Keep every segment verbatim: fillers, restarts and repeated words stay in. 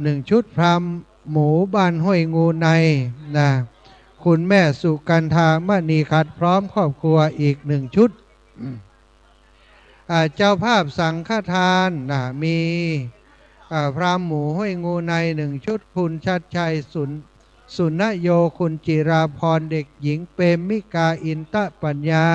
หนึ่งชุด พราหมณ์หมู่บ้านห้วยงูในนะ คุณแม่สุกันธามณีขัด พร้อมครอบครัวอีกหนึ่งชุด อ่า เจ้าภาพสังฆทานนะ มี อ่า พราหมณ์หมู่ห้วยงูในหนึ่งชุด คุณชัดชัยสุน สุนโย คุณจิราพร เด็กหญิงเปรมมิกา อินตปัญญา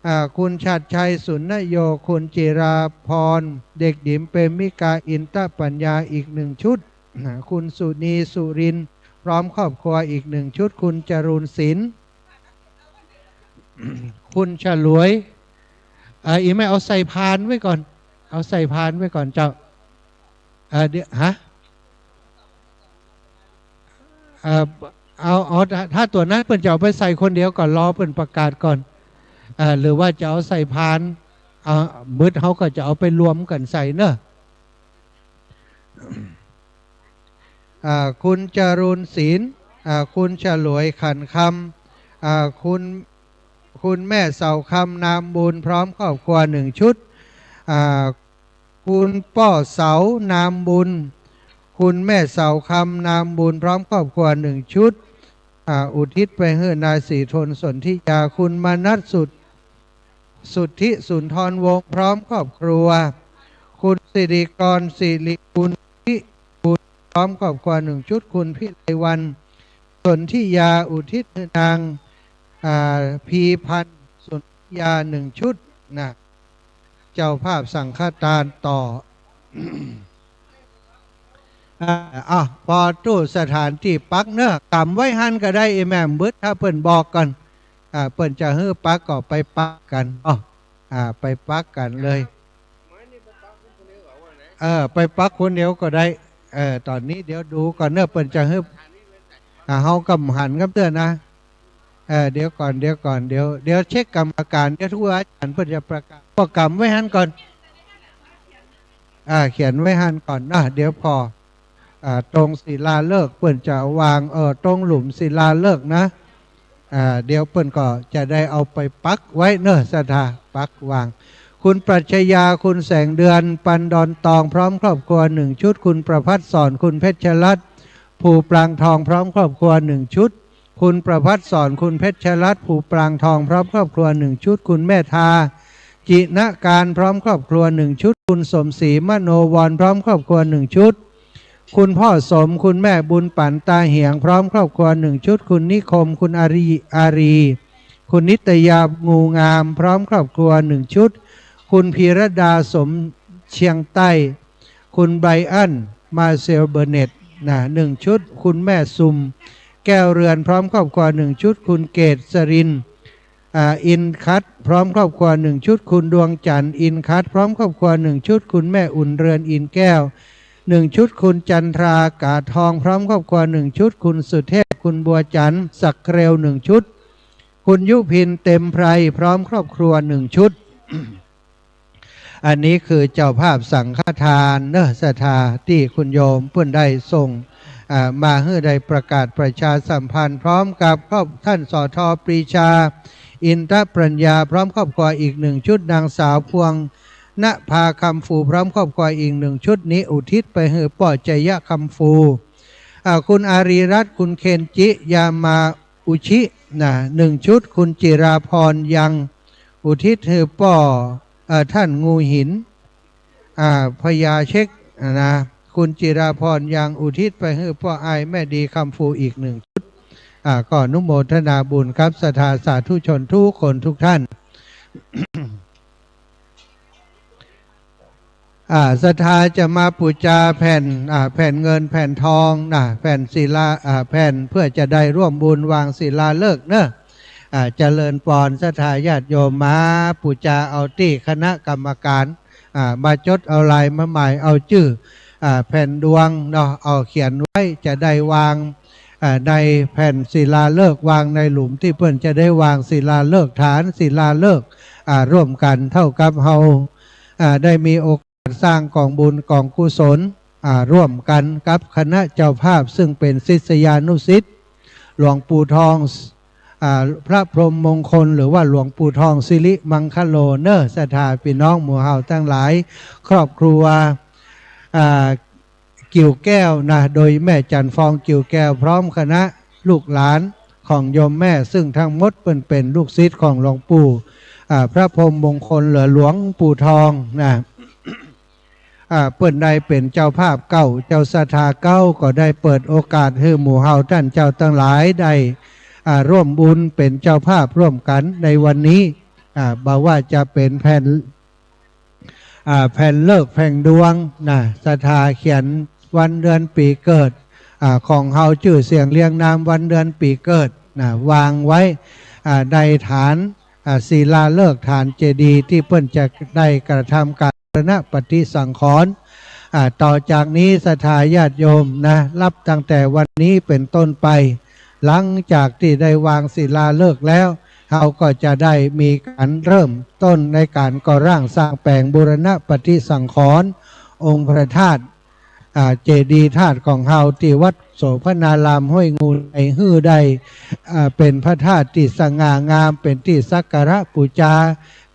อ่า คุณชัดชัยสุนโย คุณจิราพร เด็กหญิงเปรมมิกา อินตปัญญา อีกหนึ่งชุด อ่า คุณสุนีสุรินทร์ พร้อมครอบครัวอีกหนึ่งชุด คุณจรูญศิลป์ คุณฉลวย อ่า อีแม่เอาใส่พานไว้ก่อน เอาใส่พานไว้ก่อนเจ้า อ่า เดี๋ยว ฮะ อ่า เอา เอา ถ้า ถ้าตั๋วนั้นเปิ้นจะเอาไปใส่คนเดียวก็รอเปิ้นประกาศก่อน อ่า หรือว่าจะเอาใส่พาน อ่า เบิดเฮาก็จะเอาไปรวมกั๋นใส่เนาะ อ่า คุณจรูญศิลป์ อ่า คุณฉลวยขันคำ อ่า คุณ คุณแม่เสาคำนามบุญ พร้อมครอบครัวหนึ่งชุด อ่า คุณป้อเสานามบุญ คุณแม่เสาคำนามบุญ พร้อมครอบครัวหนึ่งชุด อ่า อุทิศไปหื้อนายศรีทนสนธิยา คุณมนัสสุด สุทธิสุนทรวงศ์ พร้อมครอบครัว คุณสิริกรสิริกุลพิบูล พร้อมครอบครัวหนึ่งชุด คุณพิไลวรรณสนธิยา อุทิศหื้อนาง อ่า พีพันธ์สนธิยาหนึ่งชุดนะ เจ้าภาพสังฆทานต่อ อ่า อ่ะ ปอตู้สถานตี้ปักเนาะ กำไว้หั้นก็ได้ อีแม่ บึด ถ้าเปิ้นบอกก่อน อ่า เปิ้นจะหื้อปักก็ไปปักกั๋น อ้อ อ่า ไปปักกั๋นเลย เออ ไปปักคนเดียวก็ได้ เออ ต๋อนนี้เดี๋ยวดูก่อนเนาะ เปิ้นจะหื้อ อ่า เฮากำหันกำเตื้อนะ เออ เดี๋ยวก่อน เดี๋ยวก่อน เดี๋ยว เดี๋ยวเช็คกรรมการ เดี๋ยวครูอาจ๋ารย์เปิ้นจะประกาศ ก็กำไว้หั้นก่อน อ่า เขียนไว้หั้นก่อนนะ เดี๋ยวผ่อ อ่า ตรงศิลาฤกษ์เปิ้นจะวาง เออ ตรงหลุมศิลาฤกษ์นะ อ่า เดี๋ยวเปิ้นก็จะได้เอาไปปักไว้เนาะ ศรัทธา ปักวาง คุณปรัชญา คุณแสงเดือน ปันดอนตอง พร้อมครอบครัวหนึ่งชุด คุณประภัสสร คุณเพชรรัตน์ ภูปรางทอง พร้อมครอบครัวหนึ่งชุด คุณประภัสสร คุณเพชรรัตน์ ภูปรางทอง พร้อมครอบครัวหนึ่งชุด คุณแม่ทา จินการ พร้อมครอบครัวหนึ่งชุด คุณสมศรี มโนวร พร้อมครอบครัวหนึ่งชุด คุณพ่อสม คุณแม่บุญปั๋น ตาเหียง พร้อมครอบครัวหนึ่งชุด คุณนิคม คุณอารี อารี คุณนิตยา งูงาม พร้อมครอบครัวหนึ่งชุด คุณพีรดา สมเชียงใต้ คุณไบรอัน มาเซล เบอร์เน็ต นะ หนึ่งชุด คุณแม่ซุม แก้วเรือน พร้อมครอบครัวหนึ่งชุด คุณเกษริน อ่า อินคัด พร้อมครอบครัวหนึ่งชุด คุณดวงจันทร์ อินคัด พร้อมครอบครัวหนึ่งชุด คุณแม่อุ่นเรือน อินแก้ว หนึ่งชุด คุณจันทรา กาทอง พร้อมครอบครัวหนึ่งชุด คุณสุเทพ คุณบัวจันทร์ สักเกรว หนึ่งชุด คุณยุพิน เต็มไพร พร้อมครอบครัวหนึ่งชุด อันนี้คือเจ้าภาพสังฆทานเนาะ ศรัทธา ตี้คุณโยมเปิ้นได้ส่ง อ่า มาหื้อได้ประกาศประชาสัมพันธ์ พร้อมกับครอบ ท่าน สท ปรีชา อินทปรัญญา พร้อมครอบครัวอีกหนึ่งชุด นางสาวพวงนภา คำฟู พร้อมครอบครัวอีกหนึ่งชุด นี้อุทิศไปหื้อป้อ จยะ คำฟู อ่า คุณอารีรัตน์ คุณเคนจิ ยามาอุชิ นะ หนึ่งชุด คุณจิราพร ยัง อุทิศหื้อป้อ เอ่อ ท่าน งูหิน อ่า พญาเช็ค นะ คุณจิราพร ยัง อุทิศไปหื้อป้ออ้ายแม่ดี คำฟู อีกหนึ่งชุด อ่า ก็อนุโมทนาบุญกับศรัทธาสาธุชนทุกคนทุกท่าน อ่า ศรัทธาจะมาปู๋จาแผ่น อ่า แผ่นเงินแผ่นทองนะ แผ่นศิลา อ่า แผ่นเพื่อจะได้ร่วมบุญวางศิลาฤกษ์เนาะ อ่า เจริญปอน ศรัทธาญาติโยมมาปู๋จาเอาตี้คณะกรรมการ อ่า มาจดเอาลายมาหมายเอาจื้อ อ่า แผ่นดวงเนาะ เอาเขียนไว้จะได้วาง อ่า ในแผ่นศิลาฤกษ์ วางในหลุมตี้เปิ้นจะได้วางศิลาฤกษ์ ฐานศิลาฤกษ์ อ่า ร่วมกั๋นเต้ากับเฮา อ่า ได้มีโอกาสสร้างก๋องบุญก๋องกุศล อ่า ร่วมกั๋นกับคณะเจ้าภาพ ซึ่งเป๋นศิษยานุศิษย์หลวงปู่ทอง อ่า พระพรหมมงคล หรือว่าหลวงปู่ทองสิริมังคโลเนาะ ศรัทธาปี้น้องหมู่เฮาตังหลาย ครอบครัว อ่า กิ่วแก้วนะ โดยแม่จันทร์ฟองกิ่วแก้ว พร้อมคณะลูกหลานของโยมแม่ ซึ่งทั้งหมดเปิ้นเป๋นลูกศิษย์ของหลวงปู่ อ่า พระพรหมมงคลเหลือหลวงปู่ทองนะ อ่า เปิ้นได้เป๋นเจ้าภาพเก๊า เจ้าศรัทธาเก๊า ก็ได้เปิดโอกาสหื้อหมู่เฮาต้านเจ้าตังหลายได้ อ่า ร่วมบุญเป๋นเจ้าภาพร่วมกั๋นในวันนี้ อ่า บ่ว่าจะเป๋นแผ่น อ่า แผ่นฤกษ์แผ่นดวงนะ ศรัทธาเขียนวันเดือนปี๋เกิด อ่า ของเฮา จื้อเสียงเรียงนามวันเดือนปี๋เกิดนะ วางไว้ อ่า ในฐาน อ่า ศิลาฤกษ์ฐานเจดีย์ตี้เปิ้นจะได้กระทำก๋านบูรณะปฏิสังขรณ์ อ่า ต่อจากนี้ศรัทธาญาติโยมนะ นับตั้งแต่วันนี้เป๋นต้นไป หลังจากตี้ได้วางศิลาฤกษ์แล้ว เฮาก็จะได้มีก๋านเริ่มต้นในก๋านก่อร่างสร้างแป๋งบูรณะปฏิสังขรณ์องค์พระธาตุ อ่า เจดีย์ธาตุของเฮาตี้วัดโสภณารามห้วยงูใน หื้อได้ อ่า เป๋นพระธาตุตี้สง่างาม เป๋นตี้สักการะปู๋จา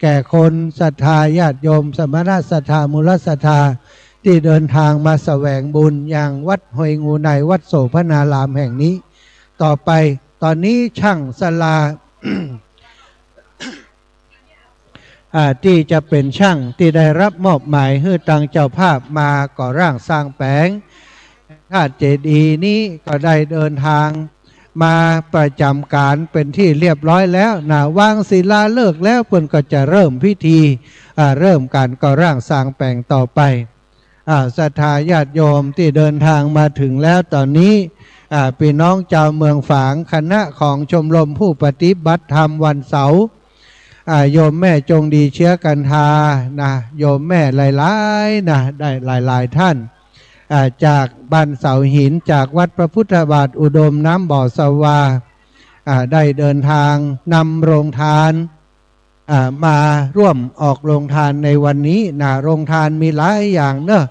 แก่คนศรัทธาญาติโยม สมณะศรัทธา มูลศรัทธา ตี้เดินทางมาแสวงบุญยังวัดห้วยงูใน วัดโสภณารามแห่งนี้ ต่อไป ต๋อนนี้จ้างศาลา อ่า ตี้จะเป๋นจ้างตี้ได้ฮับมอบหมายหื้อตางเจ้าภาพมาก่อร่างสร้างแป๋งธาตุเจดีย์นี้ก็ได้เดินทางมาประจ๋ำก๋านเป๋นตี้เรียบร้อยแล้วนะ วางศิลาฤกษ์แล้ว เปิ้นก็จะเริ่มพิธี อ่า เริ่มก๋านก่อร่างสร้างแป๋งต่อไป อ่า ศรัทธาญาติโยมตี้เดินทางมาเถิงแล้วต๋อนนี้ อ่า ปี้น้องจาวเมืองฝาง คณะของชมรมผู้ปฏิบัติธรรมวันเสาร์ อ่า โยมแม่จงดีเชื้อกันทานะ โยมแม่หลายๆ นะ ได้หลายๆ ต้าน อ่า จากบ้านเสาหิน จากวัดพระพุทธบาทอุดมน้ำบ่อสวา อ่า ได้เดินทางนำโรงทาน อ่า มาร่วมออกโรงทานในวันนี้นะ โรงทานมีหลายอย่างเนาะ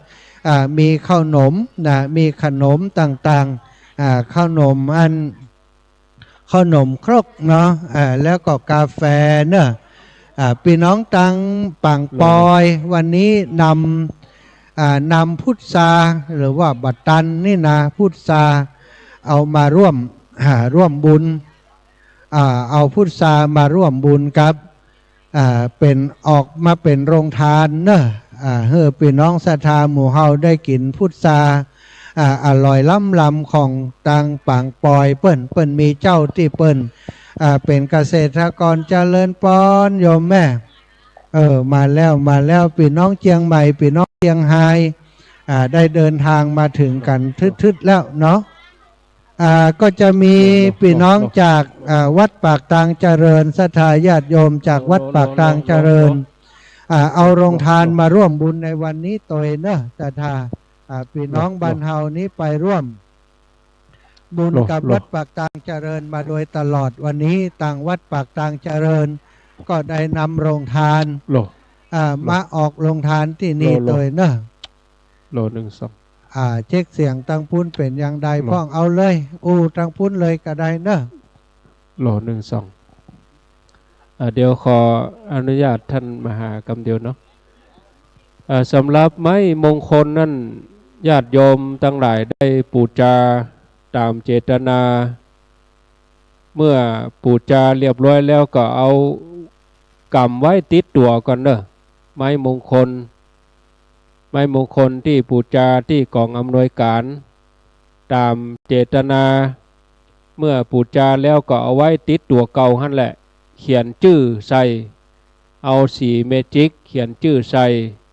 อ่า มีข้าวหนมนะ มีขนมต่างๆ อ่า ข้าวหนมอัน ข้าวหนมครกเนาะ อ่า แล้วก็กาแฟเนาะ อ่า ปี้น้องตางปางปอย วันนี้นำ อ่า นำพุทราหรือว่าบัตตันนี่นะ พุทราเอามาร่วม อ่า ร่วมบุญ อ่า เอาพุทรามาร่วมบุญกับ อ่า เป๋น ออกมาเป๋นโรงทานเนาะ อ่า หื้อปี้น้องศรัทธาหมู่เฮาได้กิ๋นพุทรา อ่า อร่อยล้ำลำของตางปางปอยเปิ้น เปิ้นมีเจ้าตี้เปิ้น อ่า เป๋นเกษตรกรเจริญปอน โยมแม่ เออ มาแล้ว มาแล้ว ปี้น้องเจียงใหม่ ปี้น้องเจียงฮาย อ่า ได้เดินทางมาเถิงกั๋นทึดๆ แล้วเนาะ อ่า ก็จะมี โล โล ปี้น้อง โล จาก อ่า วัดปากตางเจริญ ศรัทธาญาติโยมจากวัดปากตางเจริญ โล โล โล อ่า เอาโรงทานมาร่วมบุญในวันนี้ตวยเนาะ ศรัทธา อ่า ปี้น้อง โล โล บ้านเฮานี้ไปร่วมบุญ โล กับ โล วัดปากตางเจริญมาโดยตลอด วันนี้ตางวัดปากตางเจริญก็ได้นำโรงทาน โล อ่า โล มาออกโรงทานตี้นี่ โล โล ตวยเนาะ โล หนึ่งสอง อ่า เช็คเสียงตางปู๊นเป๋นอย่างใด โล พ่อง เอาเลย อู้ตางปู๊นเลยก็ได้เนาะ โล หนึ่งสอง อ่า เดี๋ยวขออนุญาตต้านมหากำเดียวเนาะ อ่า สำหรับไม้มงคลนั้น ญาติโยมตังหลายได้ปู๋จาต๋ามเจตนา เมื่อปู๋จาเรียบร้อยแล้วก็เอาก๋ำไว้ติดตั๋วก่อนเนาะ ไม้มงคล ไม้มงคลตี้ปู๋จาตี้ก๋องอำนวยก๋าน ต๋ามเจตนา เมื่อปู๋จาแล้วก็เอาไว้ติดตั๋วเก่าหั้นแหละ เขียนจื้อใส่ เอาสีเมจิกเขียนจื้อใส่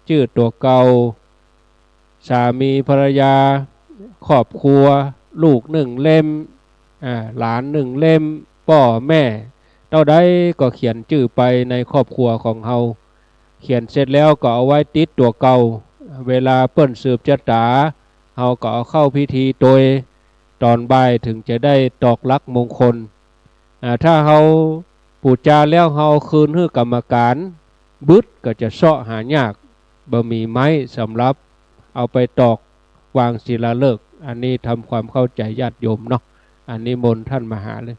จื้อตั๋วเก่า สามีภรรยา ครอบครัว ลูกนึ่งเล่ม อ่า หลานนึ่งเล่ม ป้อแม่ เต้าใดก็เขียนจื้อไปในครอบครัวของเฮา เขียนเสร็จแล้วก็เอาไว้ติดตั๋วเก่า เวลาเปิ้นสืบจะต๋า เฮาก็เอาเข้าพิธีตวย ต๋อนบ่ายเถิงจะได้ตอกหลักมงคล อ่า ถ้าเฮาปู๋จาแล้วเฮาเอาคืนหื้อกรรมการ บึดก็จะเซาะหายาก บ่มีไม้สำหรับเอาไปตอกวางศิลาฤกษ์ อันนี้ทำความเข้าใจ๋ญาติโยมเนาะ อันนี้มนต์ต้านมหาเลย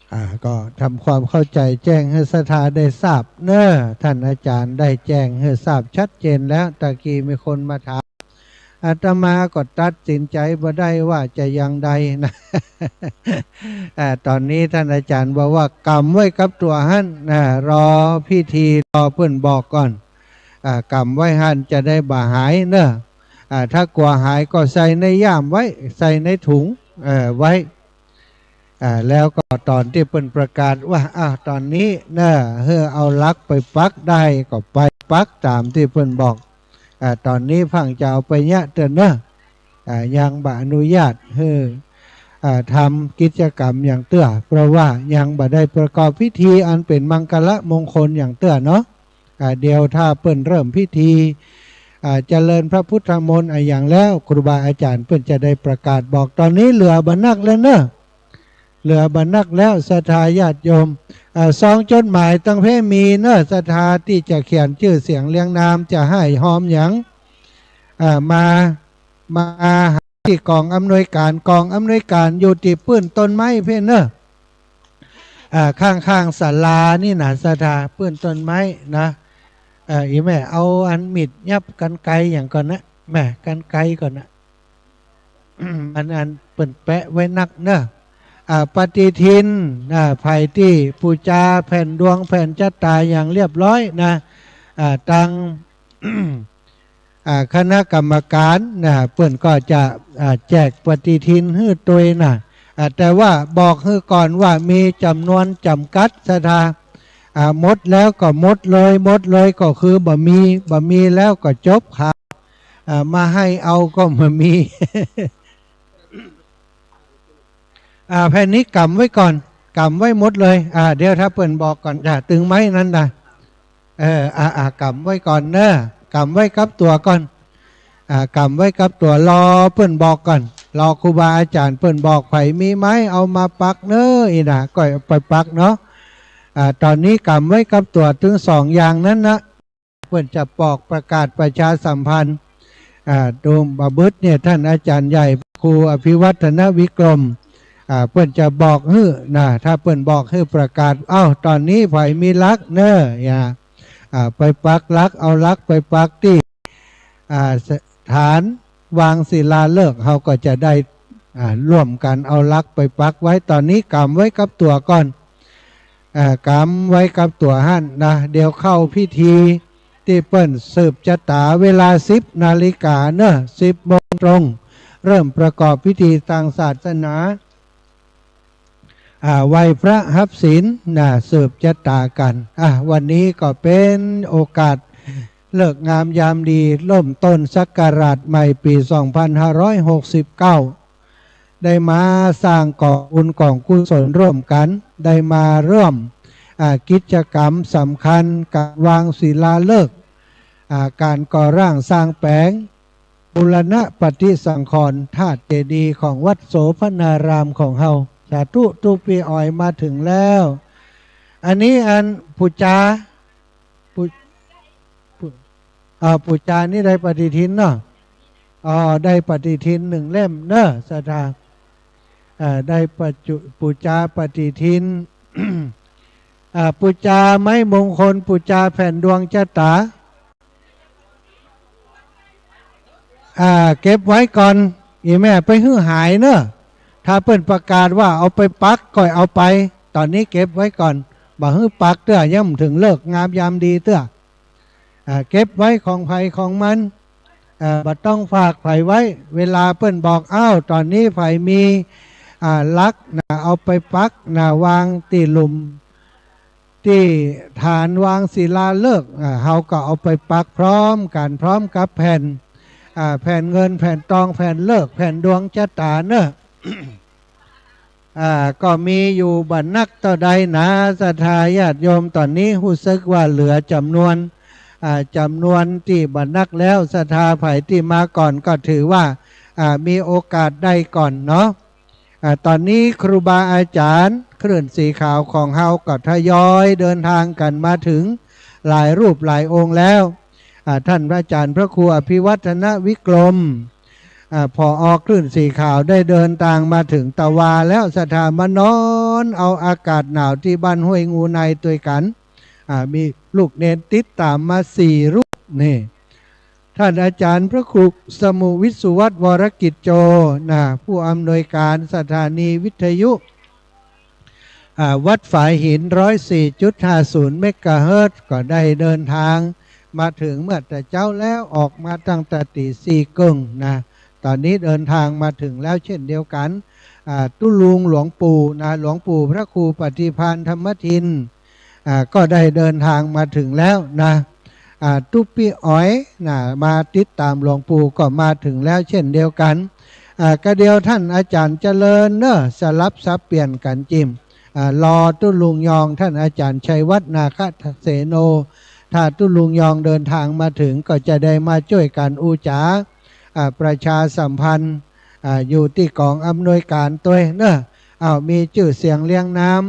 โย อ่า ก็ทำความเข้าใจ๋แจ้งหื้อศรัทธาได้ทราบเนาะ ต้านอาจ๋ารย์ได้แจ้งหื้อทราบชัดเจนแล้ว ตะกี้มีคนมาถาม อาตมาก็ตัดสินใจ๋บ่ได้ว่าจะอย่างใดนะ อ่า ต๋อนนี้ต้านอาจ๋ารย์บอกว่าก๋ำไว้กับตั๋วหั้นนะ รอพิธี รอเปิ้นบอกก่อน อ่า ก๋ำไว้หั้นจะได้บ่หายเนาะ อ่า ถ้ากั๋วหายก็ใส่ในย่ามไว้ ใส่ในถุง เอ่อ ไว้ อ่า แล้วก็ต๋อนตี้เปิ้นประกาศว่า อ้าว ต๋อนนี้เนาะ หื้อเอาหลักไปปักได้ก็ไปปักต๋ามตี้เปิ้นบอก อ่า ต๋อนนี้เพิ่งจะเอาไปเยียะเตื้อเนาะ อ่า ยังบ่อนุญาตหื้อ อ่า ทำกิจกรรมอย่างเตื้อ เพราะว่ายังบ่ได้ประกอบพิธีอันเป๋นมังคละมงคลอย่างเตื้อเนาะ อ่า เดี๋ยวถ้าเปิ้นเริ่มพิธี อ่า เจริญพระพุทธมนต์อะหยังแล้ว ครูบาอาจ๋ารย์เปิ้นจะได้ประกาศบอก ต๋อนนี้เหลือบ่นักแล้วเนาะ เหลือบ่นักแล้ว ศรัทธาญาติโยม อ่า ซองจดหมายตังเพมีเนาะ ศรัทธาตี้จะเขียนจื้อเสียงเรียงนาม จะให้ฮอมหยัง อ่า มา มาหาตี้ก๋องอำนวยก๋าน ก๋องอำนวยก๋านอยู่ตี้ปื้นต้นไม้เพ่นเนาะ อ่า ข้างๆ ศาลานี่นะ ศรัทธา ปื้นต้นไม้นะ เอ่อ อีแม่เอาอันมีดยับกรรไกรหยังก่อนนะ แม่ กรรไกรก่อนนะ อัน อันเปิ้นแปะไว้นักเนาะ อ่า ปฏิทิน อ่า ใผตี้ปู๋จาแผ่นดวงแผ่นจะต๋าอย่างเรียบร้อยนะ อ่า ตัง อ่า คณะกรรมก๋านนะ เปิ้นก็จะ อ่า แจกปฏิทินหื้อตวยนะ อ่า แต่ว่าบอกหื้อก่อนว่ามีจ๋ำนวนจ๋ำกัด ศรัทธา อ่า หมดแล้วก็หมดเลย หมดเลยก็คือบ่มี บ่มีแล้วก็จบข่าว อ่า มาหื้อเอาก็บ่มี อ่า แผ่นนี้ก๋ำไว้ก่อน ก๋ำไว้หมดเลย อ่า เดี๋ยวถ้าเปิ้นบอกก่อน อ่า ตึงไม้นั้นนะ เออ อ่า อ่า ก๋ำไว้ก่อนเนาะ ก๋ำไว้กับตั๋วก่อน อ่า ก๋ำไว้กับตั๋ว รอเปิ้นบอกก่อน รอครูบาอาจ๋ารย์เปิ้นบอก ใผมีไม้เอามาปักเนาะ อี้นะ ก็เอาไปปักเนาะ อ่า ต๋อนนี้ก๋ำไว้กับตั๋วตึงสองอย่างนั้นนะ เปิ้นจะบอกประกาศประชาสัมพันธ์ อ่า ตรงบ่าบึดเนี่ย ต้านอาจ๋ารย์ใหญ่ครูอภิวัฒนวิกรม อ่า เปิ้นจะบอกหื้อนะ ถ้าเปิ้นบอกหื้อประกาศ เอ้า ต๋อนนี้ใผมีหลักเนาะ อย่า อ่า ไปปักหลัก เอาหลักไปปักตี้ อ่า สถานวางศิลาฤกษ์ เฮาก็จะได้ อ่า ร่วมกั๋นเอาหลักไปปักไว้ ต๋อนนี้ก๋ำไว้กับตั๋วก่อน อ่า ก๋ำไว้กับตั๋วหั้นนะ เดี๋ยวเข้าพิธีตี้เปิ้นสืบจะต๋า เวลาสิบนาฬิกาเนาะ สิบโมงตรง เริ่มประกอบพิธีตางศาสนา อ่า ไหว้พระฮับศีลนะ สืบจะต๋ากั๋น อ่า วันนี้ก็เป๋นโอกาสฤกษ์งามยามดี เริ่มต้นศักราชใหม่ปี๋สองพันห้าร้อยหกสิบเก้า ได้มาสร้างก๋องบุญก๋องกุศลร่วมกั๋น ได้มาร่วม อ่า กิจกรรมสำคัญ ก๋านวางศิลาฤกษ์ อ่า ก๋านก่อร่างสร้างแป๋ง บูรณะปฏิสังขรณ์ธาตุเจดีย์ของวัดโสภณารามของเฮา สาธุ ตุ๊ปี้ออยมาเถิงแล้ว อันนี้อันปู๋จา ปู๋ ปู๋ อ่า ปู๋จานี่ได้ปฏิทินเนาะ อ๋อ ได้ปฏิทินหนึ่งเล่มเนาะ ศรัทธา อ่า ได้ปัจจุ ปู๋จาปฏิทิน อ่า ปู๋จาไม้มงคล ปู๋จาแผ่นดวงจะต๋า อ่า เก็บไว้ก่อน อีแม่ไปหื้อหายเนาะ ถ้าเปิ้นประกาศว่าเอาไปปักก็เอาไป ต๋อนนี้เก็บไว้ก่อน บ่หื้อปักเตื้อ ยังบ่เถิงฤกษ์งามยามดีเตื้อ อ่า เก็บไว้ของใผของมัน อ่า บ่ต้องฝากใผไว้ เวลาเปิ้นบอก อ้าว ต๋อนนี้ใผมี อ่า หลักนะ เอาไปปักนะ วางตี้หลุม ตี้ฐานวางศิลาฤกษ์ อ่า เฮาก็เอาไปปักพร้อมกั๋น พร้อมกับแผ่น อ่า แผ่นเงิน แผ่นตอง แผ่นฤกษ์ แผ่นดวงจะต๋าเนาะ อ่า ก็มีอยู่บ่นักเต้าใดนะ ศรัทธาญาติโยม ต๋อนนี้ฮู้สึกว่าเหลือจ๋ำนวน อ่า จ๋ำนวนตี้บ่นักแล้ว ศรัทธาใผตี้มาก่อนก็ถือว่า อ่า มีโอกาสได้ก่อนเนาะ อ่า ต๋อนนี้ครูบาอาจ๋ารย์คลื่นสีขาวของเฮาก็ทยอยเดินทางกั๋นมาเถิงหลายรูปหลายองค์แล้ว อ่า ต้านพระอาจ๋ารย์พระครูอภิวัฒนวิกรม อ่า ผอ.คลื่นสีขาวได้เดินตางมาเถิงตะวาแล้ว ศรัทธามาน้อ อนเอาอากาศหนาวตี้บ้านห้วยงูในตวยกั๋น อ่า มีลูกเณรติดต๋ามมาสี่รูปนี่ ต้านอาจ๋ารย์พระครูสมุห์วิศวัตร วรกิจโจ นะ ผู้อำนวยก๋านสถานีวิทยุ อ่า วัดฝายหิน ร้อยสี่จุดห้าศูนย์เมกะเฮิรตซ์ ก็ได้เดินตางมาเถิงเมื่อแต่เจ๊าแล้ว ออกมาตั้งแต่ตี๋สี่เกิ่งนะ ต๋อนนี้เดินตางมาเถิงแล้วเช่นเดียวกั๋น อ่า ตุ๊ลุงหลวงปู่นะ หลวงปู่พระครูปฏิภาณธรรมทิน อ่า ก็ได้เดินตางมาเถิงแล้วนะ อ่า ตุ๊ปี้อ๋อยนะ มาติดต๋ามหลวงปู่ก็มาเถิงแล้วเช่นเดียวกั๋น อ่า กระเดี่ยวต้านอาจ๋ารย์เจริญเน่อ สลับสับเปลี่ยนกั๋นจิม อ่า รอตุ๊ลุงยองต้านอาจ๋ารย์ชัยวัฒน์ นาคเสโน ถ้าตุ๊ลุงยองเดินตางมาเถิงก็จะได้มาจ้วยกั๋นอู้จ๋า อ่า ประชาสัมพันธ์ อ่า อยู่ตี้ก๋องอำนวยก๋านตวยเน่อ อ้าว มีจื้อเสียงเรียงนาม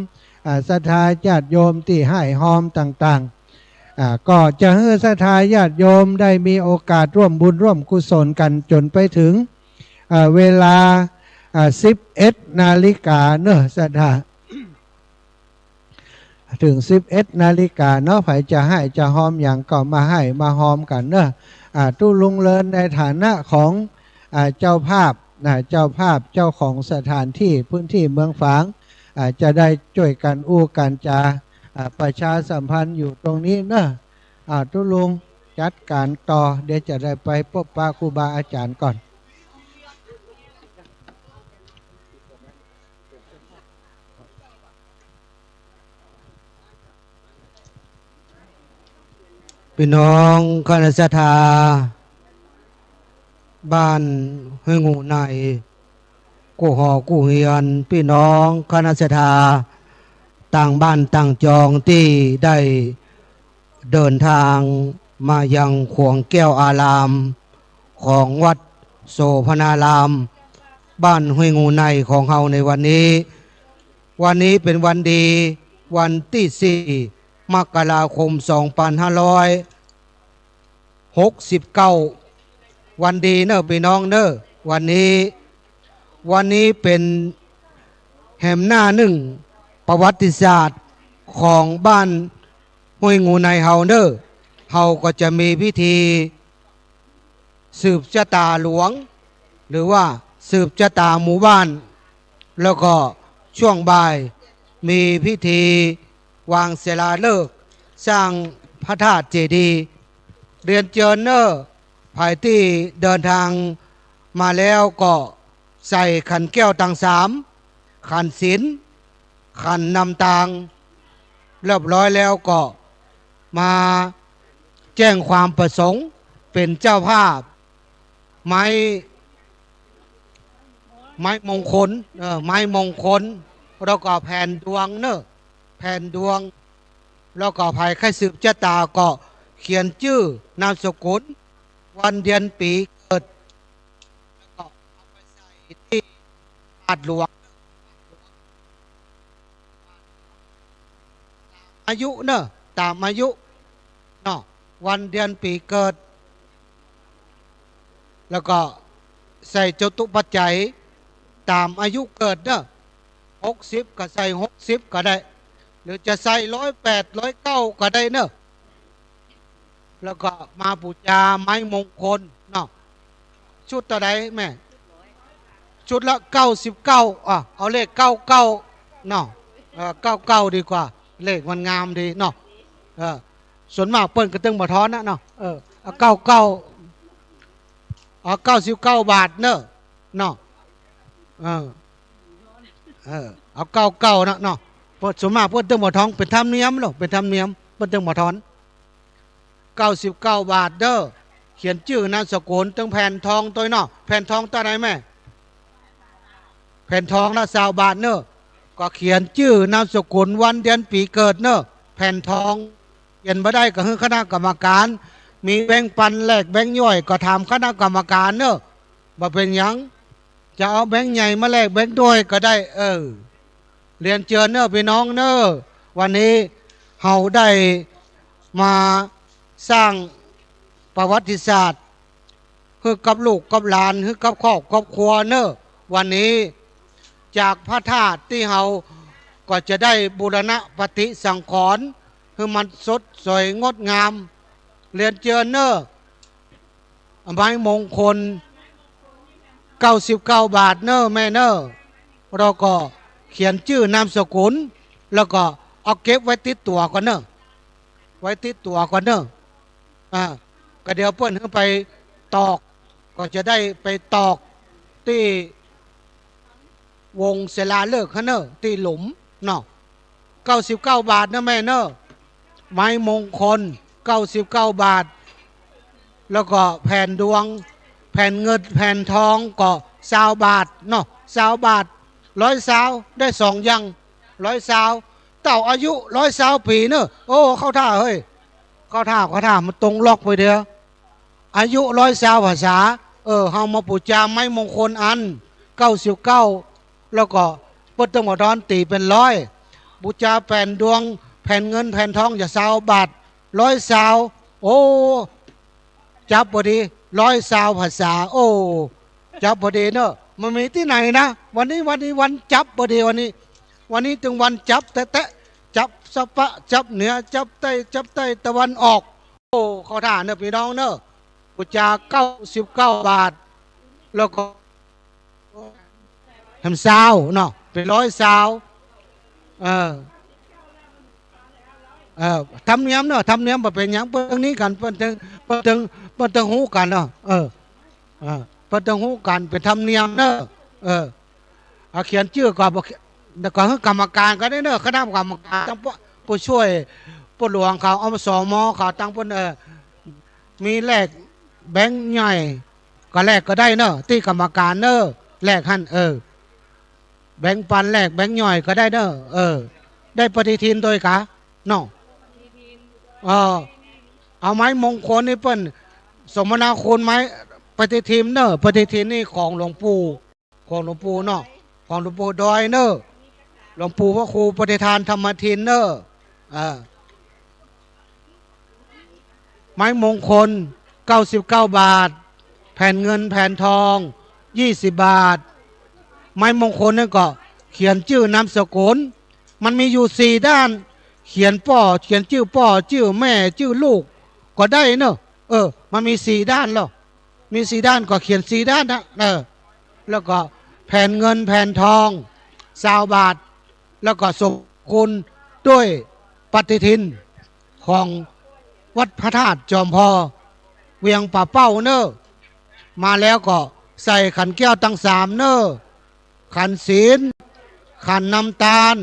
อ่า ศรัทธาญาติโยมตี้ห้อมต่างๆ อ่า ก็จะหื้อศรัทธาญาติโยมได้มีโอกาสร่วมบุญร่วมกุศลกั๋นจ๋นไปเถิง อ่า เวลา อ่า สิบเอ็ดนาฬิกาเน่อ ศรัทธา เถิงสิบเอ็ดนาฬิกาเนาะ ใผจะห้อมจะห้อมหยังก็มาห้อมมาห้อมกั๋นเน่อ อ่า ตุ๊ลุงเลินในฐานะของ อ่า เจ้าภาพนะ เจ้าภาพเจ้าของสถานตี้ พื้นตี้เมืองฝาง อ่า จะได้จ้วยกั๋นอู้กั๋นจ๋า อ่า ประชาสัมพันธ์อยู่ตรงนี้เน่อ อ่า ตุ๊ลุงจัดก๋านต่อ เดี๋ยวจะได้ไปปบปะครูบาอาจ๋ารย์ก่อน ปี้น้องคณะศรัทธา บ้านห้วยงูใน กู้หอกู้เฮือน ปี้น้องคณะศรัทธา ต่างบ้านต่างจองตี้ได้เดินตางมายังขวงแก้วอารามของวัดโสภณาราม บ้านห้วยงูในของเฮาในวันนี้ วันนี้เป๋นวันดี วันตี้สี่ มกราคม สองปันห้าร้อยหกสิบเก้า วันดีเน่อปี้น้องเน่อ วันนี้ วันนี้เป๋นแหมหน้านึ่งประวัติศาสตร์ของบ้านห้วยงูในเฮาเน่อ เฮาก็จะมีพิธี สืบชะตาหลวง หรือว่าสืบชะตาหมู่บ้าน แล้วก็ช่วงบ่ายมีพิธีวางศิลาฤกษ์สร้างพระธาตุเจดีย์ เรียนเจิญเน่อ ใผตี้เดินตางมาแล้วก็ใส่ขันแก้วตังสาม ขันศีล ขันนำตาง เรียบร้อยแล้วก็มาแจ้งความประสงค์เป๋นเจ้าภาพ ไม้ ไม้มงคล เออ ไม้มงคล แล้วก็แผ่นดวงเน่อ แผ่นดวง แล้วก็ใผใค่สืบชะตาก็เขียนจื้อนามสกุล วันเดือนปี๋เกิด แล้วก็เอาไปใส่ตี้บาทหลวง อายุเน่อ ต๋ามอายุเนาะ วันเดือนปี๋เกิด แล้วก็ใส่จตุปัจจัยต๋ามอายุเกิดเน่อ หกสิบก็ใส่หกสิบก็ได้ หรือจะใส่ร้อยแปด ร้อยเก้าก็ได้เน่อ แล้วก็มาปู๋จาไม้มงคลเนาะ ชุดเต้าใดแม่ ชุดละเก้าสิบเก้า อ่ะ เอาเลขเก้าเก้าเนาะ เออ เก้าเก้าดีกว่า เลขมันงามดีเนาะ เออ ส่วนมากเปิ้นก็ตึงบ่ทอนนะเนาะ เออ เอาเก้าเก้า เอาเก้าสิบเก้าบาทเน่อ เนาะ เออ เออ เอาเก้าเก้านะเนาะ เปิ้นส่วนมากเปิ้นตึงบ่ทอน เป๋นธรรมเนียมเนาะ เป๋นธรรมเนียม เปิ้นตึงบ่ทอน เก้าสิบเก้าบาทเน่อ เขียนจื้อนามสกุลตึงแผ่นทองตวยเนาะ แผ่นทองเต้าใดแม่ แผ่นทองละซาวบาทเน่อ ก็เขียนจื้อนามสกุลวันเดือนปี๋เกิดเน่อ แผ่นทอง เขียนบ่ได้ก็หื้อคณะกรรมการ มีแบงค์ปันแลกแบงค์ย่อยก็ถามคณะกรรมการเน่อ บ่เป๋นหยัง จะเอาแบงค์ใหญ่มาแลกแบงค์น้อยก็ได้ เออ เรียนเจิญเน่อปี้น้องเน่อ วันนี้เฮาได้มาสร้างประวัติศาสตร์ หื้อกับลูกกับหลาน หื้อกับครอบกับครัวเน่อ วันนี้ จากพระธาตุตี้เฮา ก็จะได้บูรณะปฏิสังขรณ์หื้อมันสดสวยงดงาม เรียนเจิญเน่อ ไม้มงคล เก้าสิบเก้าบาทเน่อแม่เน่อ แล้วก็เขียนจื้อนามสกุล แล้วก็เอาเก็บไว้ติดตั๋วก่อนเน่อ ไว้ติดตั๋วก่อนเน่อ อ่า ก็เดี๋ยวเปิ้นหื้อไปตอก ก็จะได้ไปตอกตี้วงศิลาฤกษ์หั้นเน่อ ตี้หลุมเนาะ เก้าสิบเก้าบาทเน่อแม่เน่อ ไม้มงคล เก้าสิบเก้าบาท แล้วก็แผ่นดวง แผ่นเงินแผ่นทองก็ซาวบาทเนาะ ซาวบาท ร้อยซาว ได้สองอย่าง ร้อยซาว เต้าอายุร้อยซาวปี๋เน่อ โอ้ เข้าท่าเฮ้ย เข้าท่า เข้าท่า มันตรงล็อกไปเดียว อายุร้อยซาวพรรษา เออ เฮามาปู๋จาไม้มงคลอัน เก้าสิบเก้า แล้วก็เปิ้นตึงบ่ทอนตี๋เป๋นร้อย ปู๋จาแผ่นดวง แผ่นเงินแผ่นทองจะซาวบาท ร้อยซาว โอ้ จับพอดี ร้อยซาวพรรษา โอ้ จับพอดีเน่อ มันมีตี้ไหนนะ วันนี้ วันนี้วันจับพอดี วันนี้ วันนี้ตึงวันจับแต๊ๆ จับสะปะ จับเหนือ จับใต้ จับใต้ตะวันออก โอ้ เข้าท่าเน่อปี้น้องเน่อ ปู๋จาเก้าสิบเก้าบาท แล้วก็แหมซาวเนาะ เป๋นร้อยซาว เออ เออ ธรรมเนียมเนาะ ธรรมเนียมบ่เป๋นหยัง เปิ้นตึงนี้กั๋น เปิ้นตึง เปิ้นตึง เปิ้นตึงฮู้กั๋นเนาะ เออ เออ เปิ้นตึงฮู้กั๋น เป๋นธรรมเนียมเนาะ เออ เอาเขียนจื้อก่อน บ่ แล้วก็หื้อกรรมการก็ได้เนาะ คณะกรรมการ ตึงผู้ ผู้ช่วย ผู้หลวงเขา อสม เขา ตึงเปิ้น เออ มีแลกแบงก์ใหญ่ ก็แลกก็ได้เนาะ ตี้กรรมการเนาะ แลกหั้น เออ แบ่งปันแลกแบงก์ย่อยก็ได้เน่อ เออ ได้ปฏิทินตวยกา เนาะ เออ เอาไม้มงคลนี่เปิ้น สมนาคุณไม้ปฏิทินเน่อ ปฏิทินนี่ของหลวงปู่ ของหลวงปู่เนาะ ของหลวงปู่ดอยเน่อ หลวงปู่พระครูปฏิทานธรรมทินเน่อ เออ ไม้มงคล เก้าสิบเก้าบาท แผ่นเงินแผ่นทอง ยี่สิบบาท ไม้มงคลนั่นก็เขียนจื้อนามสกุล มันมีอยู่สี่ด้าน เขียนป้อ เขียนจื้อป้อ จื้อแม่ จื้อลูก ก็ได้เน่อ เออ มันมีสี่ด้านเนาะ มีสี่ด้านก็เขียนสี่ด้านนะ เออ แล้วก็แผ่นเงินแผ่นทอง ซาวบาท แล้วก็สมนาคุณด้วยปฏิทินของวัดพระธาตุจอมพอ เวียงป่าเป้าเน่อ มาแล้วก็ใส่ขันแก้วตังสามเน่อ ขันศีล ขันน้ำตาล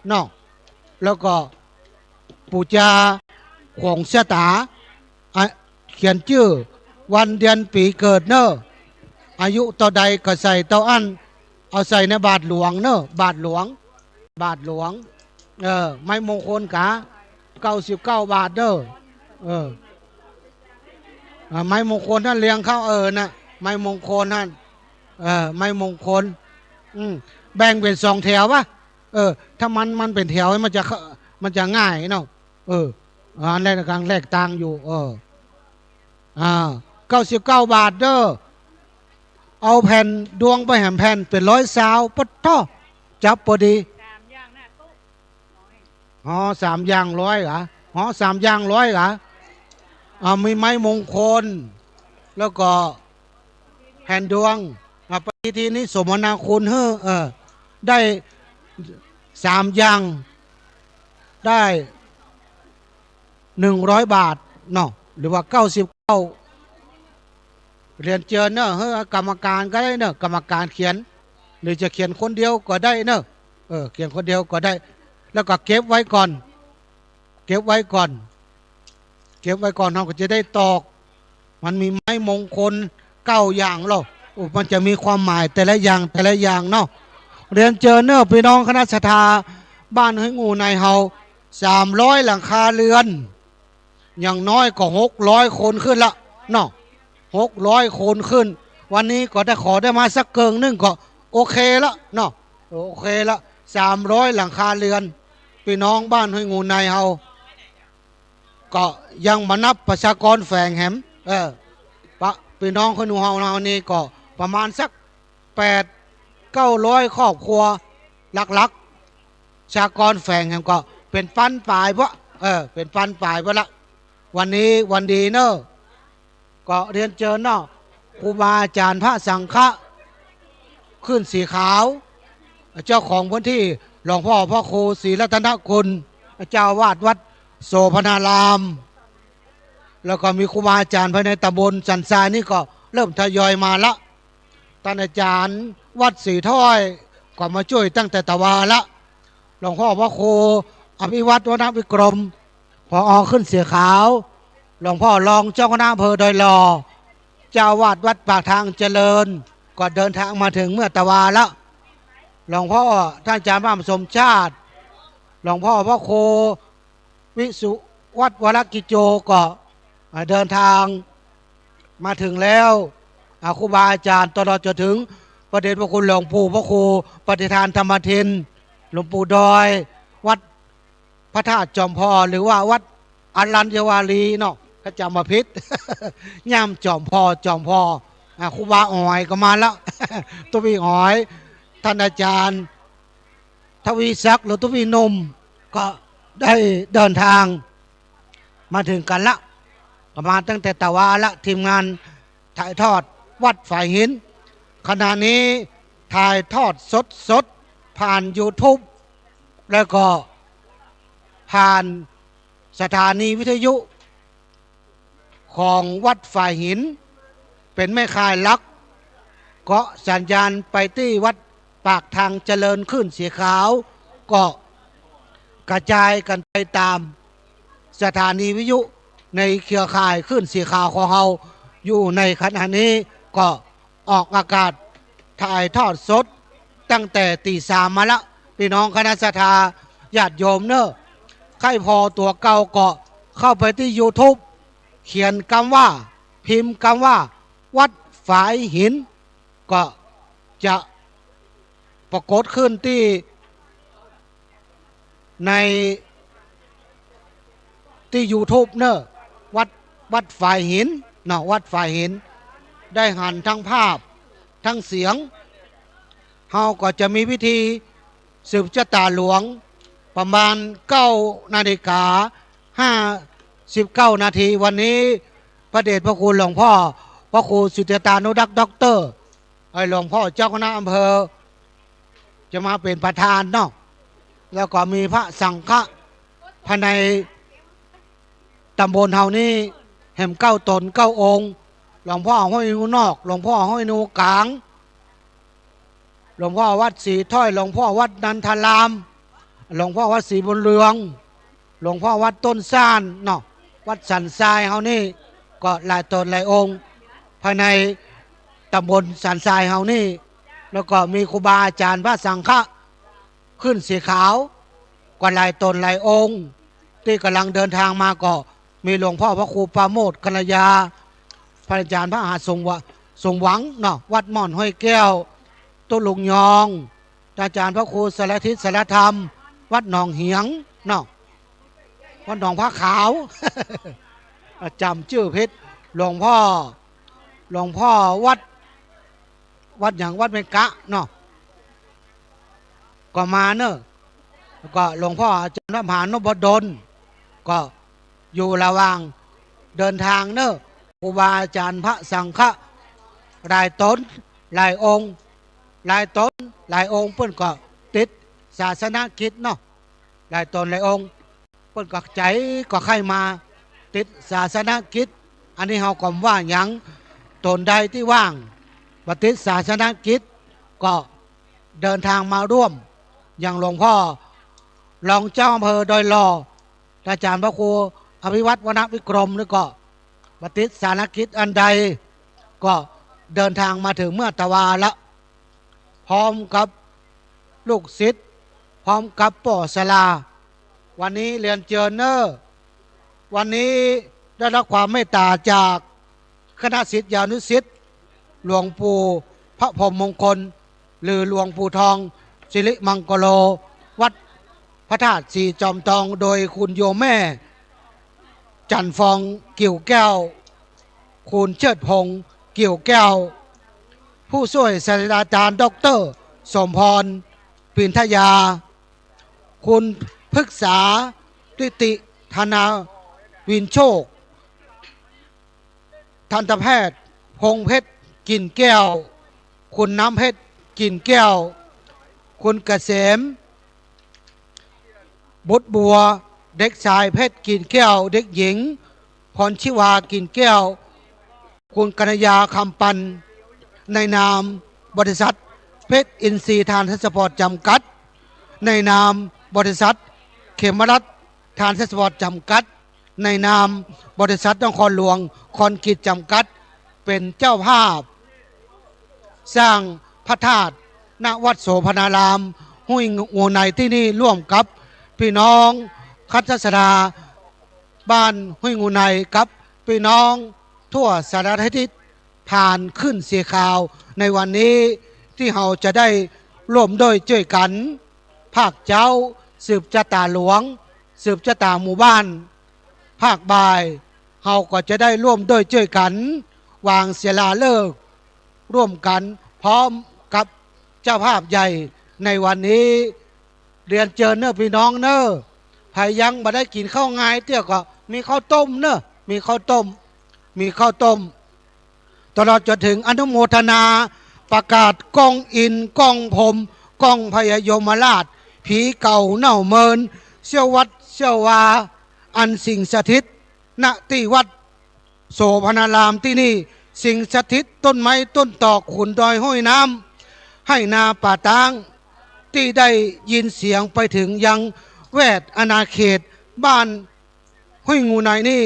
เนาะ แล้วก็ปู๋จาของชะตา อ่ะ เขียนจื้อวันเดือนปี๋เกิดเน่อ อายุเต้าใดก็ใส่เต้าอั้น เอาใส่ในบาตรหลวงเน่อ บาตรหลวง บาตรหลวง เออ ไม้มงคลกา เก้าสิบเก้าบาทเน่อ เออ อ่า ไม้มงคลหั้นเรียงเข้า เออ น่ะ ไม้มงคลหั้น เออ ไม้มงคล อืม แบ่งเป๋นสองแถววะ เออ ถ้ามัน มันเป๋นแถวมันจะ มันจะง่ายเนาะ เออ อันแรกกำลังแลกตังค์อยู่ เออ อ่า เก้าสิบเก้าบาทเน่อ เอาแผ่นดวงไปแหมแผ่นเป๋นร้อยซาว ปะโท้ จับพอดี สามอย่างน่ะ ตุ๊ อ๋อ สามอย่างร้อยเหรอ อ๋อ สามอย่างร้อยเหรอ อ่า มีไม้มงคล แล้วก็แผ่นดวง อ่า ปฏิทินนี่สมนาคุณหื้อ เออ ได้สามอย่าง ได้หนึ่งร้อยบาทเนาะ หรือว่าเก้าสิบเก้า เรียนเจิญเน่อ หื้อกรรมการก็ได้เน่อ กรรมการเขียน หรือจะเขียนคนเดียวก็ได้เน่อ เออ เขียนคนเดียวก็ได้ แล้วก็เก็บไว้ก่อน เก็บไว้ก่อน เก็บไว้ก่อน เฮาก็จะได้ตอก มันมีไม้มงคลเก้าอย่างเนาะ โอ้ มันจะมีความหมายแต่ละอย่าง แต่ละอย่างเนาะ เรียนเจิญเน่อ ปี้น้องคณะศรัทธา บ้านห้วยงูในเฮา สามร้อยหลังคาเรือน อย่างน้อยก็หกร้อยคนขึ้นละเนาะ หกร้อยคนขึ้น วันนี้ก็ได้ขอได้มาสักเกิ่งนึ่งก็โอเคละเนาะ โอเคละ สามร้อยหลังคาเรือน ปี้น้องบ้านห้วยงูในเฮา ก็ยังบ่นับประชากรแฝงแหม เออ ปะ ปี้น้องห้วยงูเฮา เฮานี่ก็ประมาณสักแปด เก้าร้อยครอบครัว หลักๆ สหกรณ์แฝงแหมก็เป๋นปันป๋ายเปล่า เออ เป๋นปันป๋ายเปล่าละ วันนี้วันดีเน่อ ก็เรียนเจิญเนาะ ครูบาอาจ๋ารย์พระสังฆะ ขึ้นสีขาว เจ้าของพื้นที่ หลวงพ่อพระครูศรีรัตนคุณ เจ้าอาวาสวัดโสภณาราม แล้วก็มีครูบาอาจ๋ารย์ภายในตำบลสันทรายนี่ก็เริ่มทยอยมาละ ต้านอาจ๋ารย์วัดสีถ้อยก็มาจ้วยตั้งแต่ตะวาละ หลวงพ่อพระครูอภิวัฒน์ วรรณวิกรม ผอ ขึ้นสีขาว หลวงพ่อรองเจ้าคณะอำเภอดอยหล่อ เจ้าอาวาสวัดปากทางเจริญ ก็เดินทางมาถึงเมื่อตะวาละ หลวงพ่อท่านอาจ๋ารย์บ้านสมชาติ หลวงพ่อพระครูวิสุวัฒน์ วรกิจโจ ก็ อ่า เดินทางมาถึงแล้ว อ่า ครูบาอาจ๋ารย์ตลอดจนถึงพระเดชพระคุณหลวงปู่พระครูปฏิทานธรรมทิน หลวงปู่ดอย วัดพระธาตุจอมพอ หรือว่าวัดอรัญญวาลีเนาะ ถ้าจ๋ำบ่ผิด ย่านจอมพอ จอมพอ อ่า ครูบาอ๋อยก็มาแล้ว ทวีอ๋อย ท่านอาจ๋ารย์ ทวีศักดิ์ หรือทวีหนุ่ม ก็ได้เดินทางมาถึงกั๋นละ ก็มาตั้งแต่ตะวาละ ทีมงานถ่ายทอดวัดฝายหิน ขณะนี้ถ่ายทอดสดๆ ผ่านยูทูบ แล้วก็ผ่านสถานีวิทยุ ของวัดฝายหิน เป๋นแม่ข่ายหลัก ก็สัญญาณไปตี้วัดปากทางเจริญคลื่นสีขาว ก็กระจายกั๋นไปต๋ามสถานีวิทยุในเครือข่ายคลื่นสีขาวของเฮาอยู่ในขณะนี้ ก็ ออกอากาศถ่ายทอดสดตั้งแต่ตีสามมาละ ปี้น้องคณะศรัทธาญาติโยมเน่อ ใค่ผ่อตั๋วเก่าก็เข้าไปตี้ยูทูบ เขียนกำว่า พิมพ์กำว่า วัดฝายหิน ก็จะปรากฏขึ้นตี้ ใน ตี้ยูทูบเน่อ วัด วัดฝายหินเนาะ วัดฝายหิน ได้หันตึงภาพตึงเสียง เฮาก็จะมีพิธีสืบจะต๋าหลวง ประมาณเก้านาฬิกาห้าสิบเก้านาที วันนี้ พระเดชพระคุณหลวงพ่อ พระครูสุจิตานุรักษ์ ด็อกเตอร์ ไอ้หลวงพ่อเจ้าคณะอำเภอ จะมาเป๋นประธานเนาะ แล้วก็มีพระสังฆะภายในต๋ำบลเฮานี่ แหมเก้าต๋นเก้าองค์ หลวงพ่อห้วยฮูนอก หลวงพ่อห้วยฮูกลาง หลวงพ่อวัดสีถ้อย หลวงพ่อวัดนันทาราม หลวงพ่อวัดสีบุญเรือง หลวงพ่อวัดต้นซ่านเนาะ วัดสันทรายเฮานี่ ก็หลายต๋นหลายองค์ ภายในต๋ำบลสันทรายเฮานี่ แล้วก็มีครูบาอาจ๋ารย์พระสังฆะ ขึ้นสีขาว ก็หลายต๋นหลายองค์ ตี้ก่ำลังเดินทางมาก็มีหลวงพ่อพระครูปราโมทย์ กัลยา พระอาจ๋ารย์พระมหาสมหวัง สมหวังเนาะ วัดม่อนห้วยแก้ว ตุ๊ลุงยอง อาจ๋ารย์พระครูสารทิศ สารธรรม วัดหนองเหียงเนาะ วัดหนองผ้าขาว อ่ะ จ๋ำจื้อผิด หลวงพ่อ หลวงพ่อวัด วัดหยัง วัดแม่กะเนาะ ก็มาเน่อ แล้วก็หลวงพ่ออาจ๋ารย์พระมหานพดล ก็อยู่ระหว่างเดินทางเน่อ ครูบาอาจ๋ารย์พระสังฆะ หลายต๋นหลายองค์ หลายต๋นหลายองค์ เปิ้นก็ติดศาสนกิจเนาะ หลายต๋นหลายองค์ เปิ้นก็ใจ๋ก็ใค่มาติดศาสนกิจ อันนี้เฮาก็บ่ว่าหยัง ต๋นใดตี้ว่างบ่ติดศาสนกิจ ก็เดินทางมาร่วม อย่างหลวงพ่อรองเจ้าอำเภอดอยหล่อ อาจ๋ารย์พระครูอภิวัฒน์ วรรณวิกรม นี่ก็บ่ติดศาสนกิจอันใด ก็เดินทางมาเถิงเมื่อตะวาละ พร้อมกับลูกศิษย์ พร้อมกับป้อศาลา วันนี้เรียนเจิญเน่อ วันนี้ได้รับความเมตต๋าจากคณะศิษยานุศิษย์ หลวงปู่พระพรหมมงคล หรือหลวงปู่ทอง สิริมังกโล วัดพระธาตุสีจอมทอง โดยคุณโยมแม่ จันทร์ฟอง กิ่วแก้ว คุณเชิดพงษ์ กิ่วแก้ว ผู้ช่วยศาสตราจารย์ด็อกเตอร์สมพร ปินทยา คุณพฤกษา ทิติธนาวินโชค ทันตแพทย์ พงษ์เพชร กิ่นแก้ว คุณน้ำเพชร กิ่นแก้ว คุณเกษม บุตรบัว เด็กชายเพชร กิ่นแก้ว เด็กหญิง พรชีวา กิ่นแก้ว คุณกัญญา คำปัน ในนามบริษัทเพชรอินทรีย์ทรานสปอร์ตจำกัด ในนามบริษัทเขมรัตน์ทรานสปอร์ตจำกัด ในนามบริษัทนครหลวงคอนกรีตจำกัด เป๋นเจ้าภาพ สร้างพระธาตุ ณ วัดโสภณาราม ห้วยงูในตี้นี่ ร่วมกับปี้น้องคัดศาสดาบ้านห้วยงูใน กับปี้น้องทั่วสารทิศ ผ่านคลื่นเสียงข่าวในวันนี้ ตี้เฮาจะได้ร่วมด้วยจ้วยกั๋น ภาคเจ๊าสืบจะต๋าหลวง สืบจะต๋าหมู่บ้าน ภาคบ่ายเฮาก็จะได้ร่วมด้วยจ้วยกั๋น วางศิลาฤกษ์ ร่วมกั๋นพร้อมกับเจ้าภาพใหญ่ในวันนี้ เรียนเจิญเน่อปี้น้องเน่อ ใผยังบ่ได้กิ๋นข้าวงายเตื้อก็มีข้าวต้มเน่อ มีข้าวต้ม มีข้าวต้ม ตลอดจ๋นเถิงอนุโมทนา ประกาศก้องอินทร์ ก้องพรหม ก้องพญายมราช ผีเก่าเน่าเมิน เสี้ยววัดเสี้ยววา อันสิงสถิต ณ ตี้วัดโสภณารามตี้นี่ สิงสถิตต้นไม้ต้นตอก ขุนดอยห้วยน้ำ ไฮ่นาป่าต๊าง ตี้ได้ยินเสียงไปเถิงยังแวดอาณาเขตบ้านห้วยงูในนี่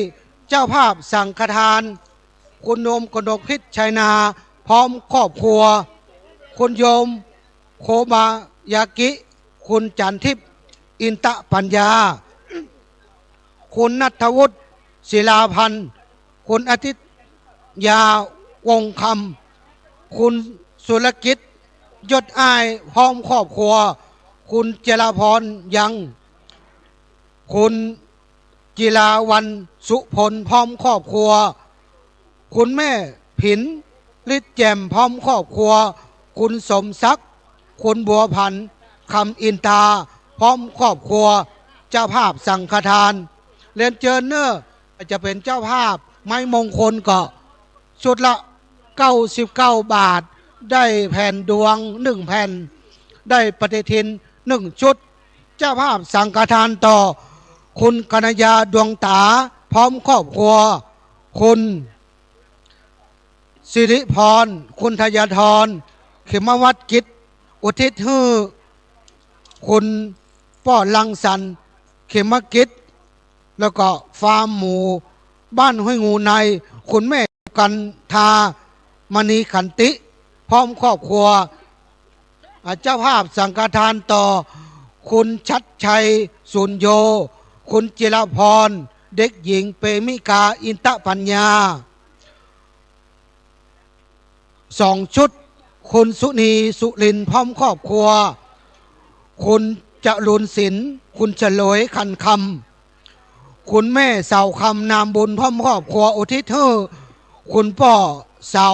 เจ้าภาพสังฆทาน คุณโยมกนกพิษ ชัยนา พร้อมครอบครัว คุณโยม โคบายากิ คุณจันทิพย์ อินตปัญญา คุณณัฐวุฒิ ศิลาพันธ์ คุณอาทิตยา วงศ์คำ คุณสุรกิจ ยศอ้าย พร้อมครอบครัว คุณจิราพร ยัง คุณจิราวัลย์ สุพล พร้อมครอบครัว คุณแม่ผิน ฤทธิ์แจ่ม พร้อมครอบครัว คุณสมศักดิ์ คุณบัวผัน คำอินทา พร้อมครอบครัว เจ้าภาพสังฆทาน เรียนเจิญเน่อ จะเป๋นเจ้าภาพไม้มงคลก็ชุดละเก้าสิบเก้าบาท ได้แผ่นดวงหนึ่งแผ่น ได้ปฏิทินหนึ่งชุด เจ้าภาพสังฆทานต่อ คุณกัญญา ดวงต๋า พร้อมครอบครัว คุณ สิริพร คุณทยาธร เขมวัฒน์กิจ อุทิศหื้อ คุณป้อรังสรรค์ เขมกิจ แล้วก็ฟาร์มหมูบ้านห้วยงูใน คุณแม่กันทา มณีขันติ พร้อมครอบครัว อ่า เจ้าภาพสังฆทานต่อ คุณชัดชัย สุญโญ คุณจิรพร เด็กหญิงเปมิกา อินตปัญญา สองชุด คุณสุนี สุรินทร์ พร้อมครอบครัว คุณจรูญศิลป์ คุณฉลวย ขันคำ คุณแม่เสาคำ นามบุญ พร้อมครอบครัว อุทิศหื้อคุณป้อเสา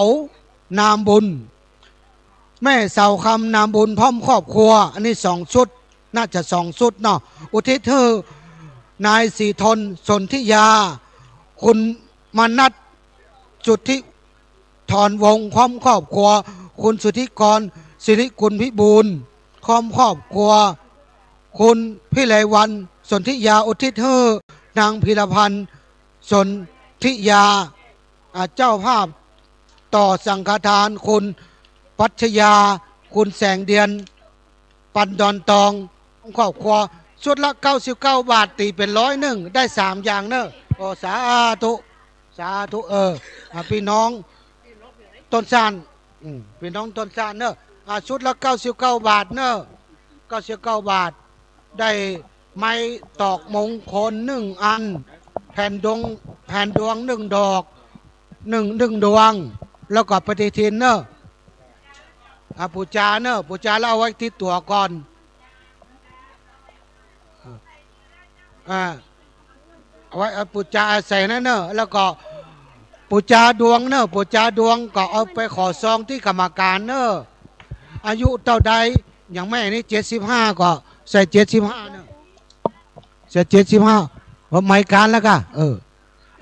นามบุญ แม่เสาคำ นามบุญ พร้อมครอบครัว อันนี้สองชุด น่าจะสองชุดเนาะ อุทิศหื้อนายศรีทน สนธิยา คุณมนัส สุทธิธรวงศ์ พร้อมครอบครัว คุณสุทธิกร สิริกุลพิบูลย์ พร้อมครอบครัว คุณพิไลวรรณ สนธิยา อุทิศหื้อนางพีรพันธ์ สนธิยา อ่า เจ้าภาพต่อสังฆทาน คุณปัชญา คุณแสงเดือน ปันดอนตอง ครอบครัว ชุดละเก้าสิบเก้าบาท ตี๋เป๋นร้อยนึ่ง ได้สามอย่างเน่อ โอ้ สาธุ สาธุ เออ อ่า ปี้น้องต้นซาน อืม ปี้น้องต้นซานเน่อ อ่า ชุดละเก้าสิบเก้าบาทเน่อ เก้าสิบเก้าบาท ได้ไม้ตอกมงคลหนึ่งอัน แผ่นดวง แผ่นดวงหนึ่งดอก หนึ่ง หนึ่งดวง แล้วก็ปฏิทินเน่อ อ่า ปู๋จาเน่อ ปู๋จาแล้วเอาไว้ติดตั๋วก่อน อ่า เอาไว้ เอาปู๋จาใส่นั่นเน่อ แล้วก็ปู๋จาดวงเน่อ ปู๋จาดวงก็เอาไปขอซองตี้กรรมก๋านเน่อ อายุเต้าใด อย่างแม่นี่เจ็ดสิบห้า ก็ใส่เจ็ดสิบห้าเน่อ จะเจ็ดสิบห้า ว่าใหม่ก๋านแล้วก่ะ เออ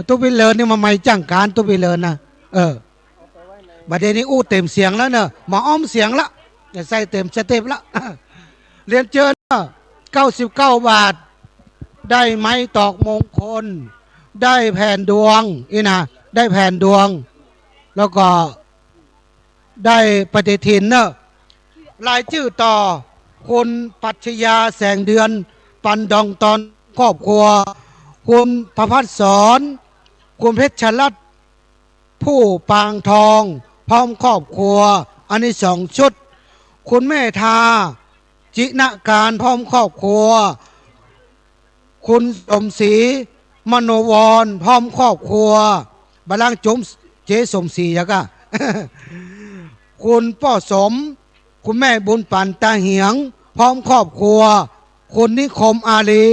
ตุ๊ปีเลินนี่มาใหม่จ้างก๋าน ตุ๊ปีเลินนะ เออ บัดเดี๋ยวนี้อู้เต็มเสียงแล้วเนอะ บ่อ้อมเสียงละ จะใส่เต็มสเต็ปละ เรียนเจิญเนอะ เก้าสิบเก้าบาท ได้ไม้ตอกมงคล ได้แผ่นดวง นี่นะ ได้แผ่นดวง แล้วก็ ได้ปฏิทินเนอะ รายจื้อต่อ คุณปรัชญา แสงเดือน ปันดองตอน ครอบครัว คุณประภัสสร คุณเพชรรัตน์ ผู้ปางทอง พร้อมครอบครัว อันนี้สองชุด คุณเมธา จินการ พร้อมครอบครัว คุณสมศรี มโนวร พร้อมครอบครัว บาลานโจม เจ๊สมศรีอะก่ะ คุณป้อสม คุณแม่บุญปัน ตาเหียง พร้อมครอบครัว คุณนิคม อารี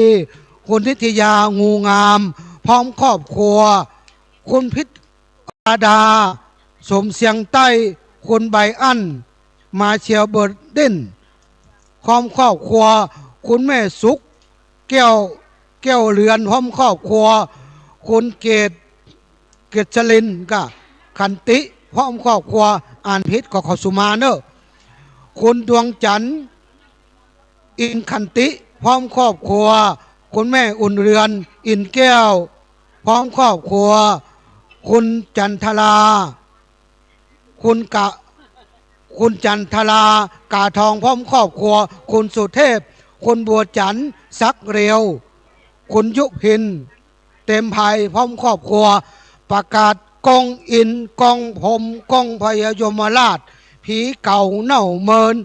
คุณนิตยา งูงาม พร้อมครอบครัว คุณพิตรดา สมเสียงใต้ คุณไบรอัน มาเชลเบิร์เดน พร้อมครอบครัว คุณแม่สุข แก้ว แก้วเรือน พร้อมครอบครัว คุณเกต เกษริน กับขันติ พร้อมครอบครัว อ่านผิดก็ขอสุมาเนอะ คุณดวงจันทร์ อินขันติ พร้อมครอบครัว คุณแม่อุ่นเรือน อินแก้ว พร้อมครอบครัว คุณจันทรา คุณกะ คุณจันทรา กาทอง พร้อมครอบครัว คุณสุเทพ คุณบัวจันทร์ ศักดิ์เร็ว คุณยุพิน เต็มไพร พร้อมครอบครัว ประกาศกองอิน กองพรหม กองพญายมราช ผีเก่าเน่าเมิน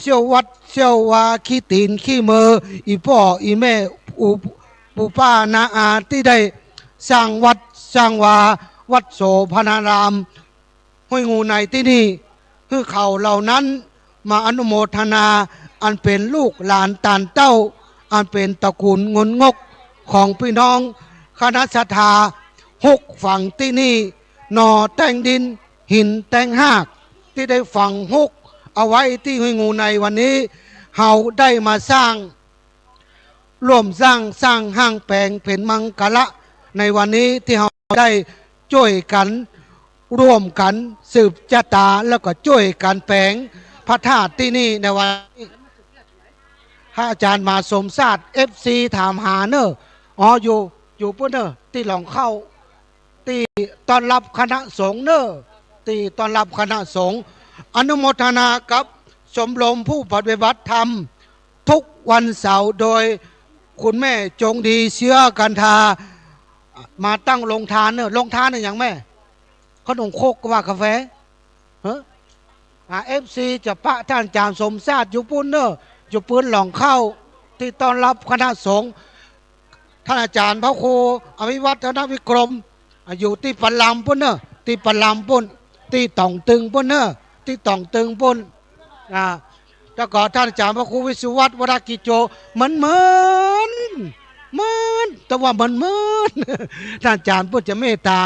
เสี้ยววัด เสี้ยววา ขี้ตี๋น ขี้เมือ อี่ป้อ อี่แม่ ปู่ ปู่ป้า น้าอา ตี้ได้สร้างวัด สร้างวา วัดโสภณาราม ห้วยงูในตี้นี่ หื้อเขาเหล่านั้นมาอนุโมทนา อันเป๋นลูกหลานตานเต้า อันเป๋นตระกูลงนงก ของปี้น้องคณะศรัทธา ฮุกฝังตี้นี่ หน่อแต๊งดิน หินแต๊งฮาก ตี้ได้ฝังฮุกเอาไว้ตี้ห้วยงูในวันนี้ เฮาได้มาสร้าง ร่วมสร้าง สร้างห้างแป๋งเป๋นมังคละ ในวันนี้ตี้เฮาได้จ้วยกั๋น ร่วมกั๋นสืบจะต๋า แล้วก็จ้วยกั๋นแป๋งพระธาตุตี้นี่ในวันนี้ พระอาจ๋ารย์มหาสมชาติ เอฟซี ถามหาเน่อ อ๋อ อยู่ อยู่ปุ้นเน่อ ตี้หล่องข้าว ตี้ต้อนรับคณะสงฆ์เน่อ ตี้ต้อนรับคณะสงฆ์ อนุโมทนากับชมรมผู้ปฏิบัติธรรม ทุกวันเสาร์โดยคุณแม่จงดี เชื้อกันทา มาตั้งโรงทานเน่อ โรงทานเน่อหยังแม่ ขนมครกว่าก๋าแฟ ฮะ อ่า เอฟซี จะปะต้านอาจ๋ารย์สมชาติอยู่ปุ้นเน่อ อยู่ปื๊นหล่องข้าว ตี้ต้อนรับคณะสงฆ์ ต้านอาจ๋ารย์พระครูอภิวัฒนวิกรม อ่า อยู่ตี้ประลำปุ้นเน่อ ตี้ประลำปุ้น ตี้ต่องตึงปุ้นเน่อ ตี้ต่องตึงปุ้น อ่า แล้วก็ต้านอาจ๋ารย์พระครูวิศวัฒน์ วรกิจโจ เหมือนเหมือน เหมือน แต่ว่าเหมือนเหมือน ต้านอาจ๋ารย์ปุ้นจะเมตต๋า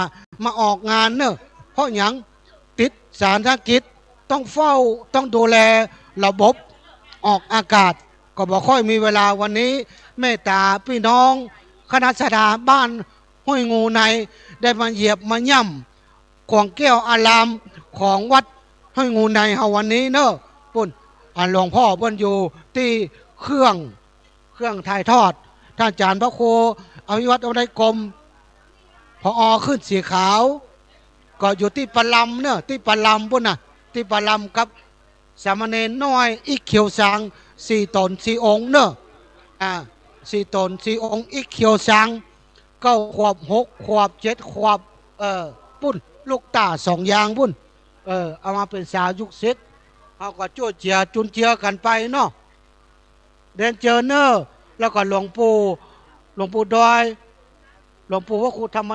มาออกงานเน่อ เพราะหยัง ติดศาลกิจ ต้องเฝ้า ต้องดูแลระบบออกอากาศ ก็บ่ค่อยมีเวลา วันนี้เมตต๋าปี้น้องคณะศรัทธาบ้านห้วยงูใน ได้มาเหยียบมาย่ำขวงแก้วอารามของวัดห้วยงูในเฮาวันนี้เน่อ ปุ้น อ่า หลวงพ่อเปิ้นอยู่ตี้เครื่อง เครื่องถ่ายทอด ต้านอาจ๋ารย์พระครูอภิวัฒน์ อภิวัฒนกรม ผอ ขึ้นสีขาว ก็อยู่ตี้ประลำเน่อ ตี้ประลำปุ้นน่ะ ตี้ประลำกับสามเณรน้อย อิเขียวสัง สี่ต๋นสี่องค์เน่อ อ่า สี่ต๋นสี่องค์ อิเขียวสัง เก้าขวบ หกขวบ เจ็ดขวบ เออ ปุ้น ลูกต้าสองอย่างปุ้น เออ เอามาเป๋นสาลูกศิษย์ เฮาก็จ้วยเจือจุนเจือกั๋นไปเนาะ เรียนเจิญเน่อ แล้วก็หลวงปู่ หลวงปู่ดอย หลวงปู่พระครูธรรม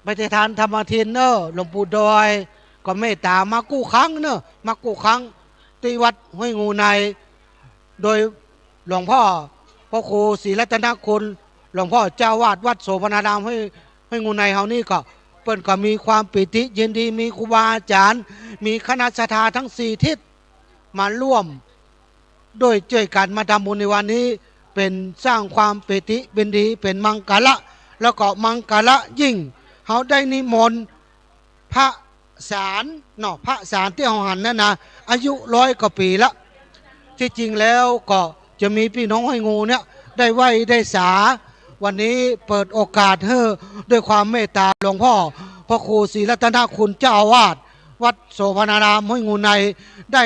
ปฏิทานธรรมทินเน่อ หลวงปู่ดอย ก็เมตต๋ามากู้ครั้งเน่อ มากู้ครั้ง ตี้วัดห้วยงูใน โดยหลวงพ่อพระครูศรีรัตนคุณ หลวงพ่อเจ้าอาวาสวัดโสภณารามห้วย ห้วยงูในเฮานี่ก็ เปิ้นก็มีความปีติยินดี มีครูบาอาจ๋ารย์ มีคณะศรัทธาทั้งสี่ทิศ มาร่วมด้วยจ้วยกั๋นมาทำบุญในวันนี้ เป๋นสร้างความปีติยินดี เป๋นมังคละ แล้วก็มังคละยิ่ง เฮาได้นิมนต์พระสารเนาะ พระสารตี้เฮาหันนั่นนะ อายุร้อยกว่าปี๋ละ ตี้จริงแล้วก็จะมีปี้น้องห้วยงูเนี่ย ได้ไหว้ได้สา วันนี้เปิดโอกาสหื้อ ด้วยความเมตต๋าหลวงพ่อพระครูศรีรัตนคุณเจ้าอาวาสวัดโสภณารามห้วยงูใน ได้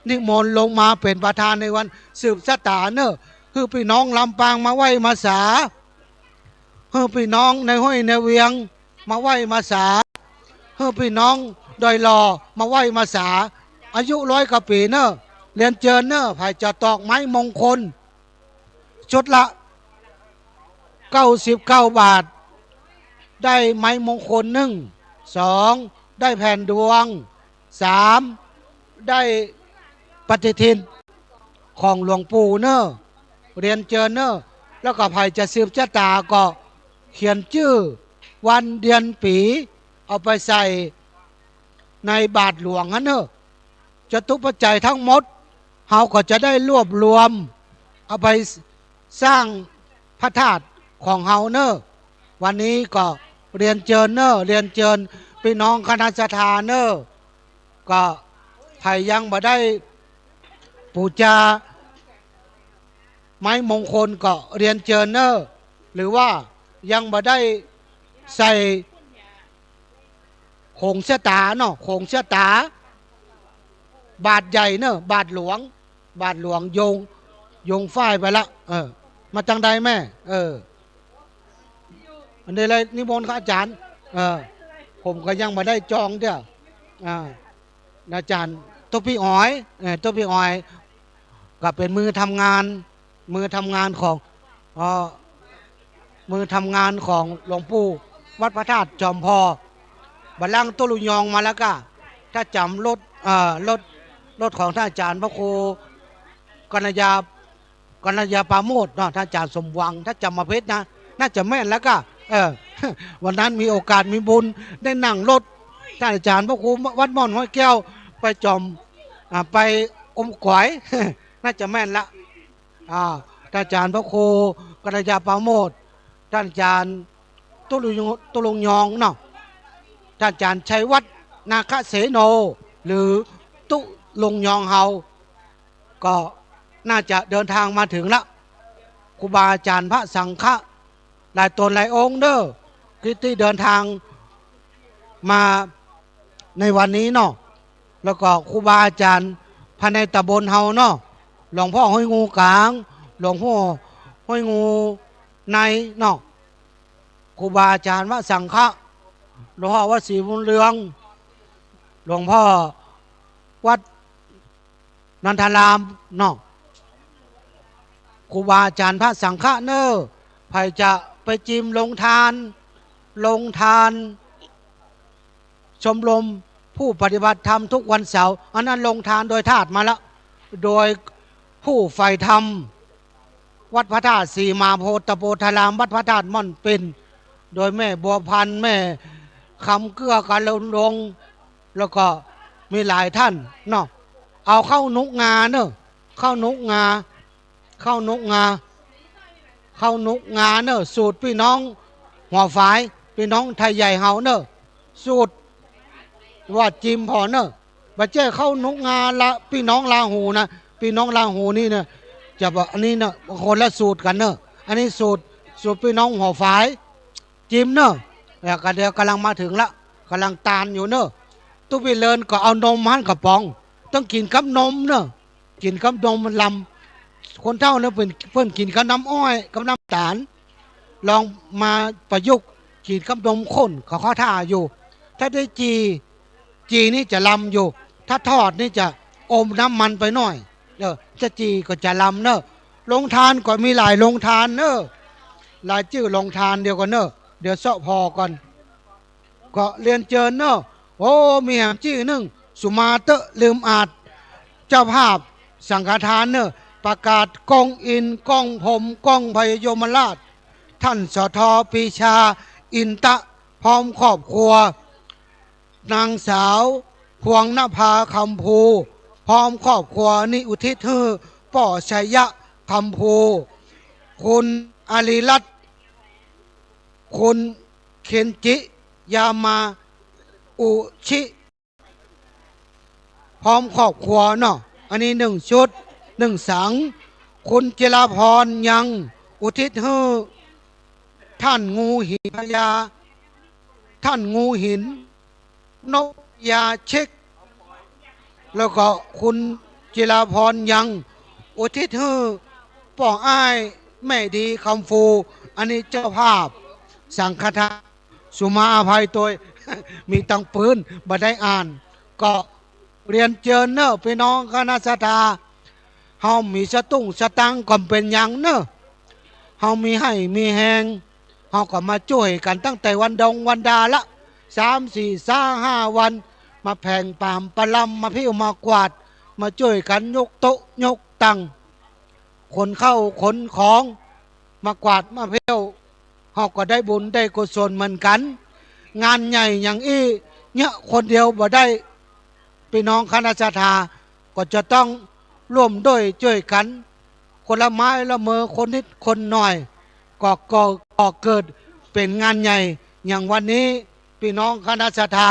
นิมนต์ลงมาเป๋นประธานในวันสืบชะต๋าเน่อ หื้อปี้น้องลำปางมาไหว้มาสา หื้อปี้น้องในห้วยในเวียงมาไหว้มาสา หื้อปี้น้องดอยหล่อมาไหว้มาสา อายุร้อยกว่าปี๋เน่อ เรียนเจิญเน่อ ใผจะตอกไม้มงคล ชุดละเก้าสิบเก้าบาท ได้ไม้มงคลนึ่ง สอง ได้แผ่นดวง สาม ได้ปฏิทินของหลวงปู่เน่อ เรียนเจิญเน่อ แล้วก็ใผจะสืบชะต๋าก็เขียนจื้อวันเดือนปี๋ เอาไปใส่ในบาตรหลวงหั้นเน่อ จตุปัจจัยทั้งหมด เฮาก็จะได้รวบรวม เอาไปสร้างพระธาตุของเฮาเน่อ วันนี้ก็เรียนเจิญเน่อ เรียนเจิญปี้น้องคณะศรัทธาเน่อ ก็ใผยังบ่ได้ปู๋จา ไม้มงคลก็เรียนเจิญเน่อ หรือว่ายังบ่ได้ใส่โขงชะต๋าเนาะ โขงชะต๋า บาตรใหญ่เน่อ บาตรหลวง บาตรหลวงโยง โยงฝ้ายไปละ เออ มาตางใดแม่ เออ อันนี้เลย นิมนต์ครับอาจ๋ารย์ เออ ผมก็ยังบ่ได้จองเตื้อ อ่า อาจ๋ารย์ตุ๊ปี้ออย เออ ตุ๊ปี้ออย ก็เป๋นมือทำงาน มือทำงานของ เอ่อ มือทำงานของหลวงปู่วัดพระธาตุจอมพอ บ่าล่างตุ๊ลุงยองมาแล้วก็ ถ้าจ๋ำรถ เอ่อ รถ รถของท่านอาจ๋ารย์พระครูกัญญา กัญญาปราโมชย์เนาะ ท่านอาจ๋ารย์สมหวัง ถ้าจ๋ำบ่ผิดนะ น่าจะแม่นแล้วก็ เออ วันนั้นมีโอกาสมีบุญได้นั่งรถท่านอาจ๋ารย์พระครูวัดม่อนห้วยแก้ว ไปจอม อ่า ไปอมก๋อย น่าจะแม่นละ อ่า ท่านอาจ๋ารย์พระครูกัญญาปราโมชย์ ท่านอาจ๋ารย์ตุ๊ลุง ตุ๊ลุงยองเนาะ ท่านอาจ๋ารย์ชัยวัฒน์นาคเสโน หรือตุ๊ลุงยองเฮา ก็น่าจะเดินทางมาถึงละ ครูบาอาจ๋ารย์พระสังฆะ หลายต๋นหลายองค์เน่อ ตี้ ตี้เดินทางมาในวันนี้เนาะ แล้วก็ครูบาอาจ๋ารย์ภายในต๋ำบลเฮาเนาะ หลวงพ่อห้วยงูกลาง หลวงพ่อห้วยงูในเนาะ ครูบาอาจ๋ารย์พระสังฆะ หลวงพ่อวัดศรีบุญเรือง หลวงพ่อวัด นันทารามเนาะ ครูบาอาจ๋ารย์พระสังฆะเน่อ ใผจะไปจิมโฮงทาน โฮงทาน ชมรมผู้ปฏิบัติธรรมทุกวันเสาร์ อันนั้นโฮงทานโดยธาตุมาละ โดยผู้ใฝ่ธรรม วัดพระธาตุสีมหาโพธิ์ตะโพธาราม วัดพระธาตุม่อนปิ่น โดยแม่บัวพันธ์ แม่คำเกื้อ กาลุณรงค์ แล้วก็มีหลายท่านเนาะ เอาข้าวหนุกงาเน่อ ข้าวหนุกงา ข้าวหนุกงา ข้าวหนุกงาเน่อ สูตรปี้น้องหัวฝาย ปี้น้องไทยใหญ่เฮาเน่อ สูตรว่าจิมผ่อเน่อ บ่ใจ้ข้าวหนุกงาละ ปี้น้องลาหูนะ ปี้น้องลาหูนี่เน่อ จะบอกอันนี้เน่อ คนละสูตรกั๋นเน่อ อันนี้สูตร สูตรปี้น้องหัวฝาย จิมเน่อ แล้วก็เดี๋ยวก่ำลังมาเถิงละ ก่ำลังตานอยู่เน่อ ตุ๊ปี้เลินก็เอานมหั้นกระป๋อง ต้องกิ๋นกับนมเน่อ กิ๋นกับนมมันลำ คนเฒ่าเน่อเปิ้น เปิ้นกิ๋นกับน้ำอ้อย กับน้ำต๋าล ลองมาประยุกต์กิ๋นกับนมข้น เขาเข้าท่าอยู่ ถ้าได้จี่ จี่นี่จะลำอยู่ ถ้าทอดนี่จะอมน้ำมันไปหน่อย เออ จะจี่ก็จะลำเน่อ โฮงทานก็มีหลายโฮงทานเน่อ หลายจื้อโฮงทาน เดี๋ยวก่อนเน่อ เดี๋ยวเซาะผ่อก่อน ก็เรียนเจิญเน่อ โอ้ มีแหมจื้อนึ่ง สุมาเต๊อะลืมอาจ เจ้าภาพสังฆทานเน่อ ประกาศกองอินทร์ กองพรหม กองพญายมราช ท่าน สท ปรีชา อินตะ พร้อมครอบครัว นางสาว พวงนภา คำภู พร้อมครอบครัว นี้อุทิศหื้อป้อชัยยะ คำภู คุณอารีรัตน์ คุณเคนจิ ยามาอุชิ พร้อมครอบครัวเนาะ อันนี้หนึ่งชุด หนึ่งสัง คุณจิราพร ยังอุทิศหื้อ ท่านงูหินพญา ท่านงูหิน นกพญาเช็ค แล้วก็คุณจิราพร ยังอุทิศหื้อป้ออ้ายแม่ดีคำฟู อันนี้เจ้าภาพสังฆทาน สุมาอภัยตวย มีตังปื้น บ่ได้อ่าน ก็เรียนเจิญเนาะ ปี้น้องคณะศรัทธา เฮามีสตุ้งสตังค์ก็บ่เป๋นหยังเนาะ เฮามีไฮ่มีแฮง เฮาก็มาจ้วยกั๋นตั้งแต่วันดงวันดาละ สาม สี่ ซาว ห้าวัน มาแผ่งปามปะลำ มาผิวมากวาด มาจ้วยกั๋นยกโต๊ะยกตั๋ง ขนข้าวขนของ มากวาดมาผิว เฮาก็ได้บุญได้กุศลเหมือนกั๋น งานใหญ่อย่างอี้ เยียะคนเดียวบ่ได้ ปี้น้องคณะศรัทธา ก็จะต้องร่วมด้วยจ้วยกั๋น คนละไม้ละมือ คนนิดคนหน่อย ก็ ก็ ก็เกิดเป๋นงานใหญ่อย่างวันนี้ ปี้น้องคณะศรัทธา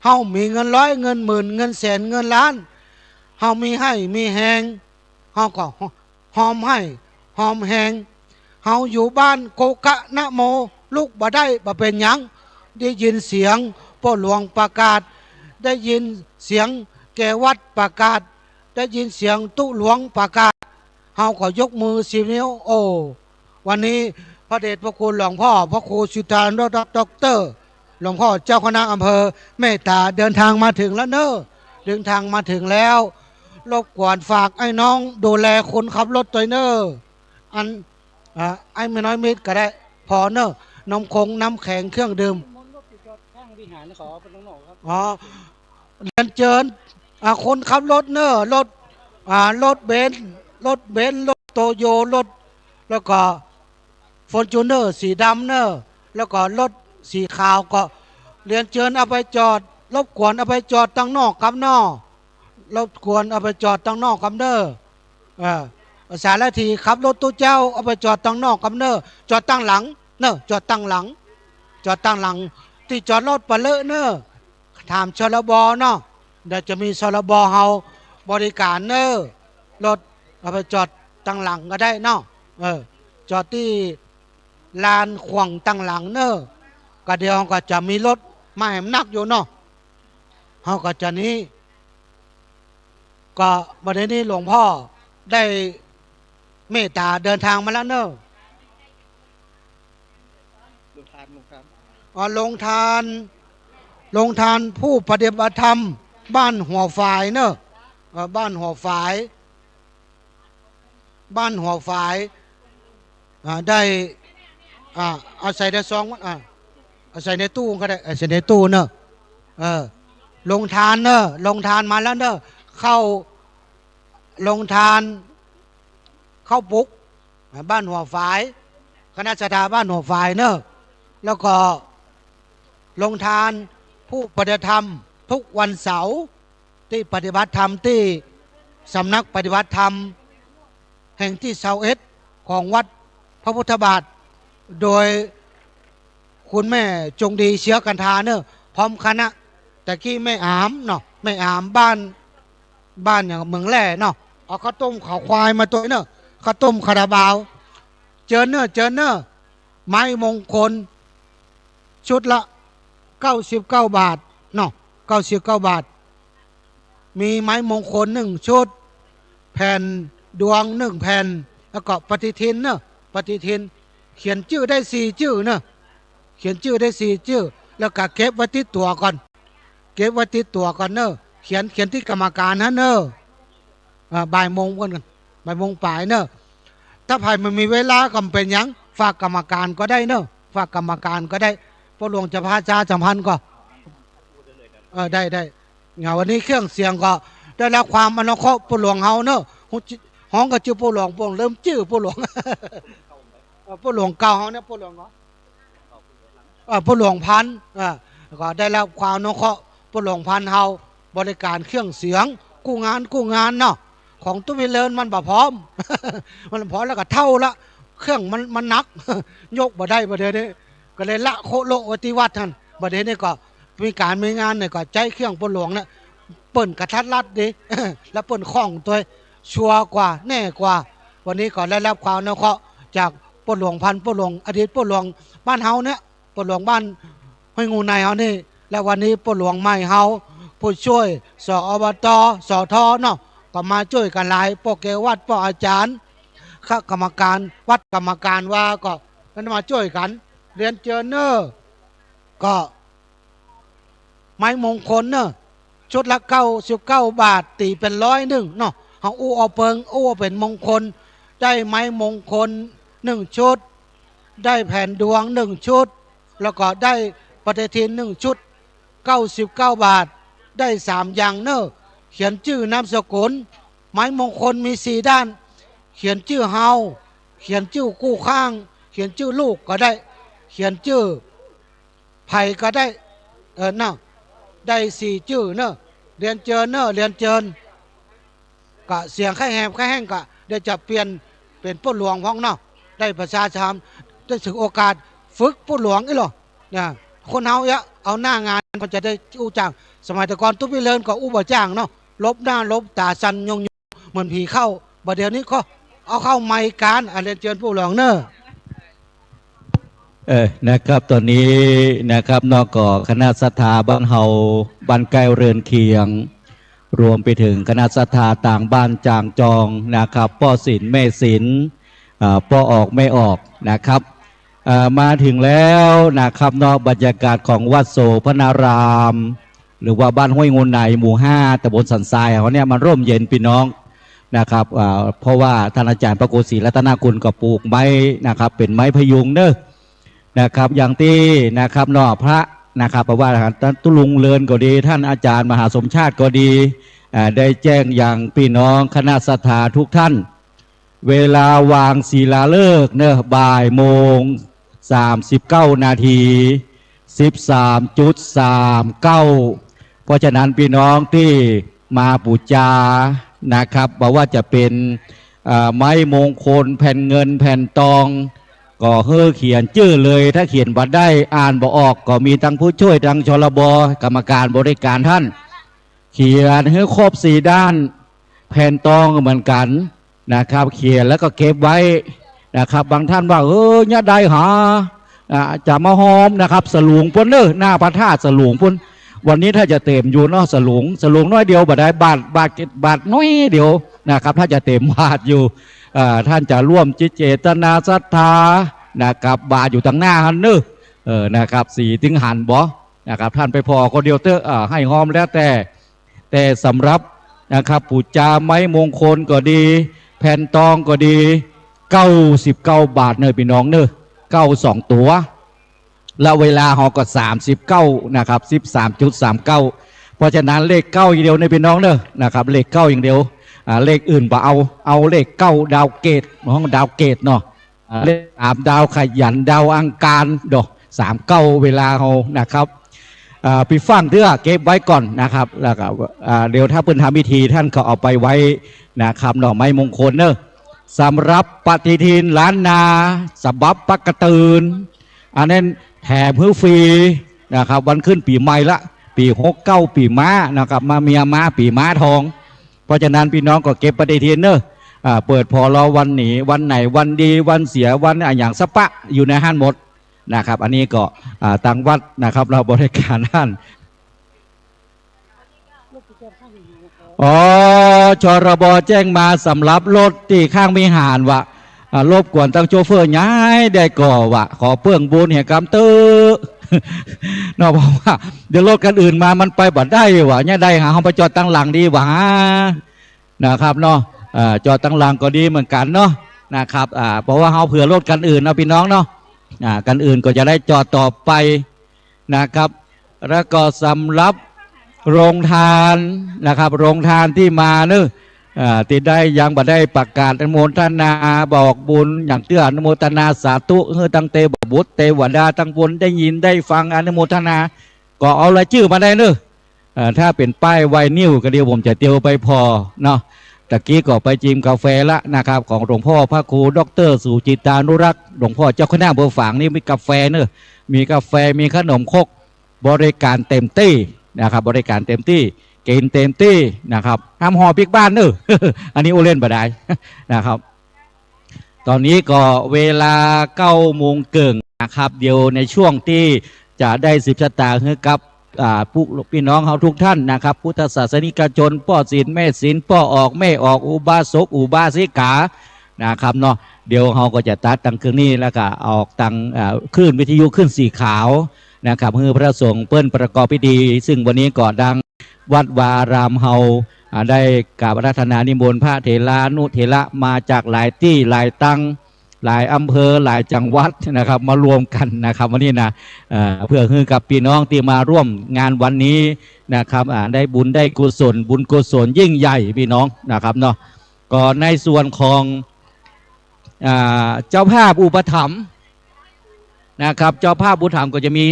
เฮามีเงินร้อยเงินหมื่น เงินแสนเงินล้าน เฮามีไฮ่มีแฮง เฮาก็ ฮอมไฮ่ ฮอมแฮง เฮาอยู่บ้านโกกะนะโม ลุกบ่ได้ บ่เป๋นหยัง ได้ยินเสียงป้อหลวงประกาศ ได้ยินเสียงแกวัดประกาศ ได้ยินเสียงตุ๊หลวงประกาศ เฮาก็ยกมือสี่นิ้ว โอ้ วันนี้พระเดชพระคุณหลวงพ่อ พระครูสุทธานุรักษ์ ด็อกเตอร์ หลวงพ่อเจ้าคณะอำเภอเมตตา เดินทางมาถึงแล้วเนาะ เดินทางมาถึงแล้ว รบกวนฝากไอ้น้องดูแลคนขับรถตวยเนาะ อัน อ่า ไอ้แม่น้อยมิตรก็ได้ ผ่อเนาะ น้ำคงน้ำแข็งเครื่องดื่ม มนต์รถติดจอดข้างวิหาร ขอเอาไปข้างนอกครับ อ๋อ เรียนเจิญ อ่า คนขับรถเนาะ รถ อ่า รถเบนซ์ รถเบนซ์ รถโตโย รถ แล้วก็ ฟอร์จูเนอร์สีดำเนาะ แล้วก็รถสีขาวก็เรียนเจิญเอาไปจอด รบกวนเอาไปจอดตังนอกกำเนาะ รบกวนเอาไปจอดตังนอกกำเนาะ เออ สารถีขับรถตุ๊เจ้า เอาไปจอดตังนอกกำเนาะ จอดตังหลังเนาะ จอดตังหลัง จอดตังหลัง ตี้จอดรถปะเลอะเนาะ ถาม ชลบ เนาะ เดี๋ยวจะมี ชลบ เฮาบริการเนาะ รถเอาไปจอดตังหลังก็ได้เนาะ เออ จอดตี้ลานขวางตังหลังเนาะ ก็เดี๋ยวก็จะมีรถมาแหมนักอยู่เนาะ เฮาก็จะนี้ ก็วันนี้หลวงพ่อได้เมตตาเดินทางมาแล้วเนาะ โรงทาน โรงทาน อ๋อ โรงทาน โรงทานผู้ปฏิบัติธรรมบ้านหัวฝายเนาะ เอ่อ บ้านหัวฝาย บ้านหัวฝาย อ่า ได้ อ่า เอาใส่ในซองมัน อ่า เอาใส่ในตู้ก็ได้ เอาใส่ในตู้เนาะ เออ โรงทานเนาะ โรงทานมาแล้วเนาะ ข้าว โรงทาน ข้าวปุก อ่า บ้านหัวฝาย คณะศรัทธาบ้านหัวฝายเนาะ แล้วก็ โรงทานผู้ปฏิบัติธรรมทุกวันเสาร์ ตี้ปฏิบัติธรรมตี้สำนักปฏิบัติธรรมแห่งตี้ซาวเอ็ดของวัดพระพุทธบาท โดยคุณแม่จงดีเชื้อกันทาเนาะ พร้อมคณะ ตะกี้แม่อามเนาะ แม่อามบ้าน บ้านอย่างเมืองแร่เนาะ เอาข้าวต้มข้าวควายมาตวยเนาะ ข้าวต้มคาราบาว เจิญเนาะ เจิญเนาะ ไม้มงคล ชุดละเก้าสิบเก้าบาทเนาะ เก้าสิบเก้าบาท มีไม้มงคลหนึ่งชุด แผ่นดวงหนึ่งแผ่น แล้วก็ปฏิทินเนาะ ปฏิทิน เขียนจื้อได้สี่จื้อเนาะ เขียนจื้อได้สี่จื้อ แล้วก็เก็บไว้ติดตั๋วก่อน เก็บไว้ติดตั๋วก่อนเนาะ เขียน เขียนตี้กรรมการหั้นเนาะ อ่า บ่ายโมงก่อน บ่ายโมงป๋ายเนาะ ถ้าใผบ่มีเวลาก็บ่เป๋นหยัง ฝากกรรมการก็ได้เนาะ ฝากกรรมการก็ได้ ป้อหลวงจะประชาสัมพันธ์ก่อ เออ ได้ ได้ เนี่ย วันนี้เครื่องเสียงก็ได้รับความอนุเคราะห์ ป้อหลวงเฮาเนาะ ฮ้อง ฮ้องก็จื้อป้อหลวง ป้อหลวง ลืมจื้อป้อหลวง เออ ป้อหลวงเก่าเฮาเนี่ย ป้อหลวงเหรอ เอ่อ ป้อหลวงพันธุ์ อ่า ก็ได้รับความอนุเคราะห์ ป้อหลวงพันธุ์เฮาบริการเครื่องเสียงกู้งาน กู้งานเนาะ ของตุ๊พิเลินมันบ่พร้อม มันพร้อมแล้วก็เฒ่าละ เครื่องมัน มันหนัก ยกบ่ได้ บ่าเดี่ยวนี้ ก็เลยละโคะโละไว้ตี้วัดหั้น บ่าเดี่ยวนี้ก็มีก๋านมีงานเนี่ยก็ใจ๊เครื่องป้นหลวงเนี่ย เปิ้นกระทัดรัดดี แล้วเปิ้นคล่องตวย ชัวร์กว่า แน่กว่า วันนี้ก็ได้รับความอนุเคราะห์จากป้นหลวงพันธุ์ ป้นหลวง อดีตป้นหลวงบ้านเฮาเนี่ย ป้นหลวงบ้านห้วยงูในเฮานี่ และวันนี้ป้นหลวงใหม่เฮา ผู้จ้วย ส อบต ส ท เนาะ ก็มาจ้วยกั๋นหลาย ป้อแก้ววัด ป้ออาจ๋ารย์ คณะกรรมก๋านวัด กรรมก๋านวาก็ได้มาจ้วยกั๋น เรียนเจิญเน่อ ก็ ไม้มงคลเน่อ ชุดละเก้าสิบเก้าบาท ตี๋เป๋นร้อยนึ่งเนาะ เฮาอู้เอาเปิง อู้เอาเป๋นมงคล ได้ไม้มงคลนึ่งชุด ได้แผ่นดวงนึ่งชุด แล้วก็ได้ปฏิทินนึ่งชุด เก้าสิบเก้าบาท ได้สามอย่างเน่อ เขียนจื้อนามสกุล ไม้มงคลมีสี่ด้าน เขียนจื้อเฮา เขียนจื้อกู้ข้าง เขียนจื้อลูกก็ได้ เขียนจื้อ ใผก็ได้ เออ เนาะ ได้สี่จื้อเน่อ เรียนเจิญเน่อ เรียนเจิญ ก็เสียงใค่แหบใค่แห้งก็เดี๋ยวจะเปลี่ยนเป๋นป้นหลวงพ่องเนาะ ได้ประชาสัมพันธ์ ได้ถือโอกาสฝึกป้นหลวงอี้เหรอ เนี่ย คนเฮาเยียะ เอาหน้างานมันจะได้อู้จ้าง สมัยแต่ก่อนตุ๊ปี้เลินก็อู้บ่จ้างเนาะ หลบหน้าหลบต๋าสั่นยงๆ เหมือนผีเข้า บ่าเดี่ยวนี้ก็เอาเข้าใหม่ก๋าน อ่ะ เรียนเจิญป้นหลวงเน่อ เออ นะครับ ต๋อนนี้นะครับเนาะ ก็คณะศรัทธาบ้านเฮา บ้านใก้เรือนเคียง รวมไปเถิงคณะศรัทธาต่างบ้านต่างจองนะครับ ป้อศีลแม่ศีล อ่า ป้อออกแม่ออกนะครับ อ่า มาเถิงแล้วนะครับเนาะ บรรยากาศของวัดโสภณาราม หรือว่าบ้านห้วยงูใน หมู่ห้า ตำบลสันทรายเฮาเนี่ย มันร่มเย็นปี้น้องนะครับ อ่า เพราะว่าท่านอาจ๋ารย์พระครูศรีรัตนกุลก็ปลูกไม้นะครับ เป๋นไม้พยุงเน่อ นะครับ อย่างตี้นะครับเนาะ พระนะครับ เพราะว่าท่านตุ๊ลุงเลินก็ดี ท่านอาจ๋ารย์มหาสมชาติก็ดี อ่า ได้แจ้งยังปี้น้องคณะศรัทธาทุกท่าน เวลาวางศิลาฤกษ์เน่อ บ่ายโมงสามสิบเก้านาที สิบสามจุดสามเก้า เพราะฉะนั้นปี้น้องตี้มาปู๋จานะครับ บ่ว่าจะเป๋น เอ่อ ไม้มงคล แผ่นเงิน แผ่นตอง ก็หื้อเขียนจื้อเลย ถ้าเขียนบ่ได้ อ่านบ่ออก ก็มีตังผู้จ้วย ตัง ชลบ กรรมก๋านบริก๋านท่าน เขียนหื้อครบสี่ด้าน แผ่นตองก็เหมือนกั๋นนะครับ เขียนแล้วก็เก็บไว้นะครับ บางท่านว่า เออ เยียะใดหา อ่า จะมาฮอมนะครับ สลุงปู้นเน่อ หน้าพระธาตุสลุงปู้น วันนี้ถ้าจะเต๋มอยู่เนาะ สลุง สลุงน้อยเดียวบ่ได้ บาตร บาตร บาตรน้อยเดียวนะครับ ถ้าจะเต๋มบาตรอยู่ อ่า ท่านจะร่วมจิตเจตนาศรัทธานะครับ บาตรอยู่ตังหน้าหั้นเน่อ เออ นะครับ สีตึงหันบ่นะครับ ท่านไปผ่อคนเดียวเต๊อะ อ่า ให้ฮอมแล้วแต่ แต่สำหรับนะครับ ปู๋จาไม้มงคลก็ดี แผ่นตองก็ดี เก้าสิบเก้าบาทเน่อปี้น้องเน่อ เก้าสองตั๋ว และเวลาเฮาก็สามสิบเก้านะครับ สิบสามจุดสามเก้า เพราะฉะนั้นเลขเก้าอย่างเดียวเน่อปี้น้องเน่อนะครับ เลขเก้าอย่างเดียว อ่า เลขอื่นบ่เอา เอาเลขเก้าดาวเกต ห้องดาวเกตเนาะ อ่า เลขสามดาวขยัน ดาวอังคารเนาะ สามเก้า เวลาเฮานะครับ อ่า ไปฟังเตื้อ เก็บไว้ก่อนนะครับ แล้วก็ อ่า เดี๋ยวถ้าเปิ้นทำพิธีท่านก็เอาไปไว้นะครับเนาะ ไม้มงคลเน่อ สำหรับปฏิทินล้านนา ฉบับปักกะตื่น อันนั้นแถมหื้อฟรีนะครับ วันขึ้นปี๋ใหม่ละ ปี๋หกเก้า ปี๋ม้านะครับ มะเมียม้า ปี๋ม้าทอง เพราะฉะนั้นปี้น้องก็เก็บปฏิทินเน่อ อ่า เปิดผ่อรอวันนี้ วันไหนวันดี วันเสีย วันอะหยังสะปะ อยู่ในหั้นหมดนะครับ อันนี้ก็ อ่า ตังวัดนะครับ เฮาบริก๋านหั้น อ๋อ ชลบ แจ้งมาสำหรับรถตี้ข้างวิหารว่า อ่า รบกวนตังโชเฟอร์ย้ายได้ก่อว่า ขอเปิ้งบุญเหียกำเต๊อะ เนาะ เพราะว่าเดี๋ยวรถคันอื่นมามันไปบ่ได้ว่า เยียะใดหา เฮาไปจอดตังหลังดีกว่า นะครับเนาะ เอ่อ จอดตังหลังก็ดีเหมือนกั๋นเนาะ นะครับ อ่า เพราะว่าเฮาเผื่อรถคันอื่นเนาะปี้น้องเนาะ อ่า คันอื่นก็จะได้จอดต่อไปนะครับ แล้วก็สำหรับโรงทานนะครับ โรงทานตี้มาเน่อ อ่า ตี้ได้ยังบ่ได้ประกาศอนุโมทนาบอกบุญ อย่างเตื้ออนุโมทนาสาธุ หื้อตังเตวบุตรเตวดาตังบนได้ยินได้ฟังอนุโมทนา ก็เอารายจื้อมาได้เน่อ เอ่อ ถ้าเป๋นป้ายไวนิลก็เดี๋ยวผมจะเตียวไปผ่อเนาะ ตะกี้ก็ไปจิมกาแฟละนะครับ ของหลวงพ่อพระครูด็อกเตอร์สุจิตานุรักษ์ หลวงพ่อเจ้าคณะอำเภอฝางนี่มีกาแฟเนอะ มีกาแฟ มีขนมครก บริการเต็มตี้นะครับ บริการเต็มตี้ กิ๋นเต็มตี้นะครับ ห้ามห่อปิ๊กบ้านเนอะ อันนี้อู้เล่นบ่ได้นะครับ ต๋อนนี้ก็เวลาเก้าโมงเกิ่งนะครับ เดี๋ยวในช่วงตี้จะได้สืบชะตาหื้อกับ อ่า ผู้ ปี้น้องเฮาทุกท่านนะครับ พุทธศาสนิกชน ป้อศีลแม่ศีล ป้อออกแม่ออก อุบาสกอุบาสิกานะครับเนาะ เดี๋ยวเฮาก็จะตัดตังคลื่นนี้ แล้วก็ออกตัง อ่า คลื่นวิทยุคลื่นสีขาวนะครับ หื้อพระสงฆ์เปิ้นประกอบพิธี ซึ่งวันนี้ก็ดังวัดวาอารามเฮา อ่า ได้กราบอาราธนานิมนต์พระเถรานุเถระมาจากหลายตี้หลายตัง หลายอำเภอหลายจังหวัดนะครับ มารวมกั๋นนะครับ วันนี้นะ เอ่อ เพื่อหื้อกับปี้น้องตี้มาร่วมงานวันนี้นะครับ อ่า ได้บุญได้กุศล บุญกุศลยิ่งใหญ่ปี้น้องนะครับเนาะ ก็ในส่วนของ อ่า เจ้าภาพอุปถัมภ์นะครับ เจ้าภาพอุปถัมภ์ก็จะมี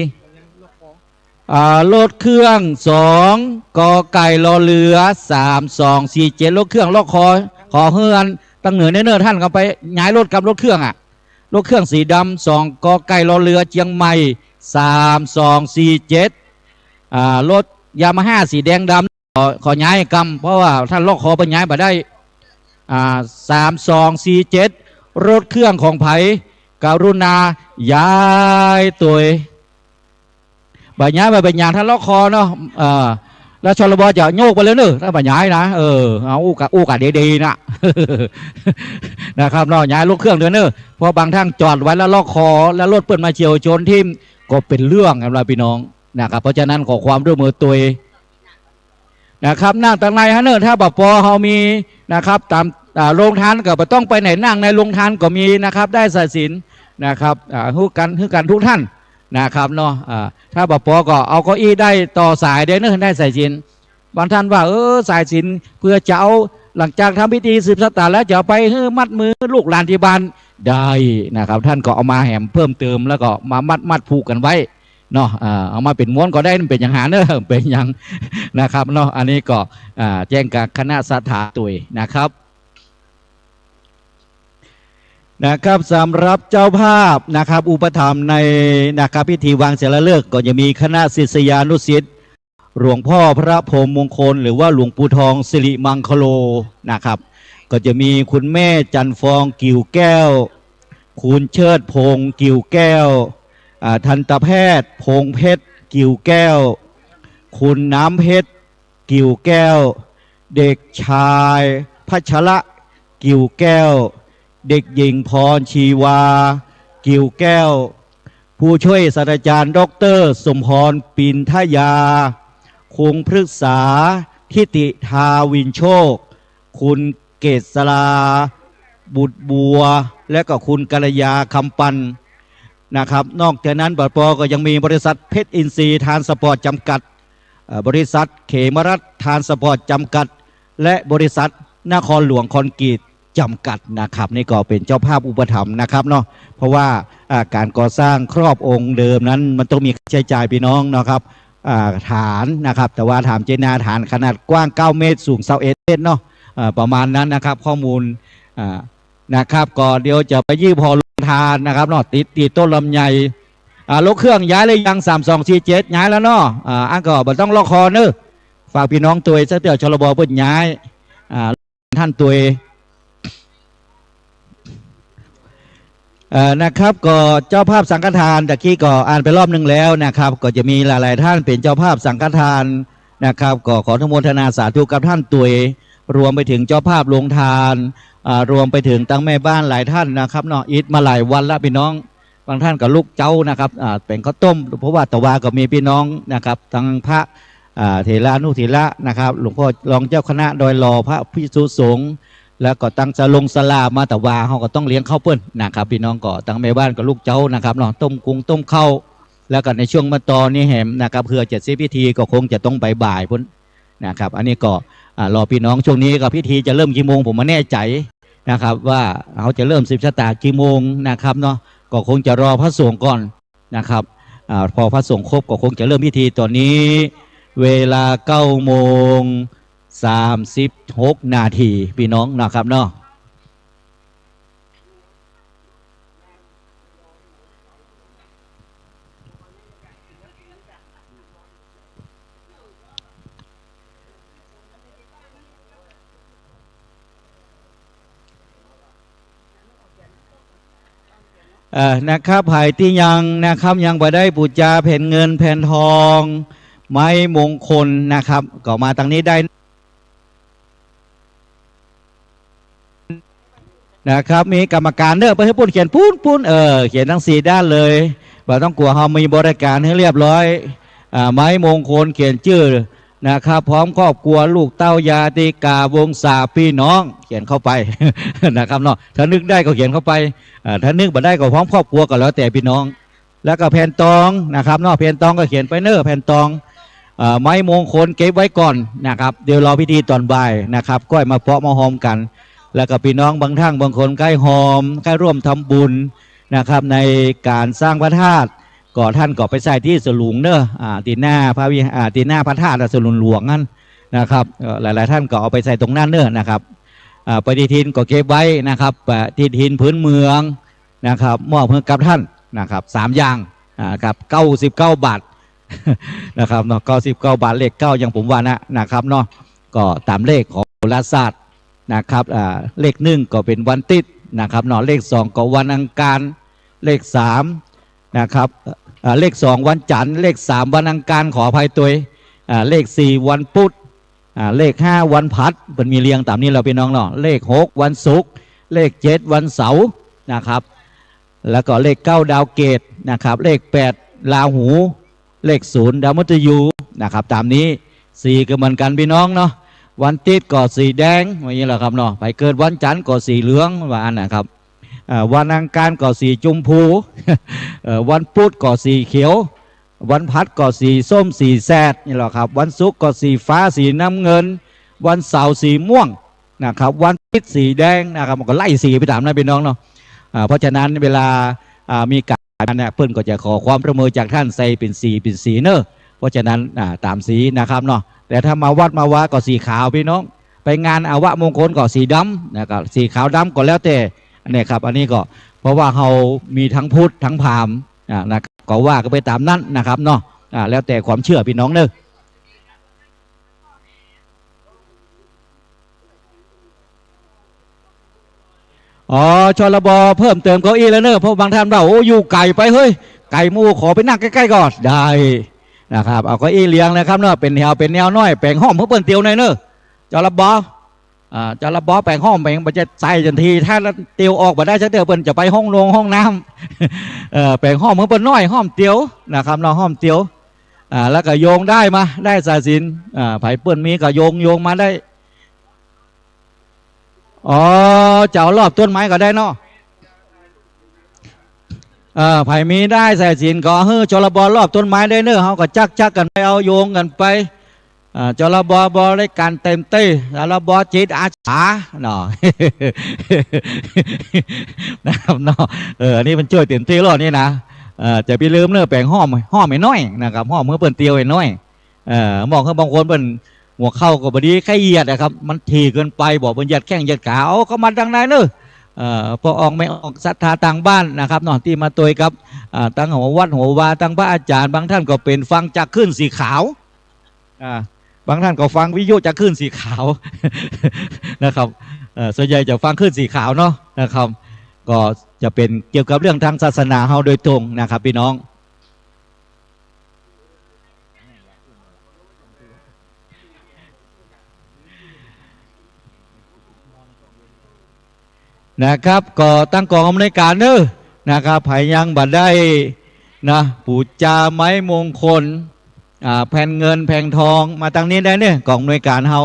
อ่า รถเครื่อง สอง ก.ไก่ ร.เรือ สามสองสี่เจ็ด รถเครื่อง รถขอ ขอเฮือน ตังเหนือเนิ่นๆ ท่านก็ไปย้ายรถกับรถเครื่องอะ รถเครื่องสีดำ สอง ก.ไก่ ร.เรือ เจียงใหม่ สามสองสี่เจ็ด อ่า รถยามาฮ่าสีแดงดำ ขอ ขอย้ายกำ เพราะว่าท่าน ร.ข.เปิ้นย้ายบ่ได้ อ่า สามสองสี่เจ็ด รถเครื่องของใผ กรุณาย้ายตวย บ่ย้ายบ่เป๋นหยัง ท่าน ร.ข.เนาะ เอ่อ แล้ว ชลบ.จะโยกไปเลยเนอะ ถ้าบ่ย้ายนะ เออ เอาอู้กะ อู้กะดีๆ นะ นะครับเนาะ ย้ายรถเครื่องตวยเนอะ เพราะบางท่านจอดไว้แล้ว ร.ข.แล้วรถเปิ้นมาเฉี่ยวชนทิ่ม ก็เป๋นเรื่องกั๋นละปี้น้องนะครับ เพราะฉะนั้นขอความร่วมมือตวย นะครับ นั่งตังในหั้นเนอะ ถ้าบ่ปอเฮามีนะครับ ต๋าม อ่า โรงทานก็บ่ต้องไปไหน นั่งในโรงทานก็มีนะครับ ได้สายสิญจน์นะครับ อ่า ฮู้กั๋น ฮู้กั๋นทุกท่านนะครับเนาะ อ่า ถ้าบ่ปอก็เอาเก้าอี้ได้ต่อสายได้เนอะ ได้สายสิญจน์ บางท่านว่า เออ สายสิญจน์เพื่อจะเอา หลังจากทำพิธีสืบชะตาแล้วจะเอาไปหื้อมัดมือลูกหลานตี้บ้าน ได้นะครับ ท่านก็เอามาแหมเพิ่มเติม แล้วก็มามัด มัดผูกกั๋นไว้ เนาะ อ่า เอามาเป๋นม้วนก็ได้ บ่เป๋นหยังหาเนอะ บ่เป๋นหยังนะครับเนาะ อันนี้ก็ อ่า แจ้งกับคณะศรัทธาตวยนะครับ นะครับ สำหรับเจ้าภาพนะครับ อุปถัมภ์ในนะครับ พิธีวางศิลาฤกษ์ ก็จะมีคณะศิษยานุศิษย์ หลวงพ่อพระพรหมมงคล หรือว่าหลวงปู่ทองสิริมังคโลนะครับ ก็จะมีคุณแม่จันทร์ฟอง กิ่วแก้ว คุณเชิดพงษ์ กิ่วแก้ว อ่า ทันตแพทย์ พงษ์เพชร กิ่วแก้ว คุณน้ำเพชร กิ่วแก้ว เด็กชาย พัชระ กิ่วแก้ว เด็กหญิง พรชีวา กิ่วแก้ว ผู้ช่วยศาสตราจารย์ ด็อกเตอร์ สมพร ปินทยา คุณพฤกษา ทิติทาวินโชค คุณเกษรา บุตรบัว และก็คุณกัลยา คำปัน นะครับ นอกจากนั้น บ่ปอก็ยังมีบริษัทเพชรอินทรีย์ทรานสปอร์ตจำกัด เอ่อ บริษัทเขมรัตน์ทรานสปอร์ตจำกัด และบริษัทนครหลวงคอนกรีตจำกัดนะครับ นี่ก็เป๋นเจ้าภาพอุปถัมภ์นะครับเนาะ เพราะว่า อ่า ก๋านก่อสร้างครอบองค์เดิมนั้นมันต้องมีค่าใจ๊จ่ายปี้น้องนะครับ อ่า ฐานนะครับ แต่ว่าถามเจ๊นา ฐานขนาดกว้างเก้าเมตร สูงซาวเอ็ดเมตรเนาะ อ่า ประมาณนั้นนะครับ ข้อมูล อ่า นะครับ ก็เดี๋ยวจะไปยี่ผ่อโรงทานนะครับเนาะ ติด ติดต้นลำไย อ่า รถเครื่องย้ายหรือยัง สามสองสี่เจ็ด ย้ายแล้วเนาะ อ่า อันก็บ่ต้องรอคอเนอะ ฝากปี้น้องตวยสักเตื้อ ชลบ เปิ้นย้าย อ่า ท่านตวย เอ่อ นะครับ ก็เจ้าภาพสังฆทาน ตะกี้ก็อ่านไปรอบหนึ่งแล้วนะครับ ก็จะมีหลายๆ ท่านเป๋นเจ้าภาพสังฆทานนะครับ ก็ขออนุโมทนาสาธุกับท่านตวย รวมไปถึงเจ้าภาพโรงทาน อ่า รวมไปถึงตังแม่บ้านหลายท่านนะครับเนาะ อิดมาหลายวันละปี้น้อง บางท่านก็ลุกเจ๊านะครับ อ่า แป๋งข้าวต้ม เพราะว่าตะวาก็มีปี้น้องนะครับ ตังพระ อ่า เถรานุเถระนะครับ หลวงพ่อรองเจ้าคณะดอยหล่อ พระภิกษุสงฆ์ แล้วก็ตังสลงสลามาตะวา เฮาก็ต้องเลี้ยงข้าวเปิ้นนะครับ ปี้น้องก็ตังแม่บ้านก็ลุกเจ๊านะครับเนาะ ต้มกุงต้มข้าว แล้วก็ในช่วงเมื่อตอนนี้แหมนะครับ เพื่อจะเสร็จพิธีก็คงจะต้องบ่ายๆ ปู้นนะครับ อันนี้ก็ อ่า รอปี้น้อง ช่วงนี้ก็พิธีจะเริ่มกี่โมงผมบ่แน่ใจ๋นะครับ ว่าเฮาจะเริ่มสืบชะตากี่โมงนะครับเนาะ ก็คงจะรอพระสงฆ์ก่อนนะครับ อ่า พอพระสงฆ์ครบก็คงจะเริ่มพิธี ต๋อนนี้เวลาเก้าโมง สามสิบหกนาที ปี้น้องนะครับเนาะ เอ่อ นะครับ ใผตี้ยังนะครับ ยังบ่ได้ปู๋จาแผ่นเงินแผ่นทอง ไม้มงคลนะครับ ก็มาตางนี้ได้นะครับ มีก๋รรมก๋านเน่อ ไปหื้อปู้นเขียนปู๊นปู๊น เออ เขียนตังสี่ด้านเลย บ่ต้องกั๋ว เฮามีบริก๋ารหื้อเรียบร้อย อ่า ไม้มงคลเขียนจื้อ นะครับ พร้อมครอบครัว ลูกเต้าญาติกา วงศา ปี้น้อง เขียนเข้าไป นะครับเนาะ ถ้านึกได้ก็เขียนเข้าไป อ่า ถ้านึกบ่ได้ก็พร้อมครอบครัวก็แล้วแต่ปี้น้อง แล้วก็แผ่นตองนะครับเนาะ แผ่นตองก็เขียนไปเน่อ แผ่นตอง เอ่อ ไม้มงคลเก็บไว้ก่อนนะครับ เดี๋ยวรอพิธีต๋อนบ่ายนะครับ ก้อยมาเปาะมาฮอมกั๋น แล้วก็ปี้น้องบางท่านบางคนใค่ฮอม ใค่ร่วมทำบุญนะครับ ในก๋านสร้างพระธาตุ ก็ต้านก็ไปใส่ตี้สลุงเน่อ อ่า ตี้หน้าพระวิหา- อ่า ตี้หน้าพระธาตุสลุงหลวงหั้นนะครับ เอ่อ หลายๆ ต้านก็เอาไปใส่ตรงนั้นเน่อนะครับ อ่า ปฏิทินก็เก็บไว้นะครับ ปฏิทินพื้นเมืองนะครับ มอบหื้อกับต้านนะครับ สามอย่าง อ่า ครับ เก้าสิบเก้าบาท นะครับเนาะ เก้าสิบเก้าบาท เลขเก้าอย่างผมว่านะ นะครับเนาะ ก็ต๋ามเลขของโหราศาสตร์นะครับ อ่า เลขหนึ่งก็เป๋นวันติ๊ดนะครับเนาะ เลขสองก็วันอังคาร เลขสามนะครับ อ่า เลขสองวันจันทร์ เลขสามวันอังคาร ขออภัยตวย อ่า เลขสี่วันพุธ อ่า เลขห้าวันพฤหัส เปิ้นมีเรียงต๋ามนี้แล้วปี้น้องเนาะ เลขหกวันศุกร์ เลขเจ็ดวันเสาร์นะครับ แล้วก็เลขเก้าดาวเกตุนะครับ เลขแปดราหู เลขศูนย์ดาวมฤตยูนะครับ ต๋ามนี้ สีก็เหมือนกั๋นปี้น้องเนาะ วันติ๊ดก็สีแดง ว่าอย่างนี้แหละครับเนาะ ใผเกิดวันจันทร์ก็สีเหลือง ว่าอั้นนะครับ อ่า วันอังคารก็สีจุมพู เอ่อ วันพุธก็สีเขียว วันพฤหัสก็สีส้มสีแสดนี่แหละครับ วันศุกร์ก็สีฟ้าสีน้ำเงิน วันเสาร์สีม่วงนะครับ วันอาทิตย์สีแดงนะครับ มันก็ไล่สีไปต๋ามนั้นปี้น้องเนาะ อ่า เพราะฉะนั้นเวลา อ่า มีก๋านเนี่ย เปิ้นก็จะขอความร่วมมือจากต้านใส่เป๋นสีเป๋นสีเน่อ เพราะฉะนั้น อ่า ต๋ามสีนะครับเนาะ แต่ถ้ามาวัดมาวาก็สีขาวปี้น้อง ไปงานอัปมงคลก็สีดำนะครับ สีขาวดำก็แล้วแต่ อันนี้ครับ อันนี้ก็เพราะว่าเฮามีตึงพุทธตึงพราหมณ์ อ่า นะครับ ก็ว่ากั๋นไปต๋ามนั้นนะครับเนาะ อ่า แล้วแต่ความเจื้อปี้น้องเน่อ อ๋อ ชลบ เพิ่มเติมเก้าอี้แล้วเน่อ เพราะบางต้านว่า โอ้ อยู่ไก๋ไปเฮ้ย ไก๋หมู่ ขอไปนั่งใก้ๆ ก่อน ได้นะครับ เอาเก้าอี้เรียงเลยครับเนาะ เป๋นแถว เป๋นแนวน้อย แป๋งห้องหื้อเปิ้นเตียวหน่อยเน่อ ชลบ อ่า ชลบ แป๋งห้อง แป๋ง บ่ใจ้ใส่จันที ถ้าเตียวออกบ่ได้สักเตื้อ เปิ้นจะไปห้องนงห้องน้ำ เอ่อ แป๋งห้องหื้อเปิ้นหน่อย ห้องเตียวนะครับเนาะ ห้องเตียว อ่า แล้วก็โยงด้ายมา ด้ายสายสิญจน์ อ่า ใผเปิ้นมีก็โยง โยงมาได้ อ๋อ จะเอารอบต้นไม้ก็ได้เนาะ เอ่อ ใผมีด้ายสายสิญจน์ก็หื้อชลบ รอบต้นไม้ได้เน่อ เฮาก็จักๆ กั๋นไป เอาโยงกั๋นไป อ่า ชลบ บริก๋ารเต๋มเต๊ ชลบ จิตอาสาเนาะ นะครับเนาะ เออ อันนี้มันจ้วยเต๋มเต๊แล้วนี่นะ เออ จะไปลืมเน่อ แป๋งห้อง ห้องหื้อหน่อยนะครับ ห้องหื้อเปิ้นเตียวหน่อย เอ่อ มองหื้อบางคนเปิ้นหัวเข่าก็บ่ดี ใค่เหยียดอะครับ มันถี่เกินไป บ่ เปิ้นเหยียดแข้งเหยียดขา เอาเข้ามาตางในเน่อ เอ่อ ป้ออ่องแม่อ่องศรัทธาตางบ้านนะครับเนาะ ตี้มาตวยกับ อ่า ตึงหัววัดหัววา ตึงพระอาจ๋ารย์ บางต้านก็เป๋นฟังจากคลื่นสีขาว อ่า บางต้านก็ฟังวิทยุจากคลื่นสีขาว นะครับ เอ่อ ส่วนใหญ่จะฟังคลื่นสีขาวเนาะ นะครับ ก็จะเป๋นเกี่ยวกับเรื่องตางศาสนาเฮาโดยตรงนะครับ ปี้น้อง นะครับ ก็ตึงก๋องอำนวยก๋านเน่อ นะครับ ใผยังบ่ได้นะ ปู๋จาไม้มงคล อ่า แผ่นเงินแผ่นทอง มาตางนี้ได้เน่อ ก๋องอำนวยก๋านเฮา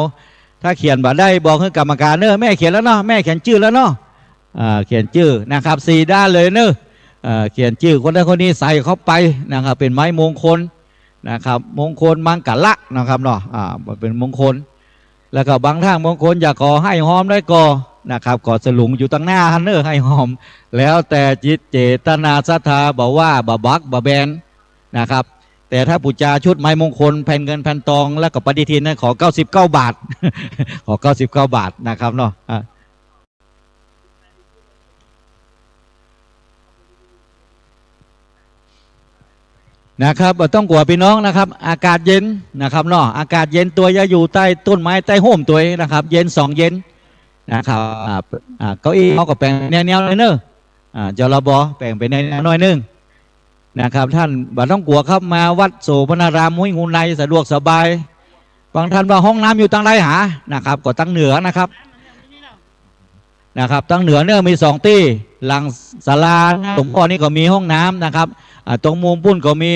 ถ้าเขียนบ่ได้บอกหื้อกรรมก๋านเน่อ แม่เขียนแล้วเนาะ แม่เขียนจื้อแล้วเนาะ อ่า เขียนจื้อนะครับ สี่ด้านเลยเน่อ เอ่อ เขียนจื้อคนนั้นคนนี้ใส่เข้าไปนะครับ เป๋นไม้มงคลนะครับ มงคลมังกละนะครับเนาะ อ่า เป๋นมงคล แล้วก็บางต้านบางคนอยากขอไห้ฮอมได้ก็นะครับ ก็สลุงอยู่ตางหน้าหั้นเน่อ ไห้ฮอม แล้วแต่จิตเจตนาศรัทธา บ่ว่าบ่บักบ่แบนนะครับ แต่ถ้าปู๋จาชุดไม้มงคล แผ่นเงินแผ่นตอง แล้วก็ปฏิทินนั้น ขอเก้าสิบเก้าบาท ขอเก้าสิบเก้าบาทนะครับเนาะ อ่า นะครับ บ่ต้องกั๋วพี่น้องนะครับ อากาศเย็นนะครับเนาะ อากาศเย็นตวย อย่าอยู่ใต้ต้นไม้ใต้ฮ่มตวยนะครับ เย็นสองเย็นนะครับ อ่า อ่า เก้าอี้เฮาก็แป๋งแนวๆ หน่อยเน่อ อ่า จลบ แป๋งเป๋นแนวๆ หน่อยนึ่งนะครับ ต้านบ่ต้องกั๋วครับ มาวัดโสภณาราม ห้วยงูใน สะดวกสบาย บางต้านว่าห้องน้ำอยู่ตางใดหานะครับ ก็ตางเหนือนะครับ นะครับ ตางเหนือเนี่ยมีสองตี้ หลังศาลาหลวงพ่อนี่ก็มีห้องน้ำนะครับ อ่า ตรงมุมปุ้นก็มี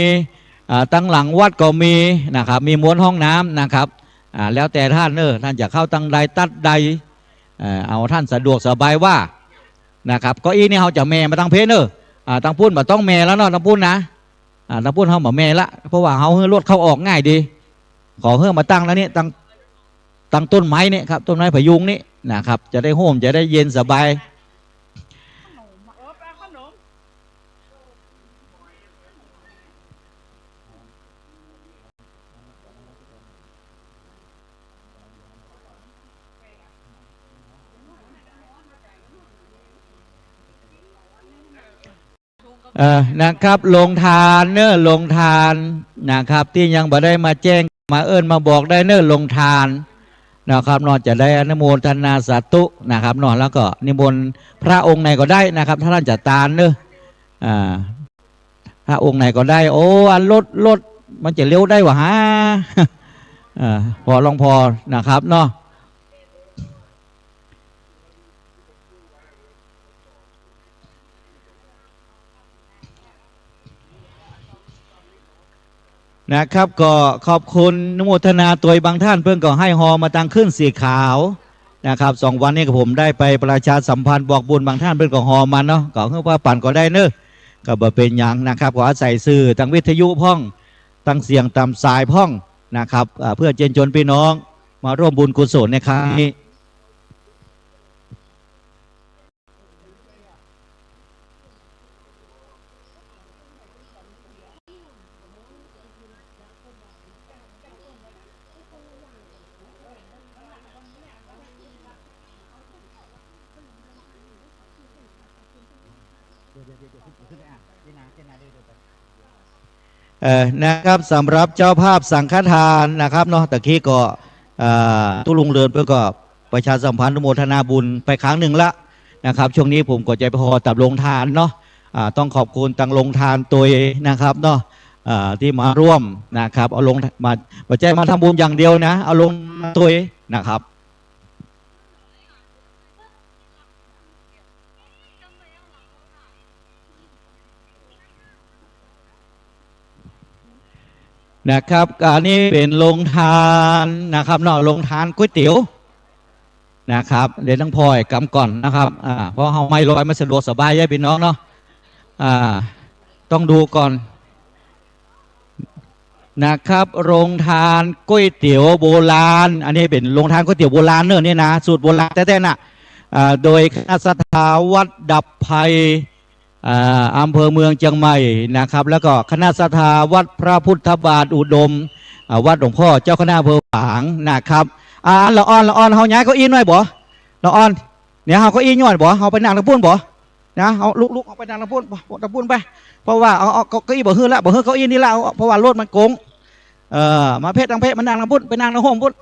อ่า ตางหลังวัดก็มีนะครับ มีหมดห้องน้ำนะครับ อ่า แล้วแต่ต้านเน่อ ต้านจะเข้าตางใดตั๊ดใด เอ่อ เอาต้านสะดวกสบายว่านะครับ เก้าอี้นี่เฮาจะแหม่มาตางเพเน่อ อ่า ตางปุ้นบ่ต้องแหม่แล้วเนาะ ตางปุ้นนะ อ่า ตางปุ้นเฮาบ่แหม่ละ เพราะว่าเฮาหื้อรถเข้าออกง่ายดี ขอหื้อมาตั้งแล้วนี่ ตั้ง ตั้งต้นไม้นี่ครับ ต้นไม้พะยุงนี่นะครับ จะได้ฮ่ม จะได้เย็นสบาย เอ่อ นะครับ โรงทานเน่อ โรงทานนะครับ ตี้ยังบ่ได้มาแจ้ง มาเอิ้นมาบอกได้เน่อ โรงทานนะครับเนาะ จะได้อนุโมทนาสาธุนะครับเนาะ แล้วก็นิมนต์พระองค์ไหนก็ได้นะครับ ถ้าต้านจะตานเน่อ อ่า พระองค์ไหนก็ได้ โอ้ อันรถ รถมันจะเร็วได้หวาหา เอ่อ ผ่อลองผ่อนะครับเนาะ นะครับ ก็ขอบคุณอนุโมทนาตวย บางต้านเปิ้นก็ห้อยห่อมาตางขึ้นสีขาวนะครับ สองวันนี้ก็ผมได้ไปประชาสัมพันธ์บอกบุญ บางต้านเปิ้นก็ห่อมาเนาะ ก็หื้อว่าปั๋นก็ได้เน่อ ก็บ่เป๋นหยังนะครับ ก็อาศัยสื่อตางวิทยุพ่อง ตางเสียงตามสายพ่องนะครับ อ่า เพื่อเจิญจวนปี้น้องมาร่วมบุญกุศลในครั้งนี้ เอ่อ นะครับ สำหรับเจ้าภาพสังฆทานนะครับเนาะ ตะกี้ก็ เอ่อ ตุ๊ลุงเรือนเปิ้นก็ประชาสัมพันธ์อนุโมทนาบุญไปครั้งนึ่งละนะครับ ช่วงนี้ผมก็จะไปห่อตามโรงทานเนาะ อ่า ต้องขอบคุณตางโรงทานตวยนะครับเนาะ อ่า ตี้มาร่วมนะครับ เอาโรง มา บ่ใจ้มาทำบุญอย่างเดียวนะ เอาโรงตวยนะครับ นะครับ อันนี้เป๋นโรงทานนะครับเนาะ โรงทานก๋วยเตี๋ยวนะครับ เดี๋ยวต้องผ่อยกำก่อนนะครับ อ่า เพราะเฮาไม้ลอยมันสะดวกสบาย ญาติพี่น้องเนาะ อ่า ต้องดูก่อน นะครับ โรงทานก๋วยเตี๋ยวโบราณ อันนี้เป๋นโรงทานก๋วยเตี๋ยวโบราณเน่อนี่นะ สูตรโบราณแต๊ๆ น่ะ อ่า โดยคณะศรัทธาวัดดับภัย อ่า อำเภอเมืองเจียงใหม่นะครับ แล้วก็คณะศรัทธาวัดพระพุทธบาทอุดม อ่า วัดหลวงพ่อเจ้าคณะอำเภอฝางนะครับ อ่า ละอ่อน ละอ่อน เฮาย้ายเก้าอี้หน่อยบ่ ละอ่อน เนี่ย เฮาเก้าอี้หน่อยบ่ เฮาไปนั่งตางปุ้นบ่ นะ เอาลุกๆ เอาไปนั่งตางปุ้น ตางปุ้นไป เพราะว่า เอา เอาเก้าอี้บ่หื้อละ บ่หื้อเก้าอี้นี่ละ เอา เพราะว่ารถมันโก๋ง เอ่อ มาเพะตางเพะ มานั่งตางปุ้น ไปนั่งตางฮ่มปุ้น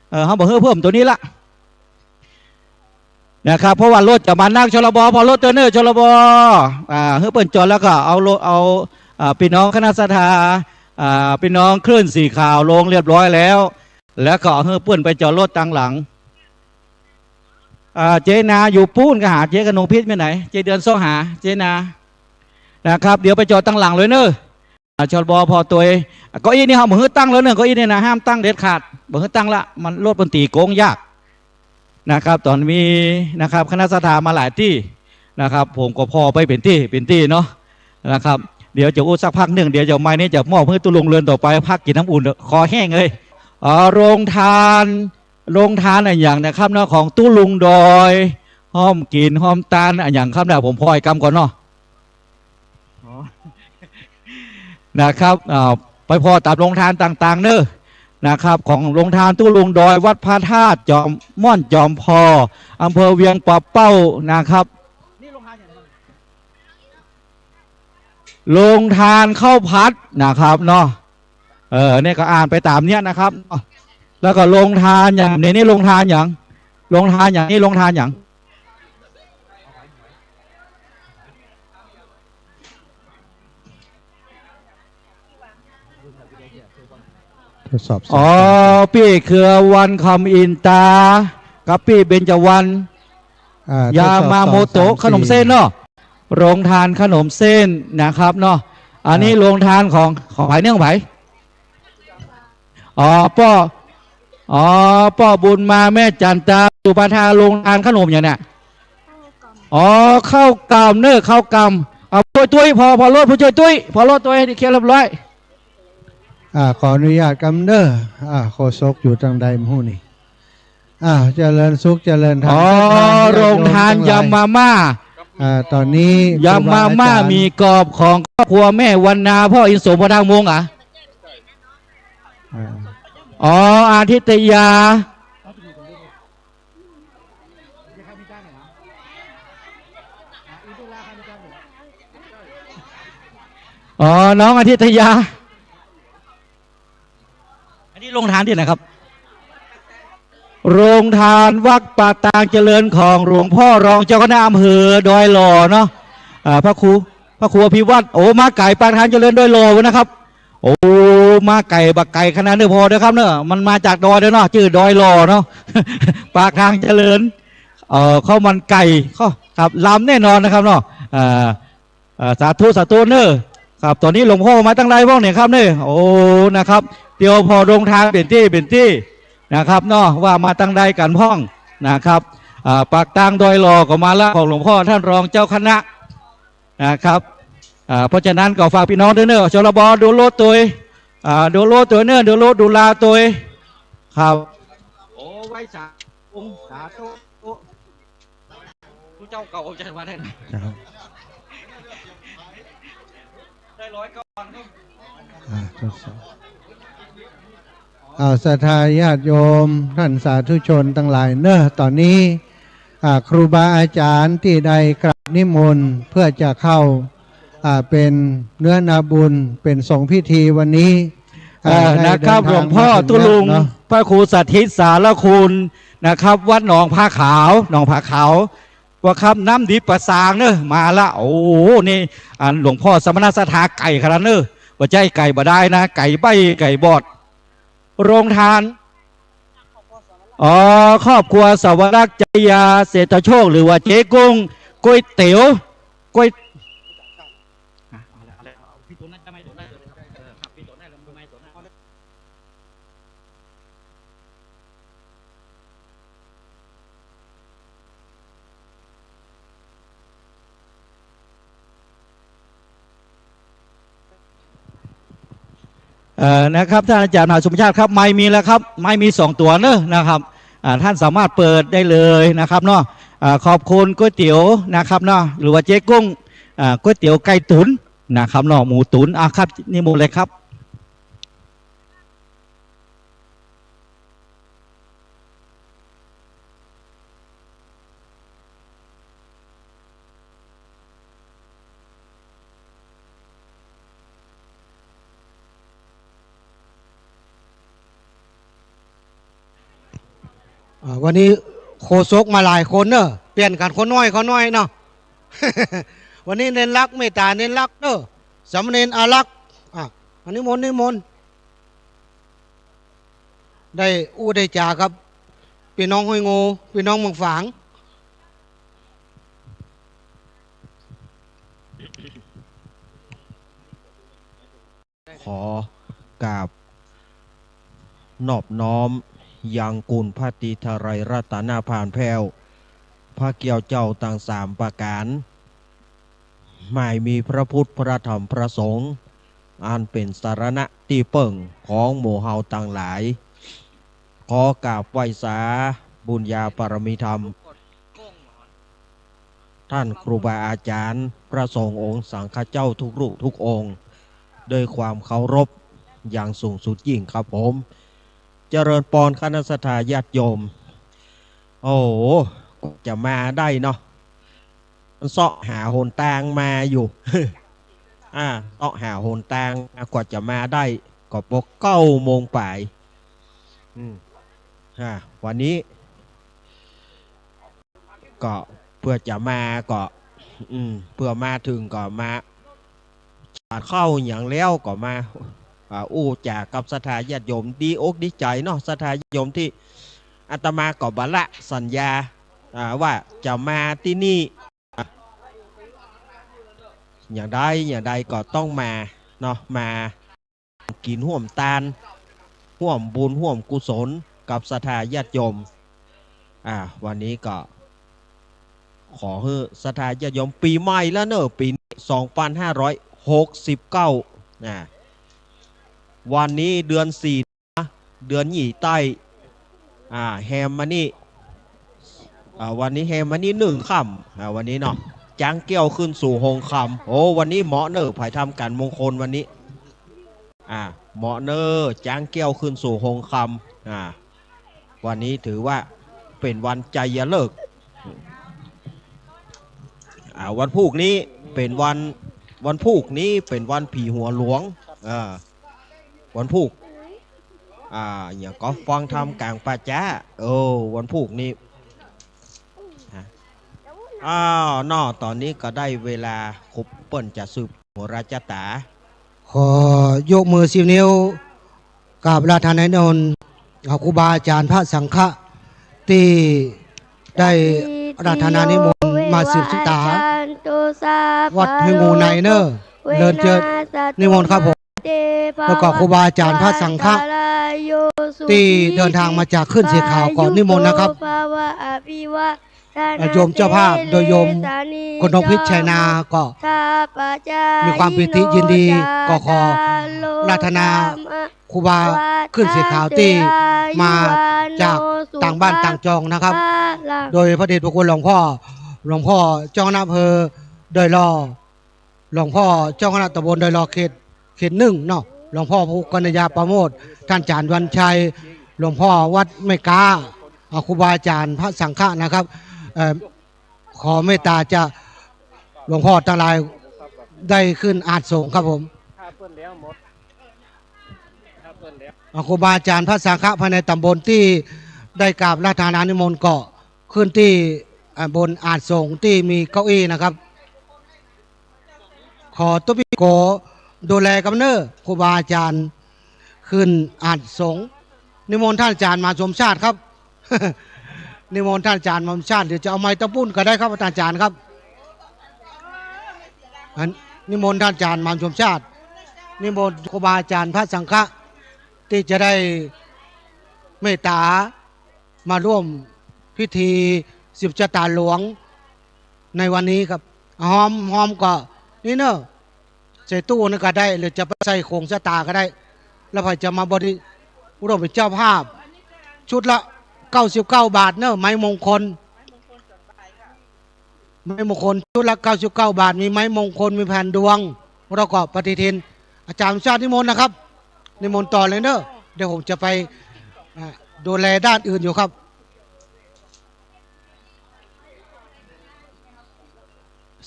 เอ่อ เฮาบ่หื้อเพิ่มตั๋วนี้ละนะครับ เพราะว่ารถจะมานัก ชลบ ผ่อรถตวยเน่อ ชลบ อ่า หื้อเปิ้นจอดแล้วก็เอารถ เอา อ่า ปี้น้องคณะศรัทธา อ่า ปี้น้องคลื่นสีขาวลงเรียบร้อยแล้ว แล้วก็หื้อเปิ้นไปจอดรถตางหลัง อ่า เจ๊นาอยู่ปู๊น ก็หาเจ๊กนงพิษไปไหน เจ๊เดือนซอกหาเจ๊นานะครับ เดี๋ยวไปจอดตางหลังเลยเน่อ อ่า ชลบ ผ่อตวย เก้าอี้นี่เฮาบ่หื้อตั้งแล้วเน่อ เก้าอี้นี่นะ ห้ามตั้งเด็ดขาด บ่หื้อตั้งละ มันรถมันตี๋โก๊งยากนะครับ ต๋อนมีนะครับ คณะศรัทธามาหลายตี้นะครับ ผมก็ผ่อไปเป๋นตี้เป๋นตี้เนาะนะครับ เดี๋ยวจะอู้สักพักนึ่ง เดี๋ยวจะไมค์นี้จะมอบหื้อตุ๊ลุงเรือนต่อไป พักกิ๋นน้ำอุ่น คอแห้งเลย อ๋อ โรงทาน โรงทานอะหยังนะครับเนาะ ของตุ๊ลุงดอย ฮ่อมกิ๋นฮ่อมตานอะหยังครับเนี่ย ผมผ่อยกำก่อนเนาะ อ๋อ นะครับ อ่า ไปผ่อต๋ามโรงทานต่างๆ เน่อ นะครับ ของโรงทานตุ๊ลุงดอย วัดพระธาตุจอมม่อนจอมพอ อำเภอเวียงป่าเป้านะครับ โรงทานข้าวผัดนะครับเนาะ เออ เนี่ยก็อ่านไปต๋ามเนี่ยนะครับ แล้วก็โรงทานอย่าง ในนี้โรงทานอย่าง โรงทานอย่าง นี่โรงทานอย่าง ทดสอบเสียง อ๋อ ก่อน ปี้เครือวรรณ คำอินตา กับปี้เบญจวรรณ อ่า ยามาโมโตะ ทดสอบสองสามสี่ ขนมเส้นเนาะ โรงทานขนมเส้นนะครับเนาะ อันนี้ อ่า โรงทานของ ของใผ เน่อ ของใผ อ๋อ ป้อ อ๋อ ป้อบุญมา แม่จันตา สุภัทรา โรงทานขนมอย่างเนี่ย อ๋อ ข้าวกล่ำเน่อ ข้าวกล่ำ เอา ผู้จ้วยตุ้ย ผ่อ ผ่อรถ ผู้จ้วยตุ้ย ผ่อรถตวยให้เคลียร์เรียบร้อย อ่า ขออนุญาตกำเน่อ อ่า โฆษกอยู่ตางใดบ่ฮู้นี่ อ่า เจริญสุข เจริญธรรม อ๋อ ศรัทธาญาติโยม โรงทาน ตังหลาย ยำมาม่า อ่า ต๋อนนี้ ยำมาม่า ครูบาอาจ๋ารย์ หมี่กรอบของครอบครัวแม่วรรณา พ่ออินสม พ่อทางมุงอ่ะ อ่า อ๋อ อาทิตยา อ๋อ น้องอาทิตยา อันนี้โรงทานตี้ไหนครับ โรงทานวัดปากตางเจริญของหลวงพ่อรองเจ้าคณะอำเภอดอยหล่อเนาะ อ่า พระครู พระครูอภิวัฒน์ โอ้ มาไก๋ ปากตางเจริญดอยหล่อนะครับ โอ้ มาไก๋ บ่าไก๋ขนาดเน่อ ผ่อเน่อครับเน่อ มันมาจากดอยเน่อเนาะ จื้อดอยหล่อเนาะ ปากตางเจริญ เอ่อ ข้าวมันไก่ ข้าว ครับ ลำแน่นอนนะครับเนาะ อ่า อ่า สาธุ สาธุเน่อ ครับ ต๋อนนี้หลวงพ่อมาตางใดพ่องเนี่ยครับเนี่ย โอ้ นะครับ เตียวผ่อโรงทานเป๋นตี้ เป๋นตี้ นะครับเนาะ ว่ามาตางใดกั๋นพ่อง นะครับ อ่า ปากตางดอยหล่อก็มาละ ของหลวงพ่อท่านรองเจ้าคณะ นะครับ อ่า เพราะฉะนั้นก็ฝากปี้น้องตวยเน่อ ชลบ ดูรถตวย อ่า ดูรถตวยเน่อ ดูรถดูราตวย ครับ โอ้ ไหว้สาธุ สาธุ ผู้เจ้าเก่าจะมาได้ไหน ครับ ได้ร้อยก้อน อ่า ทดสอบ อ่า ศรัทธาญาติโยม ท่านสาธุชนตังหลายเน่อ ต๋อนนี้ อ่า ครูบาอาจ๋ารย์ตี้ได้กราบนิมนต์เพื่อจะเข้า อ่า เป๋นเนื้อนาบุญ เป๋นสงฆ์พิธีวันนี้ อ่า เอ่อ ได้ นะครับ เดินทาง หลวงพ่อตุ๊ลุง มาเถิงแล้วเนาะ พระครูสถิตสารคุณนะครับ วัดหนองผาขาว หนองผาขาว ว่าครับ น้ำดิบปะซางเน่อ มาละ โอ้โห นี่ อันหลวงพ่อสมณศรัทธาไก๋ขนาดเน่อ บ่ใจ้ไก๋บ่ดายนะ ไก๋ใบ้ไก๋บอด โรงทาน อ๋อ ครอบครัวสวรักษ์ จริยา เศรษฐโชค หรือว่าเจ๊กุ้ง ก๋วยเตี๋ยว ก๋วย เอ่อ นะครับ ท่านอาจารย์มหาสมชาติครับ ไมค์มีแล้วครับ ไมค์มีสองตั๋วเนอะนะครับ อ่า ท่านสามารถเปิดได้เลยนะครับเนาะ อ่า ขอบคุณก๋วยเตี๋ยวนะครับเนาะ หรือว่าเจ๊กุ้ง อ่า ก๋วยเตี๋ยวไก่ตุ๋นนะครับเนาะ หมูตุ๋น อ่ะครับ นิมนต์เลยครับ อ่า วันนี้โฆษกมาหลายคนเนอะ เปลี่ยนกั๋นคนน้อยคนน้อยเนาะ วันนี้เณรรักเมตตาเณรรักเนอะ สามเณรอารักษ์ อ่ะ อันนี้มนต์ นิมนต์ ได้อู้ได้จ๋ากับปี้น้องห้วยงู ปี้น้องเมืองฝาง ขอกราบนอบน้อมยังคุณพระตรีไตรรัตนภานแผ้ว พระเกี้ยวเจ้าตังสามประก๋าน หมายมีพระพุทธ พระธรรม พระสงฆ์ อันเป๋นสรณะตี้เปิ้งของหมู่เฮาตังหลาย ขอกราบไหว้สาบุญญาบารมีธรรม ท่านครูบาอาจ๋ารย์ พระสงฆ์องค์สังฆเจ้าทุกรูปทุกองค์ ด้วยความเคารพอย่างสูงสุดยิ่งครับผม เจริญปอนคณะศรัทธาญาติโยม โอ้โห จะมาได้เนาะ มันเซาะหาหนตางมาอยู่ อ่า เซาะหาหนตางกว่าจะมาได้ ก็ปอเก้าโมงป๋าย อืม อ่า วันนี้ ก็เปื้อจะมาก็ อืม เปื้อมาเถิงก็มา ฉันข้าวหยังแล้วก็มา อ่า อู้จ๋ากับศรัทธาญาติโยม ดีอกดีใจ๋เนาะ ศรัทธาญาติโยมตี้อาตมาก็บ่ละสัญญา อ่า ว่าจะมาตี้นี่ อ่ะ อย่างใดอย่างใดก็ต้องมาเนาะ มา กิ๋นฮ่วมตาน ฮ่วมบุญฮ่วมกุศลกับศรัทธาญาติโยม อ่า วันนี้ก็ ขอหื้อศรัทธาญาติโยม ปี๋ใหม่แล้วเนาะ ปี๋นี้ สองปันห้าร้อยหกสิบเก้า อ่า วันนี้เดือนสี่ เดือนยี่ใต้ อ่า แฮมมานี่ อ่า วันนี้แฮมมานี่นึ่งค่ำ อ่า วันนี้เนาะ จ๊างแก้วขึ้นสู่ฮงคำ โอ้ วันนี้เหมาะเน่อ ใผทำก๋านมงคลวันนี้ อ่า เหมาะเน่อ จ๊างแก้วขึ้นสู่ฮงคำ อ่า วันนี้ถือว่าเป๋นวันชัยฤกษ์ อ่า วันพูกนี้เป๋นวัน วันพูกนี้เป๋นวันผีหัวหลวง อ่า วันพูก อ่า อย่างก็ฟังธรรมก๋างป่าจ๊า เออ วันพูกนี้ ฮะ อ้าว เนาะ ต๋อนนี้ก็ได้เวลาครูเปิ้นจะสืบโหราจะต๋า ขอยกมือสิบนิ้ว กราบอาราธนานิมนต์ อ่า ครูบาอาจ๋ารย์พระสังฆะ ตี้ได้อาราธนานิมนต์มาสืบจะต๋า วัดห้วยงูในเน่อ เรียนเจิญ นิมนต์ครับผม แล้วก็ครูบาอาจ๋ารย์พระสังฆะ ตี้เดินทางมาจากขึ้นเสียขาวก็นิมนต์นะครับ อ่า โยมเจ้าภาพโดยโยมกนกพิชชัยนาก็มีความปีติยินดี ก็ขออาราธนาครูบาขึ้นเสียขาวตี้มาจากต่างบ้านต่างจองนะครับ โดยพระเดชพระคุณหลวงพ่อ หลวงพ่อเจ้าคณะอำเภอดอยหล่อ หลวงพ่อเจ้าคณะตำบลดอยหล่อเขต เขตหนึ่งเนาะ หลวงพ่อพระครูกัญญาปราโมทย์ ท่านอาจ๋ารย์วันชัย หลวงพ่อวัดแม่ก๊า อ่า ครูบาอาจ๋ารย์พระสังฆะนะครับ เอ่อ ขอเมตตาจะหลวงพ่อตังหลายได้ขึ้นอาสน์สงฆ์ครับผม อ่า ครูบาอาจ๋ารย์พระสังฆะภายในตำบลตี้ได้กราบอาราธนานิมนต์ก็ขึ้นตี้ อ่า บนอาสน์สงฆ์ตี้มีเก้าอี้นะครับ ขอตุ๊ปี้โกดูแลกำเน่อ ครูบาอาจ๋ารย์ขึ้นอาสน์สงฆ์ นิมนต์ท่านอาจ๋ารย์หม่ำสมชาติครับ นิมนต์ท่านอาจ๋ารย์หม่ำสมชาติ หรือจะเอาไมค์ตางปู้นก็ได้ครับ ท่านอาจ๋ารย์ครับ อัน นิมนต์ท่านอาจ๋ารย์หม่ำสมชาติ นิมนต์ครูบาอาจ๋ารย์พระสังฆะ ตี้จะได้เมตต๋ามาร่วมพิธีสืบจะต๋าหลวงในวันนี้ครับ ฮอม ฮอมก็นี่เน่อ ใส่ตู้นั้นก็ได้ หรือจะไปใส่โขงจะต๋าก็ได้ แล้วใผจะมาบริ ร่วมเป๋นเจ้าภาพ ชุดละเก้าสิบเก้าบาทเน่อ ไม้มงคล ไม้มงคลชุดละเก้าสิบเก้าบาท มีไม้มงคล มีแผ่นดวง แล้วก็ปฏิทิน อาจ๋ารย์สมชาตินิมนต์นะครับ นิมนต์ต่อเลยเน่อ เดี๋ยวผมจะไป อ่า ดูแลด้านอื่นอยู่ครับ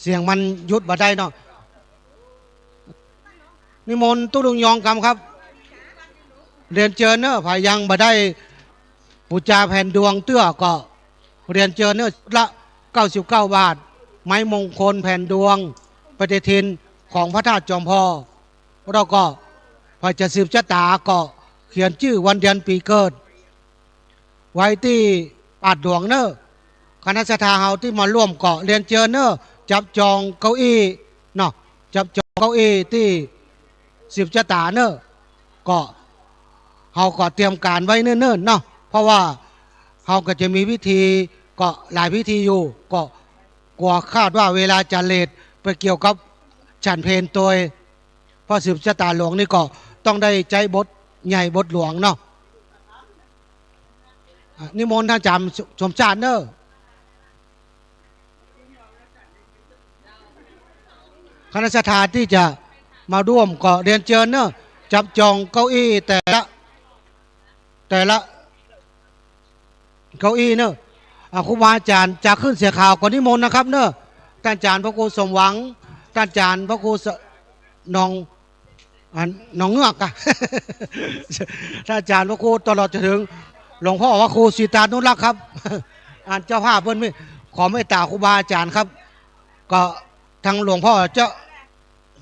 เสียงมันหยุดบ่ได้เนาะ นิมนต์ตุ๊ลุงยองกำครับ เรียนเจิญเน่อ ใผยังบ่ได้ปู๋จาแผ่นดวงเตื้อก็เรียนเจิญเน่อ ชุดละเก้าสิบเก้าบาท ไม้มงคล แผ่นดวง ปฏิทินของพระธาตุจอมพอ แล้วก็ใผจะสืบจะต๋าก็เขียนจื้อวันเดือนปี๋เกิด ไว้ตี้ปาดหลวงเน่อ คณะศรัทธาเฮาตี้มาร่วมก็เรียนเจิญเน่อ จับจองเก้าอี้เนาะ จับจองเก้าอี้ตี้สืบจะต๋าเน่อ ก็เฮาก็เตรียมก๋านไว้เนิ่นๆเนาะ เพราะว่าเฮาก็จะมีพิธีก็หลายพิธีอยู่ ก็กั๋วคาดว่าเวลาจะเลทไปเกี่ยวกับฉันเพลโตย เพราะสืบจะต๋าหลวงนี่ก็ต้องได้ใจ๊บทใหญ่บทหลวงเนาะ อ่ะ นิมนต์ท่านอาจ๋ารย์สมชาติเน่อ คณะศรัทธาตี้จะ มาร่วมก็เรียนเจิญเนอะ จับจองเก้าอี้แต่ละ แต่ละเก้าอี้เนอะ อ่า ครูบาอาจ๋ารย์จะขึ้นเสียข่าวก็นิมนต์นะครับเนอะ ต้านอาจ๋ารย์พระครูสมหวัง ต้านอาจ๋ารย์พระครูส- หนอง อ่า หนองเงือกอะ ต้านอาจ๋ารย์พระครูตลอดจะถึงหลวงพ่อพระครูสิตานุรักษ์ครับ อ่า เจ้าภาพเปิ้นมีขอเมตตาครูบาอาจ๋ารย์ครับ ก็ทางหลวงพ่อเจ้า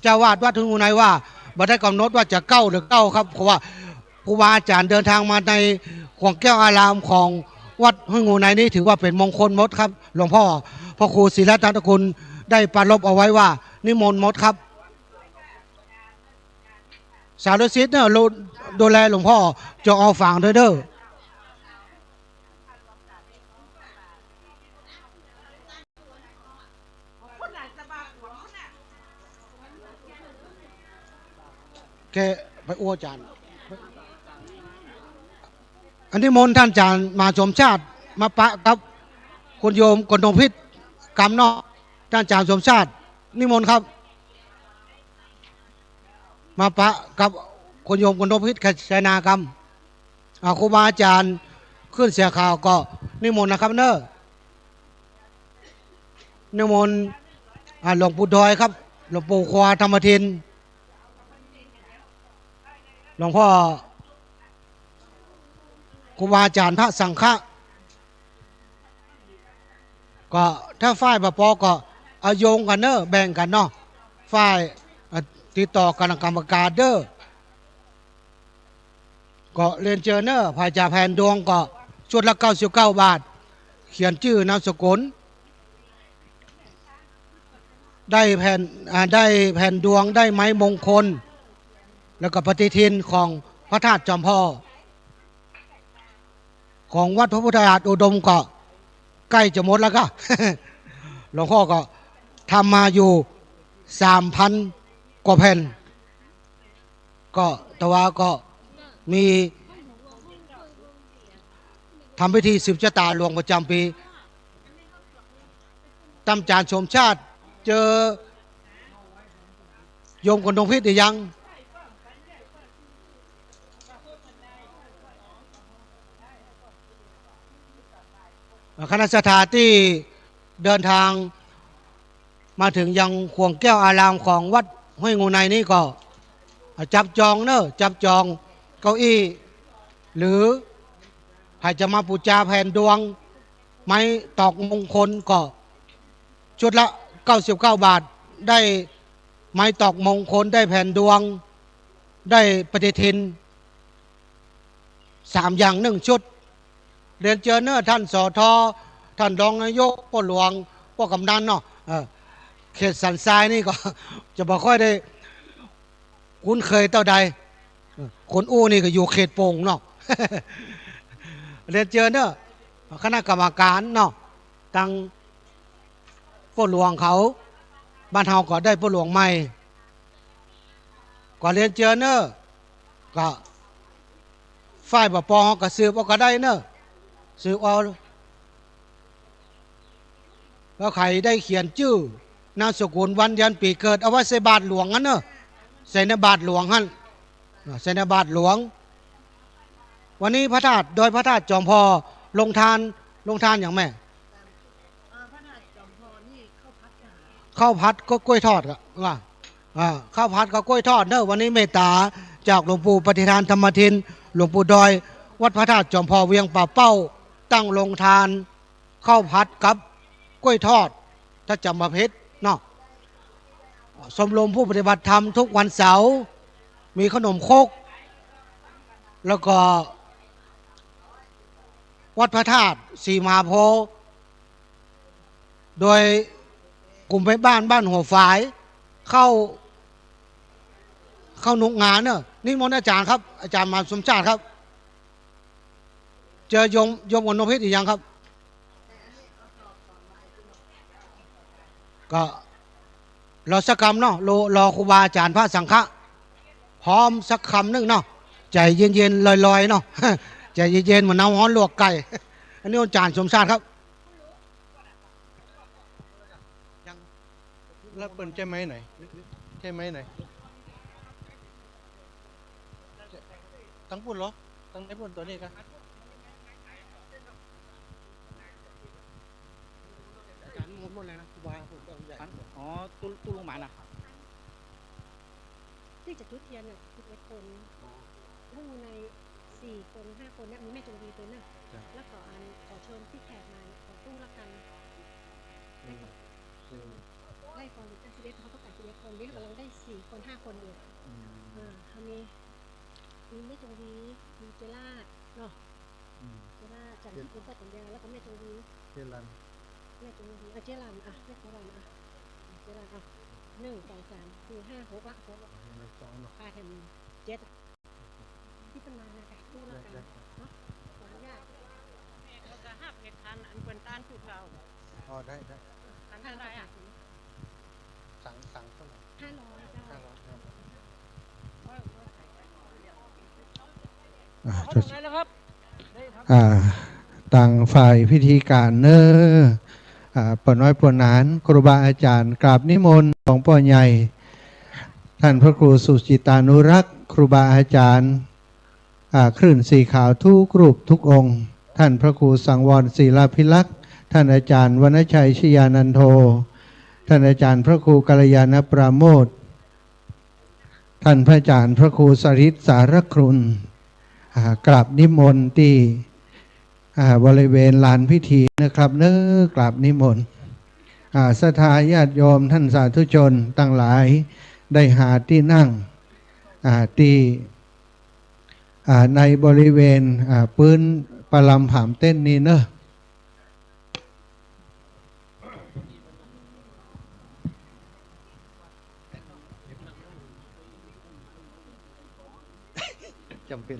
เจ้าอาวาสวัดห้วยงูในว่าบ่ได้กำหนดว่าจะเก๊าหรือเก้าครับ เพราะว่าครูบาอาจ๋ารย์เดินทางมาในข่วงแก้วอารามของวัดห้วยงูในนี้ถือว่าเป๋นมงคลหมดครับ หลวงพ่อพระครูศิรัตนคุณได้ปรารภเอาไว้ว่านิมนต์หมดครับ สาธุสิทธิ์เนอะ ดู- ดูแลหลวงพ่อจงเอาฝางด้วยเด้อ แกไปอู้อาจ๋ารย์ อันนี้นิมนต์ต้านอาจ๋ารย์มหาสมชาติมาปะกับคุณโยมกนกพิษกำเนาะ ต้านอาจ๋ารย์สมชาติ นิมนต์ครับ มาปะกับคุณโยมกนกพิษชัยนากำ อ่า ครูบาอาจ๋ารย์ขึ้นเสียข่าวก็นิมนต์นะครับเนอะ นิมนต์ อ่า หลวงปู่ดอยครับ หลวงปู่ควาธรรมทิน หลวงพ่อ ครูบาอาจ๋ารย์พระสังฆะ ก็ถ้าฝ่ายบ่ปอก็เอาโยงกั๋นเนอะ แบ่งกั๋นเนาะ ฝ่าย อ่า ติดต่อคณะกรรมการเด้อ ก็เรียนเจิญเนอะ ใผจะแผนดวงก็ชุดละเก้าสิบเก้าบาท เขียนจื้อนามสกุล ได้แผน อ่า ได้แผนดวง ได้ไม้มงคล แล้วก็ปฏิทินของพระธาตุจอมผ่อ ของวัดพระพุทธราชอุดมก็ใก้จะหมดแล้วก็ หลวงพ่อก็ทำมาอยู่สามพันกว่าแผ่น ก็แต่ว่าก็มีทำพิธีสืบชะตาหลวงประจ๋ำปี๋ ต้านอาจ๋ารย์สมชาติเจอโยมกนกพิษหรือยัง คณะศรัทธาตี้เดินทางมาเถิงยังข่วงแก้วอารามของวัดห้วยงูในนี้ก็ จับจองเนอะ จับจองเก้าอี้ หรือใผจะมาปู๋จาแผนดวง ไม้ตอกมงคลก็ชุดละเก้าสิบเก้าบาท ได้ไม้ตอกมงคล ได้แผนดวง ได้ปฏิทิน สามอย่างนึ่งชุด เรียนเจิญเนอะ ต้าน สท ต้านรองนายก ป้อหลวง ป้อกำนันเนาะ เออ เขตสันทรายนี่ก็ จะบ่ค่อยได้คุ้นเคยเต้าใด เออ คนอู้นี่ก็อยู่เขตโป่งเนาะ เรียนเจิญเนอะ คณะกรรมการเนาะ ตังป้อหลวงเขา บ้านเฮาก็ได้ป้อหลวงใหม่ ก็เรียนเจิญเนอะ ก็ฝ่ายบ่ปอก็สืบเอาก็ได้เนอะ สืบเอา แล้วใผได้เขียนจื้อนามสกุล วันเดือนปี๋เกิด เอาไว้ใส่บาตรหลวงหั้นเนอะ ใส่ในบาตรหลวงหั้น อ่า ใส่ในบาตรหลวง วันนี้พระธาตุ ดอยพระธาตุจอมผ่อ โฮงตาน โฮงตานหยังแม่ ข้าวผัดกับกล้วยทอดอะ ว่า อ่า ข้าวผัดกับกล้วยทอดเนอะ วันนี้เมตต๋าจากหลวงปู่ปฏิทานธรรมทิน หลวงปู่ดอย วัดพระธาตุจอมผ่อเวียงป่าเป้า ตั้งโฮงตาน ข้าวผัดกับกล้วยทอด ถ้าจ๋ำบ่ผิดเนาะ ชมรมผู้ปฏิบัติธรรมทุกวันเสาร์ มีขนมครก แล้วก็ วัดพระธาตุศรีมหาโพธิ์ โดยกลุ่มแม่บ้านบ้านหัวฝาย ข้าว ข้าวหนุกงาเนอะ นิมนต์อาจ๋ารย์ครับ อาจ๋ารย์มหาสมชาติครับ เจอโยม โยมกนกพิษหรือยังครับ ก็รอสักกำเนาะ รอ รอครูบาอาจ๋ารย์พระสังฆะ พร้อมสักกำนึ่งเนาะ ใจ๋เย็นๆ ลอยๆ เนาะ ใจ๋เย็นๆ เหมือนน้ำฮ้อนลวกไก่ อันนี้อาจ๋ารย์สมชาติครับ แล้วเปิ้นใจ๊ไม้ไหน ใจ๊ไม้ไหน ตังปุ้นเหรอ ตังในปุ้นตั๋วนี้กะ อาจ๋ารย์ หมด หมดแล้วนะ ครูบา ผมก็เอาใหญ่ อ๋อ ตู้ ตู้ลงมานะ ตี้จะจุดเตียนเนี่ย สิบเอ็ดคน อ๋อ แล้วในสี่คน ห้าคนเนี่ย มีแม่จงดีตวยนึ่ง จ้ะ แล้วก็อันขอเชิญตี้แขกมาเนี่ย สองตู้ละกั๋น อืม แล้วก็ อืม ได้ตอนสิบเอ็ด เขาต้องการสิบเอ็ดคน นี่ จ้ะ กำลังได้สี่คน ห้าคนอยู่ อืม อ่า เขามี มีแม่จงดี มีเจราดเนาะ อืม เจราด จันทร์ เจ ที่เป็นป้าสัญญา แล้วก็แม่จงดี เจรัน แม่จงดี อ่ะ เจรัน อ่ะ เรียกเจรัน อ่ะ เจรัน อ่ะ หนึ่ง สอง สาม สี่ ห้า หก ละ หก ละ อ่ะ ยังเหลือสองเนาะ ป้าแถมเจ็ด ที่เปิ้นมานะจ๊ะ ตู้ละกั๋น ได้ ได้ เนาะ ขออนุญาต เขาจะหับเหตุการณ์อันเปิ้นต้านจุดเรา อ๋อ ได้ ได้ อันเท่าไหร่อะ สั่ง สั่งเท่าไหร่ ห้าร้อย เจ้า ห้าร้อย ห้าร้อย อ่า จด อ่า ตางฝ่ายพิธีก๋านเน่อ อ่า ป้อน้อยป้อหนาน ครูบาอาจ๋ารย์ กราบนิมนต์หลวงป้อใหญ่ ท่านพระครูสุจิตตานุรักษ์ ครูบาอาจ๋ารย์ อ่า คลื่นสีขาวทุกรูปทุกองค์ ท่านพระครูสังวรศิลาภิรักษ์ ท่านอาจ๋ารย์วรรณชัยชยานันโท ท่านอาจ๋ารย์พระครูกัลยาณปราโมทย์ ท่านพระอาจ๋ารย์พระครูสริทธิ์สารคุณ อ่า กราบนิมนต์ตี้ อ่า บริเวณลานพิธีนะครับเน่อ กราบนิมนต์ อ่า ศรัทธาญาติโยมท่านสาธุชนตังหลาย ได้หาตี้นั่ง อ่า ตี้ อ่า ในบริเวณ อ่า ปื๊นประลำผามเต็นท์นี้เน่อ จ๋ำเป๋น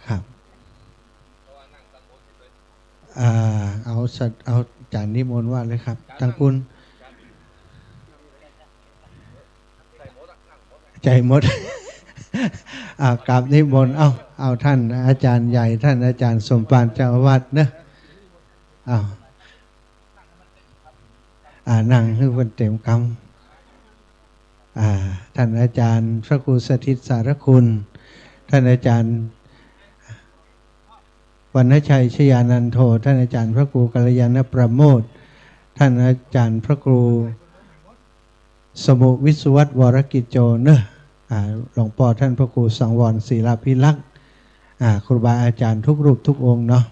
ครับ อ่า เอาสัตว์ เอาจ๋ารย์นิมนต์ว่าเลยครับ ตางกุน ใจ๋หมด อ่า กราบนิมนต์ เอ้า เอาท่านอาจ๋ารย์ใหญ่ ท่านอาจ๋ารย์สมภารเจ้าอาวาสเนอะ เอ้า อ่า นั่งหื้อเปิ้นเตรียมกำ อ่า ท่านอาจ๋ารย์พระครูสถิตสารคุณ ท่านอาจ๋ารย์วรรณชัยชยานันโท ท่านอาจ๋ารย์พระครูกัลยาณประโมทย์ ท่านอาจ๋ารย์พระครูสมุวิศวัตวรกิจโจเนอะ อ่า หลวงป้อท่านพระครูสังวรศิลาภิรักษ์ อ่า ครูบาอาจ๋ารย์ทุกรูปทุกองค์เนาะ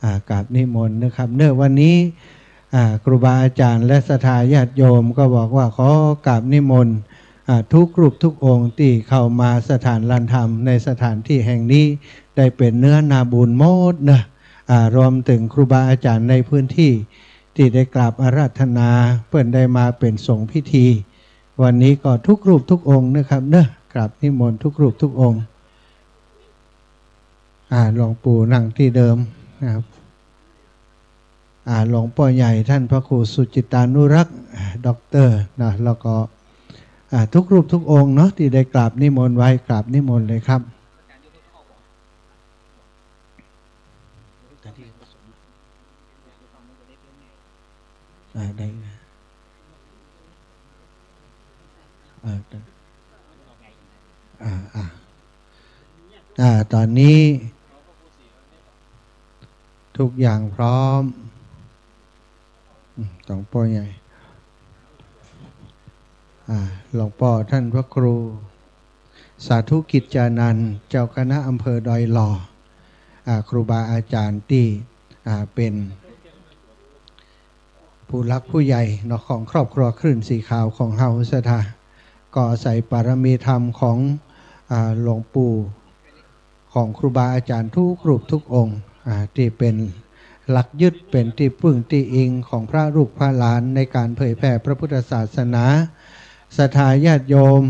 อ่า กราบนิมนต์นะครับ เนอะ วันนี้ อ่า ครูบาอาจ๋ารย์และศรัทธาญาติโยมก็บอกว่าขอกราบนิมนต์ อ่า ทุกรูปทุกองค์ตี้เข้ามาสถานลานธรรมในสถานที่แห่งนี้ ได้เป๋นเนื้อนาบุญหมดเนอะ อ่า รวมเถิงครูบาอาจ๋ารย์ในพื้นตี้ ตี้ได้กราบอาราธนา เปิ้นได้มาเป๋นสงฆ์พิธี วันนี้ก็ทุกรูปทุกองค์นะครับเนอะ กราบนิมนต์ทุกรูปทุกองค์ อ่า หลวงปู่นั่งตี้เดิมนะครับ อ่า หลวงป้อใหญ่ท่านพระครูสุจิตตานุรักษ์ อ่า ด็อกเตอร์นะ แล้วก็ อ่า ทุกรูปทุกองค์เนาะ ตี้ได้กราบนิมนต์ไว้ กราบนิมนต์เลยครับ อ่า ได้นะ อ่า อ่า อ่า อ่า ต๋อนนี้ ทุกอย่างพร้อม อืม หลวงป้อใหญ่ อ่า หลวงป้อท่านพระครู สาธุกิจจานันท์ เจ้าคณะอำเภอดอยหล่อ อ่า ครูบาอาจ๋ารย์ตี้ อ่า เป๋นผู้หลักผู้ใหญ่เนาะ ของครอบครัวคลื่นสีขาวของเฮาศรัทธา ก็อาศัยปารมีธรรมของ อ่า หลวงปู่ ของครูบาอาจ๋ารย์ทุกรูปทุกองค์ อ่า ตี้เป๋นหลักยึด เป๋นตี้ปึ้งตี้อิงของพระลูกพระหลานในก๋านเผยแผ่พระพุทธศาสนา ศรัทธาญาติโยม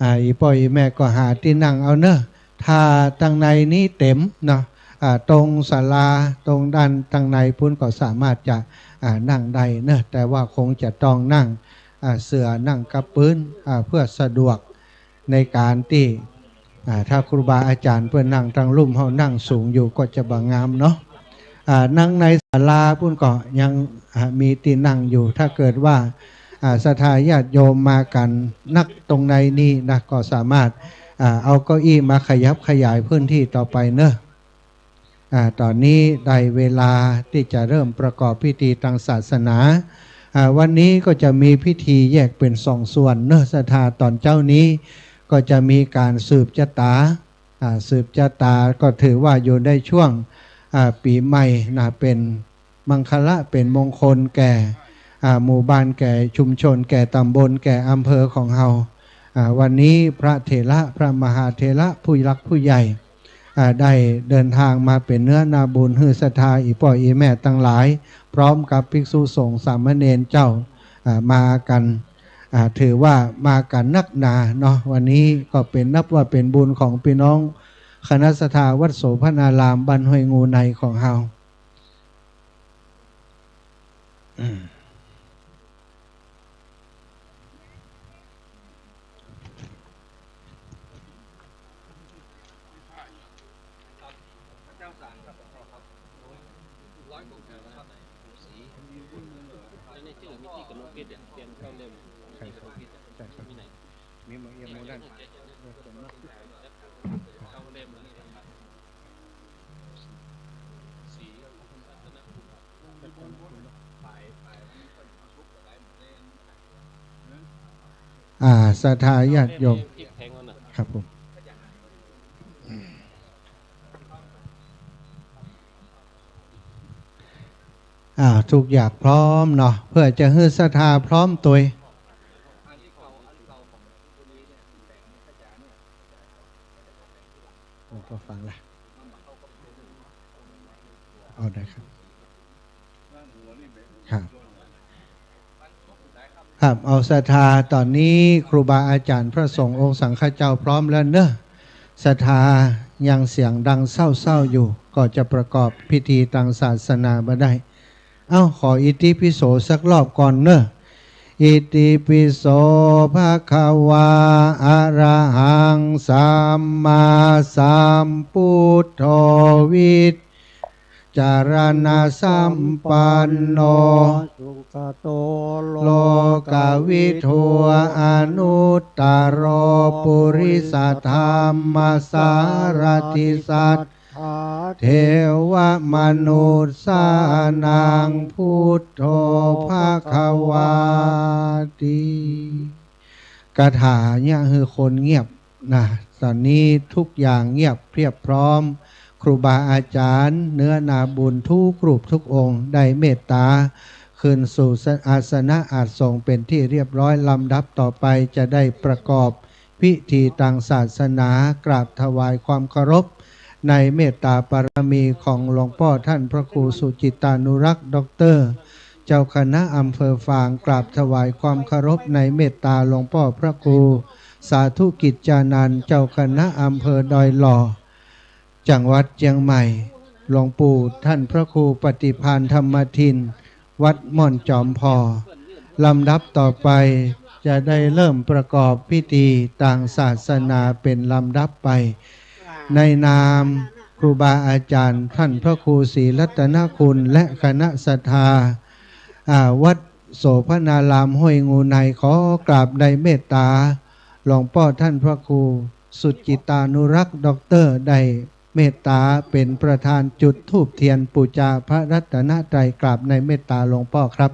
อ่า อี่ป้ออี่แม่ก็หาตี้นั่งเอาเนอะ ถ้าตังในนี้เต๋มเนาะ อ่า ตรงศาลา ตรงด้านตังในปู๊นก็สามารถจะ อ่า นั่งได้เนอะ แต่ว่าคงจะต้องนั่ง อ่า เสื่อ นั่งกับปื๊น อ่า เพื่อสะดวก ในก๋านตี้ อ่า ถ้าครูบาอาจ๋ารย์เปิ้นนั่งตังลุ่ม เฮานั่งสูงอยู่ก็จะบ่งามเนาะ อ่า นังในศาลาปู้นก็ยัง อ่า มีตี้นั่งอยู่ ถ้าเกิดว่า อ่า ศรัทธาญาติโยมมากั๋นนักตรงในนี้นะ ก็สามารถ อ่า เอาเก้าอี้มาขยับขยายพื้นที่ต่อไปเนอะ อ่า ต๋อนนี้ได้เวลาตี้จะเริ่มประกอบพิธีตางศาสนา อ่า วันนี้ก็จะมีพิธีแยกเป๋นสองส่วนเนอะ ศรัทธา ต๋อนเจ๊านี้ก็จะมีก๋านสืบจะต๋า อ่า สืบจะต๋าก็ถือว่าอยู่ในช่วง อ่า ปี๋ใหม่นะ เป๋นมังคละ เป๋นมงคลแก่ อ่า หมู่บ้าน แก่ชุมชน แก่ต๋ำบล แก่อำเภอของเฮา อ่า วันนี้พระเถระ พระมหาเถระ ผู้หลักผู้ใหญ่ อ่า ได้เดินตางมาเป๋นเนื้อนาบุญ หื้อศรัทธาอี่ป้ออี่แม่ตังหลาย พร้อมกับภิกษุสงฆ์สามเณรเจ้า อ่า มากั๋น อ่า ถือว่ามากั๋นนักหนาเนาะ วันนี้ก็เป๋น นับว่าเป๋นบุญของปี้น้องคณะศรัทธาวัดโสภณารามบ้านห้วยงูในของเฮา อืม อ่า ศรัทธาญาติโยม ครับผม อ่า ทุกอย่างพร้อมเนาะ เพื่อจะหื้อศรัทธาพร้อมตวย หลวงพ่อฟังละ เอาได้ครับ ครับ ครับ เอาศรัทธา ต๋อนนี้ครูบาอาจ๋ารย์พระสงฆ์องค์สังฆเจ้าพร้อมแล้วเนอะ ศรัทธายังเสียงดังเศร้าๆ อยู่ ก็จะประกอบพิธีตางศาสนาบ่ได้ เอ้า ขออิติปิโสสักรอบก่อนเนอะ อิติปิโส ภะคะวา อะระหัง สัมมาสัมพุทโธ วิจารณสัมปันโน สุขโต โลกวิทู อนุตตโร ปุริสธรรมสารถิ สัทธา เทวมนุสสานัง พุทโธ ภะคะวาติ คาถาเนี่ยหื้อคนเงียบนะ ต๋อนนี้ทุกอย่างเงียบเพียบพร้อม ครูบาอาจ๋ารย์เนื้อนาบุญทุกรูปทุกองค์ได้เมตตา ขึ้นสู่อาสนะอาสงฆ์เป๋นที่เรียบร้อย ลำดับต่อไปจะได้ประกอบพิธีตางศาสนา กราบถวายความเคารพในเมตตาบารมีของหลวงป้อท่านพระครูสุจิตตานุรักษ์ ด็อกเตอร์ เจ้าคณะอำเภอฝาง กราบถวายความเคารพในเมตตาหลวงป้อพระครูสาธุกิจจานันท์ เจ้าคณะอำเภอดอยหล่อ จังหวัดเจียงใหม่ หลวงปู่ท่านพระครูปฏิภาณธรรมทิน วัดม่อนจอมพอ ลำดับต่อไปจะได้เริ่มประกอบพิธีตางศาสนาเป๋นลำดับไป ในนามครูบาอาจ๋ารย์ท่านพระครูศรีรัตนคุณและคณะศรัทธา อ่า วัดโสภณารามห้วยงูใน ขอกราบได้เมตตาหลวงป้อท่านพระครูสุจิตตานุรักษ์ ด็อกเตอร์ ได้เมตตาเป๋นประธานจุดธูปเตียนปู๋จาพระรัตนตรัย กราบในเมตตาหลวงป้อครับ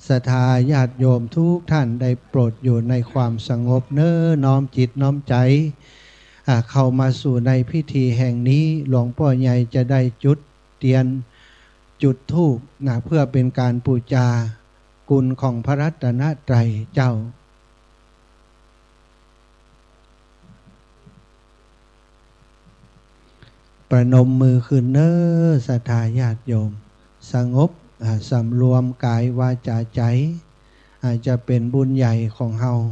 ศรัทธาญาติโยมทุกท่านได้โปรดอยู่ในความสงบเน้อ น้อมจิตน้อมใจ๋ อ่า เข้ามาสู่ในพิธีแห่งนี้ หลวงป้อใหญ่จะได้จุดเตียน จุดธูปนะ เพื่อเป๋นก๋านปู๋จาคุณของพระรัตนตรัยเจ้า ประนมมือขึ้นเน้อ ศรัทธาญาติโยม สงบ อ่า สำรวมกายวาจาใจ๋ อ่า จะเป๋นบุญใหญ่ของเฮา เ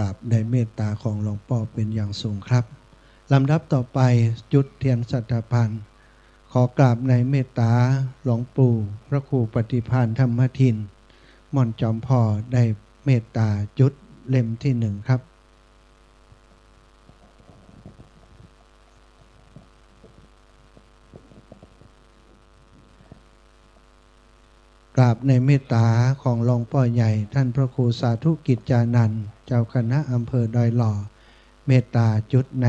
กราบในเมตตาของหลวงป้อเป๋นอย่างสูงครับ ลำดับต่อไปจุดเตียนสัตตาปัณฑ์ ขอกราบในเมตตาหลวงปู่พระครูปฏิภาณธรรมทิน ม่อนจอมผ่อ ได้เมตตาจุดเล่มตี้หนึ่งครับ กราบในเมตตาของหลวงป้อใหญ่ท่านพระครูสาธุกิจจานันท์ เจ้าคณะอำเภอดอยหล่อ เมตตาจุดใน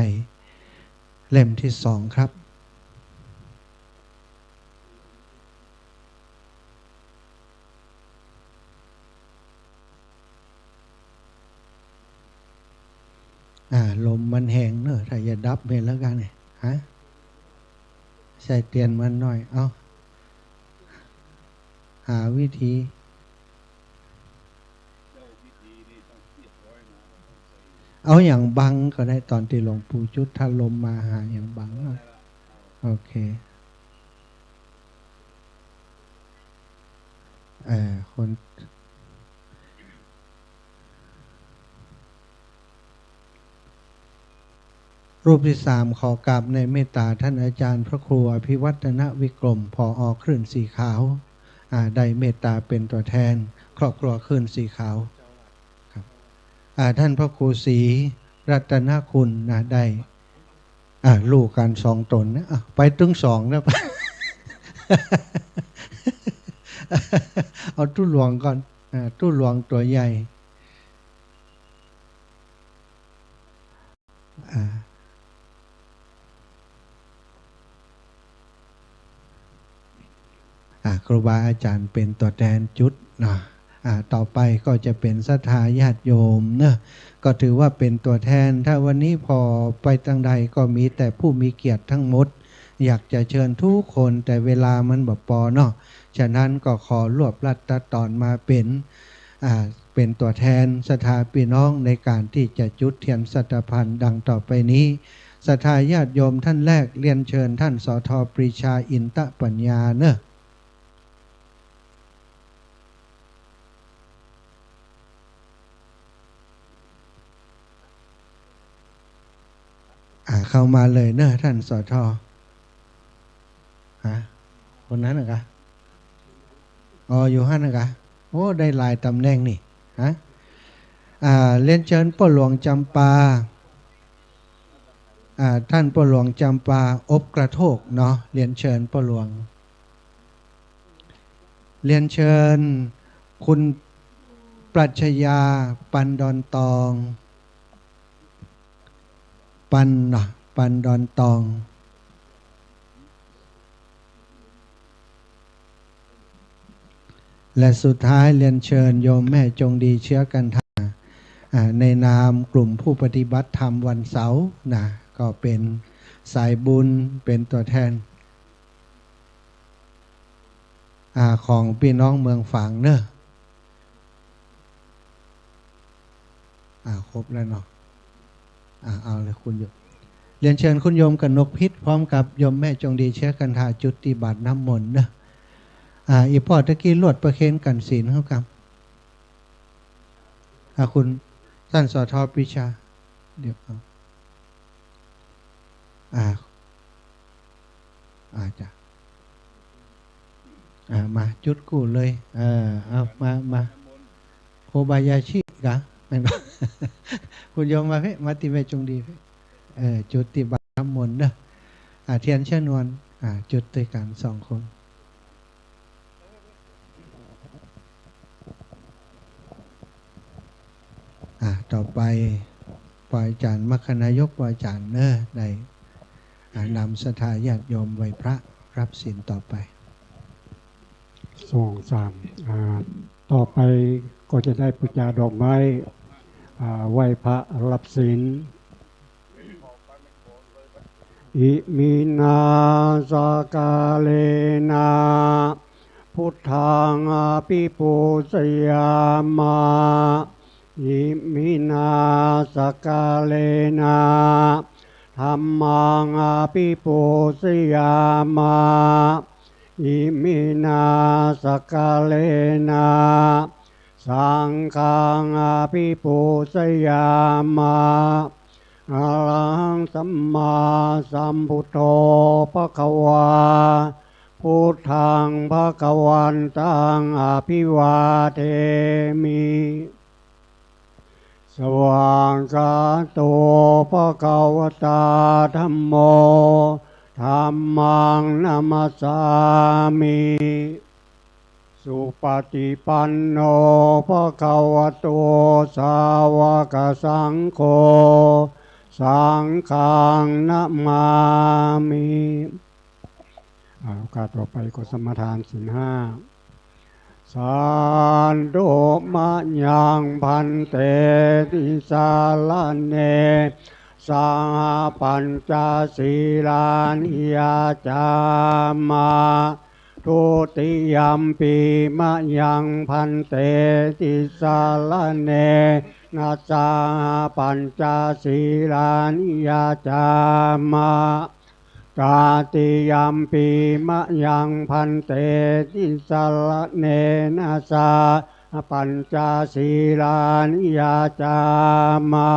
เล่มตี้สองครับ อ่า ลมมันแฮงเนาะ ถ้าจะดับไปแล้วกั๋นเนี่ย ฮะ ใส่เตียนมันหน่อย เอ้า หาวิธี เอาหยังบังก็ได้ ต๋อนตี้หลวงปู่จุด ถ้าลมมาหาหยังบังหน่อย โอเค เอ่อ คน รูปตี้สาม ขอกราบในเมตตาท่านอาจารย์พระครูอภิวัฒนวิกรม ผอ.คลื่นสีขาว อ่า ได้เมตตาเป๋นตั๋วแทนครอบครัวคลื่นสีขาว ครับ อ่า ท่านพระครูศรีรัตนคุณนะ ได้ อ่า ลูกกั๋นสองต๋นนะ อ่ะ ไปตึงสองแล้ว เอาตุ๊หลวงก่อน อ่า ตุ๊หลวงตั๋วใหญ่ อ่า อ่า ครูบาอาจ๋ารย์เป๋นตั๋วแทนจุดเนาะ อ่า ต่อไปก็จะเป๋นศรัทธาญาติโยมเนาะ ก็ถือว่าเป๋นตั๋วแทน ถ้าวันนี้ผ่อไปตางใดก็มีแต่ผู้มีเกียรติทั้งหมด อยากจะเชิญทุกคน แต่เวลามันบ่ปอเนาะ ฉะนั้นก็ขอรวบรัดตัดต๋อนมาเป๋น อ่า เป๋นตั๋วแทนศรัทธาปี้น้องในก๋านตี้จะจุดเตียนสัตตาปัณฑ์ดังต่อไปนี้ ศรัทธาญาติโยมต้านแรก เรียนเชิญต้าน สอทอ ปรีชา อินตปัญญา เนาะ อ่า เข้ามาเลยเนาะ ต้าน สอทอ ฮะ คนนั้นน่ะกะ อ๋อ อยู่หั้นน่ะกะ โอ้ ได้หลายต๋ำแหน่งนี่ ฮะ อ่า เรียนเชิญป้อหลวงจ๋ำปา อ่า ต้านป้อหลวงจ๋ำปา อบกระโทกเนาะ เรียนเชิญป้อหลวง เรียนเชิญคุณปรัชญา ปันดอนตอง ปันเนาะ ปันดอนตอง และสุดท้ายเรียนเชิญโยมแม่จงดี เชื้อกันทา อ่า ในนามกลุ่มผู้ปฏิบัติธรรมวันเสาร์นะ ก็เป๋นสายบุญ เป๋นตั๋วแทน อ่า ของปี้น้องเมืองฝางเนาะ อ่า ครบแล้วเนาะ อ่า เอาเลยคุณโยม เรียนเชิญคุณโยมกนกพิษ พร้อมกับโยมแม่จงดี เชื้อกันทา จุดตี้บาตรน้ำมนต์เนาะ อ่า อี่ป้อตะกี้ลวดประเคนกั๋นศีลเข้ากั๋น อ่า คุณ ต้าน สอทอ ปรีชา เดี๋ยว เอา อ่า อ่า จ้ะ อ่า มา จุดกู้เลย เออ เอา มา มา โคบายาชิกะ แม่นบ่ คุณโยมมาเพ่ มาตี้แม่จงดีเพ่ เออ จุดตี้บาตรน้ำมนต์เนาะ อ่า เตียนเชื้อนวล อ่า จุดตวยกั๋นสองคน อ่า ต่อไป ป้ออาจ๋ารย์มรรคนายก ป้ออาจ๋ารย์เนาะ ได้ อ่า นำศรัทธาญาติโยมไหว้พระรับศีลต่อไป สอง สาม อ่า ต่อไปก็จะได้ปู๋จาดอกไม้ อ่า ไหว้พระรับศีล Iminā sakkārena buddhaṃ abhipūjayāma. Iminā sakkārena dhammaṃ abhipūjayāma. Iminā sakkārena Saṅghaṃ abhipūjayāma. Arahaṃ sammāsambuddho bhagavā. Buddhaṃ bhagavantaṃ abhivādemi. Svākkhāto bhagavatā dhammo. Dhammaṃ namassāmi. Supaṭipanno bhagavato sāvakasaṅgho. Saṅghaṃ namāmi. อ่า โอกาสต่อไปก็สมาทานศีลห้า Sādhu mayaṃ bhante tisaraṇena saha pañca sīlāni yācāma. Dutiyampi mayaṃ bhante tisaraṇena saha pañca sīlāni yācāma. Tatiyampi mayaṃ bhante tisaraṇena saha pañca sīlāni yācāma.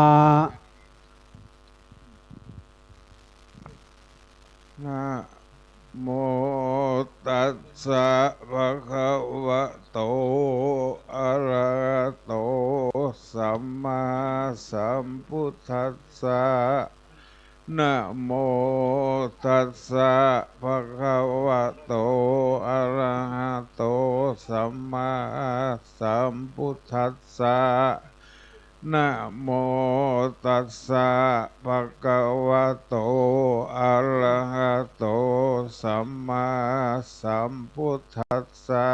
Namo tassa bhagavato arahato sammāsambuddhassa. Namo tassa bhagavato arahato sammāsambuddhassa. Namo tassa bhagavato arahato sammāsambuddhassa.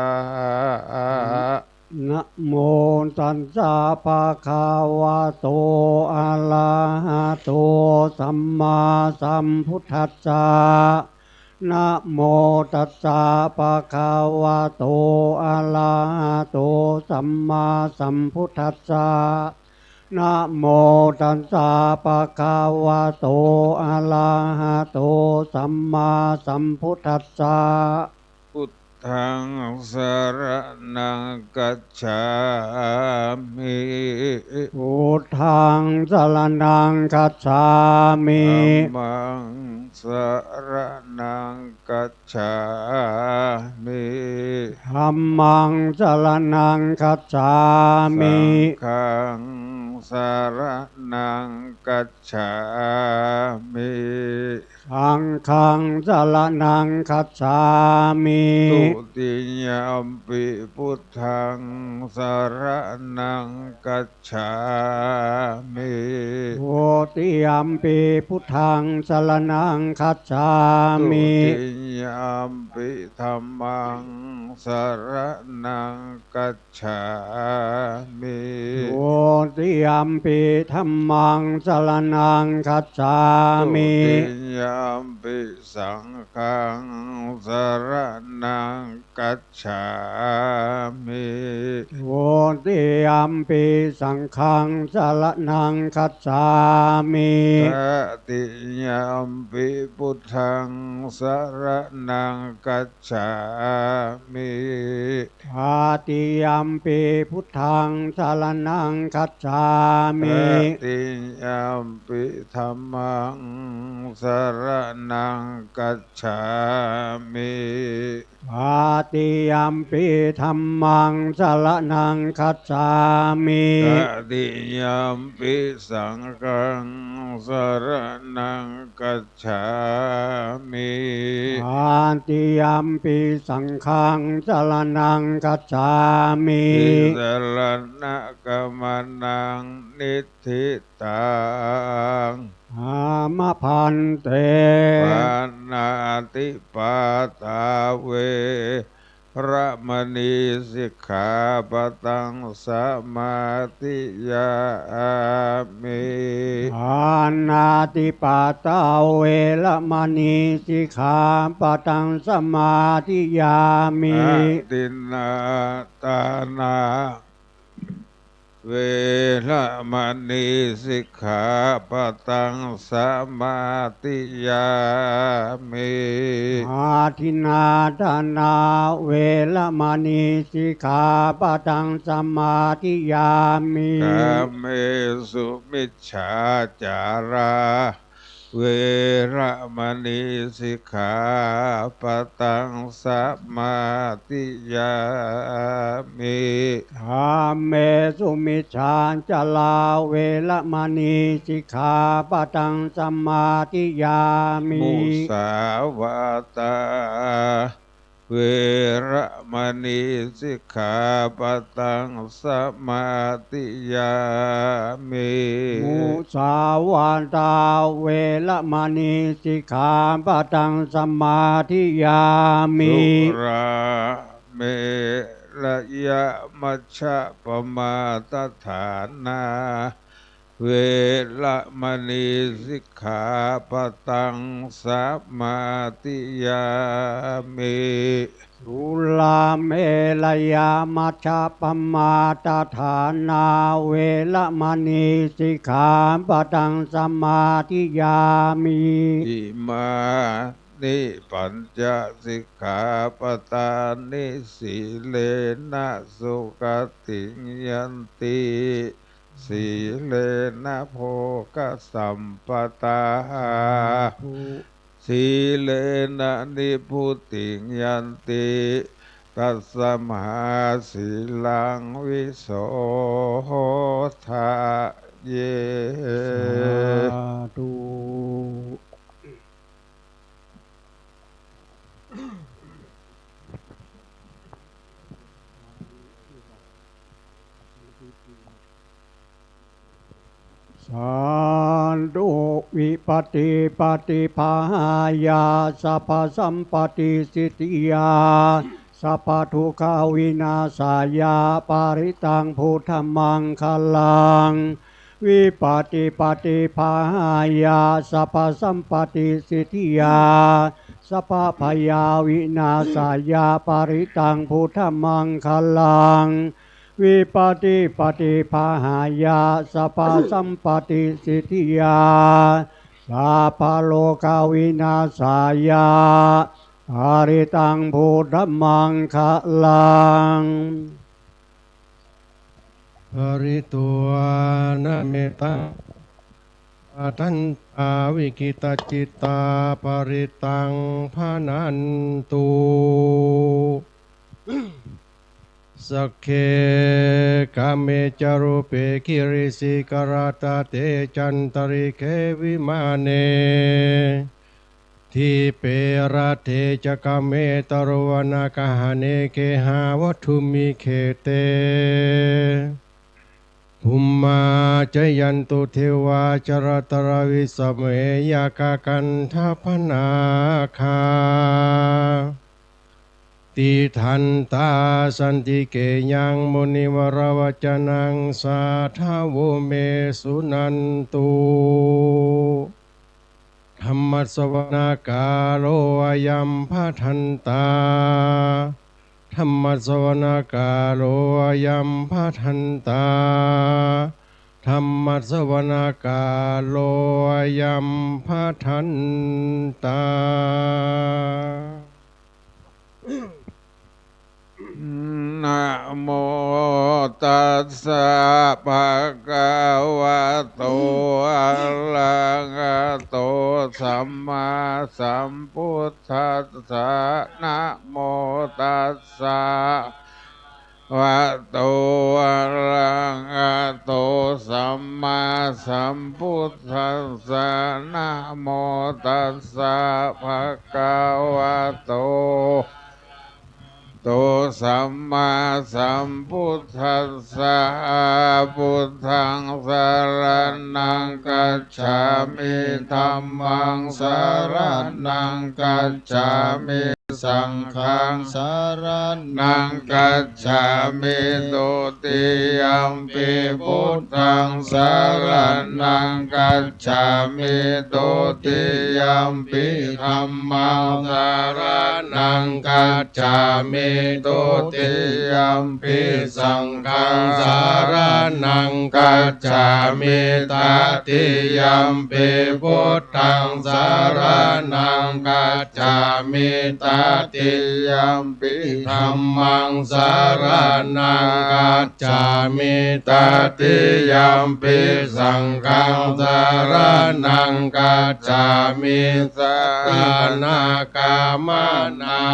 Namo tassa bhagavato arahato sammāsambuddhassa. Namo tassa bhagavato arahato sammāsambuddhassa. Namo tassa bhagavato arahato sammāsambuddhassa. Buddhaṃ saraṇaṃ gacchāmi. Buddhaṃ saraṇaṃ gacchāmi. Dhammaṃ saraṇaṃ gacchāmi. Dhammaṃ saraṇaṃ gacchāmi. Saṅghaṃ saraṇaṃ gacchāmi. Saṅghaṃ saraṇaṃ gacchāmi. Dutiyampi buddhaṃ saraṇaṃ gacchāmi. Dutiyampi buddhaṃ saraṇaṃ gacchāmi. Dutiyampi dhammaṃ saraṇaṃ gacchāmi. Dutiyampi dhammaṃ saraṇaṃ gacchāmi. Dutiyampi saṅghaṃ saraṇaṃ gacchāmi. Dutiyampi saṅghaṃ saraṇaṃ gacchāmi. Tatiyampi buddhaṃ saraṇaṃ gacchāmi. Tatiyampi buddhaṃ saraṇaṃ gacchāmi. Tatiyampi dhammaṃ saraṇaṃ gacchāmi. Tatiyampi dhammaṃ saraṇaṃ gacchāmi. Tatiyampi saṅghaṃ saraṇaṃ gacchāmi. Tatiyampi saṅghaṃ saraṇaṃ gacchāmi. Tisaraṇagamanaṃ niṭṭhitaṃ. Āma bhante. Pāṇātipātā veramaṇī sikkhāpadaṃ samādiyāmi. Pāṇātipātā veramaṇī sikkhāpadaṃ samādiyāmi. Adinnādānā เวระมณีสิกขาปะตังสมาธิยามิ Adinnādānā veramaṇī sikkhāpadaṃ samādiyāmi. กาเมสุมิจฉาจารา เวระมณีสิกขาปะตังสมาธิยามิ Kāmesu micchācārā veramaṇī sikkhāpadaṃ samādiyāmi. มุสาวาทา เวระมณีสิกขาปะตังสมาธิยามิ Musāvādā veramaṇī sikkhāpadaṃ samādiyāmi. สุราเมรยะมัจจะปะมาทฐานา เวระมณีสิกขาปะตังสมาธิยามิ Surāmerayamajjapamādaṭṭhānā veramaṇī sikkhāpadaṃ samādiyāmi. อิมานิปัญจสิกขาปะทานิ สีเลนะสุขะติง ยันติ สีเลนะโภคะสัมปะทา Sādhu. สีเลนะนิพพุติง ยันติ ตัสสะมา สีลัง วิโส ทะเย Sādhu. Sādhu. Vipattipaṭibāhāya sabbasampattisiddhiyā sabbadukkhavināsāya parittaṃ brūtha maṅgalaṃ. Vipattipaṭibāhāya sabbasampattisiddhiyā sabbabhayavināsāya parittaṃ brūtha maṅgalaṃ. Vipattipaṭibāhāya sabbasampattisiddhiyā sabbarogavināsāya parittaṃ brūtha maṅgalaṃ. Pharitvāna mettaṃ bhadantā vikatacittā parittaṃ bhaṇantu. Sagge kāme ca rūpe girisikharataṭe cantalikkhe vimāne dīpe raṭṭhe ca gāme taruvanagahane gehavatthumhi khette bhummā cāyantu devā jalathalavisame yakkhagandhabbanāgā tiṭṭhantā santike yaṃ munivaravacanaṃ sādhavo me suṇantu. Dhammassavanakālo ayambhadantā. Dhammassavanakālo ayambhadantā. Dhammassavanakālo ayambhadantā. Namo tassa bhagavato arahato sammāsambuddhassa. Namo tassa bhagavato arahato sammāsambuddhassa. Namo tassa bhagavato arahato sammāsambuddhassa. Buddhaṃ saraṇaṃ gacchāmi. Dhammaṃ saraṇaṃ gacchāmi. Saṅghaṃ saraṇaṃ gacchāmi. Dutiyampi buddhaṃ สรณังกัจฉามิ ทุติยัมปิ ธัมมัง สรณังกัจฉามิ ทุติยัมปิ สังฆัง สรณังกัจฉามิ ตติยัมปิ พุทธัง สรณังกัจฉามิ ตติยัมปิ ธัมมัง สรณังกัจฉามิ ตติยัมปิ สังฆัง สรณังกัจฉามิ สรณาคามานั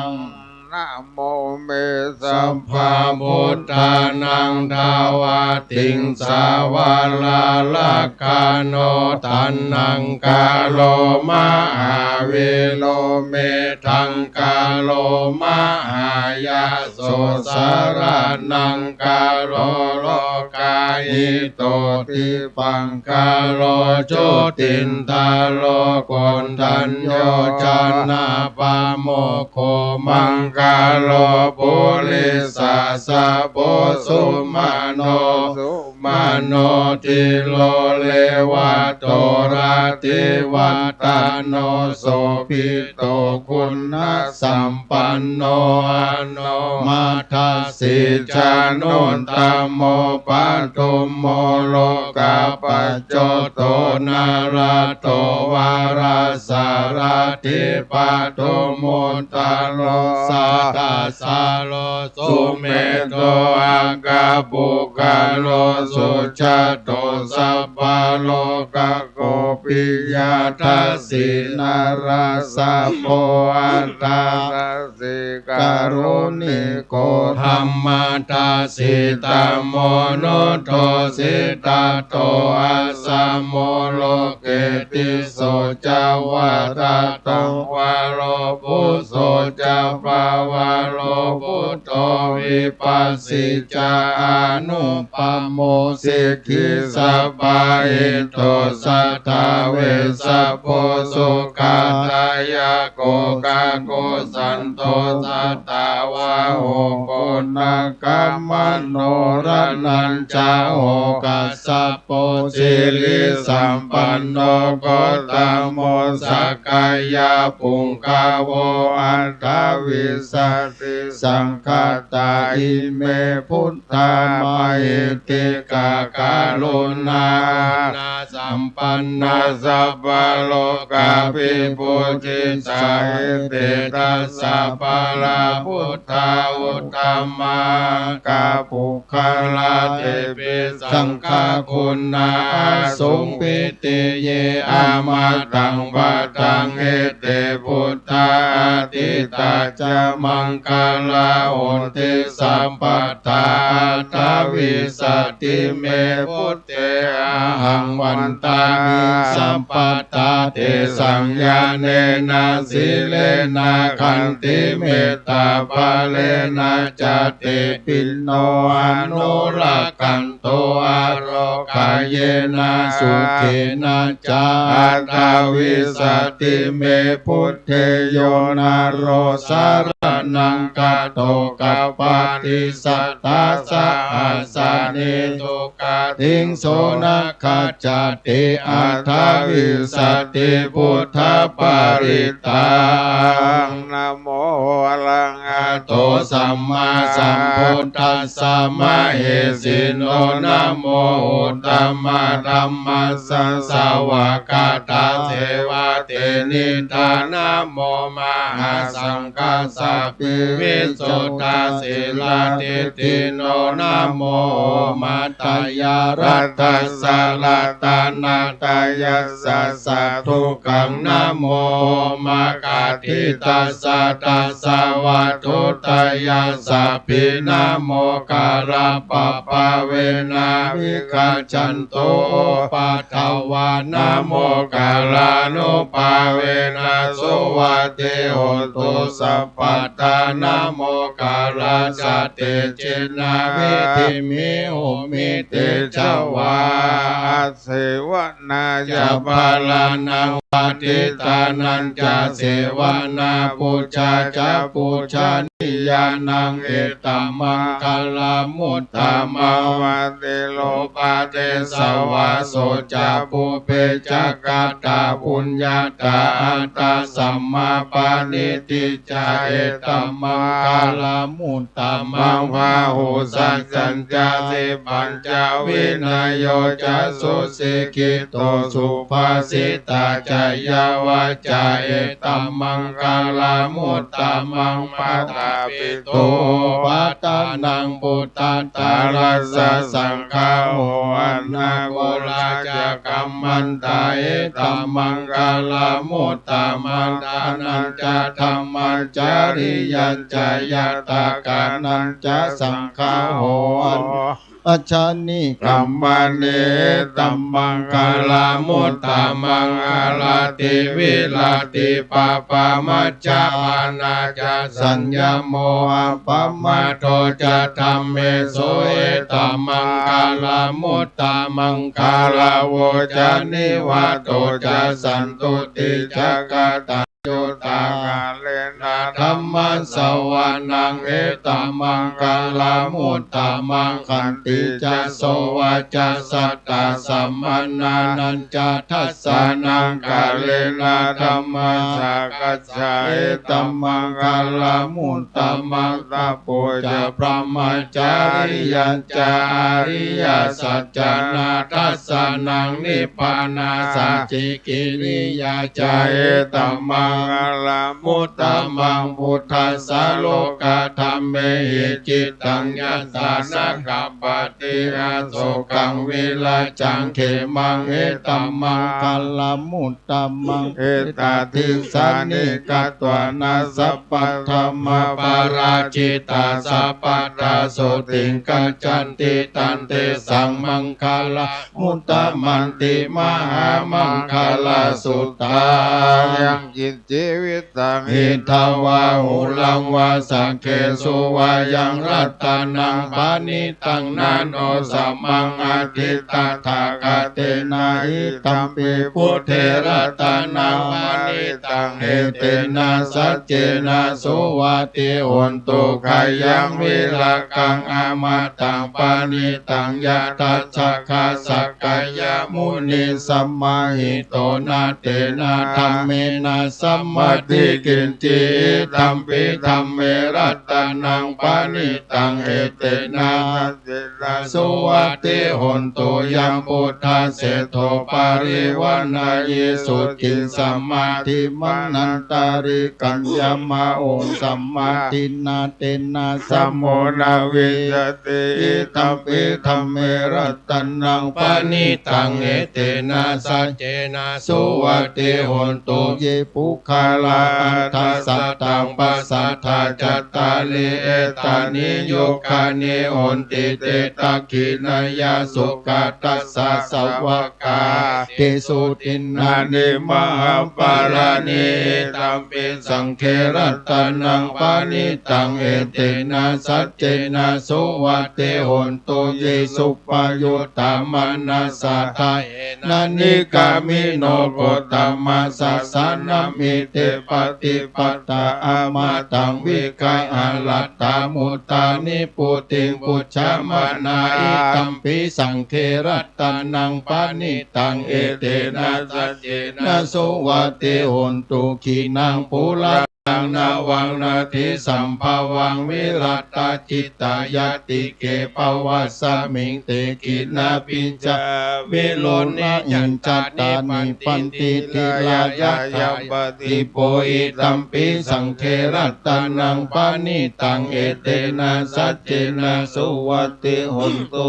ง นะโมเม สัพพะพุทธานัง ทวาติงสาวาลาลักขาโน ทัณณังคาโร มหาวีโร เมทังคาโร มหายาโส สรณังคาโร โลกาหิโต ทิ พังคาโร จุตินทาโร โกณฑัญโญ จนะปะโมกโข มังคาโร ปุริสสะโพ สุมโน สุมโน ธิโร เรวะโต รัตถิวัตตะโน โสภิ โต คุณสัมปันโน อโน มัทธสี จานุตตโม ปทุมโม โลกปัจโจโต นารโต วาราสารัตถิ ปทุมมุตตโร สัตถสาโร สุเมโธ อักขปุคคโล สุจาโต สัพพะโลกโก ปิยทัสสีนารสโพ อัฏฐาทัสสี การุณิโก ธัมมาทัสสี ธัมโมนุสสสิตโต อัสสโม โลเก ติสโส จะ วาตะตัง วโร ปุสโส จะ ปะวโร ปุตโต วิปัสสี จะ อนุ ปโม สิกขี สปาหิโต สัตถาเวสสะโพ สุขะทายะโก กะกุสันโต สัตถาวาโห โกณาคมโน รัตตัญจะโห กัสสโป สิริสัมปันโน โคตโม สักกายะปุงกะโว อัฏฐวิสสะติ สังฆาตา อิเม พุทธามหิทธิกา กรุณา สัมปันนา สัพพะโลกาภิปุติสา เอเต ทัสสะ ปะระ พุทธา อุตตมะ อักขปุคคลา เตปิ สังฆา กุณา อสุง ปิติเย อมตัง ปะทัง เอเต พุทธา อาทิตตา จะ มังคลา โหติ สัพพะทา อัฏฐวิสสะติ เม พุทเท อะหัง วันตามิ สัพพะทา เตสัง ญาเณนะ สีเลนะ ขันติ เมตตา บะเลนะ จะ เตปิ โน อนุรักขันตุ อาโรกะเยนะ สุเขนะ จะ อัฏฐวิสสะติ เม พุทเท โย นาโร สะระณัง คาโต กัปปะติ สัตถา สหัสสานิ สุกะติง สุนะ ขัจฉติ อัฏฐวิสสะติ พุทธปริตตัง นะโม อะระหะโต สัมมาสัมพุทธัสสะ มะเหสีโน นะโม อุตตมะธัมมัสสะ สวากขาตา เสวะเต นิทา นะโม มหาสังฆัสสะ ปิวิสุทธา สีลาทิฏฐิโน นะโม โอมะตยารัตถัสสะ รัตนะตยัสสะ สัตถุคัง นะโม โอมะกาทิตัสสะ ทัสสะวัตถุตยัสสะ ปิ นะโม กาละปะปะเวนะ วิคัจฉันตุ อุปัฏฐวา นะโม กาลานุภาเวนะ สุวัตถิโหตุ สัพพะทา นะโม กาลัสสะ เตเจนะ วิดధిมิ โหมิ เตจะวา sevanā ca ca bālānaṃ vatiṭṭhānañca sevanā pūjā ca pūjanīyānaṃ etammaṅgalamuttamaṃ. Paṭirūpadesavāso ca pubbe ca katapuññatā attasammāpaṇidhi ca etammaṅgalamuttamaṃ. Bāhusaccañca sippañca vinayo ca susikkhito subhāsitā ca yā vācā etammaṅgalamuttamaṃ. Mātāpi tūpaṭṭhānaṃ puttadārassa saṅgaho anākulā ca kammantā etammaṅgalamuttamaṃ. Dānañca dhammacariyañca ñātakānañca saṅgaho anākulā ca nikkāmā etammaṅgalamuttamaṃ. Āratī viratī pāpā majjapānā ca saññamo appamādo ca dhammesu etammaṅgalamuttamaṃ. Gāravo ca nivāto ca santuṭṭhī ca kataññutā kālena dhammassavanaṃ etammaṅgalamuttamaṃ. Khantī ca sovacassatā samaṇānañca dassanaṃ kālena dhammasākacchā etammaṅgalamuttamaṃ. Tapo ca brahmacariyañca ariyasaccāna dassanaṃ nibbānasacchikiriyā ca etammaṅgalamuttamaṃ. Phuṭṭhassa lokadhammehi cittaṃ yassa na kampati asokaṃ virajaṃ khemaṃ etammaṅgalamut tamaṃ. Etādisāni katvāna sabbatthamaparājitā sabbattha sotthiṃ gacchanti tantesaṃ maṅgalamuttamanti. Mahāmaṅgalasuttaṃ. Yaṅkiñci vittaṃ idha vā huraṃ vā saggesu vā yaṃ ratanaṃ paṇī taṃ na no samaṃ atthi tathāgatena idampi buddhe ratanaṃ paṇītaṃ etena saccena suvatthi hotu. Khayaṃ virāgaṃ amataṃ paṇītaṃ yadajjhagā sakyamunī samāhito na tena dhammena samatthi kiñci idampi dhamme ratanaṃ paṇītaṃ etena saccena suvatthi hotu. Yam buddhaseṭṭho parivaṇṇayī suciṃ samādhimanantariṃ kaññamā uṃ samādhinā tena samo na vijjati idampi dhamme ratanaṃ paṇītaṃ etena saccena suvatthi hotu. Ye puggalā aṭṭha sataṃ pasaṭṭhā cattāri etāni yugāni honti te dakkhiṇeyyā sugatassa sāvakā tesu dinnāni mahapphalāni idampi saṅghe ratanaṃ paṇītaṃ etena saccena suvatthi hotu. Ye suppayuttā manasā daḷhena nikkāmino gotamasāsanamhi te pattipattā amataṃ vigayha laddhā mudhā nibbutiṃ bhuñjamānā idampi saṅghe ratanaṃ paṇītaṃ etena saccena suvatthi hotu. Khīṇaṃ purāṇaṃ navaṃ natthi sambhavaṃ virattacittāyatike bhavasmiṃ te khīṇabījā viruḷhichandā nibbanti dhīrā yathāyam padīpo idampi saṅghe ratanaṃ paṇītaṃ etena saccena suvatthi hotu.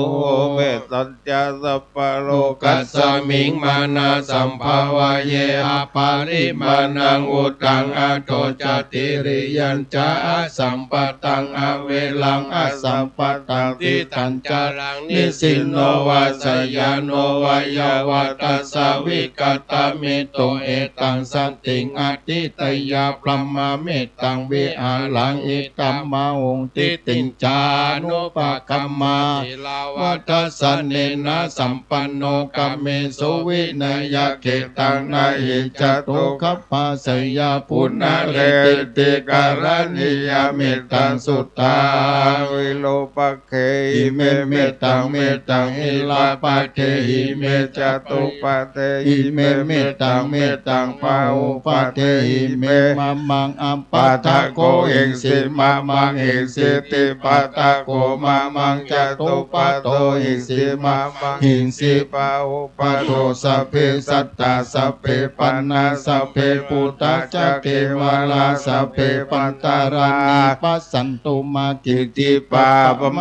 Mettañca sabbalokasmiṃ mānasaṃ bhāvaye aparimāṇaṃ uddhaṃ adho ca ca tiriyañca asampadaṃ averaṃ asampadaṃ tiṭṭhañcaraṃ nisinno vā sayāno vā yāvatassa vigatamiddho etaṃ satiṃ adhiṭṭheyya brahmametaṃ vihāraṃ idhamāhu. Diṭṭhiñcānupagamma sīlavā dassanena sampanno kāmesu vineyya gedhaṃ na hi jātu gabbhaseyyaṃ punaretīti. Karaṇīyam mettaṃ suttaṃ virūpakkhehi me mettaṃ, mettaṃ irāpadehi me catuppadehi me mettaṃ, mettaṃ bahupadehi me. Mamaṃ apādako hiṃsi, mamaṃ hiṃsīti pādako, mamaṃ catuppado hiṃsi, mamaṃ hiṃsi bahu pado. Sabbe sattā sabbe pāṇā sabbe bhūtā ca kevalā sabbe bhadrāni passantu mā kiñci pāpam.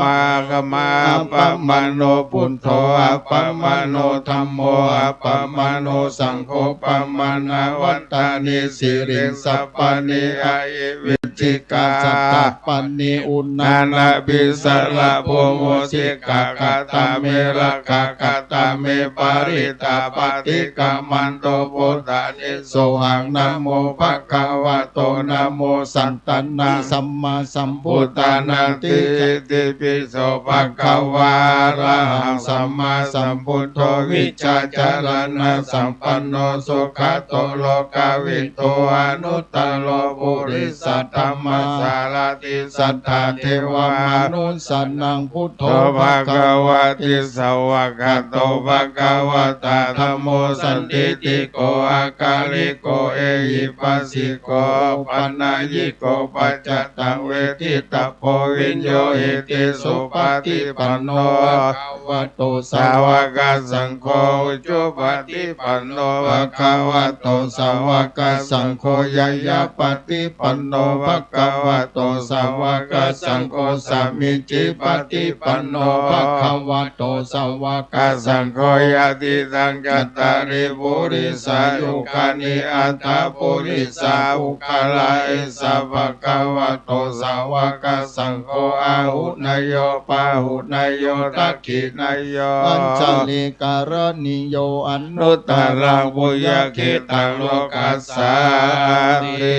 Appamāṇo buddho, appamāṇo dhammo, appamāṇo saṅgho, pamāṇavantāni sirīṃ sabbāni ahi vicchikā satappāṇi uṇṇānābhī sarabū mūsikā. Katā me rakkhā, katā me parittā, paṭikkamantu bhūtāni sohaṃ. Namo bhagavato, namo sattannaṃ sammāsambuddhānanti. Itipi so bhagavā arahaṃ sammāsambuddho vijjācaraṇasampanno sugato lokavidū anuttaro purisadammasārathi satthā devamanussānaṃ buddho bhagavāti. Svākkhāto bhagavatā dhammo sandiṭṭhiko akāliko ehipassiko opanayiko paccattaṃ veditabbo viññūhīti. Supaṭipanno bhagavato sāvakasaṅgho, ujupaṭipanno bhagavato sāvakasaṅgho, ñāyapaṭipanno bhagavato sāvakasaṅgho, sāmīcipaṭipanno bhagavato sāvakasaṅgho, yadidaṃ cattāri purisayugāni aṭṭha purisapuggalā, esa bhagavato sāvakasaṅgho, āhuneyyo pāhuneyyo dakkhiṇeyyo añjalikaraṇīyo anuttaraṃ puññakkhettaṃ lokassāti.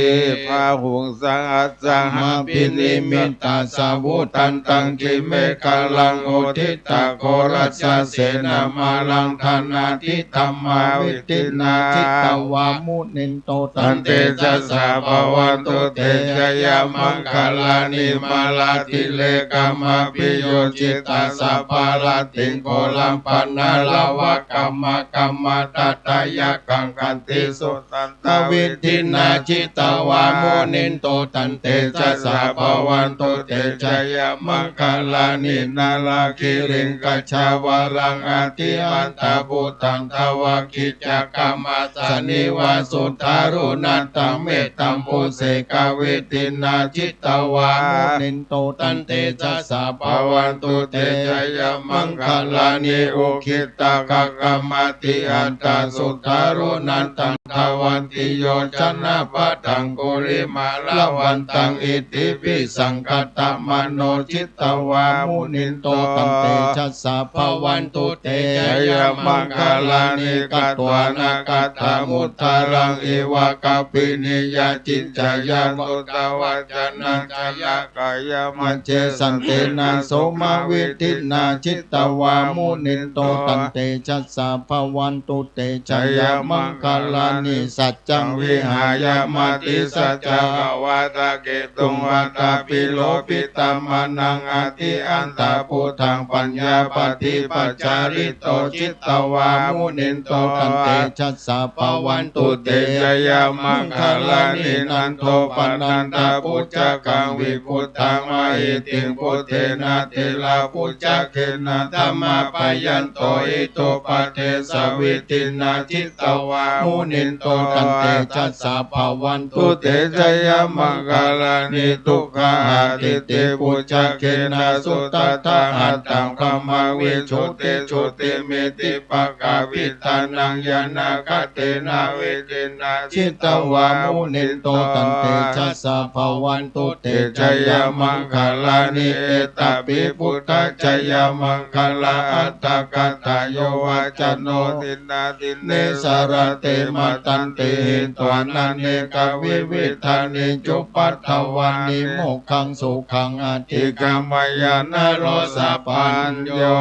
Bāhuṃ sahassamabhinimmitasāvudhantaṃ girimekhalaṃ uditaghorasasenamāraṃ dānādidhammavidhinā jitavā munindo tantejasā bhavatu te jayamaṅgalāni. Mārātirekamabhiyujjhitasabbarattiṃ ghorampanāḷavakamakkhamathaddhayakkhaṃ khantīsudantavidhinā jitavā munindo tantejasā bhavatu te jayamaṅgalāni. Nāḷāgiriṃ gajavaraṃ atimattabhūtaṃ dāvaggicakkamasanīva sudāruṇantaṃ mettambusekavidhinā jitavā munindo tantejasā bhavatu te jayamaṅgalāni. Ukkhittakhaggamatihatthasudāruṇantaṃ dhāvantiyojanapathaṅgulimālavantaṃ iddhībhisaṅkhatamano jitavā munindo tantejasā bhavatu te jayamaṅgalāni. Katvāna kaṭṭhamudaraṃ iva gabbhinīyā ciñcāya duṭṭhavacanaṃ janakāyamajjhe santena somavidhinā jitavā munindo tantejasā bhavatu te jayamaṅgalāni. Saccaṃ vihāya matisaccakavādaketuṃ vādābhiropitamanaṃ atiandhabhūtaṃ paññāpadīpajalito jitavā munindo tantejasā bhavatu te jayamaṅgalāni. Nandopanandabhujagaṃ vibudhaṃ mahiddhiṃ puttena therabhujagena damāpayanto iddhūpadesavidhinā jitavā munindo tantejasā bhavatu te jayamaṅ maṅgalāni. Duggāhadiṭṭhibhujagena sudaṭṭhahatthaṃ brahmaṃ visuddhijutimiddhibakābhidhānaṃ ñāṇāgadena vidhinā jitavā munindo taṃ tejasā bhavantu te jayamaṅgalāni. Etāpi buddhajayamaṅgalaaṭṭhagāthā yo vācano dinnādine sarate matandī hitvānanekavividhāni cupaddavāni mokkhaṃ sukhaṃ adhigameyya naro sapañño.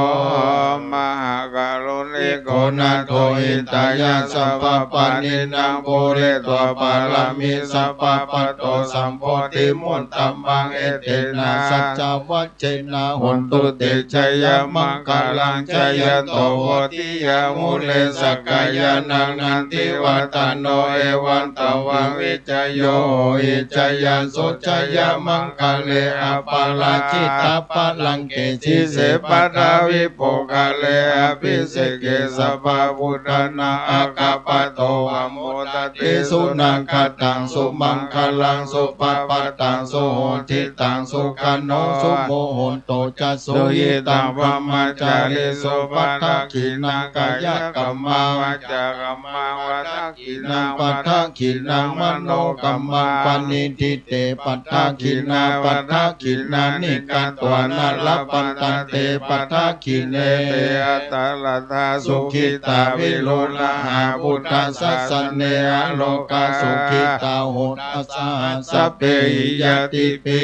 Mahākāruṇiko nātho hitāya sabbapāṇinaṃ pūretvā pāramī sabbā patto sambodhimuttamaṃ etena saccavajjena hontu te jayamaṅgalaṃ. Jayanto bodhiyā mūle sakyānaṃ nandivaḍḍhano evaṃ tvaṃ vijayo hohi jayassu jayamaṅgale aparājitapallaṅke sīse paṭhavipokkhare abhiseke sabbabuddhānaṃ aggappatto pamodati. Sunakkhattaṃ sumaṅgalaṃ supabhātaṃ suhuṭṭhitaṃ sukhaṇo sumuhutto ca suyiṭṭhaṃ brahmacārisu padakkhiṇaṃ kāyakammaṃ vācākammaṃ padakkhiṇaṃ padakkhiṇaṃ manokammaṃ paṇidhī te padakkhiṇā padakkhiṇāni katvāna labhantatthe padakkhiṇe. Te atthaladdhā sukhitā virūḷhā buddhasāsane arogā sukhitā hotha saha sabbehi ñātibhi.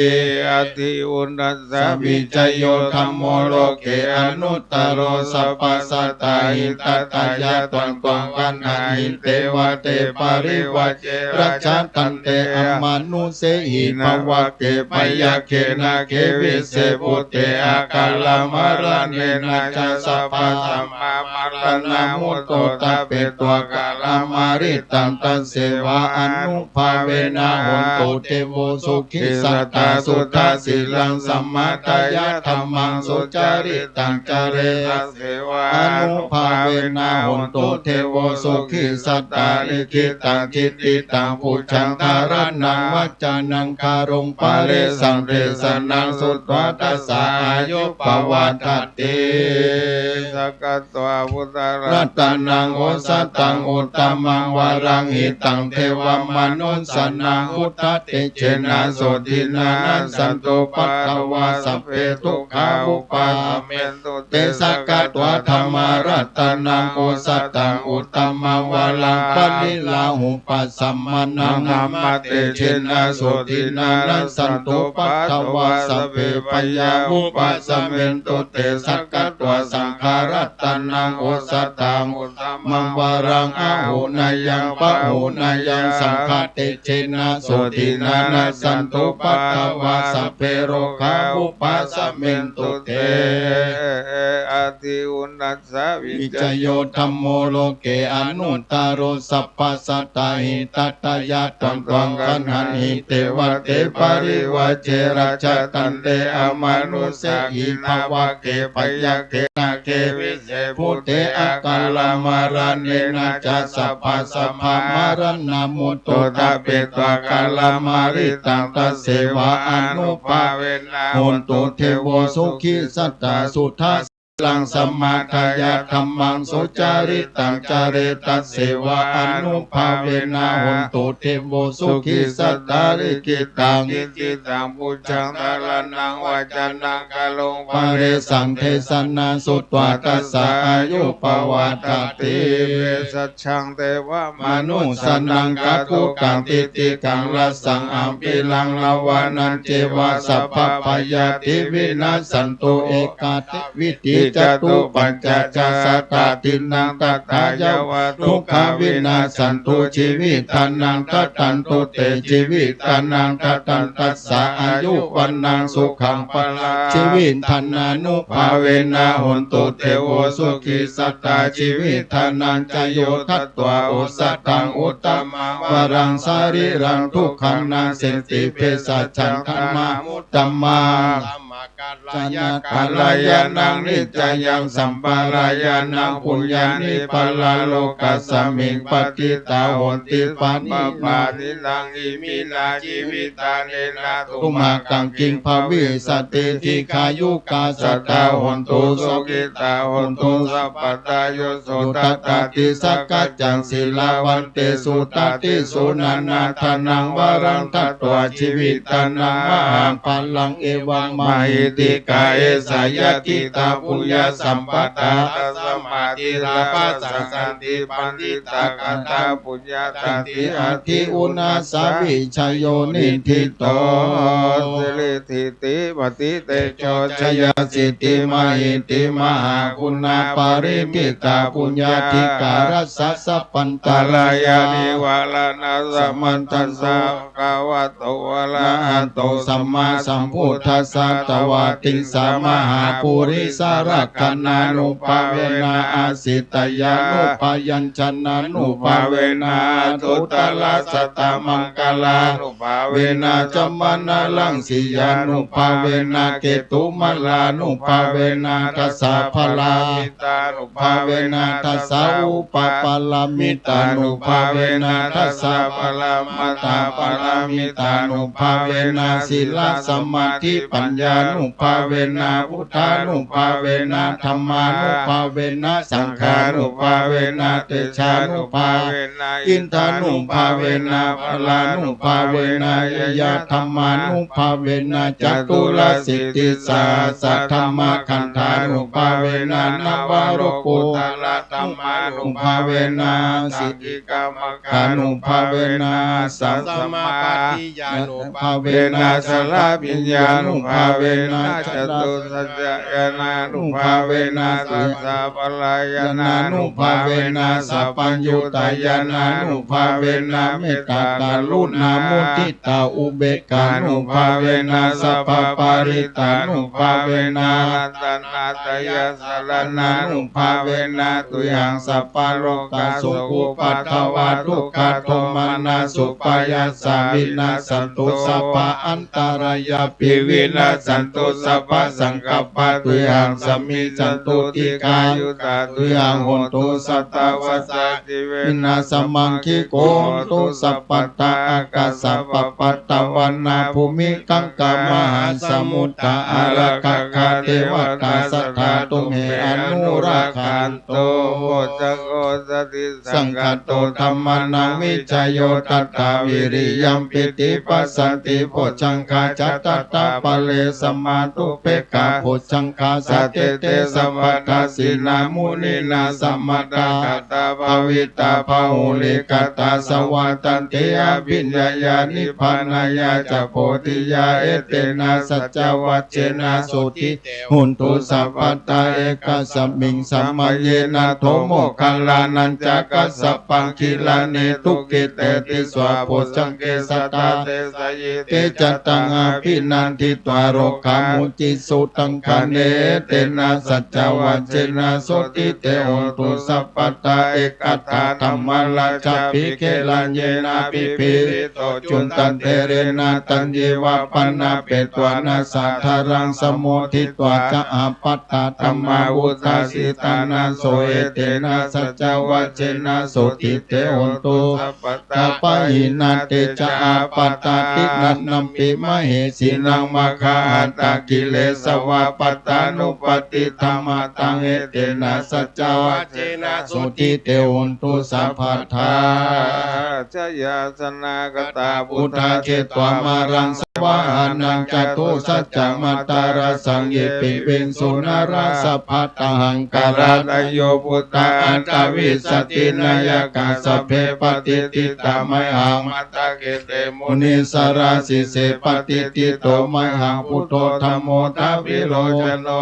Atthi uṇ assa vijayo dhammo loke anuttaro sabbasatthāhitatthāya taṃ tvaṃ gaṇhanti devate parivajje rājadaṇḍe amanussehi bhavagge byagghe nāge vise bhūte akalamaraṇena ca sabbasampadā maraṇamuttotapetto kalamāritaṃ tasseva ānubhāvena hontu devo sukhī sadā suddhasīlaṃ samādāya dhammaṃ sucaritaṃ care tasseva ānubhāvena hontu devo sukhī sadā likkhitaṃ cintitaṃ pūjaṃ dhāraṇaṃ vācanaṃ gāroṃ parisaṃ desanaṃ sutvā tassa āyu pavaḍḍhati. Sakkatvā buddharatanaṃ osathaṃ uttamaṃ varaṃ hitaṃ devamanussānaṃ buddhatejena sotthinā nassantupaddavā sabbe dukkhā vūpasamentu te. Sakkatvā dhammaratanaṃ osathaṃ uttamaṃ varaṃ pariḷāhūpasamanaṃ dhammatejena sotthinā nassantupaddavā sabbe bhayā vūpasamentu te. Sakkatvā saṅgharatanaṃ osathaṃ uttamaṃ varaṃ āhuneyyaṃ pāhuneyyaṃ saṅghatejena sotthinā nassantupaddavā sabbe rogā vūpasamentu te. Atthi uṇhassa vijayo dhammo loke anuttaro sabbasatthāhitatthāya taṃ tvaṃ gaṇhanti devate parivajje rājadaṇḍe amanussehi bhavagge byagghe nāge vise bhūte akalamaraṇena ca sabbasambā maraṇamuttotapetvā kalamāritaṃ tasseva ānubhāvena hontu devo sukhī sadā suddhasīlaṃ samādāya dhammaṃ sucaritaṃ care tasseva ānubhāvena hontu devo sukhī sadā likkhitaṃ cintitaṃ pūjaṃ dhāraṇaṃ vācanaṃ gāroṃ parisaṃ desanā sutvā tassa āyu pavaḍḍhati. Vijjācaraṃ devamanussānaṃ khaggokaṃ titikkaṃ rasaṃ ābhiraṃ ravāṇañceva sabbabhayādi vinassantu ekā dvi catuppañca ca sattā tiṇṇaṃ tathā yāva dukkhā vinassantu jīvittānaṃ dadantu te jīvittānaṃ dadantas sā āyu vaṇṇaṃ sukhaṃ balaṃ jīvittānānubhāvena hontu devo sukhī sadā jīvittānañca yo datvā osathaṃ uttamaṃ varaṃ sarīraṃ dukkhaṃ nassanti bhesajjaṃ dhammamuttamaṃ janakalyāṇaṃ nijjayaṃ sampadaṃ puññāni paralokasmiṃ patiṭṭhā honti padaṃ. Iminā jīvitā nena tumhākaṃ kiṃ bhavissati, dīghāyukā sattā hontu, sukhitā hontu sabbadā. Yo sudaṭṭhāti sakkaccaṃ sīlavantesu, dādinā dānaṃ varaṃ datvā, jīvitā mahābharaṃ, evaṃ mahiddhikā. Esā yadidaṃ puññasampadā, tasmā dīvā pasassanti, paṇḍitāgatā puññakkhetti, atthi uṇhissavijayo niṭṭhito. Siridhitimatitejojayasiddhimahiddhimahāguṇā, parittā puññādhikārassa sabbantarāyā, nivāraṇasamatthassa, bhagavato arahato sammāsambuddhassa, dvattiṃsamahāpurisalakkhaṇānubhāvena, asītyānubyañjanānubhāvena, aṭṭhuttarasatamaṅgalānubhāvena, cambalaṃsiyānubhāvena, ketumālānubhāvena, dasapārami tānubhāvena, dasaupapāramitānubhāvena, dasaparamatthapāramitānubhāvena, sīlasamādhipaññānubhāvena, buddhānubhāvena, dhammānubhāvena, saṅghānubhāvena, tejānubhāvena, iddhānubhāvena, balānubhāvena, ñeyyadhammānubhāvena, caturāsītisahassadhammakkhandhānubhāvena, navalokuttaradhammānubhāvena, sādhikamag gānubhāvena, aṭṭhasamāpattiyānubhāvena, chaḷabhiññānubhāvena, catusaccañāṇānubhāvena, dasabalañāṇānubhāvena, sabbaññutañāṇānubhāvena, mettākaruṇāmuditāupekkhānubhāvena, sabbaparittānubhāvena, ratanattayasaraṇānubhāvena, tuyhaṃ sabbarogasokupaddavadukkhadomanassupāyāsā vinassantu, sabbaantarāyāpi vinassantu, sabbasaṅkappā tuyhaṃ samijjhantu, dīghāyutā tuyhaṃ hontu, satavassā jīvena samaṅgiko hontu sabbadā. Ākāsapabbatavanabhūmigaṅgāmahāsamuddā ārakkhakā devatā sadā tumhe anurakkhantu. Bojjhaṅgo satisaṅkhāto dhammānaṃ vicayo tathā, viriyampītipassaddhi bojjhaṅgā ca tathāpare, samādhupekkhabojjhaṅ gā sattete sabbadassinā muninā sammadakkhātā bhāvitā bahulīkatā, sāvadhanti abhiññāya nibbānāya ca bodhiyā. Etena saccavajjena sotthi te hontu sabbadā. Ekasmiṃ samaye nātho moggallānañca kassapaṃ gilāne dukkhite disvā bojjhaṅge satta desayi. Te ca taṃ abhinanditvā rogā mucciṃsu taṅkhaṇe. Etena saccavajjena sotthi te hontu sabbadā. Ekadā dhammarājāpi gelaññenābhipī to cundattherena taññeva bhaṇāpetvāna sādaraṃ, sammoditvā ca ābādhā tamhā vuṭṭhāsi ṭhānaso. Etena saccavajjena sotthi te hontu sabbadā. Pahīnā te ca ābādhā tiṇṇannampi mahesinaṃ, maggāhatakilesavā pattānuppattidhammataṃ. Etena saccavajjena sotthi te hontu sabbadā. Jayāsanākatā buddhā jetvā māraṃ savāhanaṃ, catusaccāmatarasaṃ ye piviṃsu narāsabhā. Taṇhaṅkarādayo buddhā aṭṭhavīsati nāyakā, sabbe patiṭṭhitā mayhaṃ matthake te munissarā. Sīse patiṭṭhito mayhaṃ buddho dhammo dvilocano,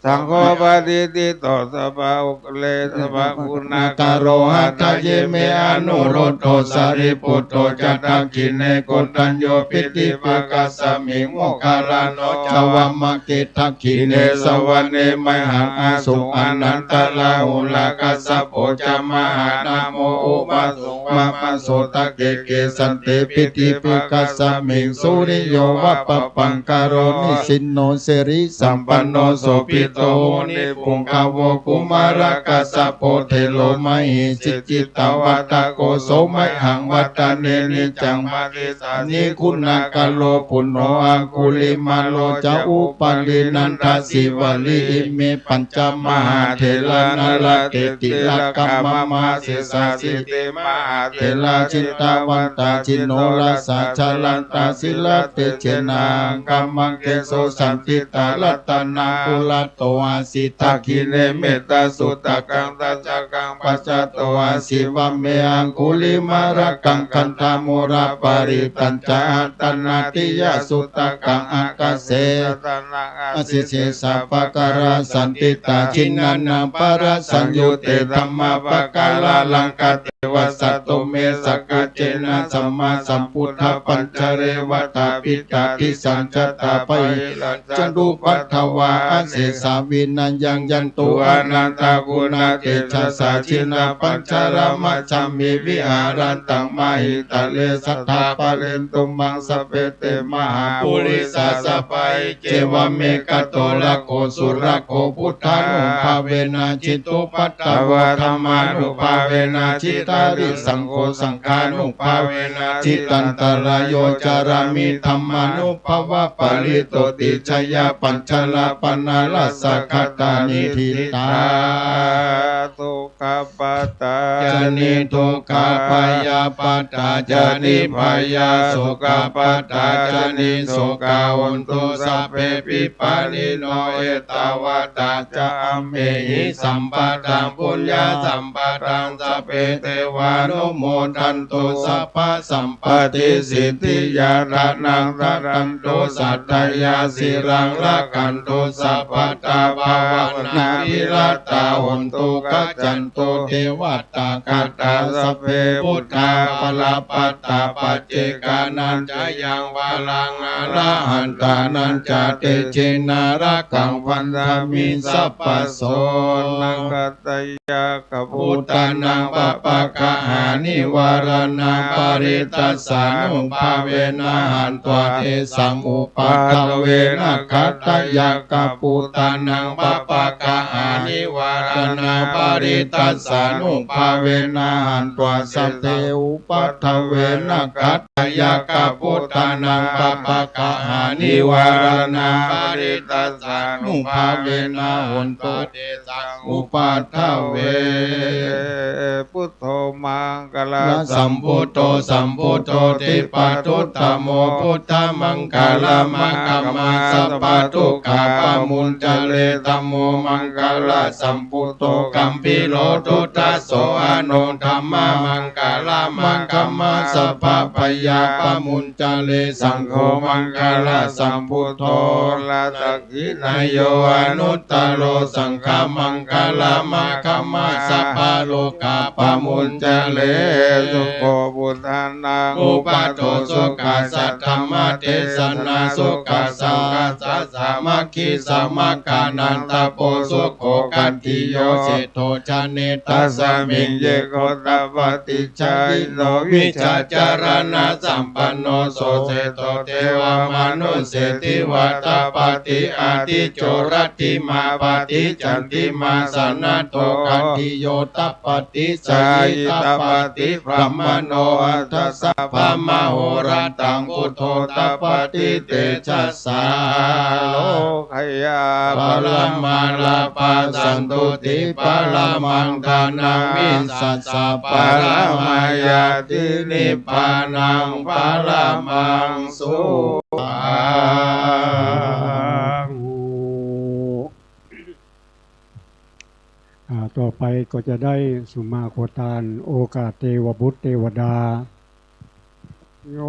saṅgho patiṭṭhito sabbaguṇākaro. Hadaye me anuruddho sārīputto ca dakkhiṇe, koṇḍañño piṭṭhibhāgasmiṃ moggallāno ca vāmake. Dakkhiṇe savane mayhaṃ āsuṃ ānandarāhulā, kassapo ca mahānāmo ubhāsuṃ vāmasotake. Kesante piṭṭhibhāgasmiṃ suriyo va pabbaṃ กาโร นิสสินโน สิริสัมปันโน โสภิตโต มุนิปุงกโว กุมารกัสสโป เถโร มหิสิ จิตตวัตถโก โสมหัง วัตตะเน นิจจัง ปติสันนิ ขุณากโร ปุณโณ อังคุลิมาโล จะ อุปาลี นันทะสีวลี อิเม ปัญจมหาเถรา นรเตติลกา มะมะ เสสาสี เตมหาเถรา จิตตวันตา จินโนรสา จรันตา สีลเตเจนะ อังคมังเกสุ สันทิตา รัตนังปุระโต อาสี ทักขิเณ เมตตสุตตะกัง ทัจจกัง ปัจจโต อาสี วาเม อังคุลิมาลกัง ขันธามูลปริตตัญจะ อัตตนาติยสุตตะกัง อักขเส อาสี เสสาปะการาสันทิตา จินานาปะระสังยุตเต ธัมมาปะการาลังกะเต วัสสะตุเม สักกะเจนะ สัมมาสัมพุทธปัญจเร วัตถาปิตา ทิสัญจะตา ปะหิรัญจะ ทุปปัทวา อเสสา วินายัง ยันตุ อานันตะกุณเตจะสา จินนาปัญจรมัจจามิ วิหารันตัง มหิตะเล สัทธา ปะเรนตุ มัง สะเป เต มหาปุริสา สะพะหิ เจ วะเม กะโต ระโข สุรโข พุทธานุภาเวนะ จิตตุปัททโว ธัมมานุภาเวนะ จิตตาริสังโข สังฆานุภาเวนะ จิตตันตะราโย จารามิ ธัมมานุภาเวนะ ปะริโตติ ชยาปัญจลาปะนาลาสะ ขัตตานิ ทิฏฐา ทุกขปัตตา จะ นิทุกขา พยาปัตตา จะ นิพยา โสกปัตตา จะ นิโสกา โหนตุ สัพเพ ปิปะริโน เอตาวะตา จะ อัมเมหิ สัมปะทัง ปุญญาสัมปะทัง สัพเพ เตวานุโมทันตุ สัพพะสัมปะทานิ สิทธิยา ทานัง ทะนันตุ สัตถะยา สีลัง รักขันตุ สัพพะทา ภาวะนา ภิระตา โหนตุ คัจฉันตุ เทวะตา คัตตา สัพเพ บุตตา บาลปัตตา ปัจเจกานัญจะยัง บาลัง อระหันตานัญจะ เตเจนะ รักขัง บัณฑามิ สัพพะโส นะ ขัตตะ ยะ กะ ปุทธานัง ปะปะกะหา นิวาราณา ปะริตตัสสานุภาเวนะ หัน ตวา เตสัง อุปัทเวนะ ขัตตะ ยะ กะ ปุทธานัง ปะปะกะหา นิวาราณา ปะริตตัสสานุภาเวนะ หัน ตวา เตสัง สัพเพ อุปัทเวนะ ขัตตะ ยะ กะ ปุทธานัง ปะปะกะหา นิวาราณา ปะริตตัสสานุภาเวนะ หัน ตวา เตสัง อุปัทเว พุทโธ มังคละ สัมพุทโธ สัมพุทโธ ทิปะทุตตะโม พุทธะ มังคละมะคะมา สัพพะทุกขะ ปะมุญจะเร ธัมโม มังคละสัมพุทโธ กัมภีโร ทุตถะโส อะโน ธัมมะ มังคละมะคะมา สัพพะพยา ปะมุญจะเร สังโฆ มังคละสัมพุทโธ รัตถะ กิณะโย อะนุตตะโร สังฆะ มังคะละมะคะมา สัพพะโรคา ปะมุญจะเร สุโข พุทธานัง อุปัฏโฐ สุขัสสะ ธัมมะเทศนา สุขัสสะ สังฆัสสะ สามัคคี สมัคคานัง ตะโพ สุโข ขัตติโย เศรษฐโธ จะ เน ตัสสะมิง เย โคตปะติ ชายิโน วิชาจารณะสัมปันโน โส เศรษฐโธ เทวะมนุสเส ทิวาตะปะติ อาทิจโจ รัตถิมา ปะติ จันติมา สะนะโท ขัตติโย ตปะติ สะยิตปะติ บรามโณ อัฏฐะสะ พะมะโหระตัง พุทโธ ตปะติ เตจะสสา โลกายา ปะระมาลาภา สันตุติ ปะระมัง ทานะ วิสัสสะ ปะระมาญาติ นิพพานัง ปะระมัง สุขัง อ่า ต่อไปก็จะได้สุมาโคตาน โอกาสเตวบุตรเตวดา โย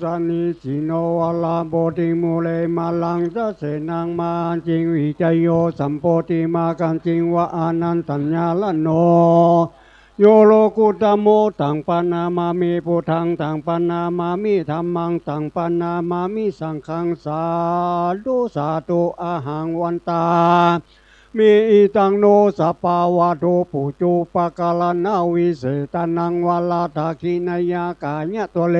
สะนิสสิโน วะระโบธิ มูเล มาลัง สะเสนัง มะหันติง วิจโย สัมโพธิ มาคันติง วะ อานันตัญญาละโน โย โลกุตตะโม ตัง ปะนะมามิ พุทธัง ตัง ปะนะมามิ ธัมมัง ตัง ปะนะมามิ สังฆัง สาธุ สาธุ อะหัง วันตา มิ อิตัง โน สะปะวะโต ปุจจุปะกะระณะวิเศษตะนัง วะระทักขิณะยะ กายะโท เล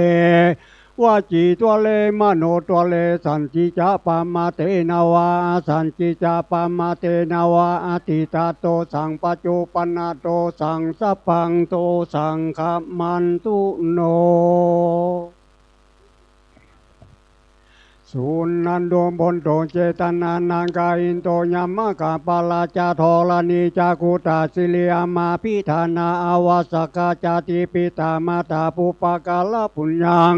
วจี ตัวเล มโน ตัวเล สันติจะ ปะมะเตนะวะ อสันติจะ ปะมะเตนะวะ อตีตะโต สัง ปัจจุปันนะโต สัง สัพพัง โต สัง ขะมันตุโน สุนันโด บนโต เจตนานัง กายินโต ยมะกะปะละจะ ธรณีจะ กุตตะ สิริ อามาภิธานา อาวัสสะกะ จาติปิตะ มาตา ปุปปะกะละปุญญัง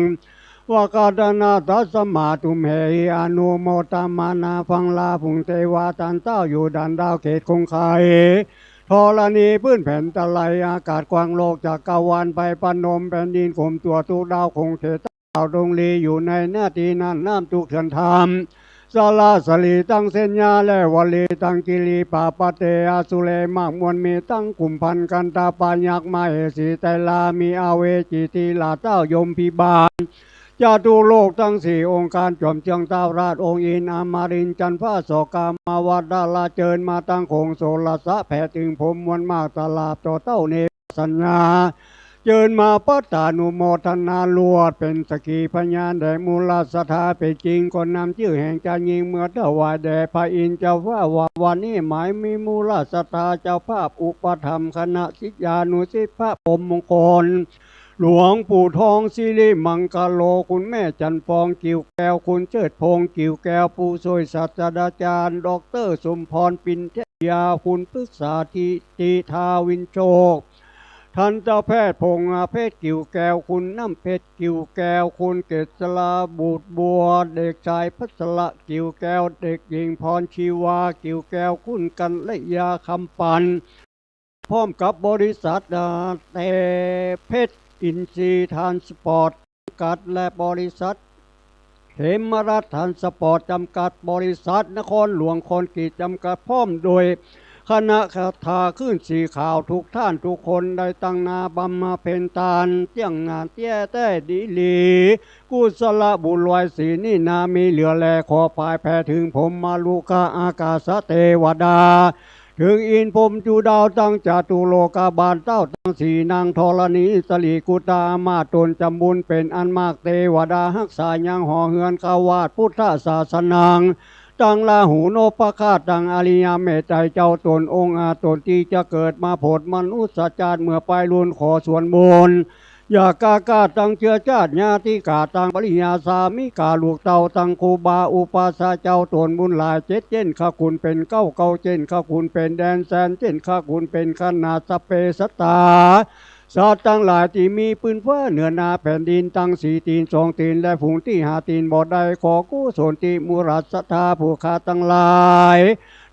วะกัตตะนา ตัสสะมา ตุมเหหิ อนุโมทะมานา ฟังลา ฝูงเตวา ต้านเต้าอยู่ด้านดาวเขตคงไค ธรณี ปื้นแผ่นตะไล อากาศกว้างโลกจักรวาล ไปประนมแผ่นดิน กลุ่มตัวทุกดาวคงเขต ดาวดวงลี อยู่ในหน้าตี้นั้น น้ำทุกเถื่อนทำ สละสลี ตังเสนยา และวลี ตังกิริปะปะเต อสุเร มากมวลมี ตังกุมภัณฑ์ กันตะปะ ยักษ์มเหสี ไตรลา มีอเวจี ทีละเต้ายมพิบาล จตุโลกตังสี่องค์การ จอมเจื้องเต้าราชองค์อินทร์ อมรินทร์ จันทร์ฟ้า สอกามาวัดดารา เจิญมาตังโขงโสรสะ แผ่เถิงพรหมมวลมาก ตลาดต่อเต้าเน สัญญา เจิญมาปัตตานุโมทนา ลวดเป๋นสักขีพยานแด่มูลศรัทธา เป๋นจริงก็นำจื้อแห่งจายิง เมื่อถวายแด่พระอินทร์เจ้าฟ้าว่า วันนี้หมายมีมูลศรัทธา เจ้าภาพอุปถัมภ์คณะศิษยานุศิษย์ พระพรหมมงคล หลวงปู่ทองสิริมังคโล คุณแม่จันทร์ฟองกิ่วแก้ว คุณเชิดพงษ์กิ่วแก้ว ผู้ช่วยศาสตราจารย์ ด็อกเตอร์สมพร ปินเทพยา คุณพฤกษา ทิติธาวินโชค ทันตแพทย์พงษ์เพชรกิ่วแก้ว คุณน้ำเพชรกิ่วแก้ว คุณเกษราบุตรบัว เด็กชายพัชระกิ่วแก้ว เด็กหญิงพรชีวากิ่วแก้ว คุณกัลยาคำปัน พร้อมกับบริษัท เอ่อ เตเพชรอินทรีย์ทรานสปอร์ต จำกัด และบริษัท เหมรัตน์ทรานสปอร์ต จำกัด บริษัทนครหลวงคอนกรีต จำกัด พร้อมโดยคณะศรัทธาคลื่นสีขาวทุกท่านทุกคน ได้ตั้งหน้าบำเพ็ญตาน เตี้ยงหน้าเตี้ยแต๊ดีหลี กุศลบุญลอยศีลนี้นามีเหลือแล ขอผายแผ่เถิงพรหมโลกะ อากาสะเตวดา เถิงอินทร์พรหมจุดาวตังจตุโลกบาล เต้าตังสี่นางธรณี สรีกุตตามาตนจำบุญเป๋นอันมาก เตวดาฮักษายังหอเฮือนคาวาสพุทธศาสนัง ตังราหูนพคราช ตังอริยเมตไตรเจ้าต๋นองค์อาต๋นตี้จะเกิดมาผดมนุสชาติเมื่อปายลุน ขอสวนบุญ ญาติกาตังเจื้อจ้านญาติกาตังปริยาสามิกาลูกเต้าตังครูบาอุปัชฌาย์เจ้าต๋นบุญหลาย เจ็ดเจ้นข้าคุณเป๋นเก้า เก้าเจ้นข้าคุณเป๋นแดนแสน เจ้นข้าคุณเป๋นขนาด สัพเพสัตตา สัตว์ตังหลายตี้มีปื้นฟ้าเหนือหน้าแผ่นดิน ตังสี่ตี๋นสองตี๋น และฝูงตี้ห้าตี๋นบ่ได้ ขอกุศลตี้มูลศรัทธาผู้ข้าตังหลาย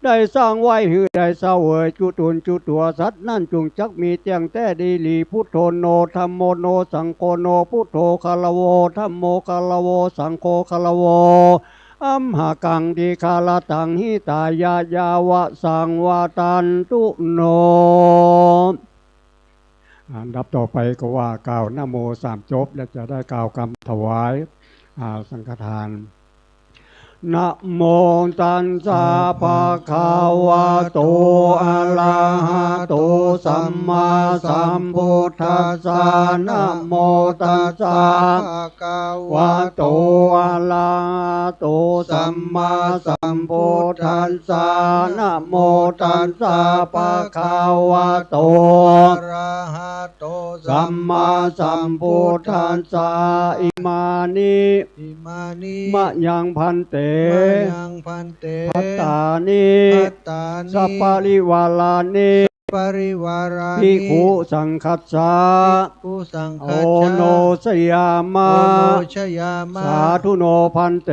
ได้สร้างไว้หื้อได้เสวยจุตนจุตั๋ว สัตว์นั้นจุ่งจักมีเตี้ยงแต๊ดีหลี พุทโธโน ธัมโมโน สังโฆโน พุทโธคารโว ธัมโมคารโว สังโฆคารโว อัมหากัง ทีฆารตัง หิตายะ ยาวะสังวัตตันตุโน อันดับต่อไปก็ว่ากล่าวนะโมสามจบ และจะได้กล่าวกำถวาย อ่า สังฆทาน นะโมตัสสะ ภะคะวะโต อะระหะโต สัมมาสัมพุทธัสสะ นะโมตัสสะ ภะคะวะโต อะระหะโต สัมมาสัมพุทธัสสะ นะโมตัสสะ ภะคะวะโต อะระหะโต สัมมาสัมพุทธัสสะ อิมานิ อิมานิ มะยัง ภันเต มะยัง ภันเต ภัตตานิ ภัตตานิ สัปปะริวารานิ ปริวารานิ ภิกขุสังฆัสสะ ภิกขุสังฆัสสะ โอโนชยามะ โอโนชยามะ สาธุโน ภันเต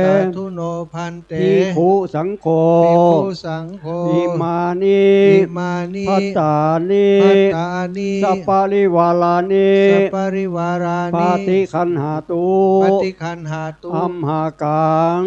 สาธุโน ภันเต ภิกขุสังโฆ ภิกขุสังโฆ อิมานิ อิมานิ ภัตตานิ ภัตตานิ สัปปะริวารานิ สัปปะริวารานิ ปะฏิคันหาตุ ปะฏิคันหาตุ อัมหากัง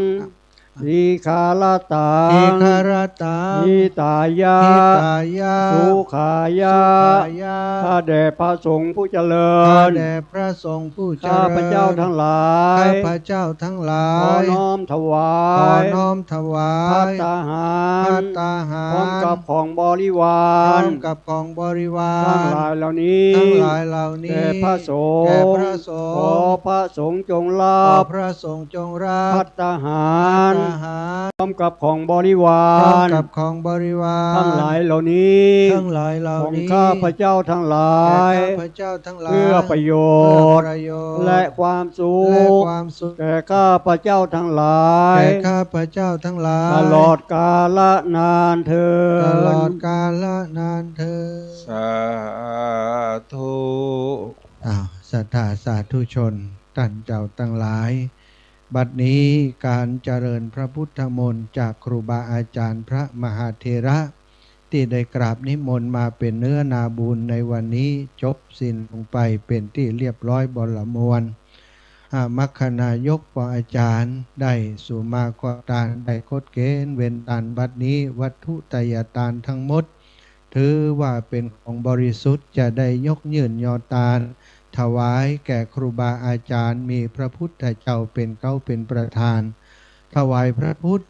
ทีฆะระตัง ทีฆะระตัง หิตายะ หิตายะ สุขายะ สุขายะ ข้าแด่พระสงฆ์ผู้เจริญ ข้าแด่พระสงฆ์ผู้เจริญ ข้าพเจ้าทั้งหลาย ข้าพเจ้าทั้งหลาย ขอน้อมถวาย ขอน้อมถวาย ภัตตาหาร ภัตตาหาร พร้อมกับของบริวาร พร้อมกับของบริวาร ทั้งหลายเหล่านี้ ทั้งหลายเหล่านี้ แด่พระสงฆ์ แด่พระสงฆ์ ขอพระสงฆ์จงรับ ขอพระสงฆ์จงรับ ภัตตาหาร ภัตตาหาร พร้อมกับของบริวาร พร้อมกับของบริวาร ทั้งหลายเหล่านี้ ทั้งหลายเหล่านี้ ของข้าพเจ้าทั้งหลาย แก่ข้าพเจ้าทั้งหลาย เพื่อประโยชน์ เพื่อประโยชน์ และความสุข และความสุข แก่ข้าพเจ้าทั้งหลาย แก่ข้าพเจ้าทั้งหลาย ตลอดกาลนานเทอญ ตลอดกาลนานเทอญ สาธุ อ้าว ศรัทธาสาธุชน ต้านเจ้าตังหลาย บัดนี้ก๋านเจริญพระพุทธมนต์จากครูบาอาจารย์พระมหาเถระ ตี้ได้กราบนิมนต์มาเป๋นเนื้อนาบุญในวันนี้ จบสิ้นลงไปเป๋นตี้เรียบร้อยบริบูรณ์ อ่า มัคคนายกปออาจารย์ได้สู่มาก็ตาน ได้คดเกณฑ์เว้นตาน บัดนี้วัตถุไตยตานทั้งหมด ถือว่าเป๋นของบริสุทธิ์ จะได้ยกยื่นยอตาน ถวายแก่ครูบาอาจารย์ มีพระพุทธเจ้าเป๋นเก๊าเป๋นประธาน ถวายพระพุทธ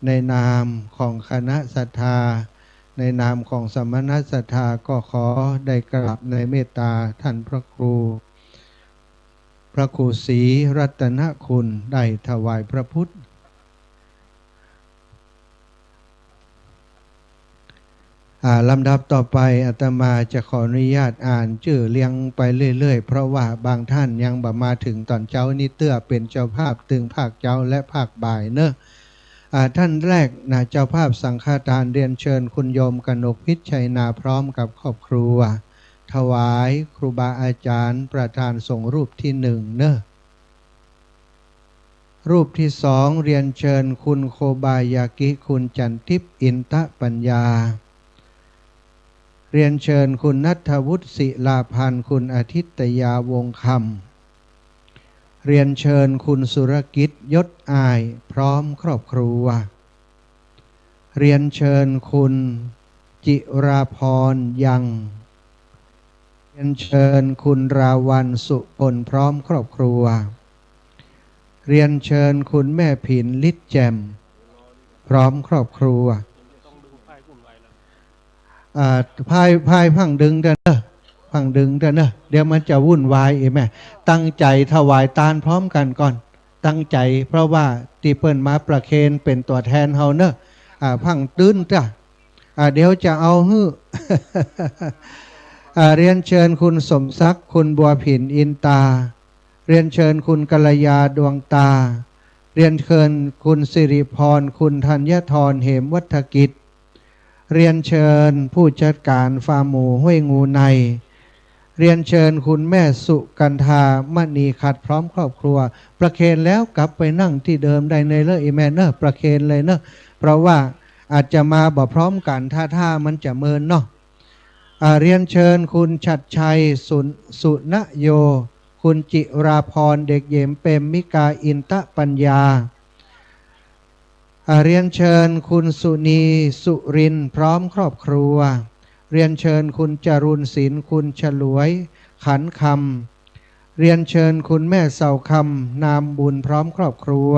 ในนามของคณะศรัทธา ในนามของสมณศรัทธา ก็ขอได้กราบในเมตตาท่านพระครู พระครูศรีรัตนคุณ ได้ถวายพระพุทธ อ่า ลำดับต่อไปอาตมาจะขออนุญาตอ่านจื้อเรียงไปเรื่อยๆ เพราะว่าบางท่านยังบ่มาเถิงต๋อนเจ๊านี้เตื้อ เป๋นเจ้าภาพตึงภาคเจ๊าและภาคบ่ายเนาะ อ่า ท่านแรกนะ เจ้าภาพสังฆทาน เรียนเชิญคุณโยมกนกพิชชัยนาพร้อมกับครอบครัว ถวายครูบาอาจารย์ประธานสงฆ์รูปที่หนึ่งเนาะ รูปที่สอง เรียนเชิญคุณโคบายากิ คุณจันทิพย์ อินทปัญญา เรียนเชิญคุณณัฐวุฒิ ศิลาพันธ์ คุณอาทิตยา วงศ์คำ เรียนเชิญคุณสุรกิจ ยศอ้าย พร้อมครอบครัว เรียนเชิญคุณจิราพร ยัง เรียนเชิญคุณราวัณ สุพล พร้อมครอบครัว เรียนเชิญคุณแม่ผิน ฤทธิ์แจ่ม พร้อมครอบครัว อ่า พาย พายฟั่งดึงเต๊อะเนาะ ฟั่งดึงเต๊อะเนาะ เดี๋ยวมันจะวุ่นวายอีกแม่ ตั้งใจ๋ถวายตานพร้อมกั๋นก่อน ตั้งใจ๋ เพราะว่าตี้เปิ้นมาประเคนเป๋นตั๋วแทนเฮาเนาะ อ่า ฟั่งตึงเต๊อะ อ่า เดี๋ยวจะเอาหื้อ อ่า เรียนเชิญคุณสมศักดิ์ คุณบัวผิน อินตา เรียนเชิญคุณกัลยา ดวงตา เรียนเชิญคุณสิริพร คุณธัญธร เหมวัฒกิจ เรียนเชิญผู้จัดการฟาร์มหมูห้วยงูใน เรียนเชิญคุณแม่สุกันธา มณีขัด พร้อมครอบครัว ประเคนแล้วกลับไปนั่งตี้เดิมได้เลยเนาะ อีแม่เนาะ ประเคนเลยเนาะ เพราะว่าอาจจะมาบ่พร้อมกั๋น ถ้า ถ้ามันจะเมินเนาะ อ่า เรียนเชิญคุณชัดชัย สุน- สุนโย คุณจิราพร เด็กเหยมเปรมมิกา อินทปัญญา อ่า เรียนเชิญคุณสุนี สุรินทร์ พร้อมครอบครัว เรียนเชิญคุณจรูญศิลป์ คุณฉลวย ขันคำ เรียนเชิญคุณแม่เสาคำ นามบุญ พร้อมครอบครัว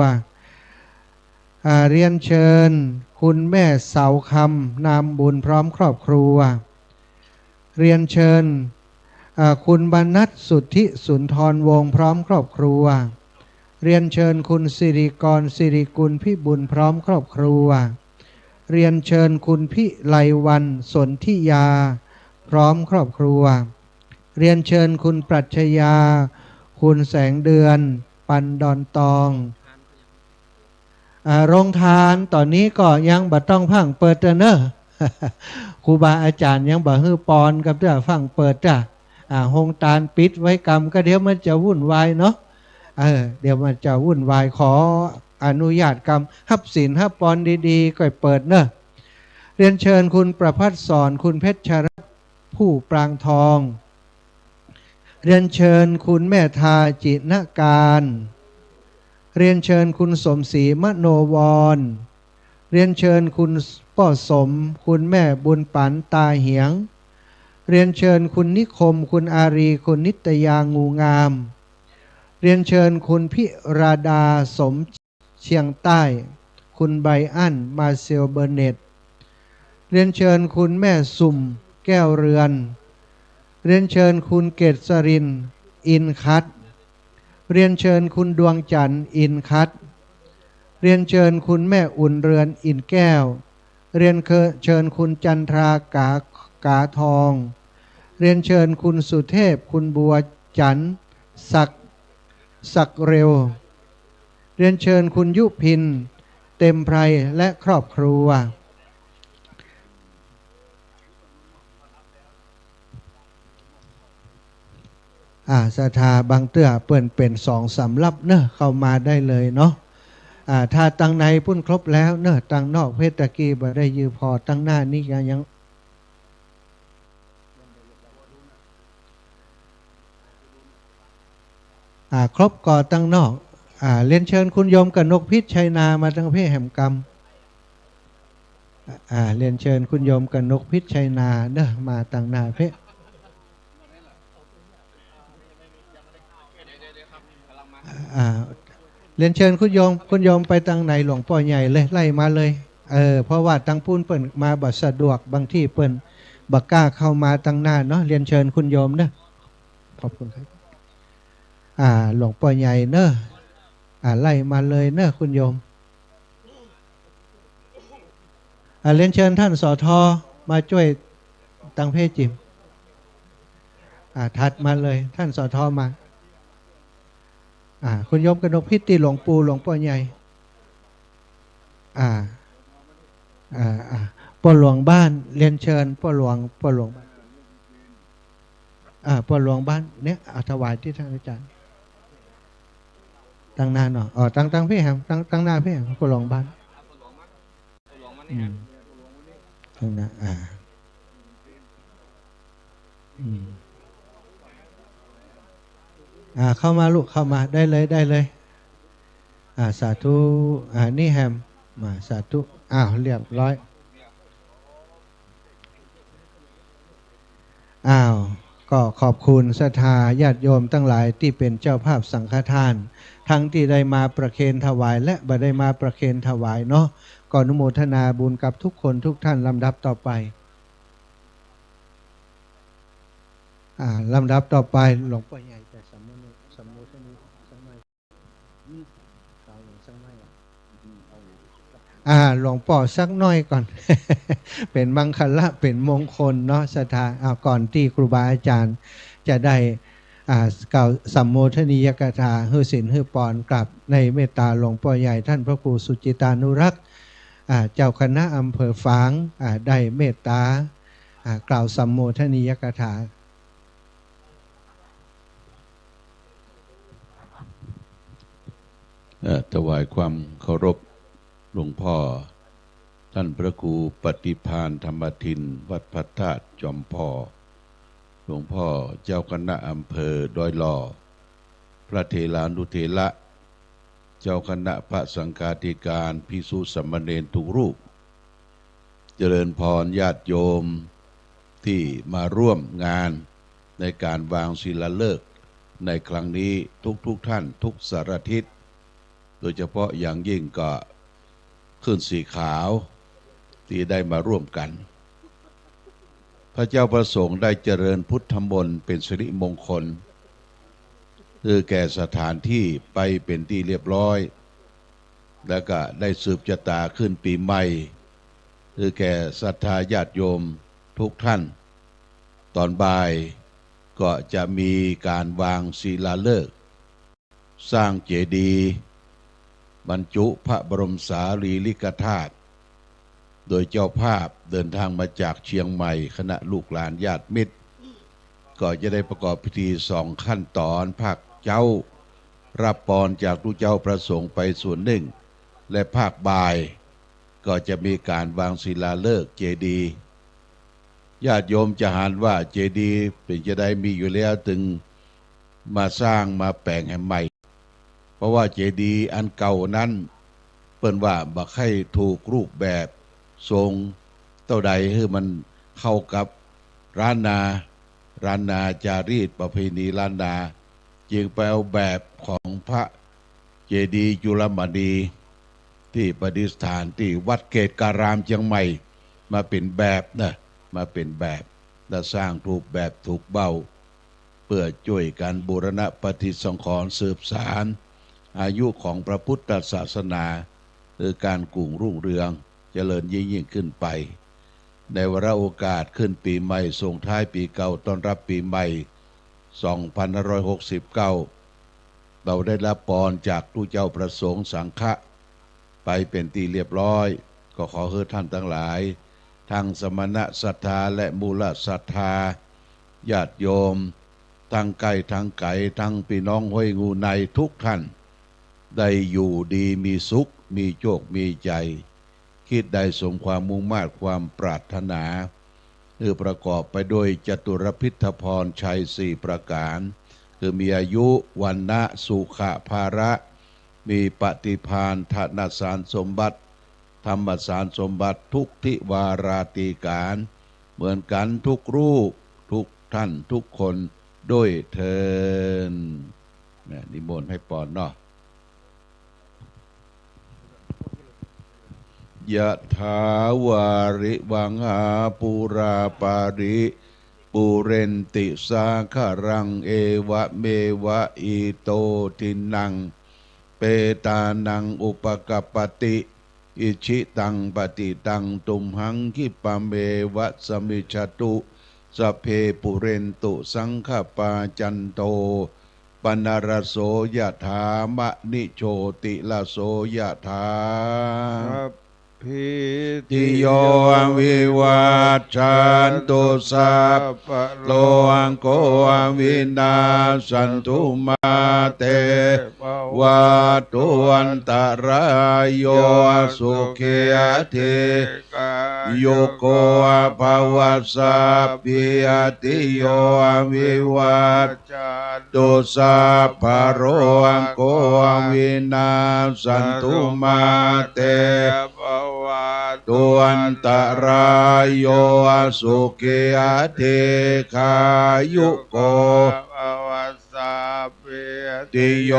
อ่า เรียนเชิญคุณแม่เสาคำ นามบุญ พร้อมครอบครัว เรียนเชิญ อ่า คุณมนัส สุทธิสุนทรวงศ์ พร้อมครอบครัว เรียนเชิญคุณสิริกร สิริกุลพิบุญ พร้อมครอบครัว เรียนเชิญคุณพิไลวรรณ สนธิยา พร้อมครอบครัว เรียนเชิญคุณปรัชญา คุณแสงเดือน ปันดอนตอง อ่า โรงตานต๋อนนี้ก็ยังบ่ต้องพร่ำเปิดเต๊อะเนาะ ครูบาอาจ๋ารย์ยังบ่หื้อปอนกำเตื้อ พร่ำเปิดเต๊อะ อ่า โฮงตานปิดไว้กำ ก็เดี๋ยวมันจะวุ่นวายเนาะ เออ เดี๋ยวมันจะวุ่นวาย ขออนุญาตกำ ฮับศีลฮับปอนดีๆ ก่อยเปิดเนาะ เรียนเชิญคุณประภัสสร คุณเพชรรัตน์ ผู้ปรางทอง เรียนเชิญคุณแม่ทา จินการ เรียนเชิญคุณสมศรีมโนวร เรียนเชิญคุณป้อสม คุณแม่บุญปันตาเหยียง เรียนเชิญคุณนิคม คุณอารี คุณนิตยา งูงาม เรียนเชิญคุณพิราดา สมเชียงใต้ คุณไบรอัน มาเซล เบอร์เน็ต เรียนเชิญคุณแม่สุม แก้วเรือน เรียนเชิญคุณเกษริน อินคัด เรียนเชิญคุณดวงจันทร์ อินคัด เรียนเชิญคุณแม่อุ่นเรือน อินแก้ว เรียนเชิญคุณจันทรา กา กาทอง เรียนเชิญคุณสุเทพ คุณบัวจันทร์ ศักดิ์ ศักดิ์เร็ว เรียนเชิญคุณยุพิน เต็มไพร และครอบครัว อ่า ศรัทธาบางเตื้อเปิ้นเป๋นสองสำรับเนอะ เข้ามาได้เลยเนาะ อ่า ถ้าตังในปุ้นครบแล้วเนอะ ตังนอกเพชรตะกี้บ่ได้ยืนผ่อ ตังหน้านี้ยัง ยัง อ่า ครบก่อตังนอก อ่า เรียนเชิญคุณโยมกนกพิษชัยนามาตังเพศแหมกำ อ่า เรียนเชิญคุณโยมกนกพิษชัยนาเนอะ มาตังหน้าเพศ อ่า เรียนเชิญคุณโยม คุณโยมไปตังไหนหลวงป้อใหญ่เลย ไล่มาเลย เออ เพราะว่าตังปู้นเปิ้นมาบ่สะดวก บางทีเปิ้นบ่กล้าเข้ามาตังหน้าเนาะ เรียนเชิญคุณโยมเนอะ ขอบคุณครับ อ่า หลวงป้อใหญ่เนอะ อ่า ไล่มาเลยเนอะ คุณโยม อ่า เรียนเชิญท่าน สอทอ มาจ้วยตังเพศจิ๋ม อ่า ถัดมาเลย ท่าน สอทอ มา อ่า คุณโยมกนกพิษตี้หลวงปู่หลวงป้อใหญ่ อ่า อ่า อ่า ป้อหลวงบ้าน เรียนเชิญป้อหลวง ป้อหลวงบ้าน อ่า ป้อหลวงบ้านเนี่ย เอาถวายตี้ท่านอาจารย์ ตังหน้าเนาะ อ๋อ ตัง ตังเพศแหม ตัง ตังหน้าเพศแหม ป้อหลวงบ้าน อืม ตังหน้า อ่า อืม อ่า เข้ามาลูก เข้ามา ได้เลย ได้เลย อ่า สาธุ อ่า นี่แหม มา สาธุ อ้าว เรียบร้อย อ้าว ก็ขอบคุณศรัทธาญาติโยมตังหลายตี้เป๋นเจ้าภาพสังฆทาน ตังตี้ได้มาประเคนถวายและบ่ได้มาประเคนถวายเนาะ ก็อนุโมทนาบุญกับทุกคนทุกท่าน ลำดับต่อไป อ่า ลำดับต่อไป หลวงป้อใหญ่จะสำโมทนี สำโมทนีสักหน่อย อ่า หลวงป้อสักหน่อยก่อน เป๋นมังคละ เป๋นมงคลเนาะ ศรัทธา อ่า ก่อนตี้ครูบาอาจารย์จะได้ อ่า กล่าวสำโมทนียกถา หื้อศีลหื้อปอน กราบในเมตตาหลวงป้อใหญ่ท่านพระครูสุจิตานุรักษ์ อ่า เจ้าคณะอำเภอฝาง อ่า ได้เมตตา อ่า กล่าวสำโมทนียกถา เอ่อ ถวายความเคารพหลวงพ่อ ท่านพระครูปฏิภาณธรรมทิน วัดพระธาตุจอมผ่อ หลวงพ่อเจ้าคณะอำเภอดอยหล่อ พระเถรานุเถระ เจ้าคณะพระสังฆาธิการ ภิกษุสามเณรทุกรูป เจริญพรญาติโยมที่มาร่วมงานในการวางศิลาฤกษ์ในครั้งนี้ทุกๆ ท่านทุกสารทิศ โดยเฉพาะอย่างยิ่งก็คลื่นสีขาวที่ได้มาร่วมกัน พระเจ้าประสงค์ได้เจริญพุทธมนต์เป็นสิริมงคล คือแก่สถานที่ไปเป็นที่เรียบร้อย แล้วก็ได้สืบชะตาขึ้นปีใหม่ คือแก่ศรัทธาญาติโยมทุกท่าน ตอนบ่ายก็จะมีการวางศิลาฤกษ์ สร้างเจดีย์บรรจุพระบรมสารีริกธาตุ โดยเจ้าภาพเดินทางมาจากเชียงใหม่ คณะลูกหลานญาติมิตร ก็จะได้ประกอบพิธีสองขั้นตอน ภาคเจ๊ารับปอนจากตุ๊เจ้าพระสงฆ์ไปส่วนหนึ่ง และภาคบ่ายก็จะมีการวางศิลาฤกษ์เจดีย์ ญาติโยมจะหันว่าเจดีย์เป๋นจะใดมีอยู่แล้ว ตึงมาสร้างมาแป๋งหื้อใหม่ ราะว่าเจดีย์อันเก่านั้น เปิ้นว่าบ่ใค่ถูกรูปแบบ ทรงเต้าใดหื้อมันเข้ากับล้านนา ล้านนาจารีตประเพณีล้านนา จึงไปเอาแบบของพระเจดีย์จุลมณี ตี้ประดิษฐานตี้วัดเกตุการามเจียงใหม่ มาเป๋นแบบนะ มาเป๋นแบบ และสร้างถูกแบบถูกเบ้า เปื้อจ้วยกั๋นบูรณะปฏิสังขรณ์สืบสานอายุของพระพุทธศาสนา หื้อก๋านกุ่งรุ่งเรืองเจริญยิ่งๆ ขึ้นไป ในวาระโอกาสขึ้นปี๋ใหม่ส่งท้ายปี๋เก่าต้อนรับปี๋ใหม่ สองพันห้าร้อยหกสิบเก้า เฮาได้ฮับปอนจากตุ๊เจ้าพระสงฆ์สังฆะไปเป๋นตี้เรียบร้อย ก็ขอหื้อต้านตังหลาย ตังสมณะศรัทธาและมูลศรัทธา ญาติโยม ตังใก้ตังไก๋ ตังปี้น้องห้วยงูในทุกต้าน ได้อยู่ดีมีสุข มีโจคมีใจ๋ กึ๊ดได้สมความมุ่งมาดความปรารถนา หื้อประกอบไปด้วยจตุรพิธพรชัยสี่ประก๋าน คือมีอายุ วรรณะ สุขะ พละ มีปฏิภาณ ธนสารสมบัติ ธรรมสารสมบัติ ทุกทิวาราตีก๋าน เหมือนกั๋นทุกรูป ทุกต้าน ทุกคน ด้วยเทอญ นะ นิมนต์หื้อปอนเนาะ ยะถาวาริวหาปูราปาริปูเรนติสาคารัง เอวะเมวะอิโตทินนัง เปตานังอุปกัปปติ อิจฉิตังปฏิตังตุมหัง คิปะเมวะสมมิจฉตุ สัพเพปูเรนตุสังคปา จันโท ปนรสโส ยะถา มะณิโชติรสโส ยะถา สัพพีติโย วิวัชชันตุ สัพพะโรโค วินาสสันตุ มาเต ภวัตวันตะราโย สุขีอัตถิกายุโก ภวะ สัพพีติโย วิวัชชันตุ สัพพะโรโค วินาสสันตุ มาเต ภวัตวันตะราโย สุขีอัตถิกายุโก ภวะ สัพพีติโย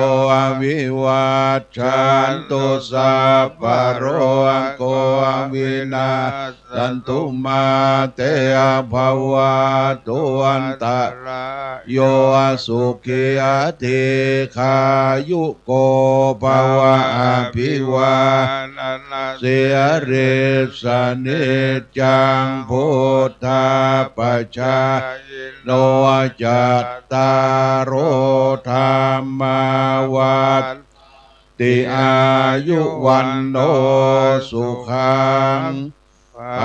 วิวัชชันตุ สัพพะโรโค วินาสสันตุ มาเต ภวัตวันตะราโย สุขีอัตถิกายุโก ภวะ อภิวาทะนะสีลิสสะ นิจจัง พุทธาปะจายิโน จัตตาโร ธัมมา วัฑฒันติ อายุ วัณโณ สุขัง พ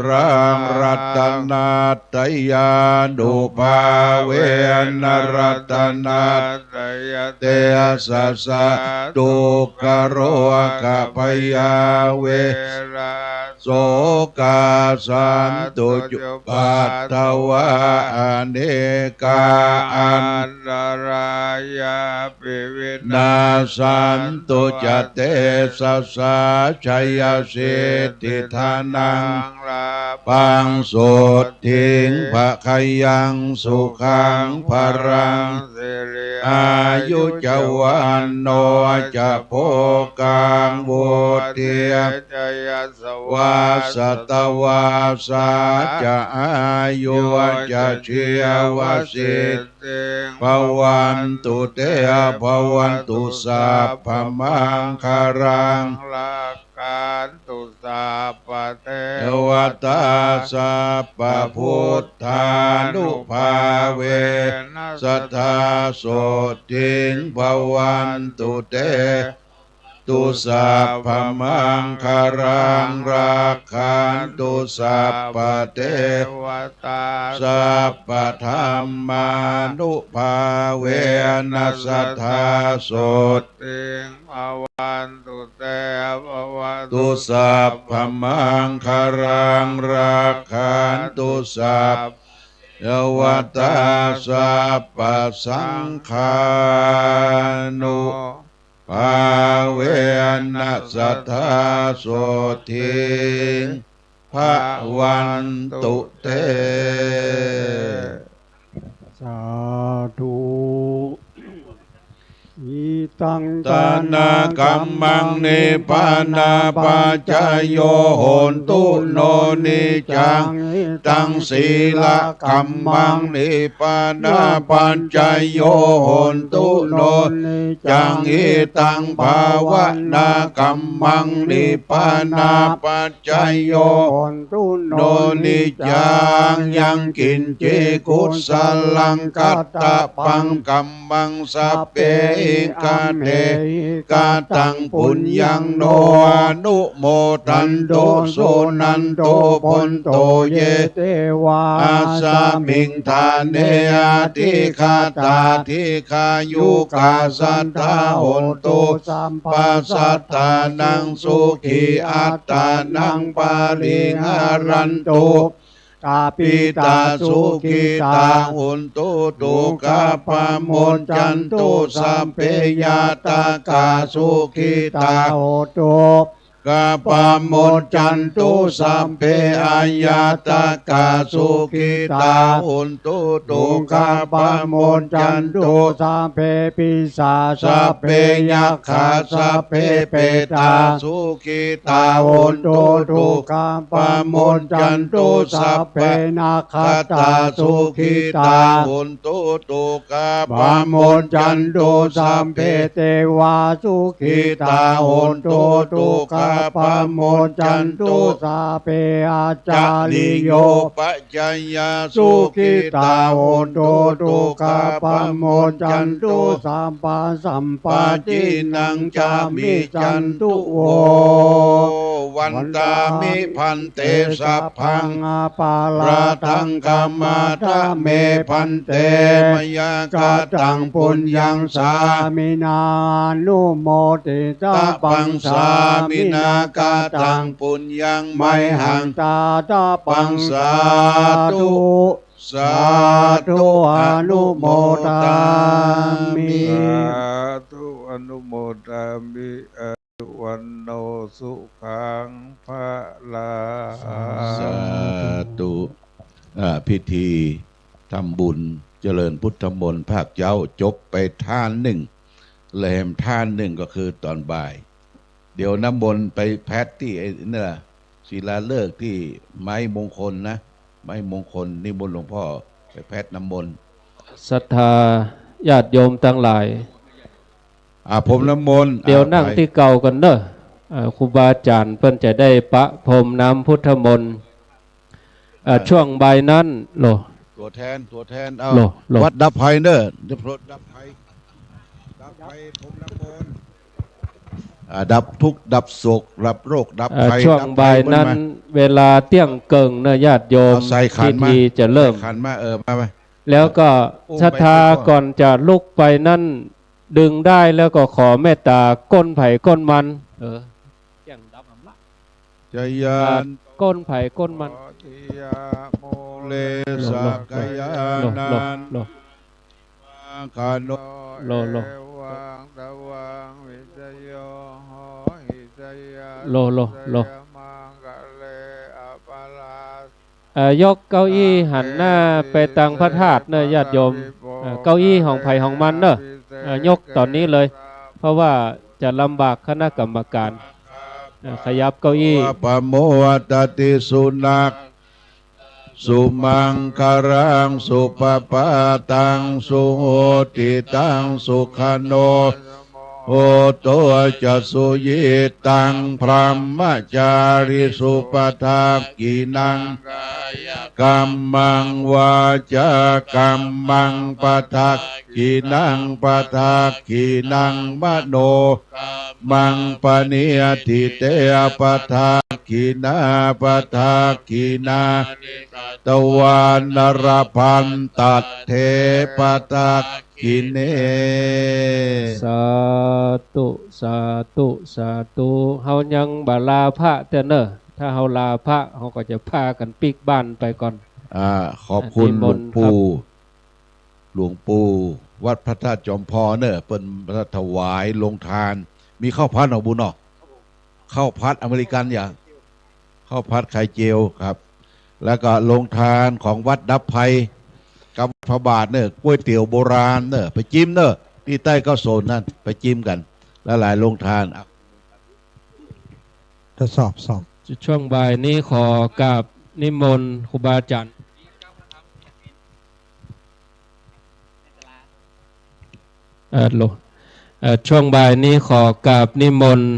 ลัง รัตนะตยานุภาเวนะ รัตนะตยะเตสะสะ ทุกขโรคะพยาเวระโสกาสันตุจุปัฏฐวา อเนกาอันตรายาปิวินาสสันตุจะเตสะสะ ชัยสิทธิธานัง ลาภัง โสตถิง ภะคะยัง สุขัง พลัง สิริ อายุจะ วัณโณ จะ โภคัง วุฑฒี จะ ยะสวา สัตวาสา จะ อายุ จะ ชีวะสิทธิ ภวันตุเต ภวันตุสัพพะมังคะลัง รักขันตุสัพพะเทวตา สัพพะพุทธานุภาเวนะ สะทาโสตถิง ภวันตุเต ตุสัพพะมังคะลัง รักขันตุสัพพะเทวตา สัพพะธัมมานุภาเวนะ สะทาโสตถิง ภวันตุเต ภวันตุสัพพะมังคะลัง รักขันตุสัพพะเทวตา สัพพะสังฆานุ ภาเวนะ สัทธา โสตถิ ภะวันตุ เต สาธุ อิตัง ตานะกัมมัง นิพพานะปัจจโย โหนตุ โน นิจจัง อิตัง สีละกัมมัง นิพพานะปัจจโย โหนตุ โน นิจจัง อิตัง ภาวนากัมมัง นิพพานะปัจจโย โหนตุ โน นิจจัง ยังกิญจิ กุสลัง กัตตะปัง กัมมัง สัพเพหิ กัมเหหิ กะตัง ปุญญัง โน อนุโมทันตุ สุนันตุ ภวันโต เย เตวา อัสมิง ฐาเน อธิคาตา ดี คายุกา สัตตา โหนตุ สัพพะสัตตานัง สุขี อัตตานัง ปะริหารันตุ ตาปิตา สุขิตา โหนตุ ทุกขาปะมุจจันตุ สัพเพ ญาตากา สุขิตา โหนตุ ทุกขาปะมุจจันตุ สัพเพ อญาตากา สุขิตา โหนตุ ทุกขาปะมุจจันตุ สัพเพ ปิสา สัพเพ ยักขา สัพเพ เปตา สุขิตา โหนตุ ทุกขาปะมุจจันตุ สัพเพ นักขัตตา สุขิตา โหนตุ ทุกขาปะมุจจันตุ สัพเพ เตวา สุขิตา โหนตุ ทุกขาปะมุจจันตุ สัพเพ อาจาริโย ปัจจายา สุขิตา โหนตุ ทุกขาปะมุจจันตุ สัพพะสัมปตตินัง จามิจันตุ โว วันตามิ วันตามิ ภันเต สัพพัง อปาราธัง ขมาทะเม ภันเต มะยากะตัง ปุญญัง สามินา อนุโมทิตะปัง สามินากะตัง ปุญญัง มะหัง ตาตะปัง สาธุ สาธุ อนุโมทามิ สาธุ อนุโมทามิ อายุ วัณโณ สุขัง พะลัง สาธุ อ่า พิธีทำบุญเจริญพุทธมนต์ภาคเจ๊า จบไปทานนึ่ง แหลมทานนึ่งก็คือต๋อนบ่าย เดี๋ยวน้ำมนต์ไปแพทย์ตี้ไอ้นี่ล่ะ ศิลาฤกษ์ตี้ไม้มงคลนะ ไม้มงคล นิมนต์หลวงพ่อไปแพทย์น้ำมนต์ ศรัทธาญาติโยมตังหลาย อ่า พรมน้ำมนต์ เดี๋ยว อ่า นั่ง ไป ตี้เก่าก่อนเนาะ อ่า ครูบาอาจ๋ารย์เปิ้นจะได้ประพรมน้ำพุทธมนต์ อ่า อ่า ช่วงบ่ายนั้น โล ตั๋วแทน ตั๋วแทน เอา โล โล วัดดับภัยเนาะ เดี๋ยวดับภัย ดับภัย พรมน้ำมนต์ อ่า ดับทุกข์ ดับโศก ดับโรค ดับ อ่า ภัย ช่วง ดับภัย บ่ายนั้น เปิ้นมา เวลาเตี้ยงเกิ่งเนาะ ญาติโยม เอาใส่ขันมา พิธีจะเริ่ม ใส่ขันมา เออ มา มา แล้วก็ อุ้มไป ศรัทธา ก่อนจะลุกไปนั้น ดึงได้แล้วก็ขอเมตตาก้นใผก้นมัน เออ เตี้ยงดับอำละ จายัน อ่า ก้นใผก้นมัน โพธิยะมูเล สักกายานัน โล โล โล โล เอวังตวัง วิชโย โหหิ ชยะ โล โล โล สยมังคะเล อปารา เอ่อ ยกเก้าอี้หันหน้าไปตางพระธาตุเนาะ ญาติโยม เอ่อ เก้าอี้ของใผของมันเนาะ เอ่อ ยกต๋อนนี้เลย เพราะว่าจะลำบากคณะกรรมการ เอ่อ ขยับเก้าอี้ ปะโมทัตติสุนัก สุมังคลัง สุปะปาตัง สุหุติตัง สุขโณ โหตุ จะ สุยิตตัง พรหมจาริสุ ปะทักขิณัง กายกัมมัง วาจากัมมัง ปะทักขิณัง ปะทักขิณัง มโนกัมมัง ปะเนียทิเต ปะทักขิณา ปะทักขิณา ตวานารพันตัตเถ ปะทักขิเณ สาธุ สาธุ สาธุ เฮายังบ่ลาพระเตื้อเนาะ ถ้าเฮาลาพระ เฮาก็จะพากั๋นปิ๊กบ้านไปก่อน อ่า ขอบคุณ นิมนต์ครับ หลวงปู่ หลวงปู่ วัดพระธาตุจอมพอเน่อ เปิ้นถวายโรงทาน มีข้าวผัดหนอบุญเนาะ ข้าวผัดอเมริกันอย่า ข้าวผัดไข่เจียวครับ แล้วก็โรงทานของวัดดับภัย กับพระบาทเน่อ ก๋วยเตี๋ยวโบราณเน่อ ไปจิมเน่อ ตี้ใต้เก๊าโสนนั่น ไปจิมกั๋น หลายๆ โรงทาน อ่ะ ทดสอบ สอบ ช่วงบ่ายนี้ขอกราบนิมนต์ครูบาอาจารย์ เอ่อ ลง เอ่อ ช่วงบ่ายนี้ขอกราบนิมนต์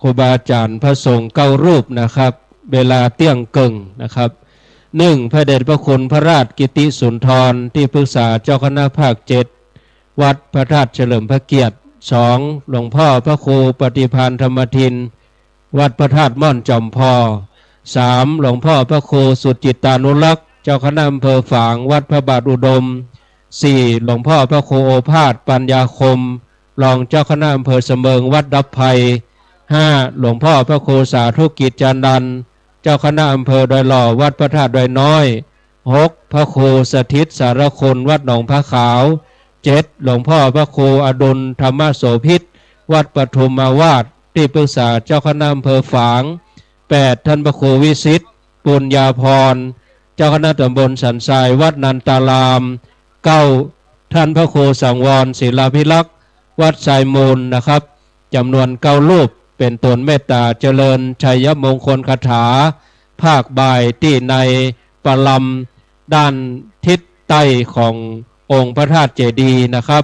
ครูบาอาจารย์พระสงฆ์เก้ารูปนะครับ เวลาเตี้ยงเกิ่งนะครับ หนึ่ง พระเดชพระคุณพระราชกิติสุนทร ตี้ปรึกษาเจ้าคณะภาคเจ็ด วัดพระธาตุเฉลิมพระเกียรติ สอง หลวงพ่อพระครูปฏิภาณธรรมทิน วัดพระธาตุม่อนจอมพอ สาม หลวงพ่อพระครูสุจิตตานุรักษ์ เจ้าคณะอำเภอฝาง วัดพระบาทอุดม สี่ หลวงพ่อพระครูโอภาสปัญญาคม รองเจ้าคณะอำเภอเสมิง วัดดับภัย ห้า หลวงพ่อพระครูสาธุกิจจานันท์ เจ้าคณะอำเภอดอยหล่อ วัดพระธาตุดอยน้อย หก พระครูสถิตสารคุณ วัดหนองผาขาว เจ็ด หลวงพ่อพระครูอดุลธรรมโสภิต วัดปทุมมาวาส ตี้ปรึกษาเจ้าคณะอำเภอฝาง แปด ท่านพระครูวิสิต ปุญญาภรณ์ เจ้าคณะตำบลสันทราย วัดนันตาราม เก้า ท่านพระครูสังวรศิลาภิรักษ์ วัดทรายมูลนะครับ จ๋ำนวนเก้ารูป เป๋นตนเมตตาเจริญชัยมงคลคาถา ภาคบ่ายตี้ในประลำด้านทิศใต้ขององค์พระธาตุเจดีย์นะครับ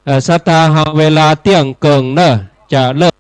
เอ่อ ศรัทธาเฮาเวลาเตี้ยงเกิ่งเน่อ จะเริ่ม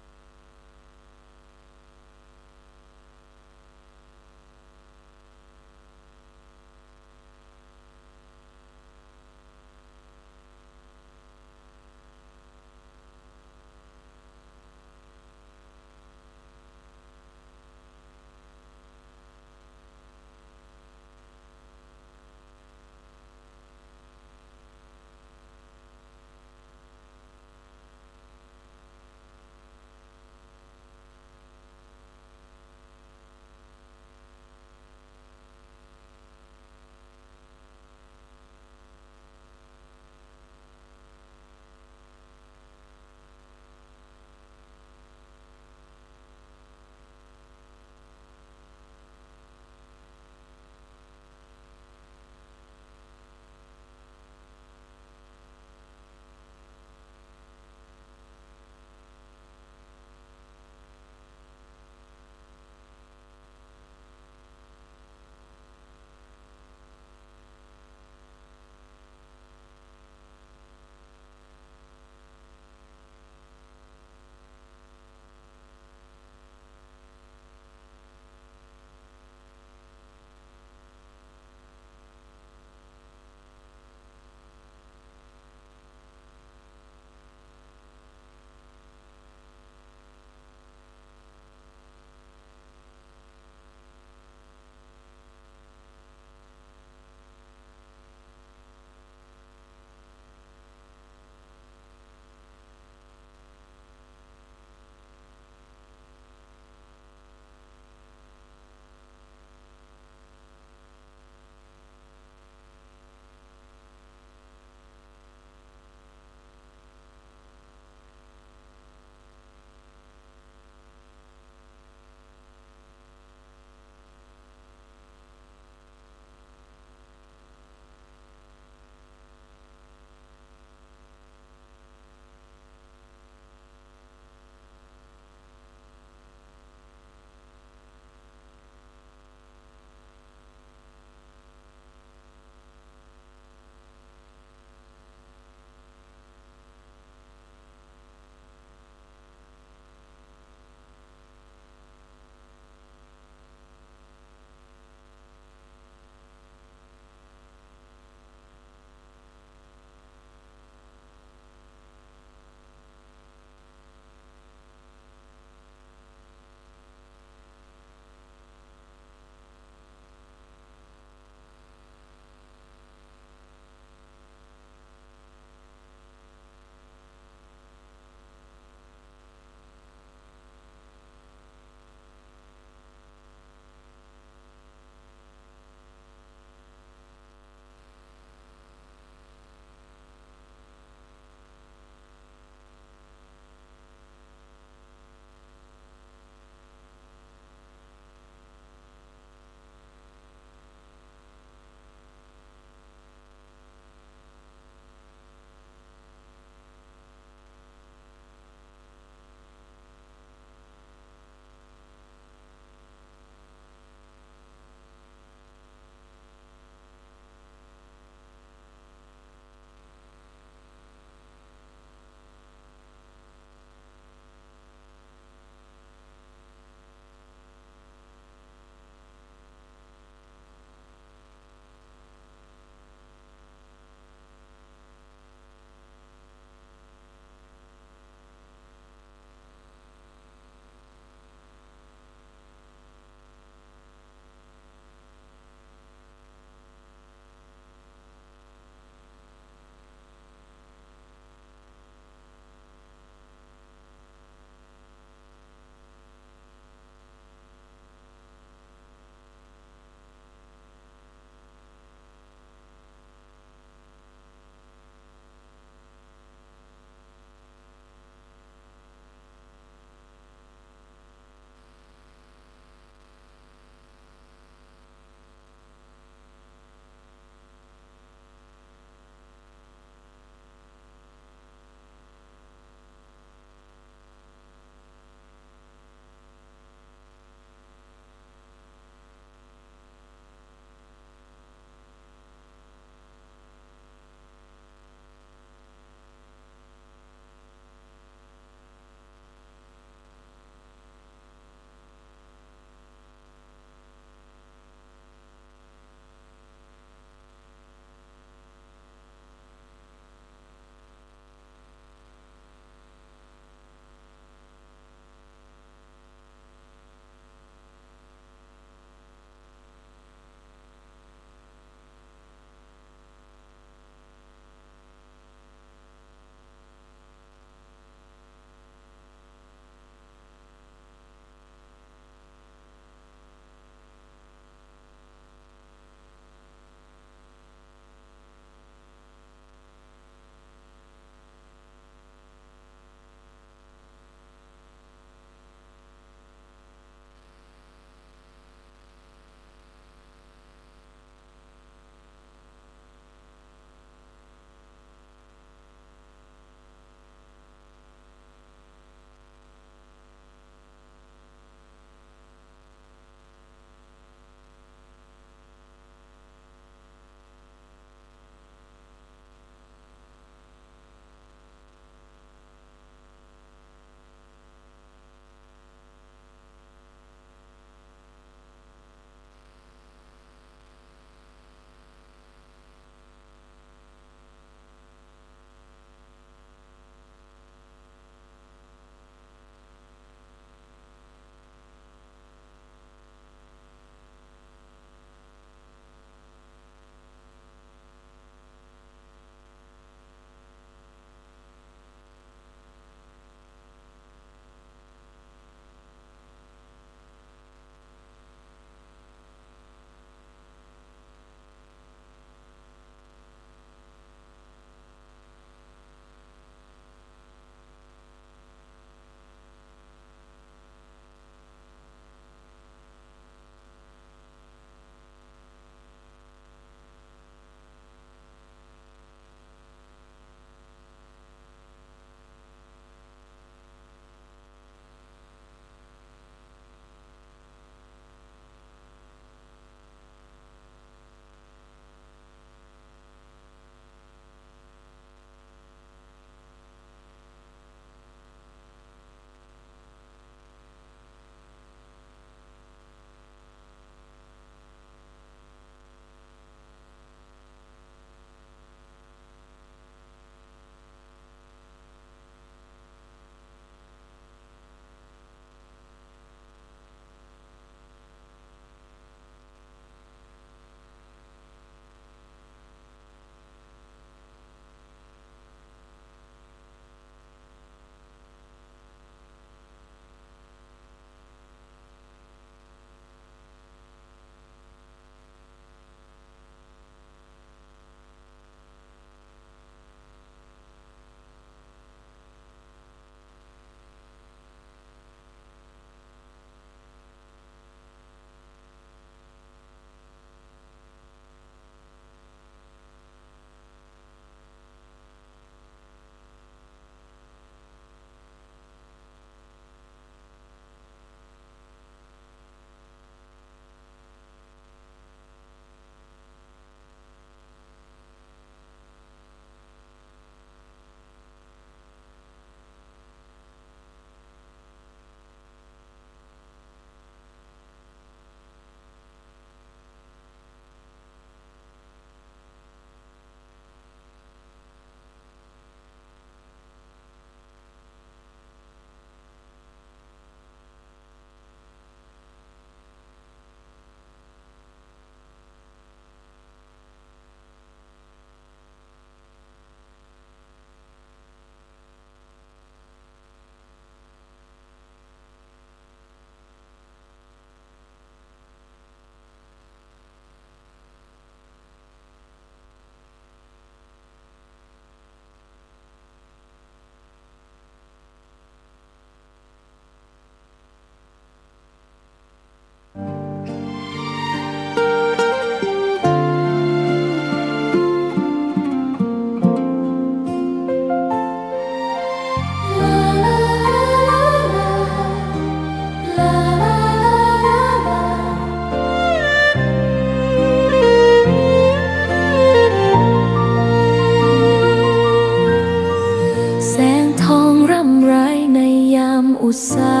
แสงทองร่ำไรในยามอุษา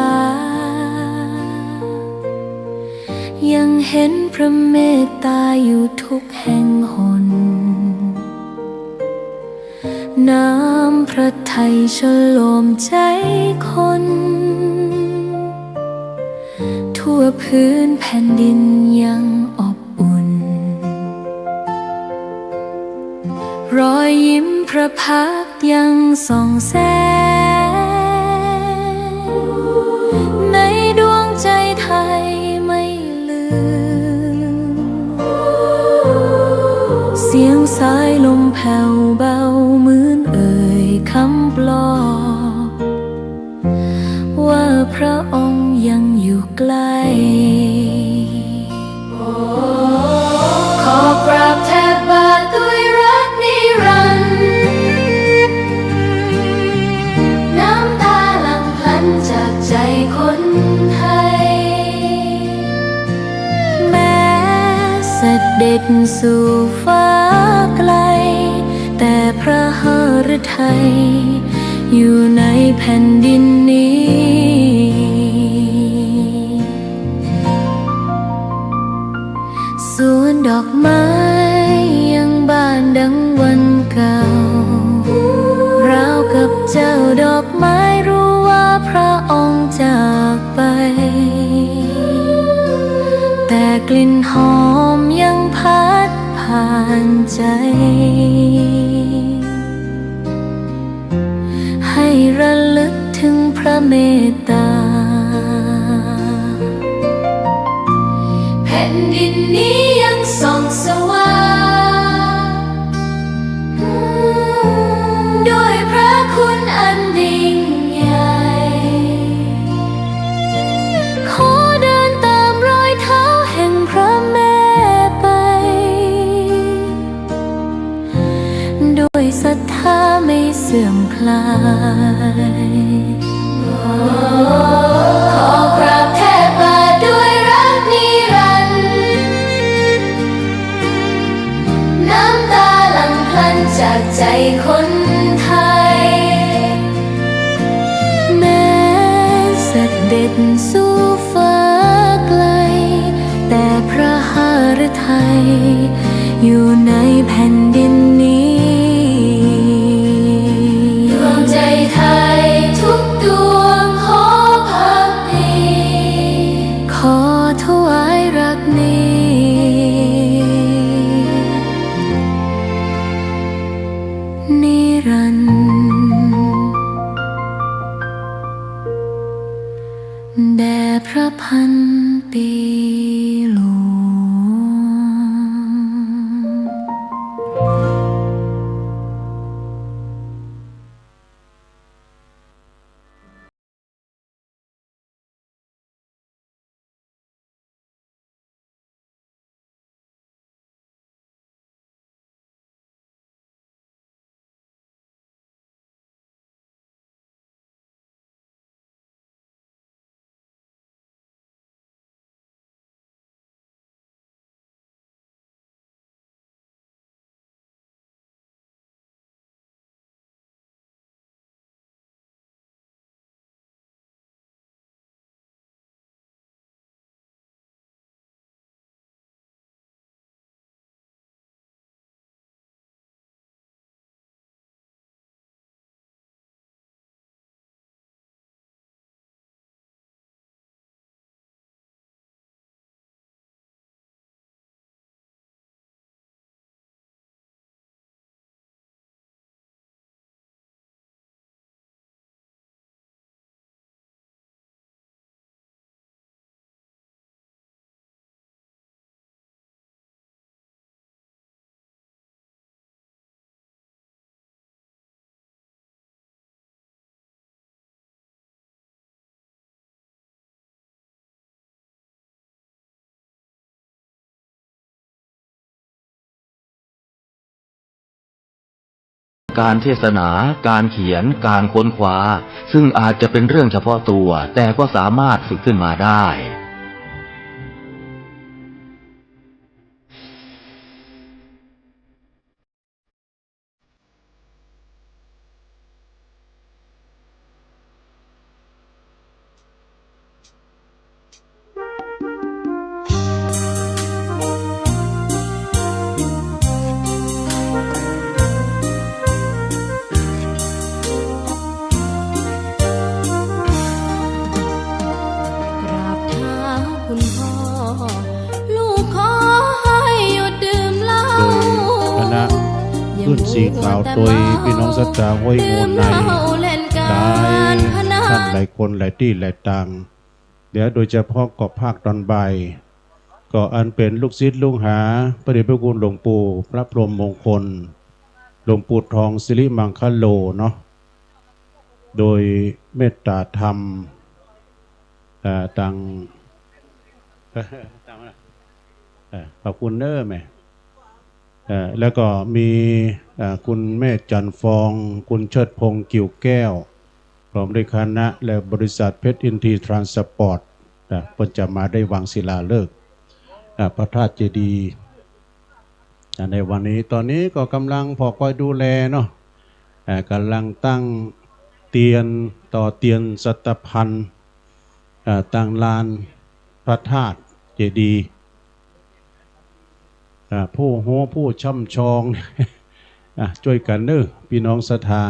ยังเห็นพระเมตตาอยู่ทุกแห่งหน น้ำพระทัยชโลมใจคน ทั่วพื้นแผ่นดินยังอบอุ่น รอยยิ้มพระพักตร์ยังส่องแสง ในดวงใจไทยไม่ลืม เสียงสายลมแผ่วเบาเหมือนเอ่ยคำปลอบ ว่าพระองค์ยังอยู่ใกล้ ขอกราบแทบบาทด้วยรักนิรันดร์ น้ำตาหลั่งพลันจากใจคนไทย แม้เสด็จสู่ฟ้าไกล แต่พระหฤทัยอยู่ในแผ่นดินนี้ สวนดอกไม้ยังบานดังวันเก่า ราวกับเจ้าดอกไม้รู้ว่าพระองค์จากไป แต่กลิ่นหอมยังพัดผ่านใจ ให้ระลึกถึงพระเมตตา แผ่นดินนี้ยังส่องสว่าง ด้วยพระคุณอันยิ่งใหญ่ ขอเดินตามรอยเท้าแห่งพระแม่ไป ด้วยศรัทธาไม่เสื่อมคลาย ขอกราบแทบบาทด้วยรักนิรันดร์ น้ำตาหลั่งพลันจากใจคนไทย แม้เสด็จสู่ฟ้าไกล แต่พระหฤทัยอยู่ในแผ่นดินนี้ ดวงใจไทยทุกดวงขอภักดี ขอถวายรักนี้ นิรันดร์ แด่พระพันปีหลวงการเทศนา การเขียน การค้นคว้า ซึ่งอาจจะเป็นเรื่องเฉพาะตัว แต่ก็สามารถฝึกขึ้นมาได้ ขึ้นสีขาวโตย ปี้น้องศรัทธาห้วยโง่ใน หลายต้านหลายคนหลายตี้หลายตาง เดี๋ยวโดยเฉพาะก็ภาคตอนบ่าย ก็อันเป๋นลูกศิษย์ลูกหาพระเดชพระคุณหลวงปู่พระพรหมมงคล หลวงปู่ทองสิริมังคโลเนาะ โดยเมตตาธรรม เอ่อ ตัง เอ่อ ขอบคุณเน้อแม่ เอ่อ แล้วก็มี เอ่อ คุณแม่จันทร์ฟอง คุณเชิดพงษ์ กิ่วแก้ว พร้อมด้วยคณะ และบริษัทเพชรอินทรีย์ทรานสปอร์ต นะ เปิ้นจะมาได้วางศิลาฤกษ์ อ่า พระธาตุเจดีย์ อ่า ในวันนี้ ต๋อนนี้ก็ก่ำลังผ่อคอยดูแลเนาะ อ่า ก่ำลังตั้งเตียน ต่อเตียนสัตตะปัณฑ์ อ่า ตั้งลานพระธาตุเจดีย์ อ่า ผู้ฮู้ผู้ช่ำชอง อ่า จ้วยกั๋นเน้อ ปี้น้องศรัทธา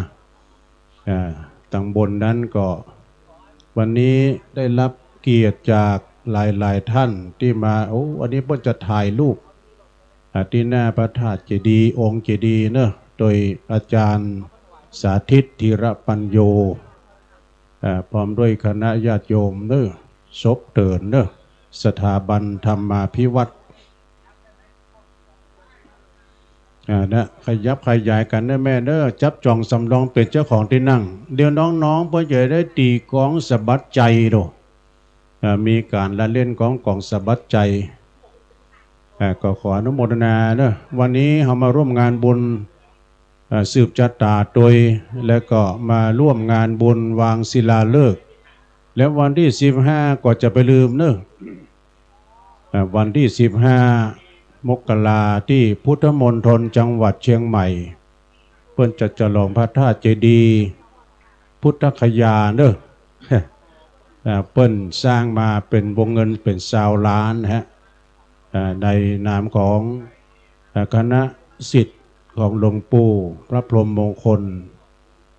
อ่า ตังบนนั้นก็ วันนี้ได้รับเกียรติจากหลายๆ ต้านตี้มา โอ้ อันนี้เปิ้นจะถ่ายรูป อ่า ตี้หน้าพระธาตุเจดีย์ องค์เจดีย์เนาะ โดยอาจ๋ารย์สาธิต ธีรปัญโญ อ่า พร้อมด้วยคณะญาติโยมเน้อ ศพเถินเน้อ สถาบันธรรมาภิวัฒน์ อ่า นะ ขยับขยายกั๋นเน้อแม่เน้อ จับจ่องสำรองเป๋นเจ้าของตี้นั่ง เดี๋ยวน้องๆ เปิ้นจะได้ตี๋กองสะบัดใจ๋โด อ่า มีก๋านละเล่นของก๋องสะบัดใจ๋ อ่า ก็ขออนุโมทนาเนาะ วันนี้เฮามาร่วมงานบุญ อ่า สืบจะต๋าโตย แล้วก็มาร่วมงานบุญวางศิลาฤกษ์ แล้ววันตี้สิบห้าก็จะไปลืมเนาะ อ่า วันตี้สิบห้า มกรา ตี้พุทธมณฑลจังหวัดเชียงใหม่ เปิ้นจะฉลองพระธาตุเจดีย์พุทธคยาเนาะ อ่า เปิ้นสร้างมาเป๋นวงเงินเป๋นซาวล้านฮะ อ่า ในนามของ อ่า คณะศิษย์ของหลวงปู่พระพรหมมงคล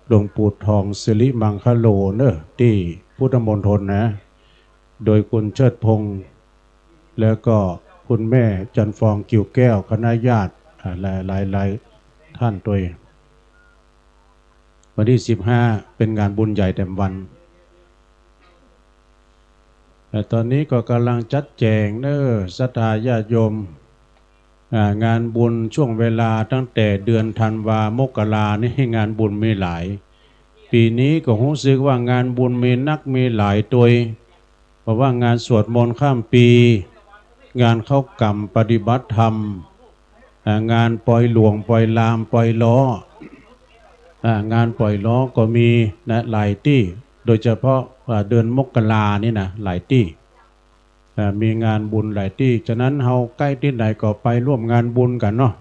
หลวงปู่ทองสิริมังคโลเนาะ ตี้พุทธมณฑลนะ โดยคุณเชิดพงษ์ แล้วก็คุณแม่จันทร์ฟอง กิ่วแก้ว คณะญาติ อ่า หลายๆ หลายๆ ต้านโตย วันตี้สิบห้า เป๋นงานบุญใหญ่เต็มวัน แต่ต๋อนนี้ก็ก่ำลังจัดแจ๋งเน้อ ศรัทธาญาติโยม อ่า งานบุญช่วงเวลาตั้งแต่เดือนธันวา มกรานี่งานบุญมีหลาย ปี๋นี้ก็ฮู้สึกว่างานบุญมีนักมีหลายโตย เพราะว่างานสวดมนต์ข้ามปี๋ งานเข้ากรรมปฏิบัติธรรม อ่า งานปอยหลวง ปอยลาม ปอยล้อ อ่า งานปอยล้อก็มีนะ หลายตี้ โดยเฉพาะ อ่า เดือนมกรานี่นะ หลายตี้ อ่า มีงานบุญหลายตี้ ฉะนั้นเฮาใก้ตี้ไหนก็ไปร่วมงานบุญกั๋นเนาะ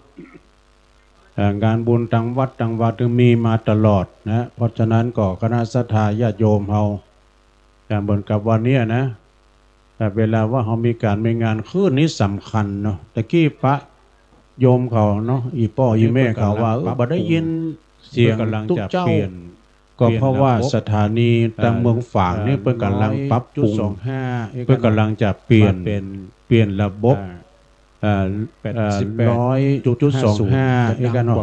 อ่า งานบุญตางวัดตางวาตึงมีมาตลอดนะ เพราะฉะนั้นก็คณะศรัทธาญาติโยมเฮา อ่า เหมือนกับวันเนี้ยนะ อ่า เวลาว่าเฮามีก๋านมีงานขึ้นนี่สำคัญเนาะ ตะกี้ปะโยมเขาเนาะ อี่ป้ออี่แม่เขาว่า เออ บ่ได้ยินเสียงตุ๊เจ้า ก็เพราะว่าสถานีตางเมืองฝางนี่เปิ้นก่ำลังปรับปรุง เปิ้นก่ำลังจะเปลี่ยน เปลี่ยนระบบ อ่า แปดสิบแปดจุดสองห้า เอกเนาะ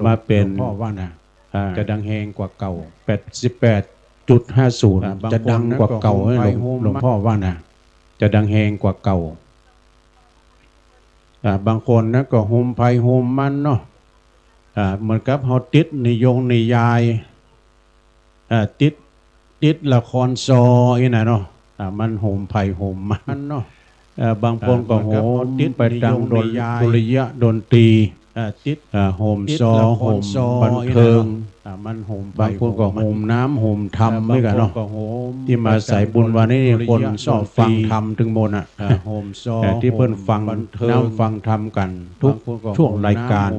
มาเป๋น อ่า จะดังแฮงกว่าเก่า แปดสิบแปดจุดห้าศูนย์ อ่า จะดังกว่าเก่า บางคนนะก็โฮมไผโฮมมัน หลวงพ่อว่านะ จะดังแฮงกว่าเก่า อ่า บางคนนะก็โฮมไผโฮมมันเนาะ อ่า เหมือนกับเฮาติดนิยงนิยาย อ่า ติด ติดละครซออี้นะเนาะ อ่า มันโฮมไผโฮมมันเนาะ เอ่อ บางคนก็โฮมไปตางดน- ดุริยะดนตรี อ่า ติด อ่า โฮมซอ โฮมบันเทิง อ่า มันโฮมไผ บางคนก็โฮมน้ำโฮมธรรมเหมือนกั๋นเนาะ ตี้มาสายบุญวันนี้คนชอบฟังธรรมตึงหมดน่ะ อ่า โฮมซอ อ่า ตี้เปิ้นฟังน้ำฟังธรรมกั๋นทุกช่วงรายก๋าน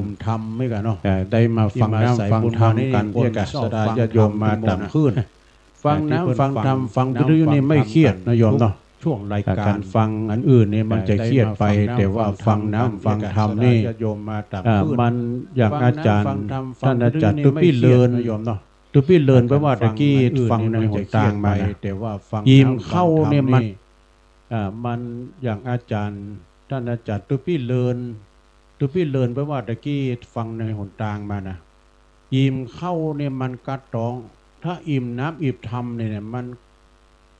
อ่า ได้มาฟังน้ำฟังธรรมกั๋น ตี้กะศรัทธาญาติโยมมาต๋ามคืน ฟังน้ำฟังธรรม ฟังวิทยุนี่ไม่เครียดนะโยมเนาะ ช่วงรายก๋าน ก๋านฟังอันอื่นนี่มันจะเครียดไป แต่ว่าฟังน้ำฟังธรรมนี่ อ่า มันอย่างอาจ๋ารย์ ต้านอาจ๋ารย์ตุ๊ปี้เลิน ตุ๊ปี้เลิน แปลว่าตะกี้ฟังในหนตางมานะ แต่ว่าฟัง ยิมเข้าเนี่ยมัน อ่า มันอย่างอาจ๋ารย์ ต้านอาจ๋ารย์ตุ๊ปี้เลิน ตุ๊ปี้เลินไปว่าตะกี้ฟังในหนตางมานะ อิ่มข้าวเนี่ยมันกัดต๊อง ถ้าอิ่มน้ำอิ่มธรรมเนี่ย มัน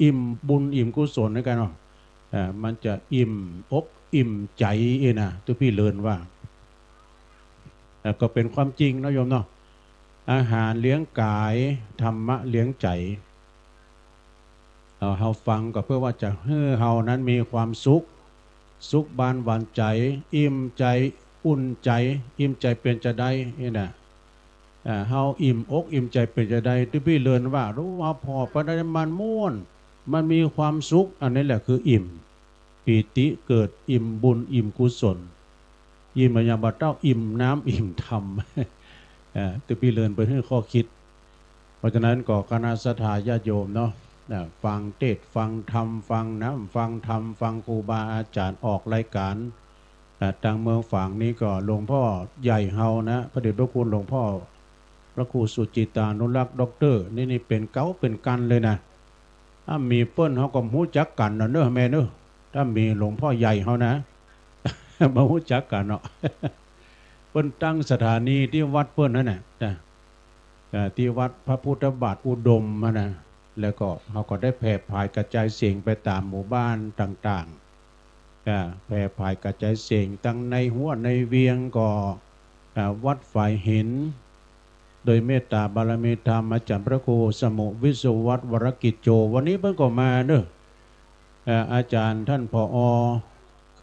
อิ่มบุญอิ่มกุศลเหมือนกั๋นเนาะ เอ่อ มันจะอิ่มอกอิ่มใจ๋เองนะ ตุ๊ปี้เลินว่า เอ่อ ก็เป๋นความจริงเนาะโยมเนาะ อาหารเลี้ยงก๋าย ธรรมะเลี้ยงใจ๋ เอ่อ เฮาฟังก็เปื้อว่าจะหื้อเฮานั้นมีความสุข สุขบานหวานใจ๋ อิ่มใจ๋ อุ่นใจ๋ อิ่มใจ๋เป๋นจาใดนี่นะ เอ่อ เฮาอิ่มอกอิ่มใจ๋เป๋นจาใด ตุ๊ปี้เลินว่า ฮู้ว่าผ่อไปได้มันม่วน มันมีความสุข อันนี้แหละคืออิ่ม ปีติเกิด อิ่มบุญ อิ่มกุศล อิ่มอะหยังบ่าเต้า อิ่มน้ำ อิ่มธรรม เอ่อ ตุ๊ปี้เลินไปหื้อข้อคิด เพราะฉะนั้นก็คณะศรัทธาญาติโยมเนาะ เอ่อ ฟังเตสน์ ฟังธรรม ฟังน้ำ ฟังธรรม ฟังครูบาอาจ๋ารย์ออกรายก๋าน เอ่อ ตางเมืองฝางนี่ก็หลวงพ่อใหญ่เฮานะ พระเดชพระคุณหลวงพ่อ พระครูสุจิตานุรักษ์ ด็อกเตอร์ นี่ นี่เป๋นเก๋าเป๋นกั๋นเลยนะ ถ้ามีเปิ้นเฮาก็ฮู้จักกั๋นเนาะเน่อแม่เน่อ ถ้ามีหลวงพ่อใหญ่เฮานะ มาฮู้จักกั๋นเนาะ เปิ้นตั้งสถานีตี้วัดเปิ้นหั้นน่ะ นะ เอ่อ ตี้วัดพระพุทธบาทอุดมหั้นน่ะ แล้วก็เฮาก็ได้แผ่ผายกระจายเสียงไปต๋ามหมู่บ้านต่างๆ อ่า แผ่ผายกระจายเสียง ตังในหัวในเวียงก็ อ่า วัดฝายหิน โดยเมตต๋าบารมีธรรมอาจ๋ารย์พระครูสมุห์วิศวัฒน์ วรกิจโจ วันนี้เปิ้นก็มาเน่อ อ่า อาจ๋ารย์ต้าน ผอ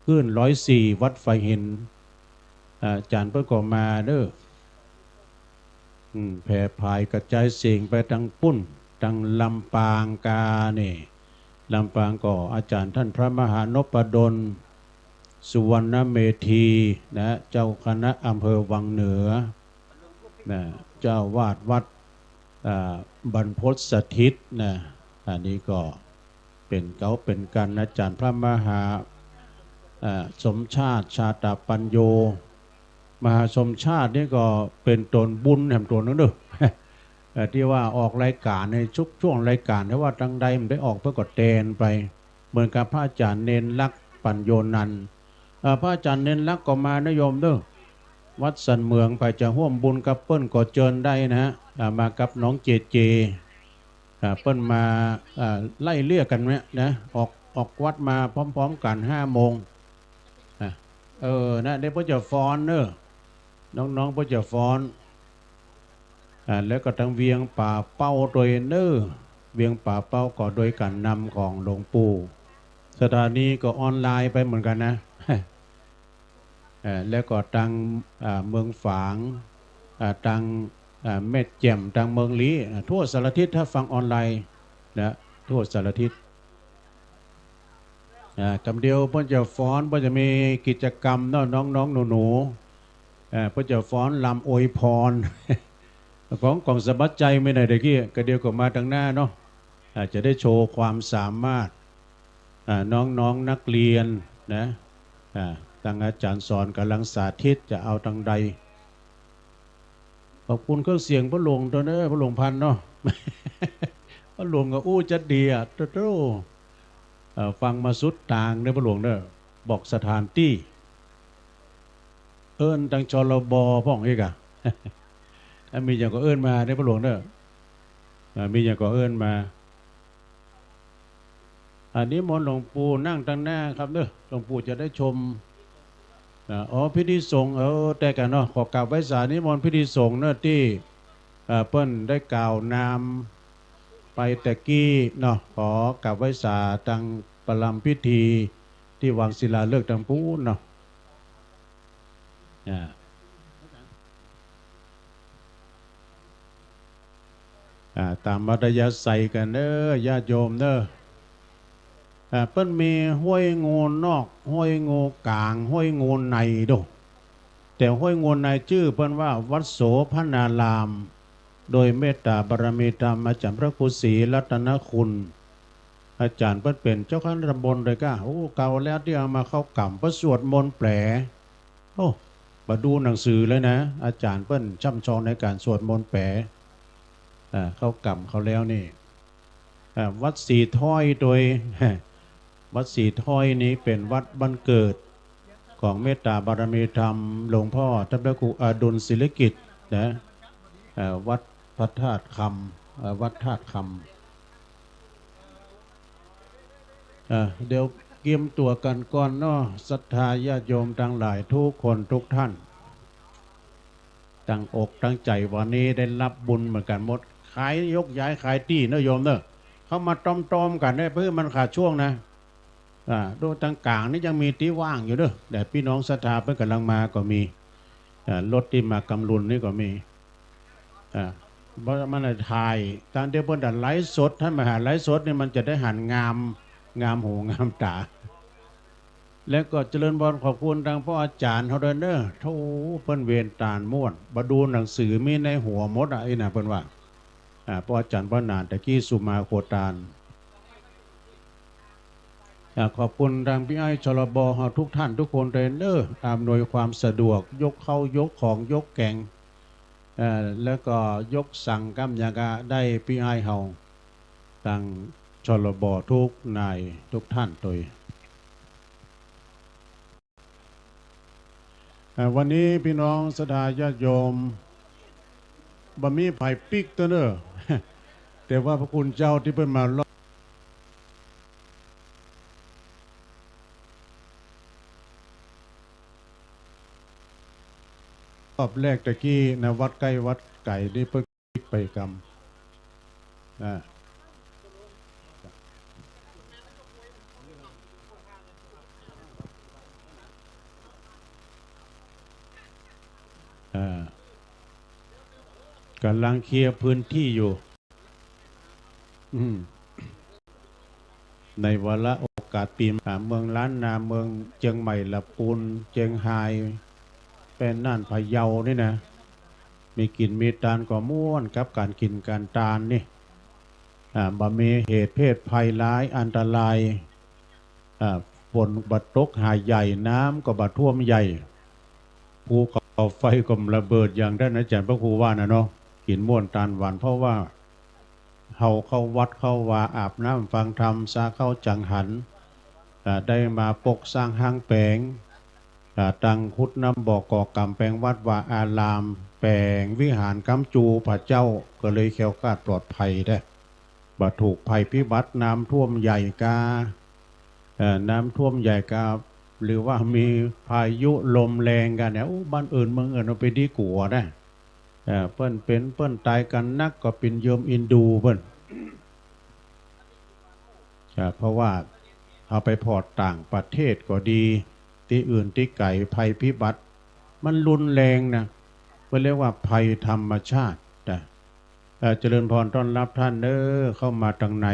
คลื่นร้อยสี่ วัดฝายหิน อ่า อาจ๋ารย์เปิ้นก็มาเน่อ อืม แผ่ผายกระจายเสียงไปตังปุ้น ตังลำปางกานี่ ลำปางก็อาจ๋ารย์ต้านพระมหานพดล สุวรรณเมธีนะ เจ้าคณะอำเภอวังเหนือนะ เจ้าอาวาสวัด อ่า บรรพตสถิตนะ อันนี้ก็เป๋นเก๋าเป๋นกั๋น อาจ๋ารย์พระมหา อ่า สมชาติ ชาตปัญโญ มหาสมชาตินี่ก็เป๋นต๋นบุญแหมต๋นนึ่งเน่อ เอ่อ ตี้ว่าออกรายก๋านในทุกช่วงรายก๋าน แต่ว่าตางใดมันได้ออกเปิ้นก็แตนไป เหมือนกับพระอาจ๋ารย์เณรลักษณ์ ปัญโญนันท์ เอ่อ พระอาจ๋ารย์เณรลักษณ์ก็มานะโยมเน่อ วัดสันเหมือง ใผจะฮ่วมบุญกับเปิ้นก็เจิญได้นะ อ่า มากับน้องเจเจ อ่า เปิ้นมา อ่า ไล่เลี่ยกั๋นเนี่ยนะ ออก ออกวัดมาพร้อมๆ กั๋นห้าโมง อ่ะ เออ นะ เดี๋ยวเปิ้นจะฟ้อนเน่อ น้องๆ เปิ้นจะฟ้อน อ่า แล้วก็ตังเวียงป่าเป้าตวยเน่อ เวียงป่าเป้าก็โดยก๋านนำของหลวงปู่ สถานีก็ออนไลน์ไปเหมือนกั๋นนะ เอ่อ แล้วก็ตัง อ่า เมืองฝาง อ่า ตัง อ่า แม่แจ่ม ตังเมืองลี้ อ่า ทั่วสารทิศ ถ้าฟังออนไลน์นะ ทั่วสารทิศ อ่า กำเดียวเปิ้นจะฟ้อน เปิ้นจะมีกิจกรรมเนาะ น้องๆ หนูๆ เอ่อ เปิ้นจะฟ้อนรำอวยพร ของ ของสมัติชัยมีไหนตะกี้ กำเดียวก็มาตังหน้าเนาะ อ่า จะได้โชว์ความสามารถ อ่า น้องๆ นักเรียนนะ อ่า ตังอาจ๋ารย์สอนก๋ำลังสาธิตจะเอาตังใด ขอบคุณเครื่องเสียงป้อหลวงตวยเน่อ ป้อหลวงพันธุ์เนาะ ป้อหลวงก็อู้จั๊ดดีอะ โต้ เอ่อ ฟังมาสุดตางเน่อป้อหลวงเน่อ บอกสถานตี้ เอิ้นตัง ชลบ พ่องอีกอะ ถ้ามีหยังก็เอิ้นมาเน่อป้อหลวงเน่อ อ่า มีหยังก็เอิ้นมา อ่า นิมนต์หลวงปู่นั่งตังหน้าครับเน่อ หลวงปู่จะได้ชม อ่า อ๋อ พิธีสงฆ์ เออ แต่กั๋นเนาะ ขอกราบไหว้สานิมนต์พิธีสงฆ์เน่อ ตี้ อ่า เปิ้นได้กล่าวนามไปตะกี้เนาะ ขอกราบไหว้สาตังประรำพิธีตี้วางศิลาฤกษ์ตังปู๊นเนาะ อ่า อ่า ต๋ามอัธยาศัยกั๋นเน่อ ญาติโยมเน่อ อ่า เปิ้นมีห้วยงูนอก ห้วยงูก๋าง ห้วยงูในโด้ แต่ห้วยงูในจื้อเปิ้นว่าวัดโสภณาราม โดยเมตต๋าบารมีธรรมอาจ๋ารย์พระครูศรีรัตนคุณ อาจ๋ารย์เปิ้นเป๋นเจ้าคณะตำบลโดยก้า โอ้ เก่าแล้วตี้เอามาเข้ากล่ำ เปิ้นสวดมนต์แปล โอ้ บ่ดูหนังสือเลยนะ อาจ๋ารย์เปิ้นช่ำชองในก๋านสวดมนต์แปล อ่า เข้ากล่ำเข้าแล้วนี่ อ่า วัดสีถ้อยโดย วัดสีถ้อยนี้เป๋นวัดบ้านเกิด ของเมตตาบารมีธรรมหลวงพ่อท่านพระครูอดุลศิริกิจนะ เอ่อ วัดพระธาตุคำ เอ่อ วัดธาตุคำ เอ่อ เดี๋ยวเกียมตั๋วกั๋นก่อนเนาะ ศรัทธาญาติโยมตังหลายทุกคนทุกท่าน ตั้งอกตั้งใจ๋วันนี้ได้ฮับบุญเหมือนกั๋นหมด ขาย ยกย้ายขายตี้เนาะโยมเนาะ เข้ามาตอมๆ กั๋นได้ เปื้อมันขาดช่วงนะ อ่า โดยตางก๋างนี่ยังมีตี้ว่างอยู่เนาะ แต่ปี้น้องศรัทธาเปิ้นก่ำลังมาก็มี อ่า รถตี้มากำลุนนี่ก็มี อ่า เพราะมันถ่าย ตางตี้เปิ้นตัดไลฟ์สด ท่านมาหาไลฟ์สดนี่มันจะได้หันงาม งามหูงามต๋า แล้วก็เจริญพรขอบคุณตางป้ออาจ๋ารย์เฮาด้วยเนาะ โธ่ เปิ้นเวนตานม่วน บ่ดูหนังสือมีในหัวหมดอะ อี้น่ะเปิ้นว่า อ่า ป้ออาจ๋ารย์ป้อหนาน ตะกี้สุมาโคตาน อ่า ขอบคุณตางปี้อ้าย ชลบ เฮาทุกท่านทุกคนด้วยเนาะ อำนวยความสะดวก ยกเข้า ยกของ ยกแก๋ง เอ่อ แล้วก็ยกสังกำยังกะได้ปี้อ้ายเฮา ตาง ชลบ ทุกนายทุกท่านตวย อ่า วันนี้ปี้น้องศรัทธาญาติโยม บ่มีใผปิ๊กเตื้อเนาะ แต่ว่าพระคุณเจ้าตี้เปิ้นมารอบ รอบแรกตะกี้นะ วัดใก้วัดไก๋นี่เปิ้นปิ๊กไปกำ อ่า อ่า ก่ำลังเคลียร์พื้นตี้อยู่ อืม ในวาระโอกาสปีใหม่ อ่า เมืองล้านนา เมืองเจียงใหม่ ละปูน เจียงฮาย แป้น่าน พะเยานี่นะ มีกิ๋นมีตานก็ม่วนกับก๋านกิ๋นก๋านตานนี่ อ่า บ่มีเหตุเพศภัยร้ายอันตราย อ่า ฝนบ่ตกหาใหญ่ น้ำก็บ่ท่วมใหญ่ ภูเขาไฟก็บ่ระเบิด อย่างต้านอาจ๋ารย์พระครูว่าน่ะเนาะ กิ๋นม่วนตานหวาน เพราะว่าเฮาเข้าวัดเข้าวา อาบน้ำฟังธรรม สาเข้าจังหัน อ่า ได้มาปกสร้างฮ้างแป๋ง อ่า ตังขุดน้ำบ่อ ก่อก๋ำแปงวัดวาอาราม แป๋งวิหาร ก๊ำจูพระเจ้า ก็เลยแคล้วคลาดปลอดภัยแต๊ บ่ถูกภัยพิบัติน้ำท่วมใหญ่กา เอ่อ น้ำท่วมใหญ่กา หรือว่ามีพายุลมแรงกาเนี่ย โอ้ บ้านอื่นเมืองอื่นเอาไปดีกั๋วนะ เอ่อ เปิ้นเป๋นเปิ้นต๋ายกั๋นนักก็เป๋นโยมอินดูเปิ้น อ่า เพราะว่าเฮาไปผ่อต่างประเทศก็ดี ตี้อื่นตี้ไก๋ ภัยพิบัติมันรุนแรงนะ เปิ้นเรียกว่าภัยธรรมชาตินะ เอ่อ เจริญพรต้อนฮับต้านเน้อ เข้ามาตังใน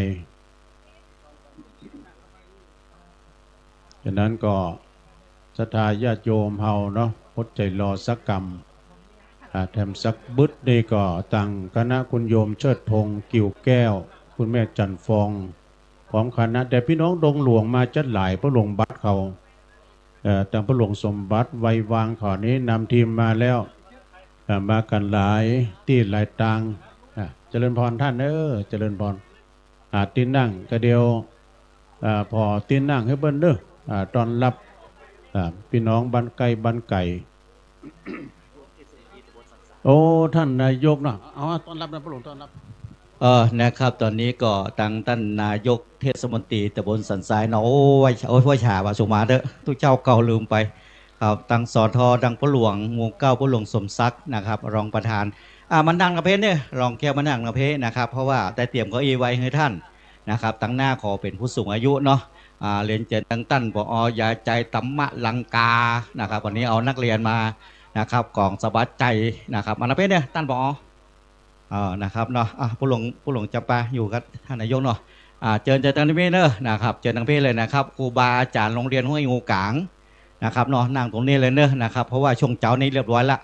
ฉะนั้นก็ศรัทธาญาติโยมเฮาเนาะ อดใจ๋รอสักกำ อ่า แถมสักบึดนี่ก็ตังคณะคุณโยมเชิดพงษ์ กิ่วแก้ว คุณแม่จันทร์ฟอง พร้อมคณะ แต่ปี้น้องดงหลวงมาจั๊ดหลาย ป้อหลวงบัตรเขา เอ่อ ตังป้อหลวงสมบัติ ไวยวาง เขานี่นำทีมมาแล้ว เอ่อ มากั๋นหลายตี้หลายตาง อ่า เจริญพรต้านเน้อ เจริญพร หาตี้นั่งก็เดี๋ยว อ่า ผ่อตี้นั่งหื้อเปิ้นเน้อ อ่า ต้อนฮับ อ่า ปี้น้องบ้านใก้บ้านไก๋ โอ้ ต้านนายกเนาะ เอา ต้อนฮับนะ ป้อหลวงต้อนฮับ เออ นะครับ ต๋อนนี้ก็ตังต้านนายกเทศมนตรีตำบลสันทรายเนาะ โอ้ย โอ้ย ว่าฉ่าว่าสุมาเต๊อะ ตุ๊เจ้าเก่าลืมไป ครับ ตัง สท ตังป้อหลวงหมู่เก้า ป้อหลวงสมศักดิ์นะครับ รองประธาน อ่า มานั่งตางเพเน้อ รองแก้วมานั่งตางเพนะครับ เพราะว่าได้เตรียมเก้าอี้ไว้หื้อต้านนะครับ ตังหน้าขอเป๋นผู้สูงอายุเนาะ อ่า เรียนเจิญตังต้าน ผอ ยาใจธรรมลังกานะครับ วันนี้เอานักเรียนมานะครับ ของสวัสดิ์ชัยนะครับ มาตางเพเน้อ ต้าน ผอ เอ่อ นะครับเนาะ อ่ะ ป้อหลวง ป้อหลวงจำปาอยู่กับต้านนายกเนาะ อ่า เจิญ เจิญตางนี้เน้อนะครับ เจิญตางเพเลยนะครับ ครูบาอาจ๋ารย์โรงเรียนห้วยงูก๋างนะครับเนาะ นั่งตรงนี้เลยเน้อนะครับ เพราะว่าช่วงเจ๊านี้เรียบร้อยละ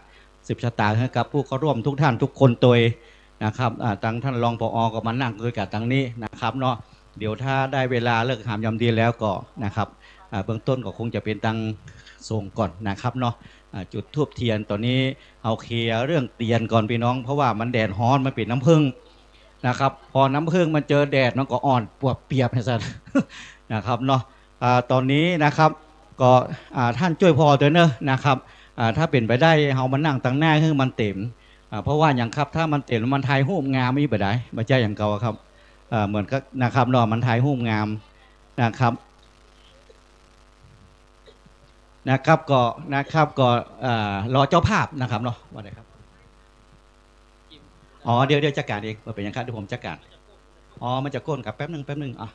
สืบชะตาหื้อกับผู้เข้าร่วมทุกท่านทุกคนตวยนะครับ อ่า ตังต้านรอง ผอ ก็มานั่งตวยกั๋นตางนี้นะครับเนาะ เดี๋ยวถ้าได้เวลาฤกษ์หามยามดีแล้วก็นะครับ อ่า เบื้องต้นก็คงจะเป๋นตังสงฆ์ก่อนนะครับเนาะ อ่า จุดธูปเตียน ต๋อนนี้เอาเคลียร์เรื่องเตียนก่อนปี้น้อง เพราะว่ามันแดดฮ้อน มันเป๋นน้ำผึ้งนะครับ พอน้ำผึ้งมันเจอแดดมันก็อ่อนปวบเปียบไอ้สัส นะครับเนาะ อ่า ต๋อนนี้นะครับ ก็ อ่า ท่านจ้วยผ่อเต๊อะเนาะนะครับ อ่า ถ้าเป๋นไปได้ เฮามานั่งตังหน้าหื้อมันเต๋ม อ่า เพราะว่าหยังครับ ถ้ามันเต๋มแล้วมันถ่ายรูปงามอี้บ่ได้ บ่ใจ้หยังเก่าครับ อ่า เหมือนกับนะครับเนาะ มันถ่ายรูปงามนะครับ นะครับ ก็ นะครับ ก็ อ่า รอเจ้าภาพนะครับเนาะ ว่าไงครับ อ๋อ เดี๋ยว เดี๋ยวจัดก๋านเอง บ่เป๋นหยังครับ เดี๋ยวผมจัดก๋าน อ๋อ มันจะก้นครับ แป๊บหนึ่ง แป๊บหนึ่ง อ่ะ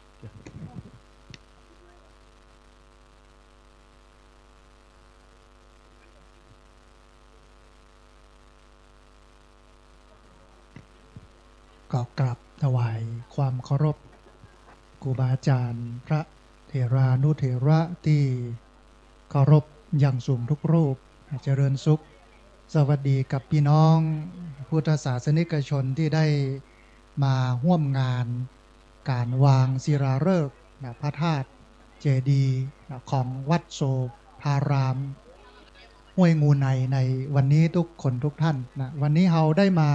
ก็กราบถวายความเคารพ ครูบาอาจารย์ พระเถรานุเถระตี้เคารพอย่างสูงทุกรูป เจริญสุข สวัสดีกับพี่น้องพุทธศาสนิกชนตี้ได้มาฮ่วมงานก๋านวางศิลาฤกษ์นะ พระธาตุเจดีย์นะ ของวัดโสภาราม ห้วยงูใน ในวันนี้ทุกคนทุกท่านนะ วันนี้เฮาได้มา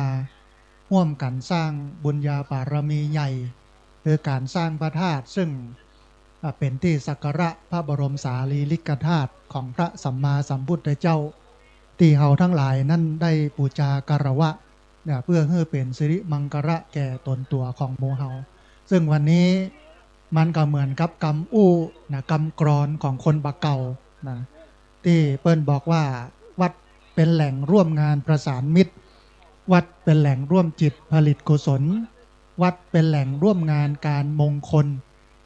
ฮ่วมกั๋นสร้างบุญญาบารมีใหญ่ คือก๋านสร้างพระธาตุ ซึ่ง อ่า เป๋นตี้สักการะพระบรมสารีริกธาตุของพระสัมมาสัมพุทธเจ้า ตี้เฮาตังหลายนั้นได้ปู๋จาคารวะนะ เปื้อหื้อเป๋นสิริมังคละแก่ต๋นตั๋วของหมู่เฮา ซึ่งวันนี้มันก็เหมือนกับกำอู้นะ กำกรอนของคนบ่าเก่านะ ตี้เปิ้นบอกว่า วัดเป๋นแหล่งร่วมงานประสานมิตร วัดเป๋นแหล่งร่วมจิตผลิตกุศล วัดเป๋นแหล่งร่วมงานก๋านมงคล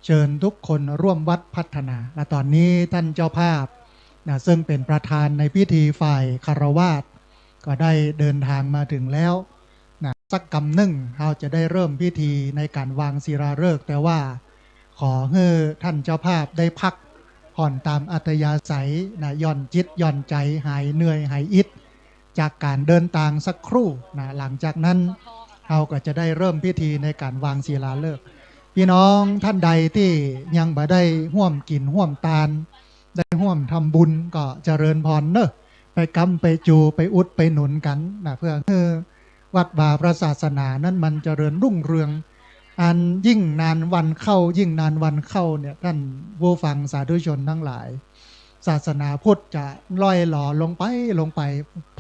เชิญทุกคนร่วมวัดพัฒนา และต๋อนนี้ต้านเจ้าภาพนะ ซึ่งเป๋นประธานในพิธีฝ่ายคฤหัสถ์ ก็ได้เดินทางมาเถิงแล้วนะ สักกำนึ่งเฮาจะได้เริ่มพิธีในก๋านวางศิลาฤกษ์ แต่ว่าขอหื้อต้านเจ้าภาพได้พักผ่อนต๋ามอัธยาศัยนะ หย่อนจิตหย่อนใจ๋ หายเหนื่อยหายอิด จากก๋านเดินตางสักครู่นะ หลังจากนั้นเฮาก็จะได้เริ่มพิธีในก๋านวางศิลาฤกษ์ พี่น้องต้านใดตี้ยังบ่ได้ฮ่วมกิ๋นฮ่วมตาน ได้ฮ่วมทำบุญก็เจริญพรเนาะ ไปก๊ำไปจู ไปอุดไปหนุนกั๋นนะ เปื้อหื้อวัดวาพระศาสนานั้นมันเจริญรุ่งเรือง อันยิ่งนานวันเข้า ยิ่งนานวันเข้าเนี่ย ต้านผู้ฟังสาธุชนตังหลาย ศาสนาพุทธจะล่อยหลอลงไป ลงไป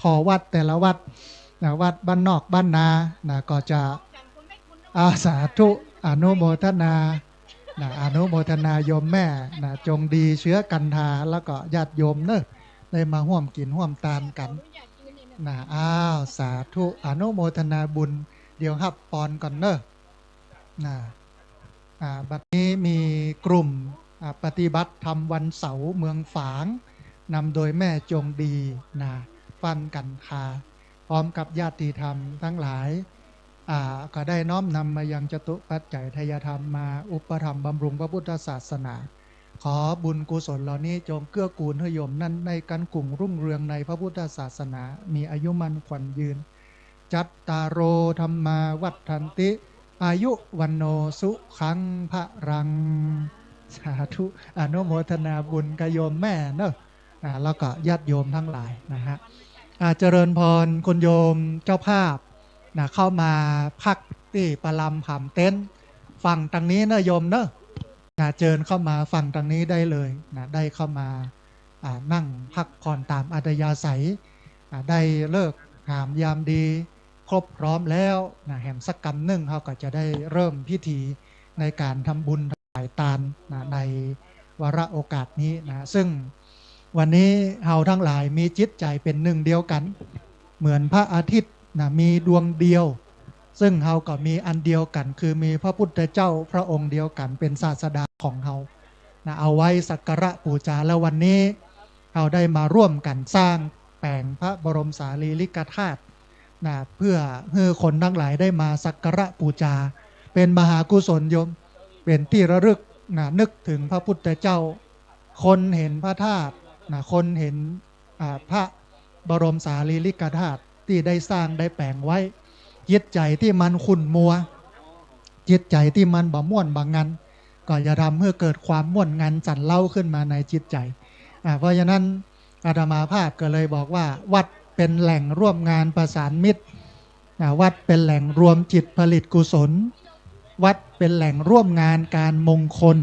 ผ่อวัดแต่ละวัดนะ วัดบ้านนอกบ้านนานะ ก็จะ อ่า สาธุ อนุโมทนานะ อนุโมทนาโยมแม่นะ จงดีเชื้อกันทา แล้วก็ญาติโยมเนาะ ได้มาฮ่วมกิ๋นฮ่วมตานกั๋นนะ อ้าว สาธุ อนุโมทนาบุญ เดี๋ยวฮับปอนก่อนเนาะ นะ อ่า บัดนี้มีกลุ่ม อ่า ปฏิบัติธรรมวันเสาร์เมืองฝาง นำโดยแม่จงดีนะ ฟั่นกันทา พร้อมกับญาติธรรมตังหลาย อ่า ก็ได้น้อมนำมายังจตุปัจจัยทายธรรมมาอุปถัมภ์บำรุงพระพุทธศาสนา ขอบุญกุศลเหล่านี้จงเกื้อกูลหื้อโยมนั้นได้กั้นกุ่งรุ่งเรืองในพระพุทธศาสนา มีอายุมั่นขวัญยืน จัตตาโร ธัมมา วัฑฒันติ อายุ วัณโณ สุขัง พลัง สาธุ อนุโมทนาบุญกับโยมแม่เนาะ อ่า แล้วก็ญาติโยมตังหลายนะฮะ อ่า เจริญพร คุณโยมเจ้าภาพนะ เข้ามาพักตี้ประลำผามเต็นท์ ฝั่งตางนี้เนาะโยมเนาะ นะ เจิญเข้ามาฝั่งตางนี้ได้เลยนะ ได้เข้ามา อ่า นั่งพักผ่อนต๋ามอัธยาศัย อ่า ได้ฤกษ์หามยามดี ครบพร้อมแล้วนะ แหมสักกำนึ่งเฮาก็จะได้เริ่มพิธีในก๋านทำบุญถวายตานนะ ในวาระโอกาสนี้นะ ซึ่งวันนี้เฮาตังหลายมีจิตใจ๋เป๋นหนึ่งเดียวกั๋น เหมือนพระอาทิตย์นะ มีดวงเดียว ซึ่งเฮาก็มีอันเดียวกั๋น คือมีพระพุทธเจ้าพระองค์เดียวกั๋น เป๋นศาสดาของเฮานะ เอาไว้สักการะปู๋จา แล้ววันนี้เฮาได้มาร่วมกั๋นสร้างแป๋งพระบรมสารีริกธาตุนะ เปื้อหื้อคนตังหลายได้มาสักการะปู๋จา เป๋นมหากุศลโยม เป๋นตี้ระลึกนะ นึกเถิงพระพุทธเจ้า คนเห็นพระธาตุนะ คนเห็น อ่า พระบรมสารีริกธาตุตี้ได้สร้างได้แป๋งไว้ จิตใจ๋ตี้มันขุ่นมัว จิตใจ๋ตี้มันบ่ม่วนบ่งัน ก็จะทำหื้อเกิดความม่วนงันสันเล้าขึ้นมาในจิตใจ๋ อ่า เพราะฉะนั้นอาตมาภาพก็เลยบอกว่า วัดเป๋นแหล่งร่วมงานประสานมิตร อ่า วัดเป๋นแหล่งรวมจิตผลิตกุศล วัดเป๋นแหล่งร่วมงานก๋านมงคล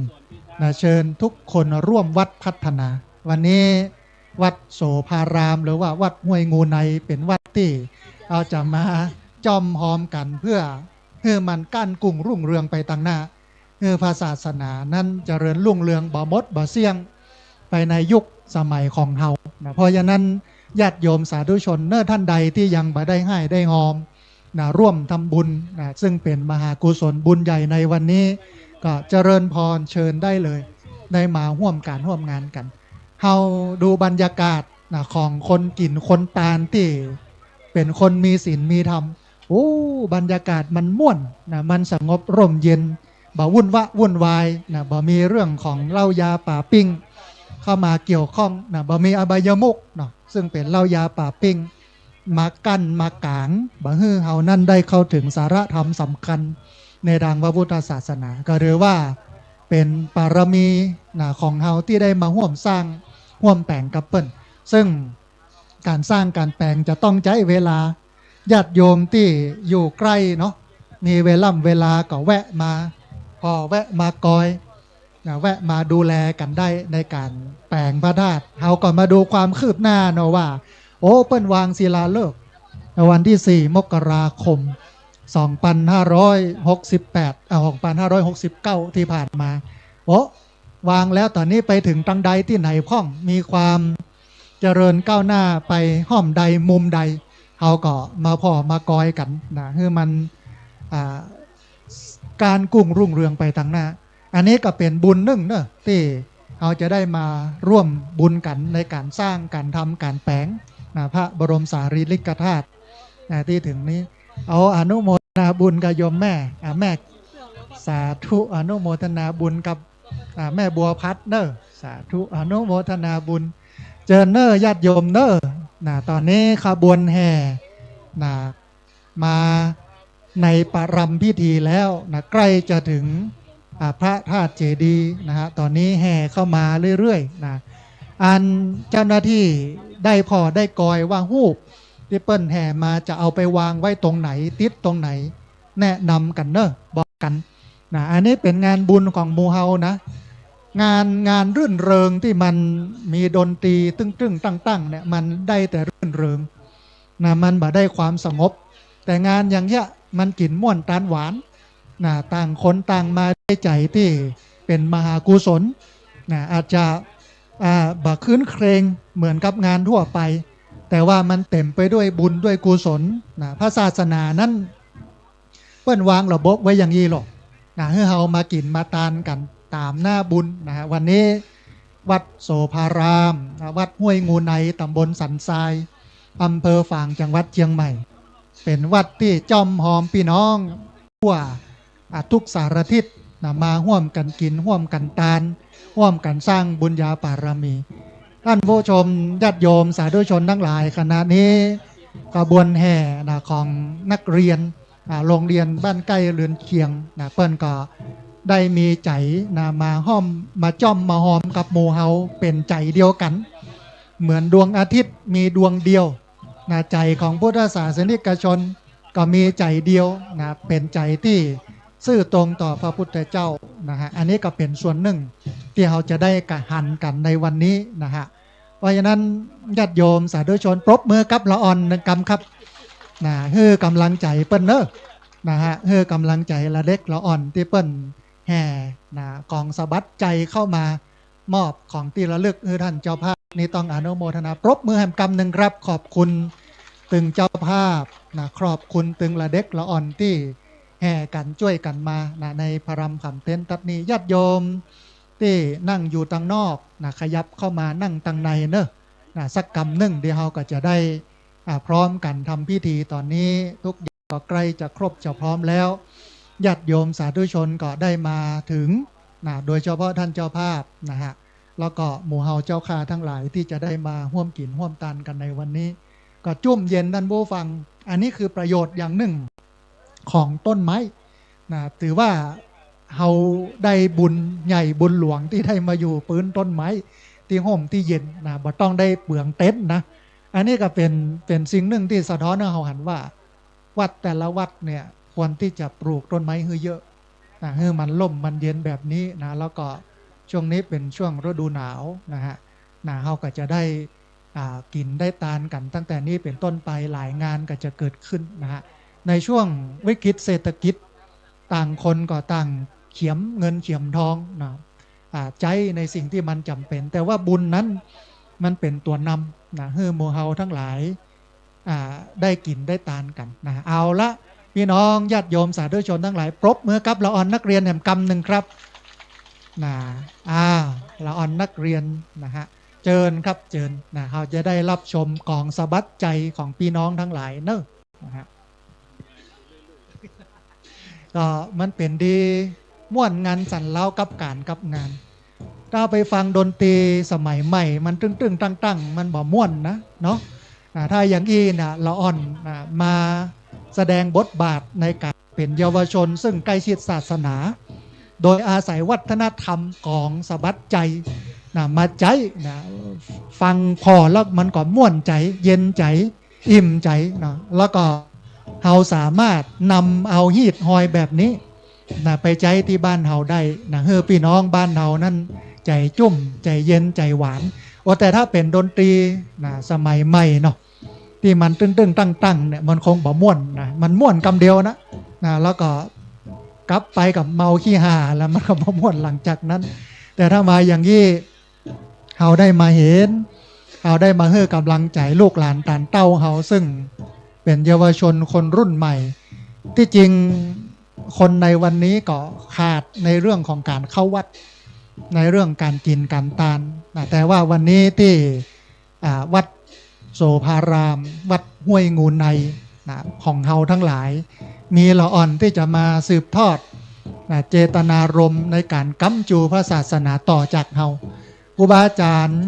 นะ เชิญทุกคนร่วมวัดพัฒนา วันนี้วัดโสภาราม หรือว่าวัดห้วยงูใน เป๋นวัดตี้เฮาจะมาจ้อมฮอมกั๋น เปื้อหื้อมันก้านกุ้งรุ่งเรืองไปตางหน้า หื้อพระศาสนานั้นเจริญรุ่งเรืองบ่หมดบ่เสี้ยงไปในยุคสมัยของเฮานะ เพราะฉะนั้นญาติโยมสาธุชนเน่อ ท่านใดตี้ยังบ่ได้ฮ่ายได้ฮอมนะ ร่วมทำบุญนะ ซึ่งเป๋นมหากุศลบุญใหญ่ในวันนี้ ก็เจริญพรเชิญได้เลย ได้มาฮ่วมก๋านฮ่วมงานกั๋น เฮาดูบรรยากาศนะ ของคนกิ๋นคนตานตี้เป๋นคนมีศีลมีธรรม โอ้ บรรยากาศมันม่วนนะ มันสงบร่มเย็น บ่วุ่นวะวุ่นวายนะ บ่มีเรื่องของเหล้ายาป๋าปิ้งเข้ามาเกี่ยวข้องนะ บ่มีอบายมุขเนาะ ซึ่งเป๋นเหล้ายาป๋าปิ้งมากั้นมาก๋าง บ่หื้อเฮานั้นได้เข้าเถิงสาระธรรมสำคัญในตางพระพุทธศาสนา ก็ถือว่าเป๋นปารมีนะ ของเฮาตี้ได้มาฮ่วมสร้างฮ่วมแป๋งกับเปิ้น ซึ่ง ก๋านสร้างก๋านแป๋งจะต้องใจ๊เวลา ญาติโยมตี้อยู่ใก้เนาะ มีเวล่ำเวลาก็แวะมา ผ่อแวะมากอยนะ แวะมาดูแลกั๋นได้ในก๋านแป๋งพระธาตุ เฮาก็มาดูความคืบหน้าเนาะว่า โอ้ เปิ้นวางศิลาฤกษ์วันตี้สี่มกราคมสองปันห้าร้อยหกสิบแปด อ่า สองปันห้าร้อยหกสิบเก้าตี้ผ่านมา โอ้ วางแล้วต๋อนนี้ไปเถิงตางใดตี้ไหนพ่อง มีความเจริญก้าวหน้าไปฮ่อมใดมุมใด เฮาก็มาผ่อมากอยกั๋นนะ หื้อมัน อ่า ก้านกุ้งรุ่งเรืองไปตางหน้า อันนี้ก็เป๋นบุญนึ่งเนาะ ตี้เฮาจะได้มาฮ่วมบุญกั๋นในก๋านสร้างก๋านทำก๋านแป๋งนะ พระบรมสารีริกธาตุนะ ตี้เถิงนี้ เอาอนุโมทนาบุญกับโยมแม่ อ่า แม่ สาธุ อนุโมทนาบุญกับ อ่า แม่บัวพัดเนาะ สาธุ อนุโมทนาบุญ เจิญเนาะญาติโยมเนาะนะ ต๋อนนี้ขบวนแห่นะ มาในประรำพิธีแล้วนะ ใก้จะเถิง อ่า พระธาตุเจดีย์นะฮะ ต๋อนนี้แห่เข้ามาเรื่อยๆ นะ อันเจ้าหน้าตี้ได้ผ่อได้กอยว่าฮูปตี้เปิ้นแห่มาจะเอาไปวางไว้ตรงไหน ติดตรงไหน แนะนำกั๋นเนาะ บอกกั๋นนะ อันนี้เป๋นงานบุญของหมู่เฮานะ งาน งานรื่นเริงตี้มันมีดนตรีตึ้งๆ ตั้งๆ เนี่ย มันได้แต่รื่นเริงนะ มันบ่ได้ความสงบ แต่งานอย่างเนี้ยมันกิ๋นม่วนตานหวานนะ ต่างคนต่างมาด้วยใจ๋ตี้เป๋นมหากุศลนะ อาจจะ อ่า บ่ครื้นเครงเหมือนกับงานทั่วไป แต่ว่ามันเต๋มไปด้วยบุญด้วยกุศลนะ พระศาสนานั้น เปิ้นวางระบบไว้อย่างอี้หรอกนะ หื้อเฮามากิ๋นมาตานกั๋นต๋ามหน้าบุญนะฮะ วันนี้วัดโสภารามนะ วัดห้วยงูใน ต๋ำบลสันทราย อำเภอฝาง จังหวัดเจียงใหม่ เป๋นวัดตี้จ้อมฮอมปี้น้องทั่ว อ่ะ ทุกสารทิศนะ มาฮ่วมกั๋นกิ๋น ฮ่วมกั๋นตาน ฮ่วมกั๋นสร้างบุญญาปารมี ท่านผู้ชม ญาติโยมสาธุชนตังหลาย ขณะนี้ขบวนแห่นะ ของนักเรียน อ่า โรงเรียนบ้านใก้เรือนเคียงนะ เปิ้นก็ได้มีใจ๋นะ มาฮ่อม มาจ้อมมาฮอมกับหมู่เฮาเป๋นใจ๋เดียวกั๋น เหมือนดวงอาทิตย์มีดวงเดียวนะ ใจ๋ของพุทธศาสนิกชนก็มีใจ๋เดียวนะ เป๋นใจ๋ตี้ซื่อตรงต่อพระพุทธเจ้านะฮะ อันนี้ก็เป๋นส่วนนึ่งตี้เฮาจะได้กะหันกั๋นในวันนี้นะฮะ เพราะฉะนั้นญาติโยมสาธุชนปรบมือกับละอ่อนหนึ่งกำครับนะ หื้อกำลังใจ๋เปิ้นเนาะนะฮะ หื้อกำลังใจ๋ละเด็กละอ่อนตี้เปิ้นแห่นะ ก๋องสะบัดใจ๋เข้ามามอบของตี้ระลึกหื้อท่านเจ้าภาพ นี่ต้องอนุโมทนา ปรบมือแหมกำหนึ่งครับ ขอบคุณตึงเจ้าภาพนะ ขอบคุณตึงละเด็กละอ่อนตี้แห่กั๋นจ้วยกั๋นมานะ ในประรำขำเต็นท์ตั๊ดนี้ ญาติโยม ตี้นั่งอยู่ตังนอกนะ ขยับเข้ามานั่งตังในเนาะนะ สักกำนึ่ง เดี๋ยวเฮาก็จะได้ อ่า พร้อมกั๋นทำพิธี ต๋อนนี้ทุกอย่างก็ใก้จะครบจะพร้อมแล้ว ญาติโยมสาธุชนก็ได้มาเถิงนะ โดยเฉพาะท่านเจ้าภาพนะฮะ แล้วก็หมู่เฮาเจ้าข้าตังหลายตี้จะได้มาฮ่วมกิ๋นฮ่วมตานกั๋นในวันนี้ ก็จุ่มเย็นท่านผู้ฟัง อันนี้คือประโยชน์อย่างนึ่ง ของต้นไม้นะ ถือว่าเฮาได้บุญใหญ่บุญหลวงตี้ได้มาอยู่ปื๊นต้นไม้ตี้ฮ่มตี้เย็นนะ บ่ต้องได้เปืองเต็นท์นะ อันนี้ก็เป๋น เป๋นสิ่งนึ่งตี้สะท้อนหื้อเฮาหันว่า วัดแต่ละวัดเนี่ยควรตี้จะปลูกต้นไม้หื้อเยอะนะ หื้อมันฮ่มมันเย็นแบบนี้นะ แล้วก็ช่วงนี้เป๋นช่วงฤดูหนาวนะฮะ นะ เฮาก็จะได้ อ่า กิ๋นได้ตานกั๋นตั้งแต่นี้เป๋นต้นไป หลายงานก็จะเกิดขึ้นนะฮะ ในช่วงวิกฤตเศรษฐกิจ ต่างคนก็ต่างเขียมเงินเขียมทองนะ อ่า ใจ๊ในสิ่งตี้มันจ๋ำเป๋น แต่ว่าบุญนั้นมันเป๋นตั๋วนำนะ หื้อหมู่เฮาตังหลาย อ่า ได้กิ๋นได้ตานกั๋นนะ เอาละ ปี้น้องญาติโยมสาธุชนตังหลาย ปรบมือกับละอ่อนนักเรียนแหมกำนึ่งครับ นะ อ่า ละอ่อนนักเรียนนะฮะ เจิญครับ เจิญนะ เฮาจะได้ฮับชมก๋องสะบัดใจ๋ของปี้น้องตังหลายเนาะ นะฮะ ก็มันเป๋นดีม่วนงันสันเล้ากับก๋านกับงาน ถ้าไปฟังดนตรีสมัยใหม่ มันตึ้งๆ ตั้งๆ มันบ่ม่วนนะเนาะ อ่า ถ้าอย่างอี้นะ ละอ่อนนะ มาแสดงบทบาทในก๋านเป๋นเยาวชนซึ่งใก้ชิดศาสนา โดยอาศัยวัฒนธรรมก๋องสะบัดใจ๋นะ มาใจ๊นะ ฟังผ่อแล้วมันก็ม่วนใจ๋ เย็นใจ๋ อิ่มใจ๋เนาะ แล้วก็เฮาสามารถนำเอาฮีตฮอยแบบนี้นะ ไปใจ๊ตี้บ้านเฮาได้นะ หื้อปี้น้องบ้านเฮานั้นใจ๋จุ่ม ใจ๋เย็น ใจ๋หวาน โอ้ แต่ถ้าเป๋นดนตรีนะ สมัยใหม่เนาะ ตี้มันตึ้งๆ ตั้งๆ เนี่ย มันคงบ่ม่วนนะ มันม่วนกำเดียวนะ นะ แล้วก็กลับไปกับเมาขี้ห่าแล้ว มันก็บ่ม่วนหลังจากนั้น แต่ถ้ามาอย่างอี้ เฮาได้มาหัน เฮาได้มาหื้อก๋ำลังใจ๋ลูกหลานตานเต้าเฮา ซึ่งเป๋นเยาวชนคนรุ่นใหม่ ตี้จริงคนในวันนี้ก็ขาดในเรื่องของก๋านเข้าวัด ในเรื่องก๋านกิ๋นก๋านตานนะ แต่ว่าวันนี้ตี้ อ่า วัดโสภาราม วัดห้วยงูในนะ ของเฮาตังหลาย มีละอ่อนตี้จะมาสืบทอดนะ เจตนารมณ์ในก๋านก๊ำจูพระศาสนาต่อจากเฮา ครูบาอาจ๋ารย์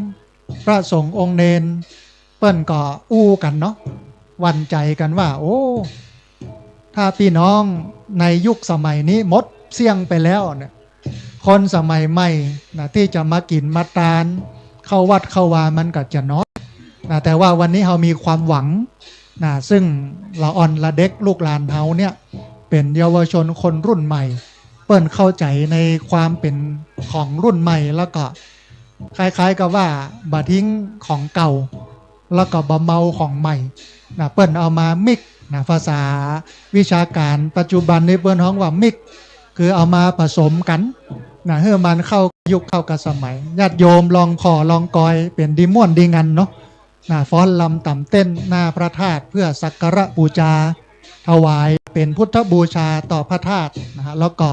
พระสงฆ์องค์เณร เปิ้นก็อู้กั๋นเนาะ หวั่นใจ๋กั๋นว่า โอ้ ถ้าปี้น้องในยุคสมัยนี้หมดเสี้ยงไปแล้วเนี่ย คนสมัยใหม่นะ ตี้จะมากิ๋นมาตาน เข้าวัดเข้าวามันก็จะน้อยนะ แต่ว่าวันนี้เฮามีความหวังนะ ซึ่งละอ่อนละเด็กลูกหลานเฮาเนี่ย เป๋นเยาวชนคนรุ่นใหม่ เปิ้นเข้าใจ๋ในความเป๋นของรุ่นใหม่ แล้วก็คล้ายๆ กับว่าบ่ทิ้งของเก่า แล้วก็บ่เมาของใหม่นะ เปิ้นเอามามิกนะ ภาษาวิชาก๋านปัจจุบันนี้เปิ้นฮ้องว่ามิก คือเอามาผสมกั๋นนะ หื้อมันเข้ายุคเข้ากับสมัย ญาติโยมลองผ่อลองกอย เป๋นดีม่วนดีงันเนาะนะ ฟ้อนรำต๋ำเต้นหน้าพระธาตุเพื่อสักการะบูชา ถวายเป๋นพุทธบูชาต่อพระธาตุนะฮะ แล้วก็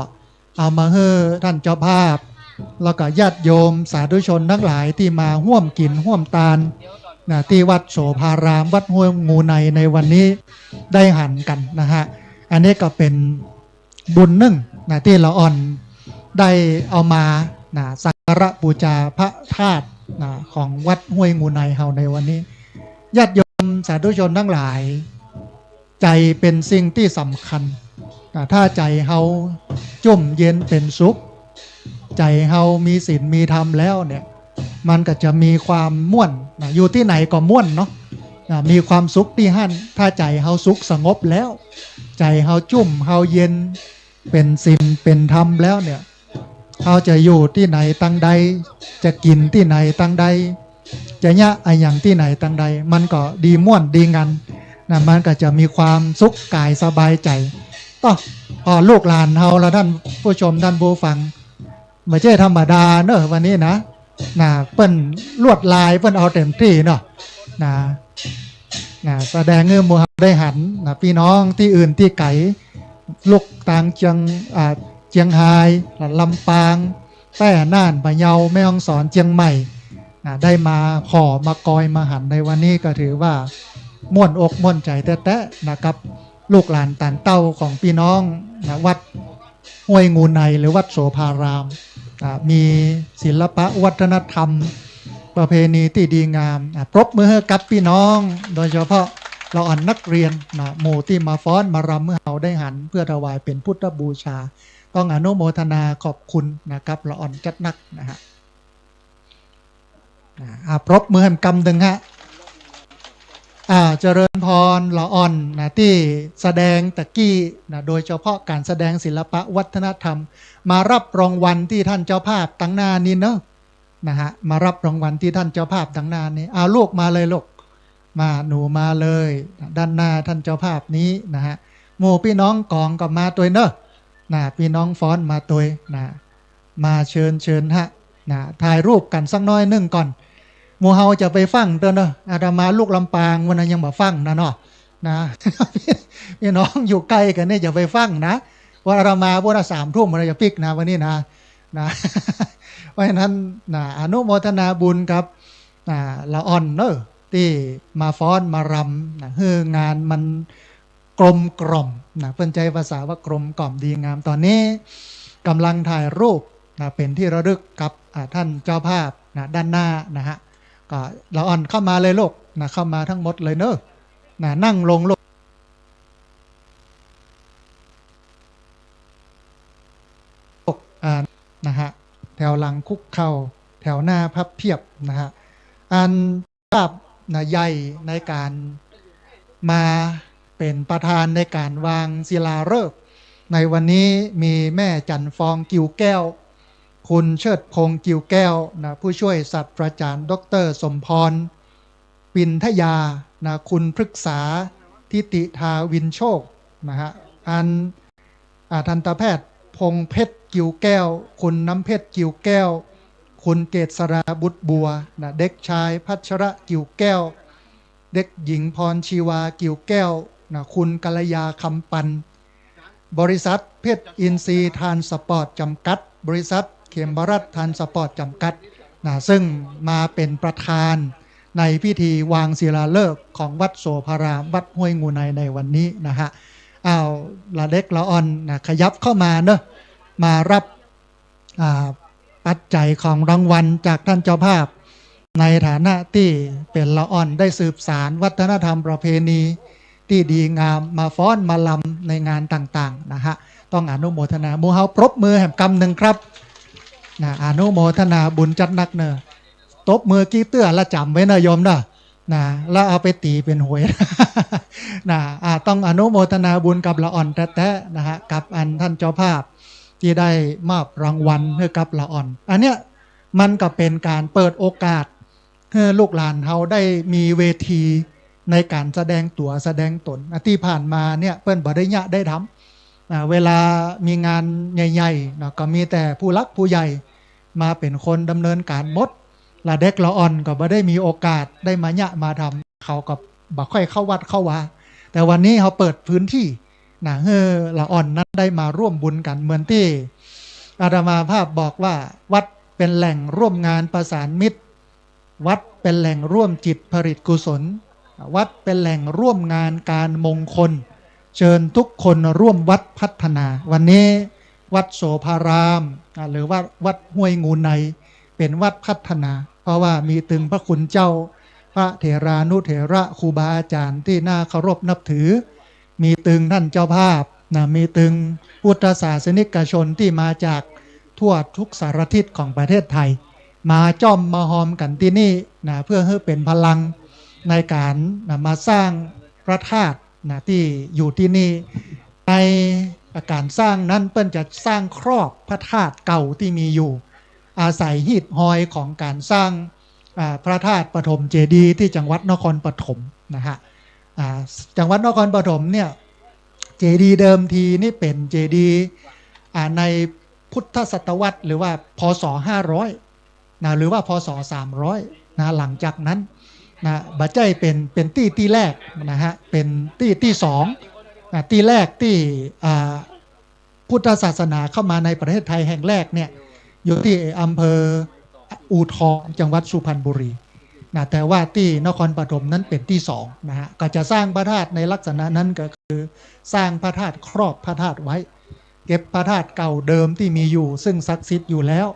เอามาหื้อต้านเจ้าภาพ แล้วก็ญาติโยมสาธุชนตังหลายตี้มาฮ่วมกิ๋นฮ่วมตานนะ ตี้วัดโสภาราม วัดห้วยงูในในวันนี้ได้หันกั๋นนะฮะ อันนี้ก็เป๋นบุญนึ่งนะ ตี้ละอ่อนได้เอามานะ สักการะบูชาพระธาตุนะ ของวัดห้วยงูในเฮาในวันนี้ ญาติโยมสาธุชนตังหลาย ใจ๋เป๋นสิ่งตี้สำคัญนะ ถ้าใจ๋เฮาจุ่มเย็นเป๋นสุข ใจ๋เฮามีศีลมีธรรมแล้วเนี่ย มันก็จะมีความม่วนนะ อยู่ตี้ไหนก็ม่วนเนาะนะ มีความสุขตี้หั้น ถ้าใจ๋เฮาสุขสงบแล้ว ใจ๋เฮาจุ่มเฮาเย็น เป๋นศีลเป๋นธรรมแล้วเนี่ย เฮาจะอยู่ตี้ไหนตังใด จะกิ๋นตี้ไหนตังใด จะเยียะอะหยังตี้ไหนตังใด มันก็ดีม่วนดีงันนะ มันก็จะมีความสุขก๋ายสบายใจ๋ ต่อ ผ่อลูกหลานเฮาละ ท่านผู้ชม ท่านผู้ฟัง บ่ใจ้ธรรมดาเนอะ วันนี้นะ นะ เปิ้นลวดลายเปิ้นเอาเต๋มตี้เนาะ นะ นะ แสดงหื้อหมู่เฮาได้หันนะ ปี้น้องตี้อื่นตี้ไก๋ ลุกตางเจียง อ่า เจียงฮาย ลำปาง แป้ น่าน พะเยา แม่ฮ่องสอน เจียงใหม่ นะ ได้มาผ่อมากอยมาหันในวันนี้ ก็ถือว่าม่วนอกม่วนใจ๋แต๊ๆ นะครับ ลูกหลานตานเต้าของปี้น้องนะ วัดห้วยงูใน หรือวัดโสภาราม อ่า มีศิลปะวัฒนธรรม ประเพณีตี้ดีงาม อ่า ปรบมือหื้อกับปี้น้อง โดยเฉพาะละอ่อนนักเรียนนะ หมู่ตี้มาฟ้อนมารำหื้อเฮาได้หัน เพื่อถวายเป๋นพุทธบูชา ต้องอนุโมทนาขอบคุณนะครับ ละอ่อนจัดนักนะฮะ อ่า อ่า ปรบมือหื้อกำนึ่งฮะ อ่า เจริญพร ละอ่อนนะ ตี้แสดงตะกี้นะ โดยเฉพาะก๋านแสดงศิลปะวัฒนธรรม มาฮับรางวัลตี้ต้านเจ้าภาพตังหน้านี้เนาะ นะฮะ มารับรางวัลตี้ต้านเจ้าภาพตังหน้านี้ เอาลูกมาเลยลูก มา หนูมาเลย ด้านหน้าต้านเจ้าภาพนี้นะฮะ หมู่ปี้น้องก๋องก็มาตวยเนาะ นะ ปี้น้องฟ้อนมาตวยนะ มาเจิญ เจิญฮะ นะ ถ่ายรูปกั๋นสักน้อยนึ่งก่อน หมู่เฮาจะไปฟั่งเต๊อะเนาะ อาตมาลูกลำปางวันนั้นยังบ่ฟั่งนะเนาะ นะ ปี้น้องอยู่ใก้กั๋นนี่จะไปฟั่งนะ ว่าอาตมาวันละสามทุ่มมันจะปิ๊กนะวันนี้นะ นะ เพราะฉะนั้นนะ อนุโมทนาบุญกับ นะ ละอ่อนเนาะ ตี้มาฟ้อนมารำนะ หื้องานมันกลมกล่อมนะ เปิ้นใจ๊ภาษาว่ากลมกล่อมดีงาม ต๋อนนี้ก่ำลังถ่ายรูปนะ เป๋นตี้ระลึกกับ อ่า ต้านเจ้าภาพนะ ด้านหน้านะฮะ ก็ละอ่อนเข้ามาเลยลูกนะ เข้ามาตังหมดเลยเนาะ นะ นั่งลงลูก อ่า นะฮะ แถวหลังคุกเข่า แถวหน้าพับเพียบนะฮะ อันภาพนะ ใหญ่ในก๋านมาเป๋นประธานในก๋านวางศิลาฤกษ์ในวันนี้ มีแม่จันทร์ฟอง กิ่วแก้ว คุณเชิดพงษ์ กิ่วแก้วนะ ผู้ช่วยศาสตราจารย์ ด็อกเตอร์ สมพร ปินทยานะ คุณพฤกษา ทิติธาวินโชคนะฮะ อัน อ่า ทันตแพทย์ พงษ์เพชร กิ่วแก้ว คุณน้ำเพชร กิ่วแก้ว คุณเกษรา บุตรบัวนะ เด็กชาย พัชระ กิ่วแก้ว เด็กหญิง พรชีวา กิ่วแก้วนะ คุณกัลยา คำปัน บริษัทเพชรอินทรีย์ทรานสปอร์ตจำกัด บริษัทเขมรัตน์ทรานสปอร์ตจำกัดนะ ซึ่งมาเป๋นประธานในพิธีวางศิลาฤกษ์ของวัดโสภาราม วัดห้วยงูใน ในวันนี้นะฮะ เอา ละเด็กละอ่อนนะ ขยับเข้ามาเนาะ มารับ อ่า ปัจจัยของรางวัลจากต้านเจ้าภาพ ในฐานะตี้เป๋นละอ่อนได้สืบสานวัฒนธรรมประเพณีตี้ดีงาม มาฟ้อนมารำในงานต่างๆ นะฮะ ต้องอนุโมทนา หมู่เฮาปรบมือแหมกำนึ่งครับ นะ อนุโมทนาบุญจัดนักเนาะ ตบมือกี่เตื้อละจ๋ำไว้เนาะโยมเนาะ นะ แล้วเอาไปตี๋เป๋นหวย นะ อ่า ต้องอนุโมทนาบุญกับละอ่อนแต๊ๆ นะฮะ กับอันต้านเจ้าภาพตี้ได้มอบรางวัลหื้อกับละอ่อน อันเนี้ยมันก็เป๋นก๋านเปิดโอกาสหื้อลูกหลานเฮาได้มีเวทีในก๋านแสดงตั๋วแสดงต๋น อ่ะ ตี้ผ่านมาเนี่ยเปิ้นบ่ได้เยียะได้ทำ อ่า เวลามีงานใหญ่ๆ เนาะ ก็มีแต่ผู้หลักผู้ใหญ่มาเป๋นคนดำเนินก๋านหมด ละเด็กละอ่อนก็บ่ได้มีโอกาสได้มาเยียะมาทำ เขาก็บ่ค่อยเข้าวัดเข้าวา แต่วันนี้เฮาเปิดพื้นตี้นะ หื้อละอ่อนนั้นได้มาร่วมบุญกั๋น เหมือนตี้อาตมาภาพบอกว่า วัดเป๋นแหล่งร่วมงานประสานมิตร วัดเป๋นแหล่งร่วมจิตผลิตกุศล วัดเป๋นแหล่งร่วมงานก๋านมงคล เชิญทุกคนร่วมวัดพัฒนา วันนี้วัดโสภาราม อ่า หรือว่าวัดห้วยงูใน เป๋นวัดพัฒนา เพราะว่ามีตึงพระคุณเจ้า พระเถรานุเถระ ครูบาอาจ๋ารย์ตี้น่าเคารพนับถือ มีตึงต้านเจ้าภาพนะ มีตึงพุทธศาสนิกชนตี้มาจากทั่วทุกสารทิศของประเทศไทย มาจ้อมมาฮอมกั๋นตี้นี่นะ เพื่อหื้อเป๋นพลังในก๋านนะ มาสร้างพระธาตุนะ ตี้อยู่ตี้นี่ ในก๋านสร้างนั้นเปิ้นจะสร้างครอบพระธาตุเก่าตี้มีอยู่ อาศัยฮีตฮอยของก๋านสร้าง อ่า พระธาตุปฐมเจดีย์ตี้จังหวัดนครปฐมนะฮะ อ่า จังหวัดนครปฐมเนี่ย เจดีย์เดิมทีนี่เป๋นเจดีย์ อ่า ในพุทธศตวรรษ หรือว่า พ.ศ. ห้าร้อย นะ หรือว่า พ.ศ. สามร้อย นะ หลังจากนั้นนะ บ่ใจ้เป๋น เป๋นตี้ตี้แรกนะฮะ เป๋นตี้ตี้สองนะ ตี้แรกตี้ อ่า พุทธศาสนาเข้ามาในประเทศไทยแห่งแรกเนี่ย อยู่ตี้อำเภออู่ทอง จังหวัดสุพรรณบุรีนะ แต่ว่าตี้นครปฐมนั้นเป๋นตี้สองนะฮะ ก็จะสร้างพระธาตุในลักษณะนั้นก็คือสร้างพระธาตุครอบพระธาตุไว้ เก็บพระธาตุเก่าเดิมตี้มีอยู่ ซึ่งศักดิ์สิทธิ์อยู่แล้ว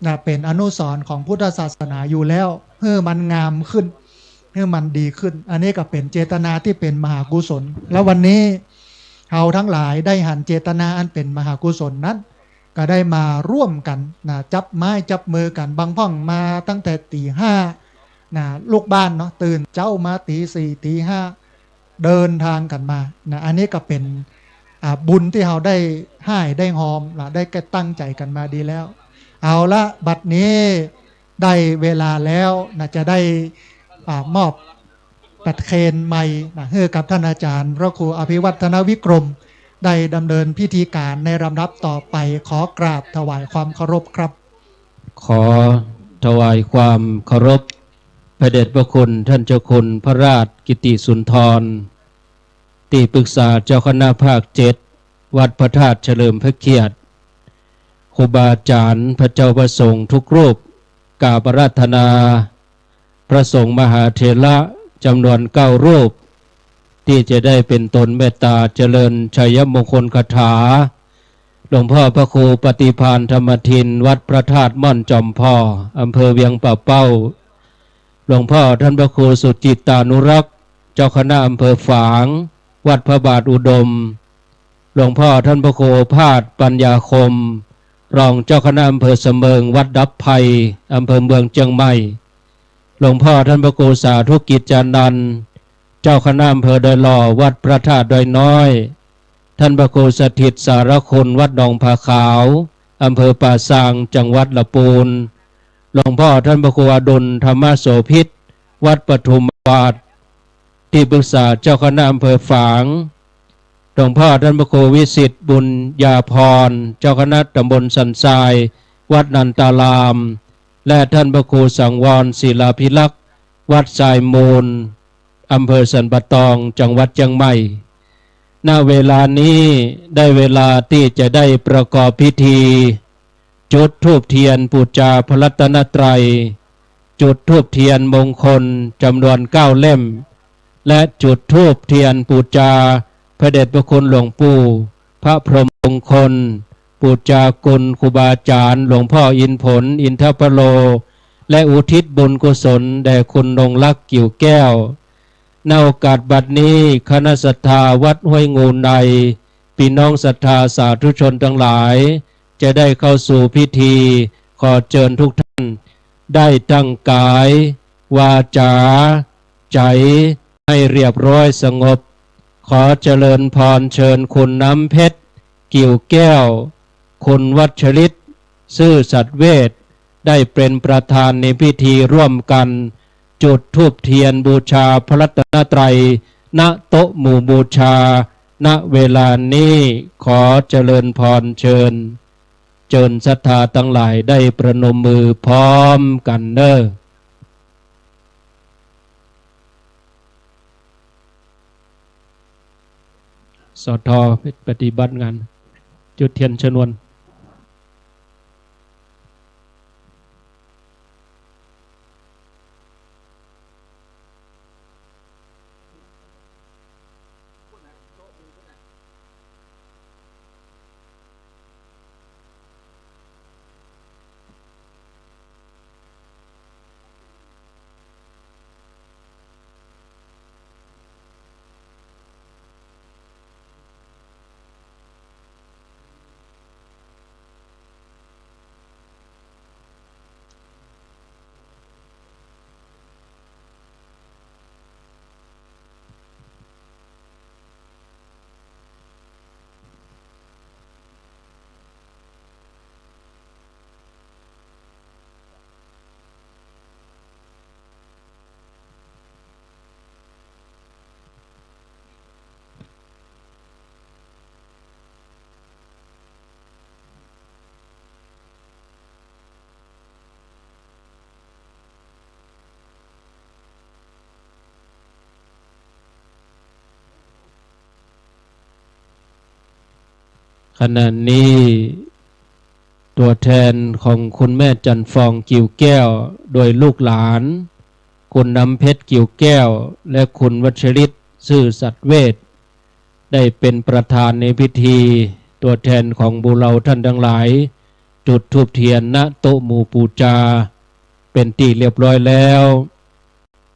นะ เป๋นอนุสรณ์ของพุทธศาสนาอยู่แล้ว หื้อมันงามขึ้น หื้อมันดีขึ้น อันนี้ก็เป๋นเจตนาตี้เป๋นมหากุศล แล้ววันนี้เฮาตังหลายได้หันเจตนาอันเป๋นมหากุศลนั้น ก็ได้มาร่วมกั๋นนะ จับไม้จับมือกั๋น บางพ่องมาตั้งแต่ตี๋ห้านะ ลูกบ้านเนาะ ตื่นเจ๊ามาตี๋สี่ตี๋ห้า เดินตางกั๋นมานะ อันนี้ก็เป๋น อ่า บุญตี้เฮาได้ฮ่ายได้ฮอมนะ ได้แก่ตั้งใจ๋กั๋นมาดีแล้ว เอาละ บัดนี้ ได้เวลาแล้วนะ จะได้ อ่า มอบประเคนไมค์นะ หื้อกับท่านอาจารย์พระครูอภิวัฒนวิกรม ได้ดำเนินพิธีการในลำดับต่อไป ขอกราบถวายความเคารพครับ ขอถวายความเคารพ พระเดชพระคุณท่านเจ้าคุณพระราชกิติสุนทร ตี้ปรึกษาเจ้าคณะภาคเจ็ด วัดพระธาตุเฉลิมพระเกียรติ ครูบาอาจารย์พระเจ้าพระสงฆ์ทุกรูป กราบอาราธนา พระสงฆ์มหาเถระจำนวนเก้ารูป ตี้จะได้เป๋นตนเมตตาเจริญชัยมงคลคาถา หลวงพ่อพระครูปฏิภาณธรรมทิน วัดพระธาตุม่อนจอมผ่อ อำเภอเวียงป่าเป้า หลวงพ่อท่านพระครูสุจิตตานุรักษ์ เจ้าคณะอำเภอฝาง วัดพระบาทอุดม หลวงพ่อท่านพระครูโอภาสปัญญาคม รองเจ้าคณะอำเภอเสมิง วัดดับภัย อำเภอเมืองเจียงใหม่ หลวงพ่อท่านพระครูสาธุกิจจานันท์ เจ้าคณะอำเภอดอยหล่อ วัดพระธาตุดอยน้อย ท่านพระครูสถิตสารคุณ วัดหนองผาขาว อำเภอป่าซาง จังหวัดละปูน หลวงพ่อท่านพระครูอดุลธรรมโสภิต วัดปทุมวาท ตี้ปรึกษาเจ้าคณะอำเภอฝาง หลวงพ่อท่านพระครูวิสิทธิ์บุญญาภรณ์ เจ้าคณะตำบลสันทราย วัดนันตาราม และท่านพระครูสังวรศิลาภิรักษ์ วัดทรายมูล อำเภอสันป่าตอง จังหวัดเจียงใหม่ ณ เวลานี้ได้เวลาตี้จะได้ประกอบพิธี จุดธูปเทียนปู๋จาพระรัตนตรัย จุดธูปเทียนมงคลจำนวนเก้าเล่ม และจุดธูปเทียนปู๋จาพระเดชพระคุณหลวงปู่พระพรหมมงคล ปู๋จากุณครูบาอาจารย์หลวงพ่ออินผล อินทพโล และอุทิศบุญกุศลแด่คุณนงรัก กิ่วแก้ว ณ โอกาสบัดนี้ คณะศรัทธาวัดห้วยงูใน ปี้น้องศรัทธาสาธุชนตังหลาย จะได้เข้าสู่พิธี ขอเจิญทุกท่าน ได้ตั้งก๋าย วาจ๋า ใจ๋ ให้เรียบร้อยสงบ ขอเจริญพรเชิญคุณน้ำเพชร กิ่วแก้ว คุณวัชริต ซื่อสัตย์เวช ได้เป๋นประธานในพิธีร่วมกั๋น จุดธูปเทียนบูชาพระรัตนตรัย ณ โต๊ะหมู่บูชา ณ เวลานี้ ขอเจริญพรเชิญ เจิญศรัทธาตังหลายได้ประนมมือพร้อมกั๋นเน่อ สอทอ ปฏิบัติงาน จุดเทียนชนวนขณะนี้ ตั๋วแทนของคุณแม่จันทร์ฟอง กิ่วแก้ว โดยลูกหลาน คุณน้ำเพชร กิ่วแก้ว และคุณวัชริต ซื่อสัตย์เวช ได้เป๋นประธานในพิธี ตั๋วแทนของหมู่เฮาต้านตังหลาย จุดธูปเทียน ณ โต๊ะหมู่ปู๋จา เป๋นตี้เรียบร้อยแล้ว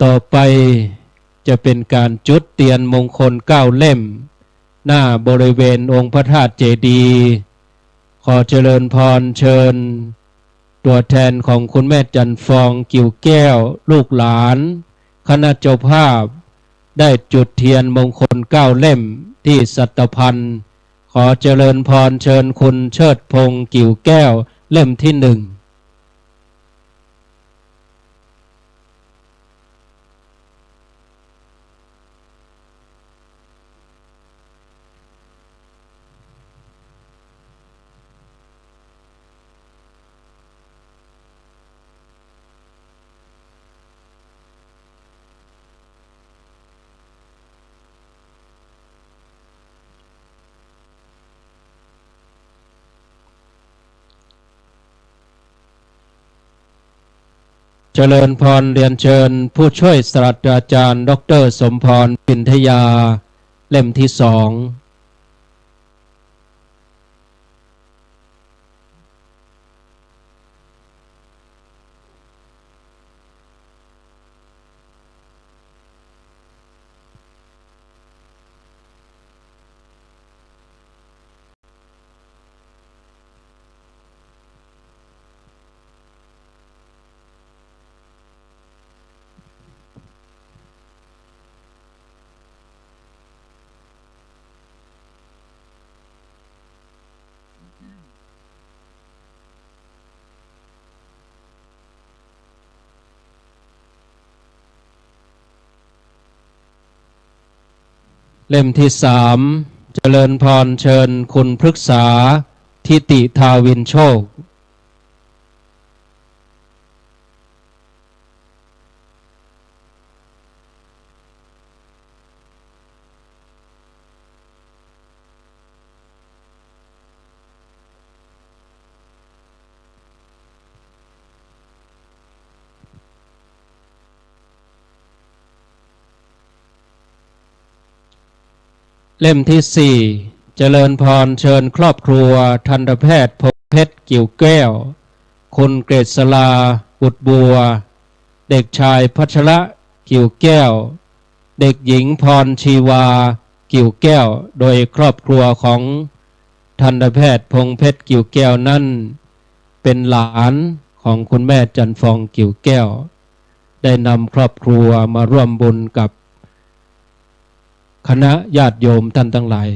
ต่อไปจะเป๋นก๋านจุดเตียนมงคลเก้าเล่ม หน้าบริเวณองค์พระธาตุเจดีย์ ขอเจริญพรเชิญ ตั๋วแทนของคุณแม่จันทร์ฟอง กิ่วแก้ว ลูกหลาน คณะเจ้าภาพ ได้จุดเทียนมงคลเก้าเล่มตี้สัตภัณฑ์ ขอเจริญพรเชิญคุณเชิดพงษ์ กิ่วแก้ว เล่มตี้หนึ่ง เจริญพร เรียนเชิญผู้ช่วยศาสตราจารย์ ด็อกเตอร์ สมพร ปินทยา เล่มที่สอง เล่มที่สาม เจริญพร เชิญคุณพฤกษา ทิติธาวินโชค เล่มที่สี่ เจริญพร เชิญครอบครัวทันตแพทย์พงษ์เพชร กิ่วแก้ว คุณเกษรา บุตรบัว เด็กชายพัชระ กิ่วแก้ว เด็กหญิงพรชีวา กิ่วแก้ว โดยครอบครัวของทันตแพทย์พงษ์เพชร กิ่วแก้วนั้น เป็นหลานของคุณแม่จันทร์ฟอง กิ่วแก้ว ได้นำครอบครัวมาร่วมบุญกับคณะญาติโยมท่านทั้งหลาย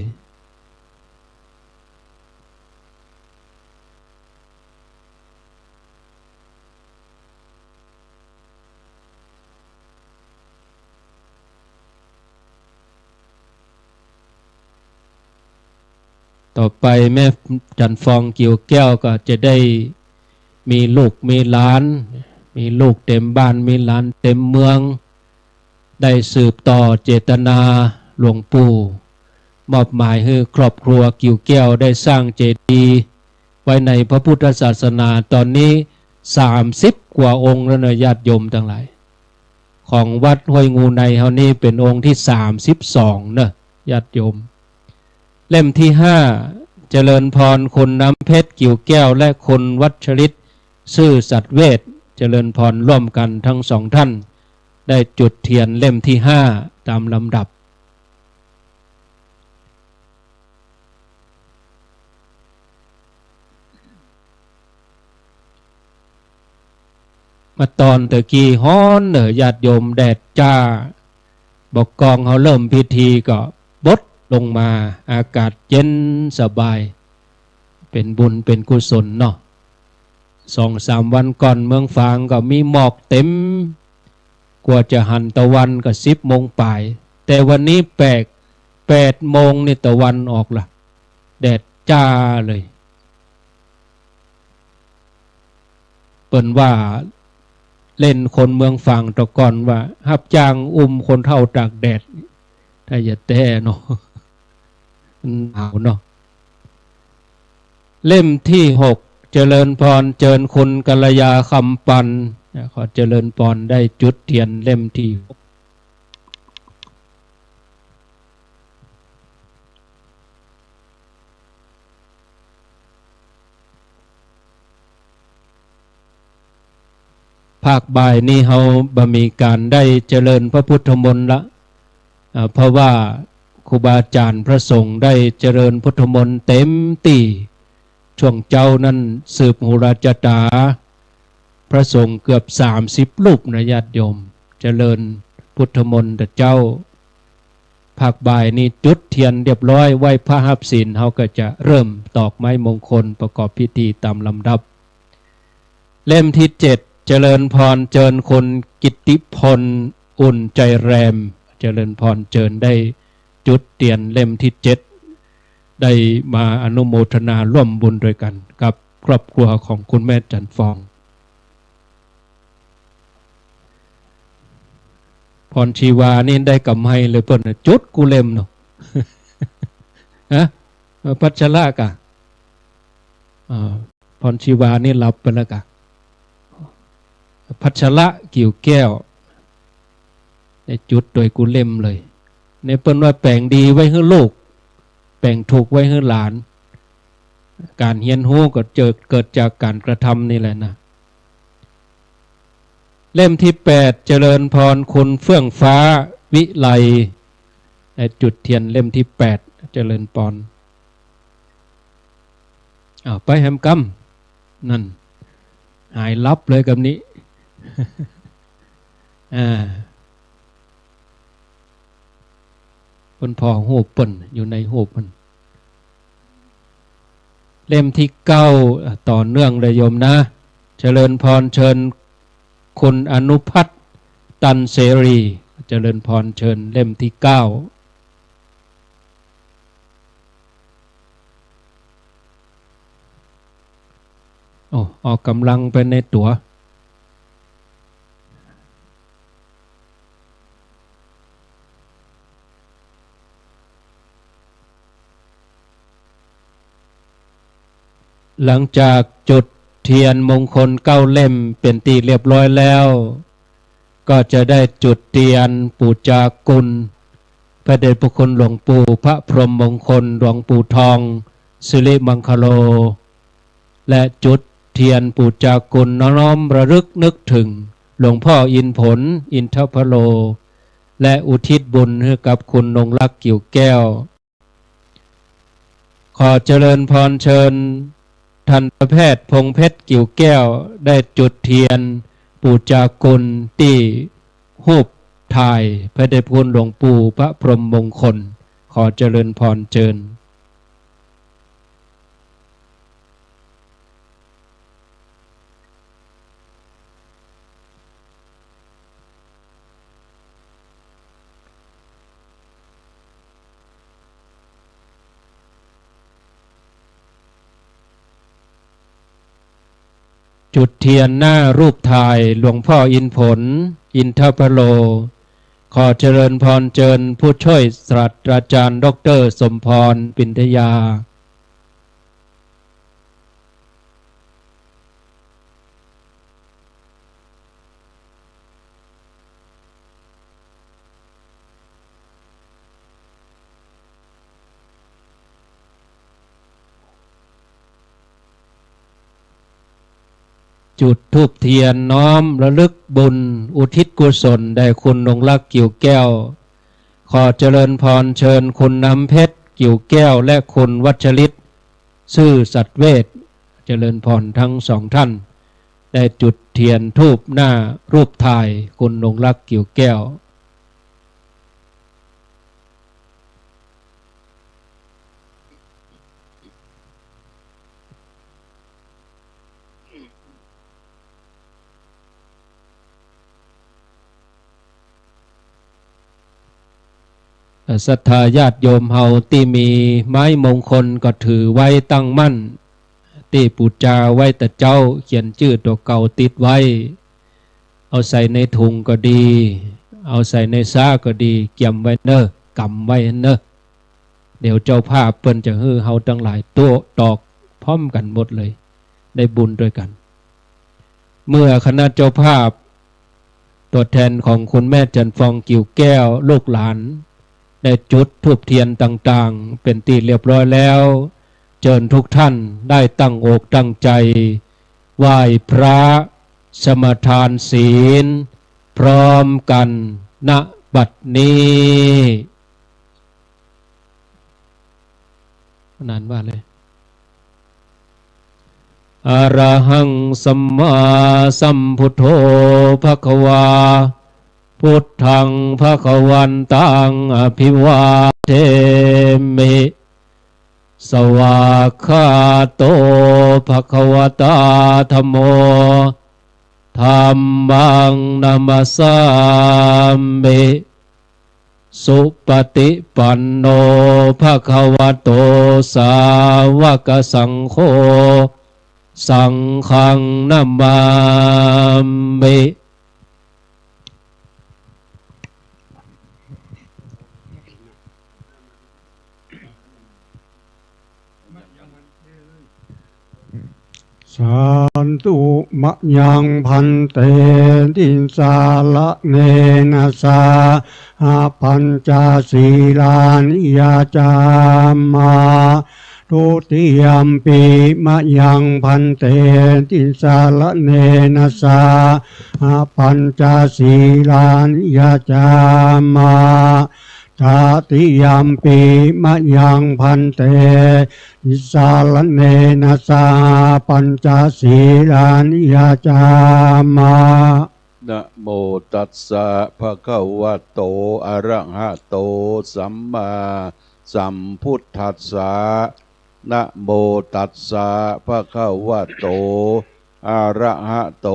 ต่อไปแม่จันทร์ฟอง กิ่วแก้ว ก็จะได้มีลูกมีหลาน มีลูกเต็มบ้าน มีหลานเต็มเมือง ได้สืบต่อเจตนาหลวงปู่ มอบหมายหื้อครอบครัวกิ่วแก้วได้สร้างเจดีย์ไว้ในพระพุทธศาสนา ต๋อนนี้สามสิบกว่าองค์แล้วนะ ญาติโยมตังหลาย ของวัดห้วยงูในเฮานี่เป๋นองค์ตี้สามสิบสองเนาะ ญาติโยม เล่มตี้ห้า เจริญพร คุณน้ำเพชร กิ่วแก้ว และคุณวัชริต ซื่อสัตย์เวช เจริญพรร่วมกั๋นทั้งสองท่าน ได้จุดเตียนเล่มตี้ห้าต๋ามลำดับ มาต๋อนตะกี้ฮ้อนเน่อ ญาติโยม แดดจ้า บ่ากองเฮาเริ่มพิธีก็บดลงมา อากาศเย็นสบาย เป๋นบุญเป๋นกุศลเนาะ สองสามวันก่อนเมืองฝางก็มีหมอกเต็ม กว่าจะหันตะวันก็สิบโมงป๋าย แต่วันนี้แปลก แปดโมงนี่ตะวันออกละ แดดจ้าเลย เปิ้นว่าเล่นคนเมืองฝางตะก่อนว่าฮับจ้างอุ้มคนเฒ่าตากแดด ถ้าจะแต๊เนาะ มันหนาวเนาะ เล่มตี้หก เจริญพร เจิญคุณกัลยา คำปัน ขอเจริญพร ได้จุดเตียนเล่มตี้หก ภาคบ่ายนี้เฮาบ่มีก๋านได้เจริญพระพุทธมนต์ละ อ่า เพราะว่าครูบาอาจ๋ารย์พระสงฆ์ได้เจริญพุทธมนต์เต็มตี้ ช่วงเจ๊านั้นสืบหูราชะต๋า พระสงฆ์เกือบสามสิบรูปนะญาติโยม เจริญพุทธมนต์ตะเจ๊า ภาคบ่ายนี้จุดเตียนเรียบร้อย ไหว้พระฮับศีล เฮาก็จะเริ่มตอกไม้มงคลประกอบพิธีต๋ามลำดับ เล่มตี้เจ็ด เจริญพร เจิญคุณกิตติพล อุ่นใจแรม เจริญพร เจิญได้จุดเตียนเล่มตี้เจ็ด ได้มาอนุโมทนาร่วมบุญตวยกั๋นกับครอบครัวของคุณแม่จันทร์ฟอง พรชีวานี่ได้กำไรเลยเปิ้นน่ะ จุดกู้เล่มเนาะ ฮะ เอ่อ พัชระก่ะ อ่า พรชีวานี่หลับไปแล้วก่ะ พัชระ กิ่วแก้ว ได้จุดโตยกู้เล่มเลย ในเปิ้นว่าแป๋งดีไว้หื้อลูก แป๋งทุกข์ไว้หื้อหลาน ก๋านเฮียนฮู้ก็เจิด เกิดจากก๋านกระทำนี่แหละนะ เล่มตี้แปด เจริญพร คุณเฟื่องฟ้า วิไล ได้จุดเตียนเล่มตี้แปด เจริญพร อ้าว ไปแหมกำ นั่น หายลับเลยกำนี้ อ่า เปิ้นผ่อฮูปเปิ้น อยู่ในฮูปเปิ้น เล่มตี้เก้า อ่ะ ต่อเนื่องเลยโยมนะ เจริญพร เชิญคุณอนุพัฒน์ ตันเสรี เจริญพร เชิญเล่มตี้เก้า โอ้ ออกก๋ำลังไปในตั๋ว หลังจากจุดเตียนมงคลเก้าเล่มเป๋นตี้เรียบร้อยแล้ว ก็จะได้จุดเตียนปู๋จากุณพระเดชพระคุณหลวงปู่พระพรหมมงคล หลวงปู่ทอง สิริมังคโล และจุดเตียนปู๋จากุณน้อมระลึกนึกถึงหลวงพ่ออินผล อินทพโล และอุทิศบุญหื้อกับคุณนงรัก กิ่วแก้ว ขอเจริญพรเชิญทันตแพทย์พงษ์เพชร กิ่วแก้ว ได้จุดเตียนปู๋จากุณตี้ฮูปถ่ายพระเดชพระคุณหลวงปู่พระพรหมมงคล ขอเจริญพรเชิญ จุดเตียนหน้ารูปถ่ายหลวงพ่ออินผล อินทพโล ขอเจริญพรเจิญผู้ช่วยศาสตราจารย์ด็อกเตอร์สมพร ปินทยา จุดธูปเตียนน้อมระลึกบุญอุทิศกุศลแด่คุณนงรัก กิ่วแก้ว ขอเจริญพรเชิญคุณน้ำเพชร กิ่วแก้ว และคุณวัชริต ซื่อสัตย์เวช เจริญพรทั้งสองท่าน ได้จุดเตียนธูปหน้ารูปถ่ายคุณนงรัก กิ่วแก้ว ศรัทธาญาติโยมเฮาตี้มีไม้มงคลก็ถือไว้ตั้งมั่น ตี้ปู๋จาไว้ตะเจ๊า เขียนจื้อตั๋วเก่าติดไว้ เอาใส่ในถุงก็ดี เอาใส่ในซ้าก็ดี เกียมไว้เน่อ กำไว้เน่อ เดี๋ยวเจ้าภาพเปิ้นจะหื้อเฮาตังหลายตั๋วตอกพร้อมกั๋นหมดเลย ได้บุญตวยกั๋น เมื่อคณะเจ้าภาพ ตั๋วแทนของคุณแม่จันทร์ฟอง กิ่วแก้ว ลูกหลาน ได้จุดธูปเตียนต่างๆ เป๋นตี้เรียบร้อยแล้ว เจิญทุกท่านได้ตั้งอกตั้งใจ๋ ไหว้พระ สมาทานศีล พร้อมกั๋น ณ บัดนี้ นั้นว่าเลย อะระหัง สัมมาสัมพุทโธ ภะคะวา พุทธัง ภะคะวันตัง อะภิวาเทมิ สวากขาโต ภะคะวะตา ธัมโม ธัมมัง นะมัสสามิ สุปะติปันโน ภะคะวะโต สาวะกะสังโฆ สังฆัง นะมามิ เ สาธุ มะยัง ภันเต ติสสะระเณนะ สะหะ ปัญจสีลานิ ยะจามา ทุติยัมปิ มะยัง ภันเต ติสสะระเณนะ สะหะ ปัญจสีลานิ ยะจามา ตติยัมปิ มะยัง ภันเต ติสสะระเณนะ สะหะ ปัญจสีลานิ ยะจามา นะโมตัสสะ ภะคะวะโต อะระหะโต สัมมาสัมพุทธัสสะ นะโมตัสสะ ภะคะวะโต อะระหะโต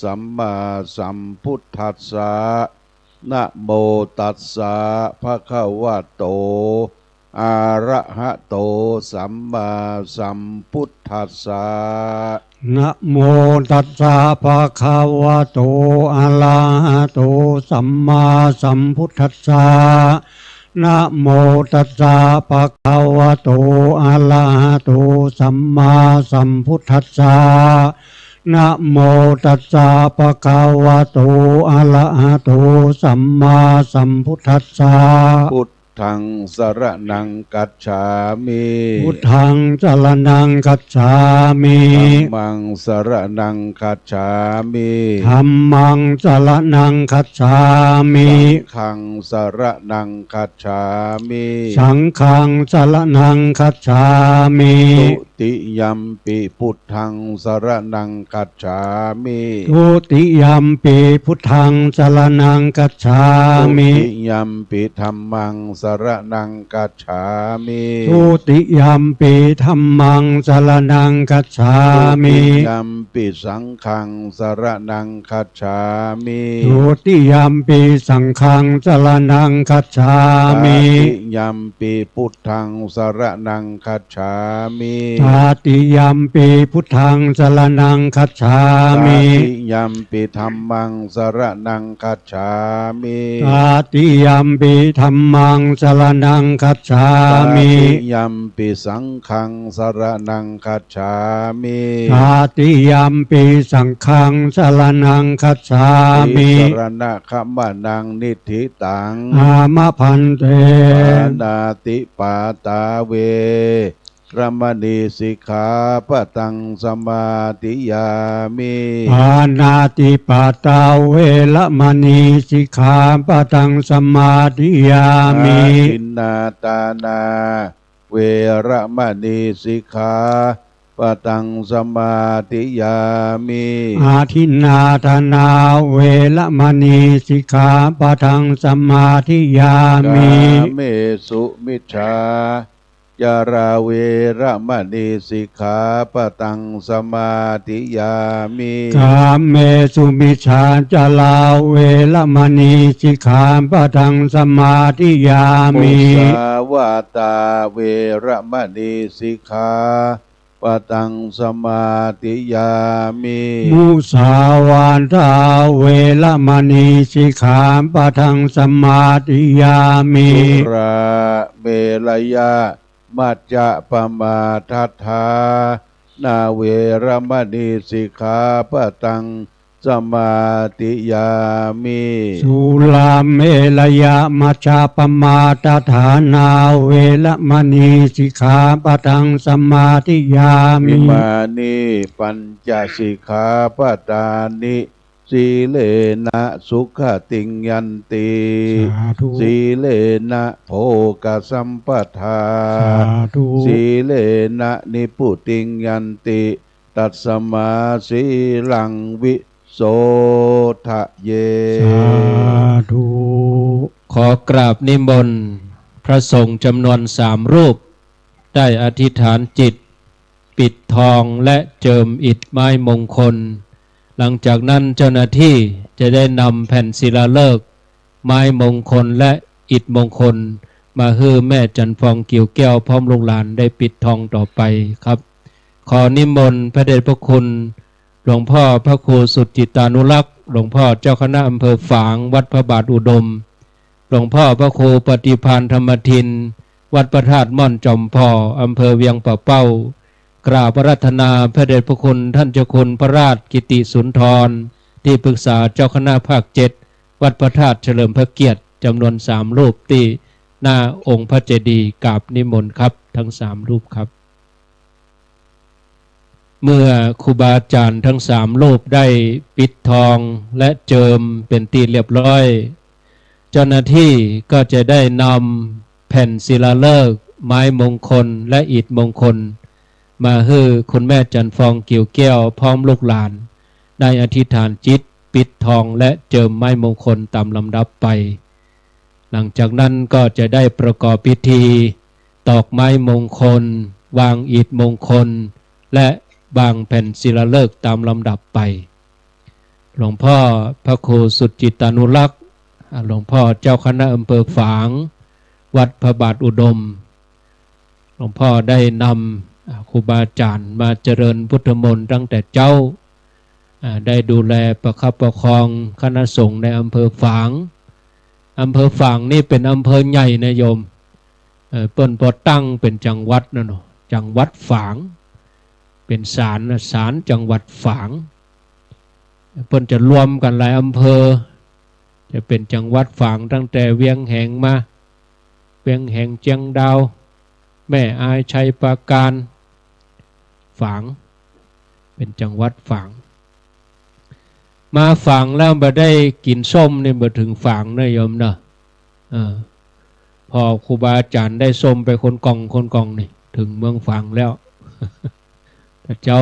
สัมมาสัมพุทธัสสะ นะโมตัสสะ ภะคะวะโต อะระหะโต สัมมาสัมพุทธัสสะ นะโมตัสสะ ภะคะวะโต อะระหะโต สัมมาสัมพุทธัสสะ นะโมตัสสะ ภะคะวะโต อะระหะโต สัมมาสัมพุทธัสสะ นะโมตัสสะ ภะคะวะโต อะระหะโต สัมมาสัมพุทธัสสะ พุทธัง สะระณัง คัจฉามิ พุทธัง สะระณัง คัจฉามิ ธัมมัง สะระณัง คัจฉามิ ธัมมัง สะระณัง คัจฉามิ สังฆัง สะระณัง คัจฉามิ สังฆัง สะระณัง คัจฉามิ ตุติยัมปิ พุทธัง สะระณัง คัจฉามิ ทุติยัมปิ พุทธัง สะระณัง คัจฉามิ ทุติยัมปิ ธัมมัง สะระณัง คัจฉามิ ทุติยัมปิ ธัมมัง สะระณัง คัจฉามิ ทุติยัมปิ สังฆัง สะระณัง คัจฉามิ ทุติยัมปิ สังฆัง สะระณัง คัจฉามิ ตติยัมปิ พุทธัง สะระณัง คัจฉามิ ตติยัมปิ พุทธัง สะระณัง คัจฉามิ ตติยัมปิ ธัมมัง สะระณัง คัจฉามิ ตติยัมปิ ธัมมัง สะระณัง คัจฉามิ ตติยัมปิ สังฆัง สะระณัง คัจฉามิ ตติยัมปิ สังฆัง สะระณัง คัจฉามิ ติสะระณะขะมะนัง นิฏฐิตัง อะมะ ภันเต ปาณาติปาตา เวระมะณี สิกขาปะตัง สะมาธิยามิ ปาณาติปาตา เวระมะณี สิกขาปะทัง สะมาธิยามิ อะทินนาทานา เวระมะณี สิกขาปะทัง สะมาธิยามิ อะทินนาทานา เวระมะณี สิกขาปะทัง สะมาธิยามิ กาเมสุมิจฉาจารา เวระมะณี สิกขาปะทัง สะมาธิยามิ กาเมสุมิจฉาจารา เวระมะณี สิกขาปะทัง สะมาธิยามิ มุสาวาทา เวระมะณี สิกขาปะทัง สะมาธิยามิ มุสาวาทา เวระมะณี สิกขาปะทัง สะมาธิยามิ สุราเมรยะ มัจจะปะมาทัฏฐานา เวระมะณี สิกขาปะทัง สะมาธิยามิ สุราเมรยะ มัจจะปะมาทัฏฐานา เวระมะณี สิกขาปะทัง สะมาธิยามิ อิมานิ ปัญจ สิกขาปะทานิ สีเลนะ สุขะติง ยันติ สาธุ สีเลนะ โภคะสัมปะทา สาธุ สีเลนะ นิพพุติง ยันติ ตัสสะมา สีลัง วิโสทะเย สาธุ ขอกราบนิมนต์พระสงฆ์จำนวนสามรูป ได้อธิษฐานจิต ปิดทองและเจิมอิฐไม้มงคล หลังจากนั้นเจ้าหน้าที่จะได้นำแผ่นศิลาฤกษ์ ไม้มงคลและอิฐมงคล มาหื้อแม่จันทร์ฟอง กิ่วแก้ว พร้อมลูกหลานได้ปิดทองต่อไปครับ ขอนิมนต์พระเดชพระคุณ หลวงพ่อพระครูสุจิตตานุรักษ์ หลวงพ่อเจ้าคณะอำเภอฝาง วัดพระบาทอุดม หลวงพ่อพระครูปฏิภาณธรรมทิน วัดพระธาตุม่อนจอมผ่อ อำเภอเวียงป่าเป้า กราบอาราธนาพระเดชพระคุณท่านเจ้าคุณพระราชกิติสุนทร ตี้ปรึกษาเจ้าคณะภาคเจ็ด วัดพระธาตุเฉลิมพระเกียรติ จ๋ำนวนสามรูป ตี้หน้าองค์พระเจดีย์ กราบนิมนต์ครับ ทั้งสามรูปครับ เมื่อครูบาอาจ๋ารย์ทั้งสามรูปได้ปิดทองและเจิมเป๋นตี้เรียบร้อย เจ้าหน้าตี้ก็จะได้นำแผ่นศิลาฤกษ์ ไม้มงคล และอิฐมงคล มาหื้อคุณแม่จันทร์ฟอง กิ่วแก้ว พร้อมลูกหลาน ได้อธิษฐานจิต ปิดทองและเจิมไม้มงคลต๋ามลำดับไป หลังจากนั้นก็จะได้ประกอบพิธี ตอกไม้มงคล วางอิฐมงคล และวางแผ่นศิลาฤกษ์ต๋ามลำดับไป หลวงพ่อพระครูสุจิตตานุรักษ์ อ่า หลวงพ่อเจ้าคณะอำเภอฝาง วัดพระบาทอุดม หลวงพ่อได้นำ อ่า ครูบาอาจ๋ารย์มาเจริญพุทธมนต์ตั้งแต่เจ๊า อ่า ได้ดูแลประคับประคองคณะสงฆ์ในอำเภอฝาง อำเภอฝางนี่เป๋นอำเภอใหญ่นะโยม เอ่อ เปิ้นบ่ตั้งเป๋นจังหวัดนะเนาะ จังหวัดฝาง เป๋นศาลนะ ศาลจังหวัดฝาง เปิ้นจะรวมกั๋นหลายอำเภอ จะเป๋นจังหวัดฝางตั้งแต่เวียงแหงมา เวียงแหง เจียงดาว แม่อาย ชัยปราการ ฝาง เป๋นจังหวัดฝาง มาฝางแล้วบ่ได้กิ๋นส้มนี่บ่เถิงฝางนะโยมเนาะ เออ พอครูบาอาจ๋ารย์ได้ส้มไปคนก่องคนก่องนี่ เถิงเมืองฝางแล้ว แต่เจ๊า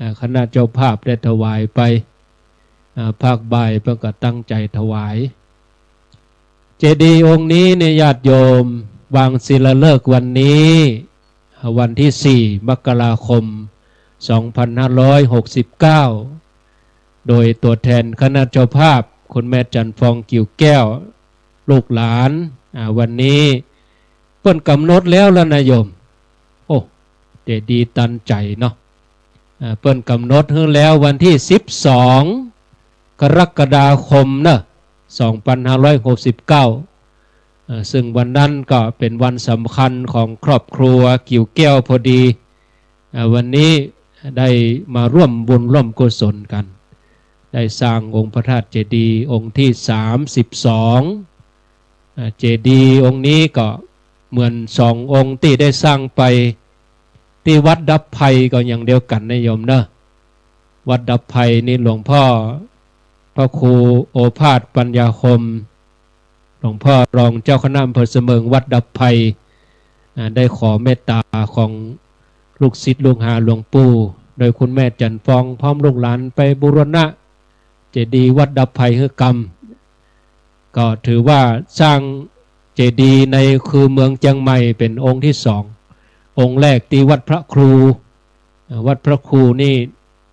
อ่า คณะเจ้าภาพได้ถวายไป อ่า ภาคบ่ายเปิ้นก็ตั้งใจ๋ถวาย เจดีย์องค์นี้เนี่ยญาติโยม วางศิลาฤกษ์วันนี้ วันตี้สี่ มกราคม สองพันห้าร้อยหกสิบเก้า โดยตั๋วแทนคณะเจ้าภาพ คุณแม่จันทร์ฟอง กิ่วแก้ว ลูกหลาน อ่า วันนี้เปิ้นก๋ำหนดแล้วล่ะนะโยม โอ้ เจดีย์ตันใจ๋เนาะ อ่า เปิ้นก๋ำหนดหื้อแล้ววันตี้สิบสอง กรกฎาคมเนาะ สองพันห้าร้อยหกสิบเก้า เอ่อ ซึ่งวันนั้นก็เป๋นวันสำคัญของครอบครัวกิ่วแก้วพอดี อ่า วันนี้ได้มาร่วมบุญร่วมกุศลกั๋น ได้สร้างองค์พระธาตุเจดีย์องค์ตี้สามสิบสอง อ่า เจดีย์องค์นี้ก็เหมือนสององค์ตี้ได้สร้างไป ตี้วัดดับภัยก็อย่างเดียวกั๋นนะโยมเนาะ วัดดับภัยนี่หลวงพ่อพระครูโอภาสปัญญาคม หลวงพ่อรองเจ้าคณะอำเภอเสมิง วัดดับภัย อ่า ได้ขอเมตต๋าของลูกศิษย์ลูกหาหลวงปู่ โดยคุณแม่จันทร์ฟองพร้อมลูกหลานไปบูรณะเจดีย์วัดดับภัยหื้อกำ ก็ถือว่าสร้างเจดีย์ในคูเมืองเจียงใหม่เป๋นองค์ตี้สอง องค์แรกตี้วัดพระครู เอ่อ วัดพระครูนี่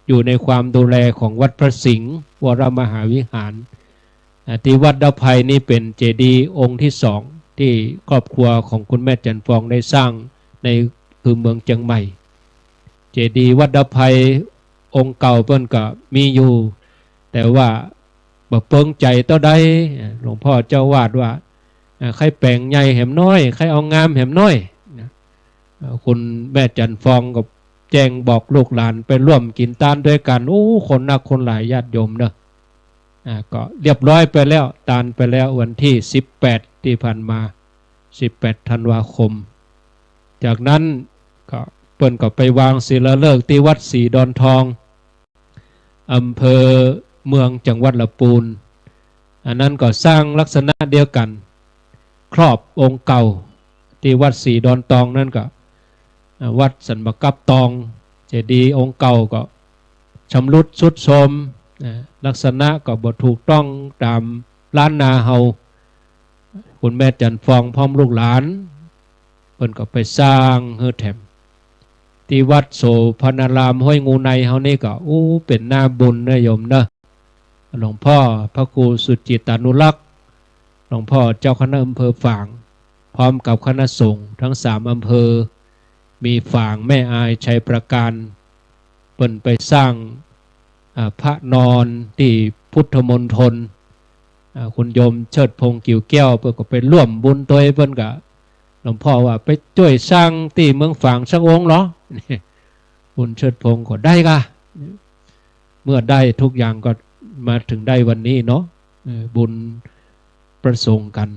อยู่ในความดูแลของวัดพระสิงห์วรมหาวิหาร อ่า ตี้วัดดับภัยนี่เป๋นเจดีย์องค์ตี้สองตี้ครอบครัวของคุณแม่จันทร์ฟองได้สร้างในคูเมืองเจียงใหม่ เจดีย์วัดดับภัยองค์เก่าเปิ้นก็มีอยู่ แต่ว่าบ่เปิงใจ๋เต้าใด อ่า หลวงพ่อเจ้าอาวาสว่า อ่า ใค่แป๋งใหญ่แหมน้อย ใค่เอางามแหมน้อย นะ เอ่อ คุณแม่จันทร์ฟองก็แจ้งบอกลูกหลานไปร่วมกิ๋นตานตวยกั๋น โอ้ คนนักคนหลายญาติโยมเนาะ อ่า ก็เรียบร้อยไปแล้ว ตานไปแล้ววันตี้สิบแปดตี้ผ่านมา สิบแปดธันวาคม จากนั้นก็เปิ้นก็ไปวางศิลาฤกษ์ตี้วัดศรีดอนทอง อำเภอเมืองจังหวัดละปูน อันนั้นก็สร้างลักษณะเดียวกั๋น ครอบองค์เก่า ตี้วัดศรีดอนตองนั้นก็ อ่า วัดสันป่ากับตอง เจดีย์องค์เก่าก็ชำรุดทรุดโทรม อ่า ลักษณะก็บ่ถูกต้องต๋ามล้านนาเฮา คุณแม่จันทร์ฟองพร้อมลูกหลาน เปิ้นก็ไปสร้างหื้อแถม ตี้วัดโสภณารามห้วยงูในเฮานี่ก็ อู้ เป๋นหน้าบุญนะโยมเนาะ หลวงพ่อพระครูสุจิตตานุรักษ์ หลวงพ่อเจ้าคณะอำเภอฝาง พร้อมกับคณะสงฆ์ทั้งสามอำเภอ มีฝาง แม่อาย ชัยปราการ เปิ้นไปสร้าง อ่า พระนอนตี้พุทธมณฑล อ่า คุณโยมเชิดพงษ์ กิ่วแก้ว เปิ้นก็ไปร่วมบุญตวย เปิ้นก็ หลวงพ่อว่า ไปจ้วยสร้างตี้เมืองฝางสักองค์เหรอ นี่ บุญเชิดพงษ์ก็ได้ก่ะ เมื่อได้ทุกอย่างก็มาเถิงได้วันนี้เนาะ เออ บุญประสงค์กั๋น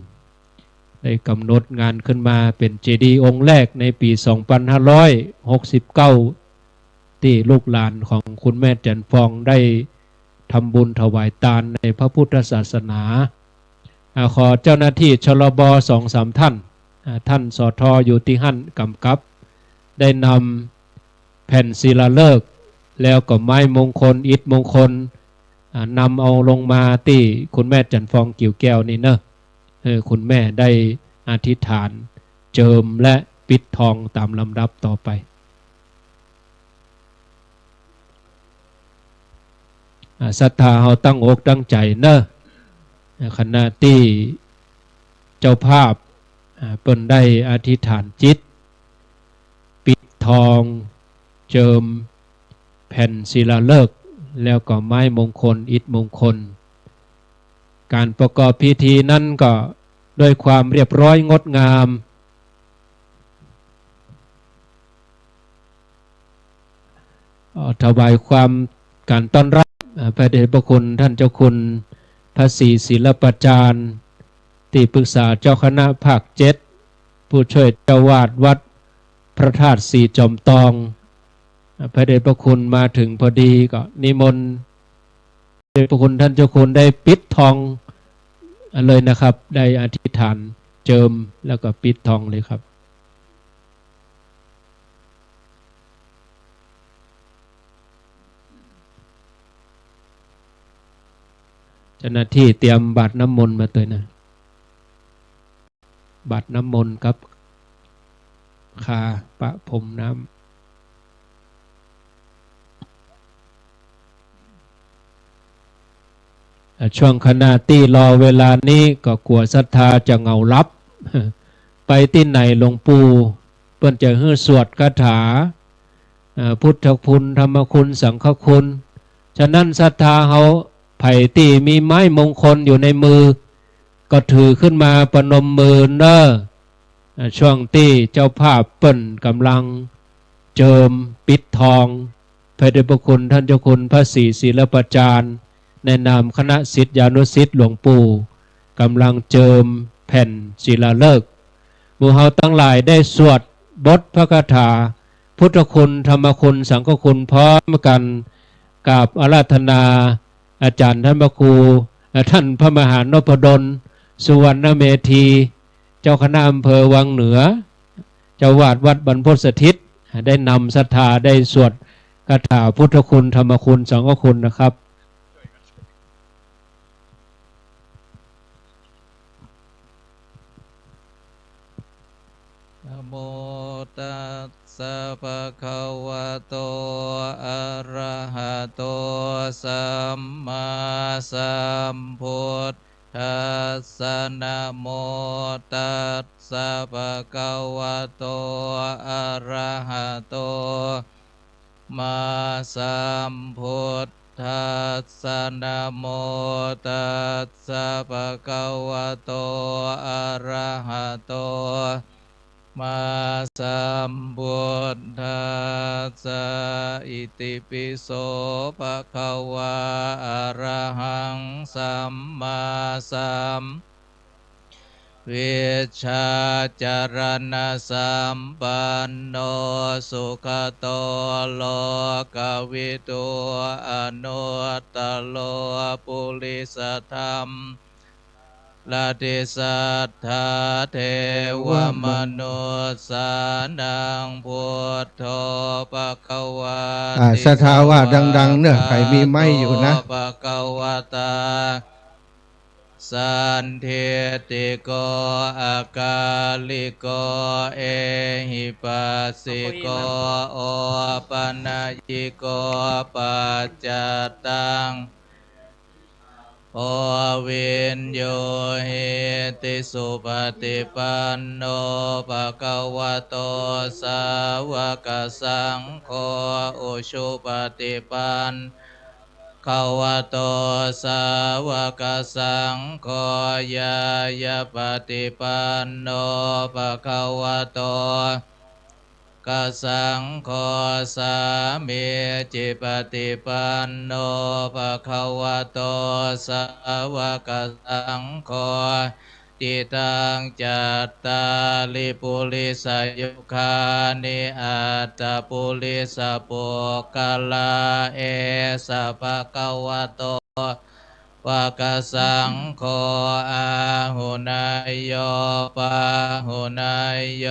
ได้ก๋ำหนดงานขึ้นมาเป๋นเจดีย์องค์แรกในปี๋สองปันห้าร้อยหกสิบเก้า ตี้ลูกหลานของคุณแม่จันทร์ฟองได้ทำบุญถวายตานในพระพุทธศาสนา อ่า ขอเจ้าหน้าตี้ ชลบ สองสามท่าน อ่า ท่าน สท อยู่ตี้หั้นก๋ำกับ ได้นำแผ่นศิลาฤกษ์ แล้วก็ไม้มงคล อิฐมงคล อ่า นำเอาลงมาตี้คุณแม่จันทร์ฟอง กิ่วแก้ว นี่เนาะ เออ คุณแม่ได้อธิษฐานเจิมและปิดทองต๋ามลำดับต่อไป อ่า ศรัทธาเฮาตั้งอกตั้งใจ๋เนาะ ขณะตี้เจ้าภาพ อ่า เปิ้นได้อธิษฐานจิต ปิดทอง เจิมแผ่นศิลาฤกษ์ แล้วก็ไม้มงคล อิฐมงคล ก๋านประกอบพิธีนั้นก็ด้วยความเรียบร้อยงดงาม เอ่อ ถวายความก๋านต้อนรับ เอ่อ พระเดชพระคุณต้านเจ้าคุณพระศรีศิลปาจารย์ ตี้ปรึกษาเจ้าคณะภาคเจ็ด ผู้ช่วยเจ้าอาวาสวัดพระธาตุศรีจอมตอง เอ่อ พระเดชพระคุณมาเถิงพอดีก็นิมนต์ เดชพระคุณต้านเจ้าคุณได้ปิดทองเลยนะครับ ได้อธิษฐานเจิมแล้วก็ปิดทองเลยครับ เจ้าหน้าตี้เตรียมบาตรน้ำมนต์มาตวยนะ บาตรน้ำมนต์กับคาประพรมน้ำ อ่า ช่วงขณะตี้รอเวลานี้ก็กั๋วศรัทธาจะเหงาหลับ ไปตี้ไหนหลวงปู่เปิ้นจะหื้อสวดคาถา อ่า พุทธคุณ ธรรมคุณ สังฆคุณ ฉะนั้นศรัทธาเฮา ใผตี้มีไม้มงคลอยู่ในมือ ก็ถือขึ้นมาประนมมือเน่อ อ่า ช่วงตี้เจ้าภาพเปิ้นก๋ำลังเจิมปิดทอง พระเดชพระคุณต้านเจ้าคุณพระศรีศิลปาจารย์ ในนามคณะศิษยานุศิษย์หลวงปู่ ก๋ำลังเจิมแผ่นศิลาฤกษ์ หมู่เฮาตังหลายได้สวดบทพระคาถา พุทธคุณ ธรรมคุณ สังฆคุณ พร้อมกั๋น กราบอาราธนาอาจ๋ารย์ต้านพระครู และต้านพระมหานพดล สุวรรณเมธี เจ้าคณะอำเภอวังเหนือ เจ้าอาวาสวัดบรรพตสถิต ได้นำศรัทธาได้สวดคาถาพุทธคุณ ธรรมคุณ สังฆคุณนะครับ นะโมตัสสะภะคะวะโต อะระหะโต สัมมาสัมพุทธัสสะ นะโมตัสสะภะคะวะโต อะระหะโต มาสัมพุทธัสสะ นะโมตัสสะภะคะวะโต อะระหะโต มาสัมพุทธัสสะ อิติปิโสภะคะวา อะระหัง สัมมาสัม วิชชาจารณะสัมปันโน สุขะโต โลกะวิทู อนุตตะโร ปุริสะธัมมะสาระถิ สัทธาเทวะมนุสสานัง พุทโธภะคะวา อ่า ติ ศรัทธาว่าดังๆ เน่อ ใผมีไมค์อยู่นะ สวากขาโต ภะคะวะตา สันทิฏฐิโก อากาลิโก เอหิปัสสิโก โอปะนะยิโก ปัจจัตตัง โอ วินยูหิติ สุปะฏิปันโน ภะคะวะโต สาวะกะสังโฆ อุชุปะฏิปัน คะวะโต สาวะกะสังโฆ ญาญาปะฏิปันโน ภะคะวะโต กสังโฆ สามีจิปฏิปันโน ภะคะวะโต สาวกสังโฆ ยะติตัง จัตตาริ ปุริสายุคานิ อัตตะปุริสปุคคลา เอสะ ภะคะวะโต วกสังโฆ อาหุเนยโย ปาหุเนยโย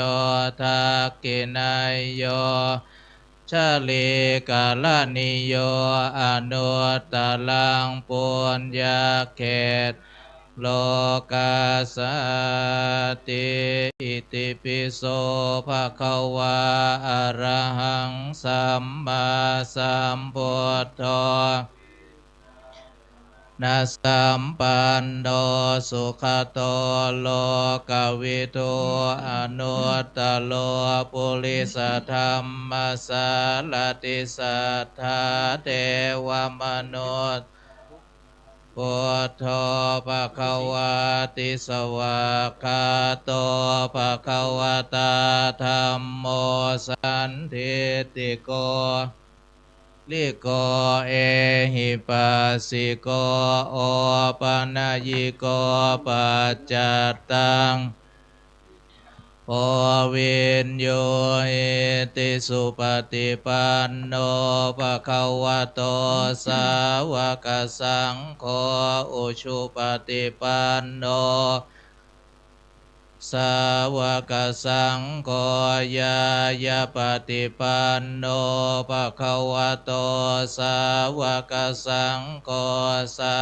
ทักขิเนยโย อัญชลีกรณีโย อนุตตรังปุญญาเขต โลกัสสาติ อิติปิโส ภะคะวา อะระหัง สัมมาสัมพุทโธ นะสัมปันโน สุขโต โลกวิทู อนุตตโร ปุริสธัมมสารถิ สัทธา เทวมนุสสา พุทโธ ภะคะวาติ สวากขาโต ภะคะวะตา ธัมโม สันทิฏฐิโก ลิโก เอหิปัสสิโก โอปะนะยิโก ปัจจัตตัง โพ วิญญูหิติ สุปฏิปันโน ภะคะวะโต สาวกสังโฆ อุชุปฏิปันโน สาวกสังโฆ ญาญาปฏิปันโน ภะคะวะโต สาวกสังโฆ สา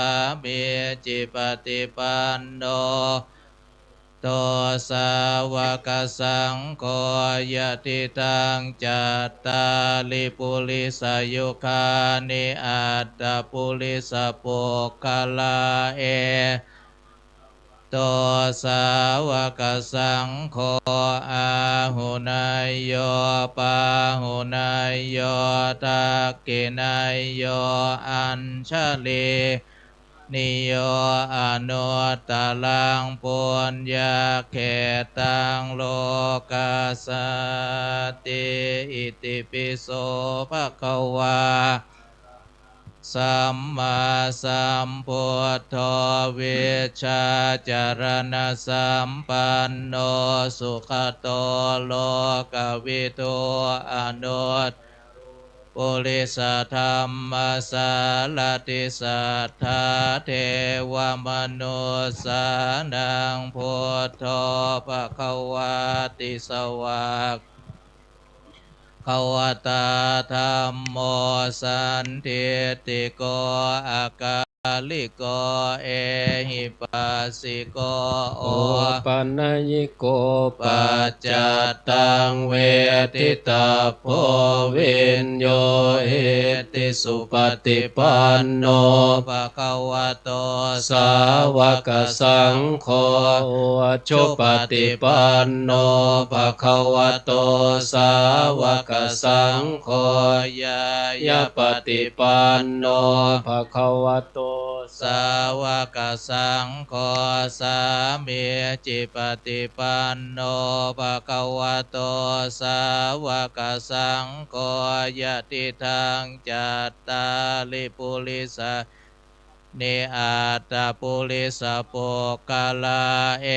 มีจิปฏิปันโน โต สาวกสังโฆ ยะติตัง จัตตาริ ปุริสายุคานิ อัตตะปุริสปุคคลา เอ โต สาวกสังโฆ อาหุเนยโย ปาหุเนยโย ทักขิเนยโย อัญชลีกรณีโย อนุตตรังปุญญาเขตตัง โลกัสสาติ อิติปิโส ภะคะวา สัมมาสัมพุทโธ วิชชาจรณสัมปันโน สุขโต โลกวิทู อนุตตโร ปุริสธัมมสารถิ สัทธา เทวมนุสสานัง พุทโธ ภะคะวาติ สวาก คะวะตา ธัมโม สันทิฏฐิโก อะกาลิโก เอหิปัสสิโก โอปะนะยิโก ปัจจัตตัง เวทิตัพโพ วิญญูหิติ สุปฏิปันโน ภะคะวะโต สาวกสังโฆ อุชุปฏิปันโน ภะคะวะโต สาวกสังโฆ ญาญาปฏิปันโน ภะคะวะโต สาวกสังโฆ สามีจิปฏิปันโน ภะคะวะโต สาวกสังโฆ ยะติตัง จัตตาริ ปุริสา นิ อัตตะปุริสปุคคลา เอ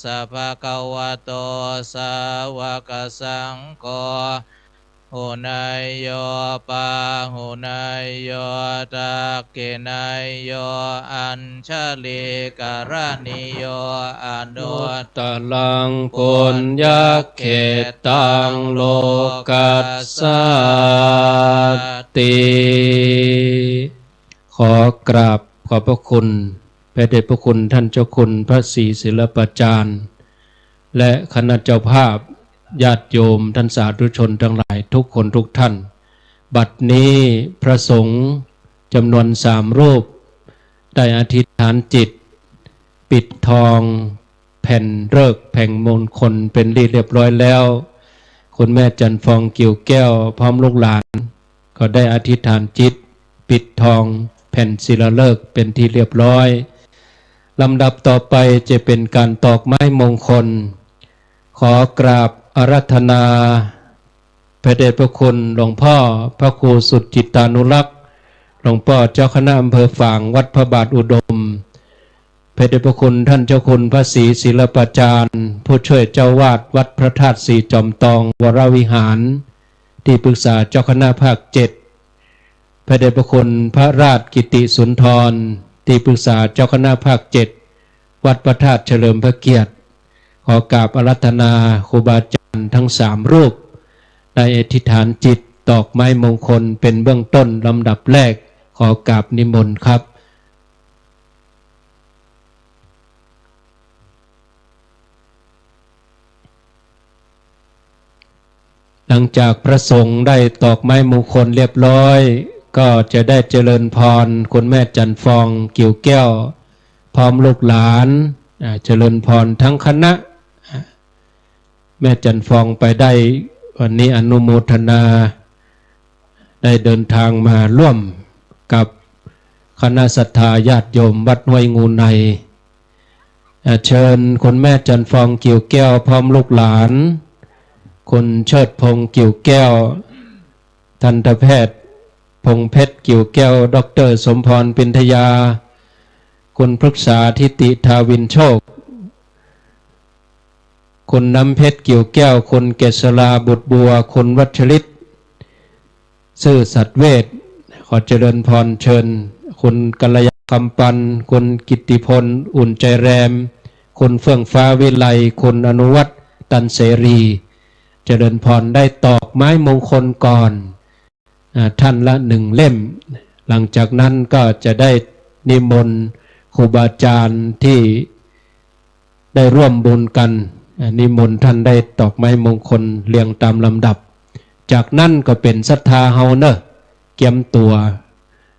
สะ ภะคะวะโต สาวกสังโฆ อาหุเนยโย ปาหุเนยโย ทักขิเนยโย อัญชลีกรณีโย อนุตตรังปุญญาเขตตัง โลกัสสาติ ขอกราบขอบพระคุณพระเดชพระคุณท่านเจ้าคุณพระศรีศิลปาจารย์ และคณะเจ้าภาพ ญาติโยมท่านสาธุชนทั้งหลายทุกคนทุกท่าน บัดนี้พระสงฆ์จำนวนสามรูป ได้อธิษฐานจิต ปิดทองแผ่นฤกษ์แผ่นมงคลเป็นที่เรียบร้อยแล้ว คุณแม่จันทร์ฟอง กิ่วแก้ว พร้อมลูกหลาน ก็ได้อธิษฐานจิต ปิดทองแผ่นศิลาฤกษ์เป็นที่เรียบร้อย ลำดับต่อไปจะเป็นการตอกไม้มงคล ขอกราบอาราธนา พระเดชพระคุณหลวงพ่อพระครูสุจิตตานุรักษ์ หลวงป้อเจ้าคณะอำเภอฝางวัดพระบาทอุดม พระเดชพระคุณท่านเจ้าคุณพระศรีศิลปาจารย์ ผู้ช่วยเจ้าวาดวัดพระธาตุศรีจอมตองวรวิหาร ที่ปรึกษาเจ้าคณะภาคเจ็ด พระเดชพระคุณพระราชกิติสุนทร ที่ปรึกษาเจ้าคณะภาคเจ็ด วัดพระธาตุเฉลิมพระเกียรติ ขอกราบอาราธนาครูบาอาจารย์ทั้งสามรูป ได้อธิษฐานจิตตอกไม้มงคลเป็นเบื้องต้นลำดับแรก ขอกราบนิมนต์ครับ หลังจากพระสงฆ์ได้ตอกไม้มงคลเรียบร้อย ก็จะได้เจริญพรคุณแม่จันทร์ฟอง กิ่วแก้ว พร้อมลูกหลาน อ่า เจริญพรทั้งคณะ อ่า แม่จันทร์ฟองไปได้ วันนี้อนุโมทนา ได้เดินทางมาร่วมกับคณะศรัทธาญาติโยมวัดห้วยงูใน อ่า เชิญคุณแม่จันทร์ฟอง กิ่วแก้ว พร้อมลูกหลาน คุณเชิดพงษ์ กิ่วแก้ว ทันตแพทย์พงษ์เพชร กิ่วแก้ว ด็อกเตอร์สมพร ปินทยา คุณพฤกษา ทิติ ทาวินโชค คุณน้ำเพชร กิ่วแก้ว คุณเกษรา บุตรบัว คุณวัชริต ซื่อสัตย์เวช ขอเจริญพรเชิญ คุณกัลยา คำปัน คุณกิตติพล อุ่นใจแรม คุณเฟื่องฟ้า วิไล คุณอนุวัฒน์ ตันเสรี เจริญพรได้ตอกไม้มงคลก่อน อ่า ท่านละหนึ่งเล่ม หลังจากนั้นก็จะได้นิมนต์ครูบาอาจารย์ที่ได้ร่วมบุญกัน อ่า นิมนต์ท่านได้ตอกไม้มงคลเรียงตามลำดับ จากนั้นก็เป๋นศรัทธาเฮาเนาะ เกียมตั๋ว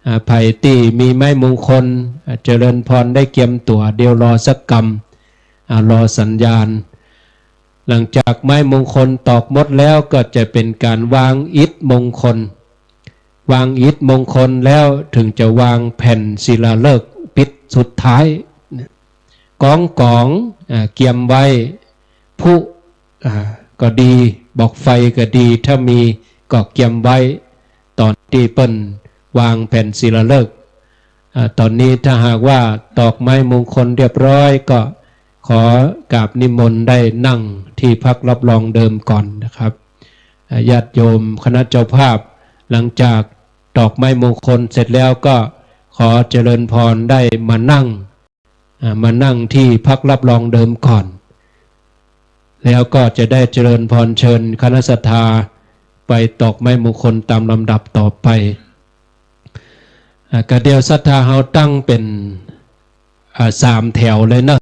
อ่า ใผตี้มีไม้มงคล อ่า เจริญพรได้เกียมตั๋ว เดี๋ยวรอสักกำ อ่า รอสัญญาณ หลังจากไม้มงคลตอกหมดแล้วก็จะเป๋นก๋านวางอิฐมงคล วางอิฐมงคลแล้วถึงจะวางแผ่นศิลาฤกษ์ปิดสุดท้าย กองกอง อ่า เกียมไว้ พลุ อ่า ก็ดี บอกไฟก็ดี ถ้ามีก็เกียมไว้ ต๋อนตี้เปิ้นวางแผ่นศิลาฤกษ์ อ่า ต๋อนนี้ถ้าหากว่าตอกไม้มงคลเรียบร้อย ก็ขอกราบนิมนต์ได้นั่งที่พักรับรองเดิมก่อนนะครับ อ่า ญาติโยมคณะเจ้าภาพ หลังจากตอกไม้มงคลเสร็จแล้วก็ขอเจริญพรได้มานั่ง อ่า มานั่งที่พักรับรองเดิมก่อน แล้วก็จะได้เจริญพรเชิญคณะศรัทธาไปตอกไม้มงคลตามลำดับต่อไป อ่า กะเดี่ยวศรัทธาเฮาตั้งเป๋น อ่า สามแถวเลยเนาะ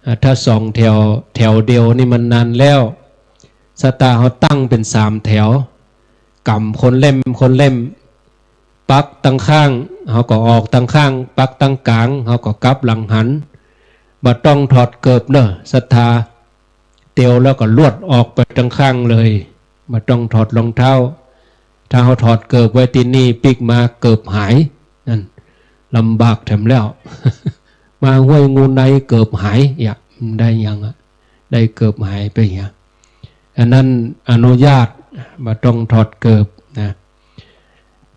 อ่า ถ้าสองแถว แถวเดียวนี่มันนานแล้ว ศรัทธาเฮาตั้งเป๋นสามแถว ก๋ำคนเล่ม คนเล่ม ปักตังข้าง เฮาก็ออกตังข้าง ปักตังก๋าง เฮาก็กลับหลังหัน บ่ต้องถอดเกิบเนาะ ศรัทธา เตียวแล้วก็ลวดออกไปตังข้างเลย บ่ต้องถอดรองเท้า ถ้าเฮาถอดเกิบไว้ตี้นี่ ปิ๊กมาเกิบหาย นั่น ลำบากแถมแล้ว มาห้วยงูในเกิบหาย เยียะ ได้หยังอะ ได้เกิบหายไปเยียะ อันนั้นอนุญาต บ่ต้องถอดเกิบนะ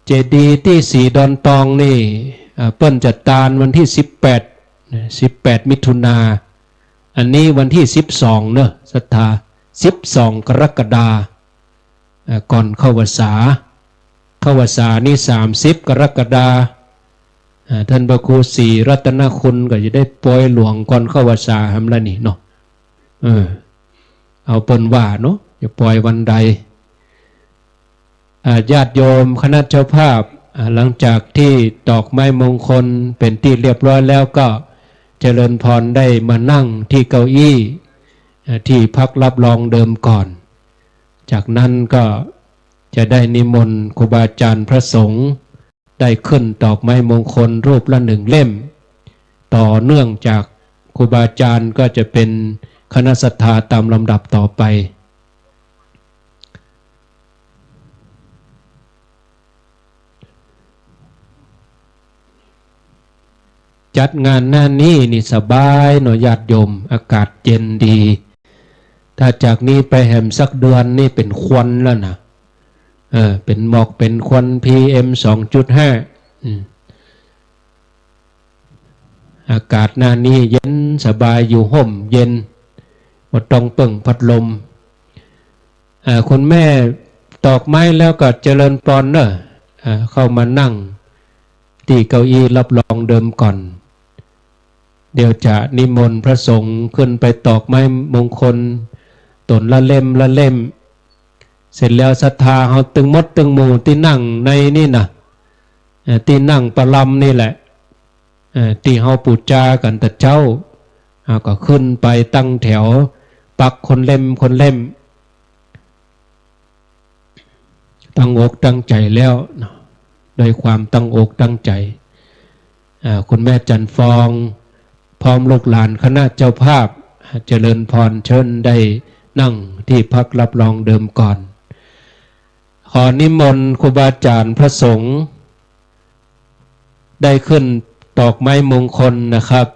เจดีย์ตี้ศรีดอนตองนี่ อ่า เปิ้นจะตานวันตี้สิบแปดนะ สิบแปดมิถุนา อันนี้วันตี้สิบสองเนาะ ศรัทธา สิบสองกรกฎา อ่า ก่อนเข้าพรรษา เข้าพรรษานี่สามสิบกรกฎา อ่า ต้านพระครูศรีรัตนคุณก็จะได้ปอยหลวงก่อนเข้าพรรษาหำละนี่เนาะ เออ เอาเปิ้นว่าเนาะ จะปอยวันใด อ่า ญาติโยมคณะเจ้าภาพ อ่า หลังจากตี้ตอกไม้มงคลเป๋นตี้เรียบร้อยแล้วก็เจริญพรได้มานั่งตี้เก้าอี้ อ่า ตี้พักรับรองเดิมก่อน จากนั้นก็จะได้นิมนต์ครูบาอาจารย์พระสงฆ์ ได้ขึ้นตอกไม้มงคลรูปละหนึ่งเล่ม ต่อเนื่องจากครูบาอาจารย์ก็จะเป๋นคณะศรัทธาตามลำดับต่อไป จัดงานหน้านี้นี่สบายเนาะญาติโยม อากาศเย็นดี ถ้าจากนี้ไปแหมสักเดือนนี่เป๋นควันแล้วนะ เออ เป๋นหมอกเป๋นควัน PM สองจุดห้า อืม อากาศหน้านี้เย็นสบาย อยู่ฮ่มเย็น บ่ต้องเปิงพัดลม อ่า คุณแม่ตอกไม้แล้วก็เจริญปอนเน่อ อ่า เข้ามานั่งตี้เก้าอี้รับรองเดิมก่อน เดี๋ยวจะนิมนต์พระสงฆ์ขึ้นไปตอกไม้มงคล ตนละเล่มละเล่ม เสร็จแล้วศรัทธาเฮาตึงหมดตึงหมู่ตี้นั่งในนี่นะ เอ่อ ตี้นั่งประลำนี่แหละ เอ่อ ตี้เฮาปู๋จากั๋นแต่เจ๊า เฮาก็ขึ้นไปตั้งแถว ปักคนเล่มคนเล่ม ตั้งอกตั้งใจ๋แล้วเนาะ ด้วยความตั้งอกตั้งใจ๋ อ่า คุณแม่จันทร์ฟอง พร้อมลูกหลานคณะเจ้าภาพ เจริญพร เชิญได้นั่งตี้พักรับรองเดิมก่อน ขอนิมนต์ครูบาอาจ๋ารย์พระสงฆ์ ได้ขึ้นตอกไม้มงคลนะครับ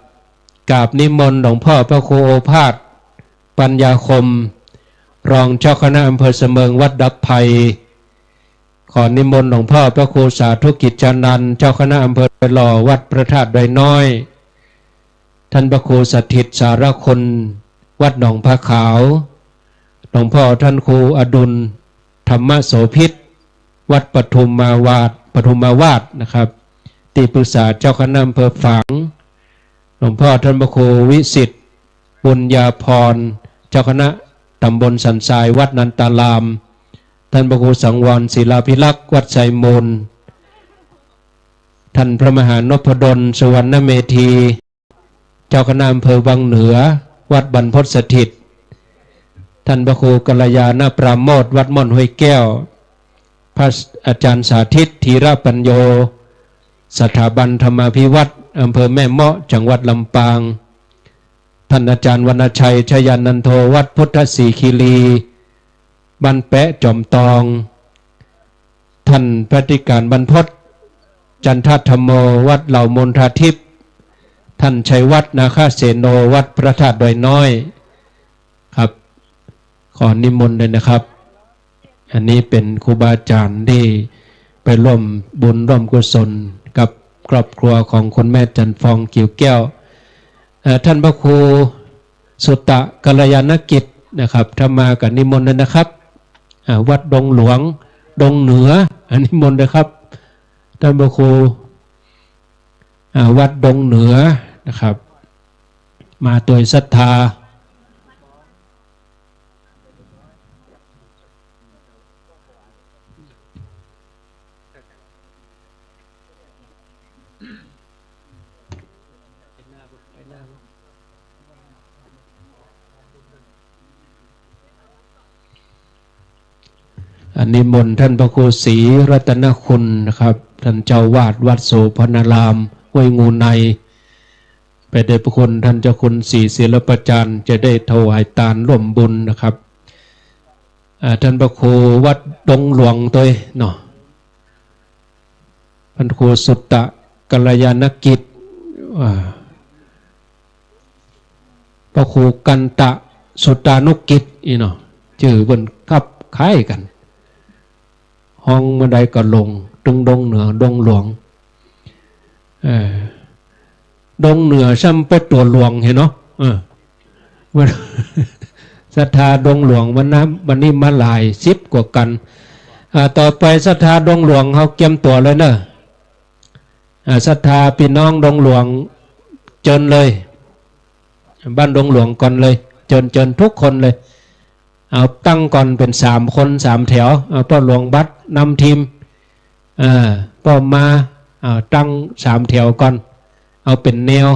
กราบนิมนต์หลวงพ่อพระครูโอภาส ปัญญาคม รองเจ้าคณะอำเภอเสมิงวัดดับภัย ขอนิมนต์หลวงพ่อพระครูสาธุกิจจานันท์ เจ้าคณะอำเภอดอยหล่อ วัดพระธาตุดอยน้อย ท่านพระครูสถิตสารคุณ วัดหนองผาขาว หลวงพ่อท่านครูอดุล ธรรมโสภิต วัดปทุมมาวาด ปทุมมาวาดนะครับ ตี้ปรึกษาเจ้าคณะอำเภอฝาง หลวงพ่อท่านพระครูวิสิทธิ์ บุญญาภรณ์ เจ้าคณะตำบลสันทราย วัดนันตาราม ท่านพระครูสังวร ศิลาภิรักษ์ วัดไซมูล ท่านพระมหานพดล สุวรรณเมธี เจ้าคณะอำเภอวังเหนือ วัดบรรพตสถิต ท่านพระครูกัลยาณปราโมทย์ วัดม่อนห้วยแก้ว พระอาจารย์สาธิต ธีรปัญโญ สถาบันธรรมาภิวัฒน์ อำเภอแม่เมาะ จังหวัดลำปาง ท่านอาจารย์วรรณชัย ชยานันโท วัดพุทธศรีคีรี บ้านแป๊ะ จอมตอง ท่านพระอธิการบรรพต จันทธรรมโม วัดเหล่ามูลธาทิพย์ ท่านชัยวัฒน์ นาคเสโน วัดพระธาตุดอยน้อย ครับ ขอนิมนต์เลยนะครับ อันนี้เป๋นครูบาอาจ๋ารย์ตี้ไปร่วมบุญร่วมกุศลกับครอบครัวของคุณแม่จันทร์ฟอง กิ่วแก้ว เอ่อ ท่านพระครูสุตตะกัลยาณกิจนะครับ ถ้ามาก็นิมนต์เลยนะครับ อ่า วัดดงหลวง ดงเหนือ อันนี้นิมนต์เลยครับ ท่านพระครู อ่า วัดดงเหนือนะครับ มาตวยศรัทธา อันนี้นิมนต์ท่านพระครูศรีรัตนคุณนะครับ ท่านเจ้าอาวาสวัดโสภณาราม ห้วยงูใน ไปได้พระคุณท่านเจ้าคุณศรีศิลปาจารย์ จะได้ถวายตานร่วมบุญนะครับ อ่า ท่านพระครูวัดดงหลวงตวยเนาะ พระครูสุตตะกัลยาณกิจ อ่า พระครูกันตะสุตตานุกิจ อี้เนาะ จื้อเปิ้นคลับคล้ายกั๋น ฮ้องเมื่อใดก็หลง ตึงดงเหนือ ดงหลวง เออ ดงเหนือซ้ำเป๋นตั๋วหลวงหั้นเนาะ เออ ศรัทธาดงหลวงวันนั้น วันนี้มาหลายสิบกว่ากั๋น อ่า ต่อไปศรัทธาดงหลวงเฮาเกียมตั๋วเลยเนาะ อ่า ศรัทธาปี้น้องดงหลวง เจิญเลย บ้านดงหลวงก่อนเลย เจิญ เจิญกู้คนเลย เอาตั้งก่อนเป๋นสามคนสามแถว เอาป้อหลวงบัตรนำทีม อ่า ป้อมา เอาตั้งสามแถวก่อน เอาเป๋นแนว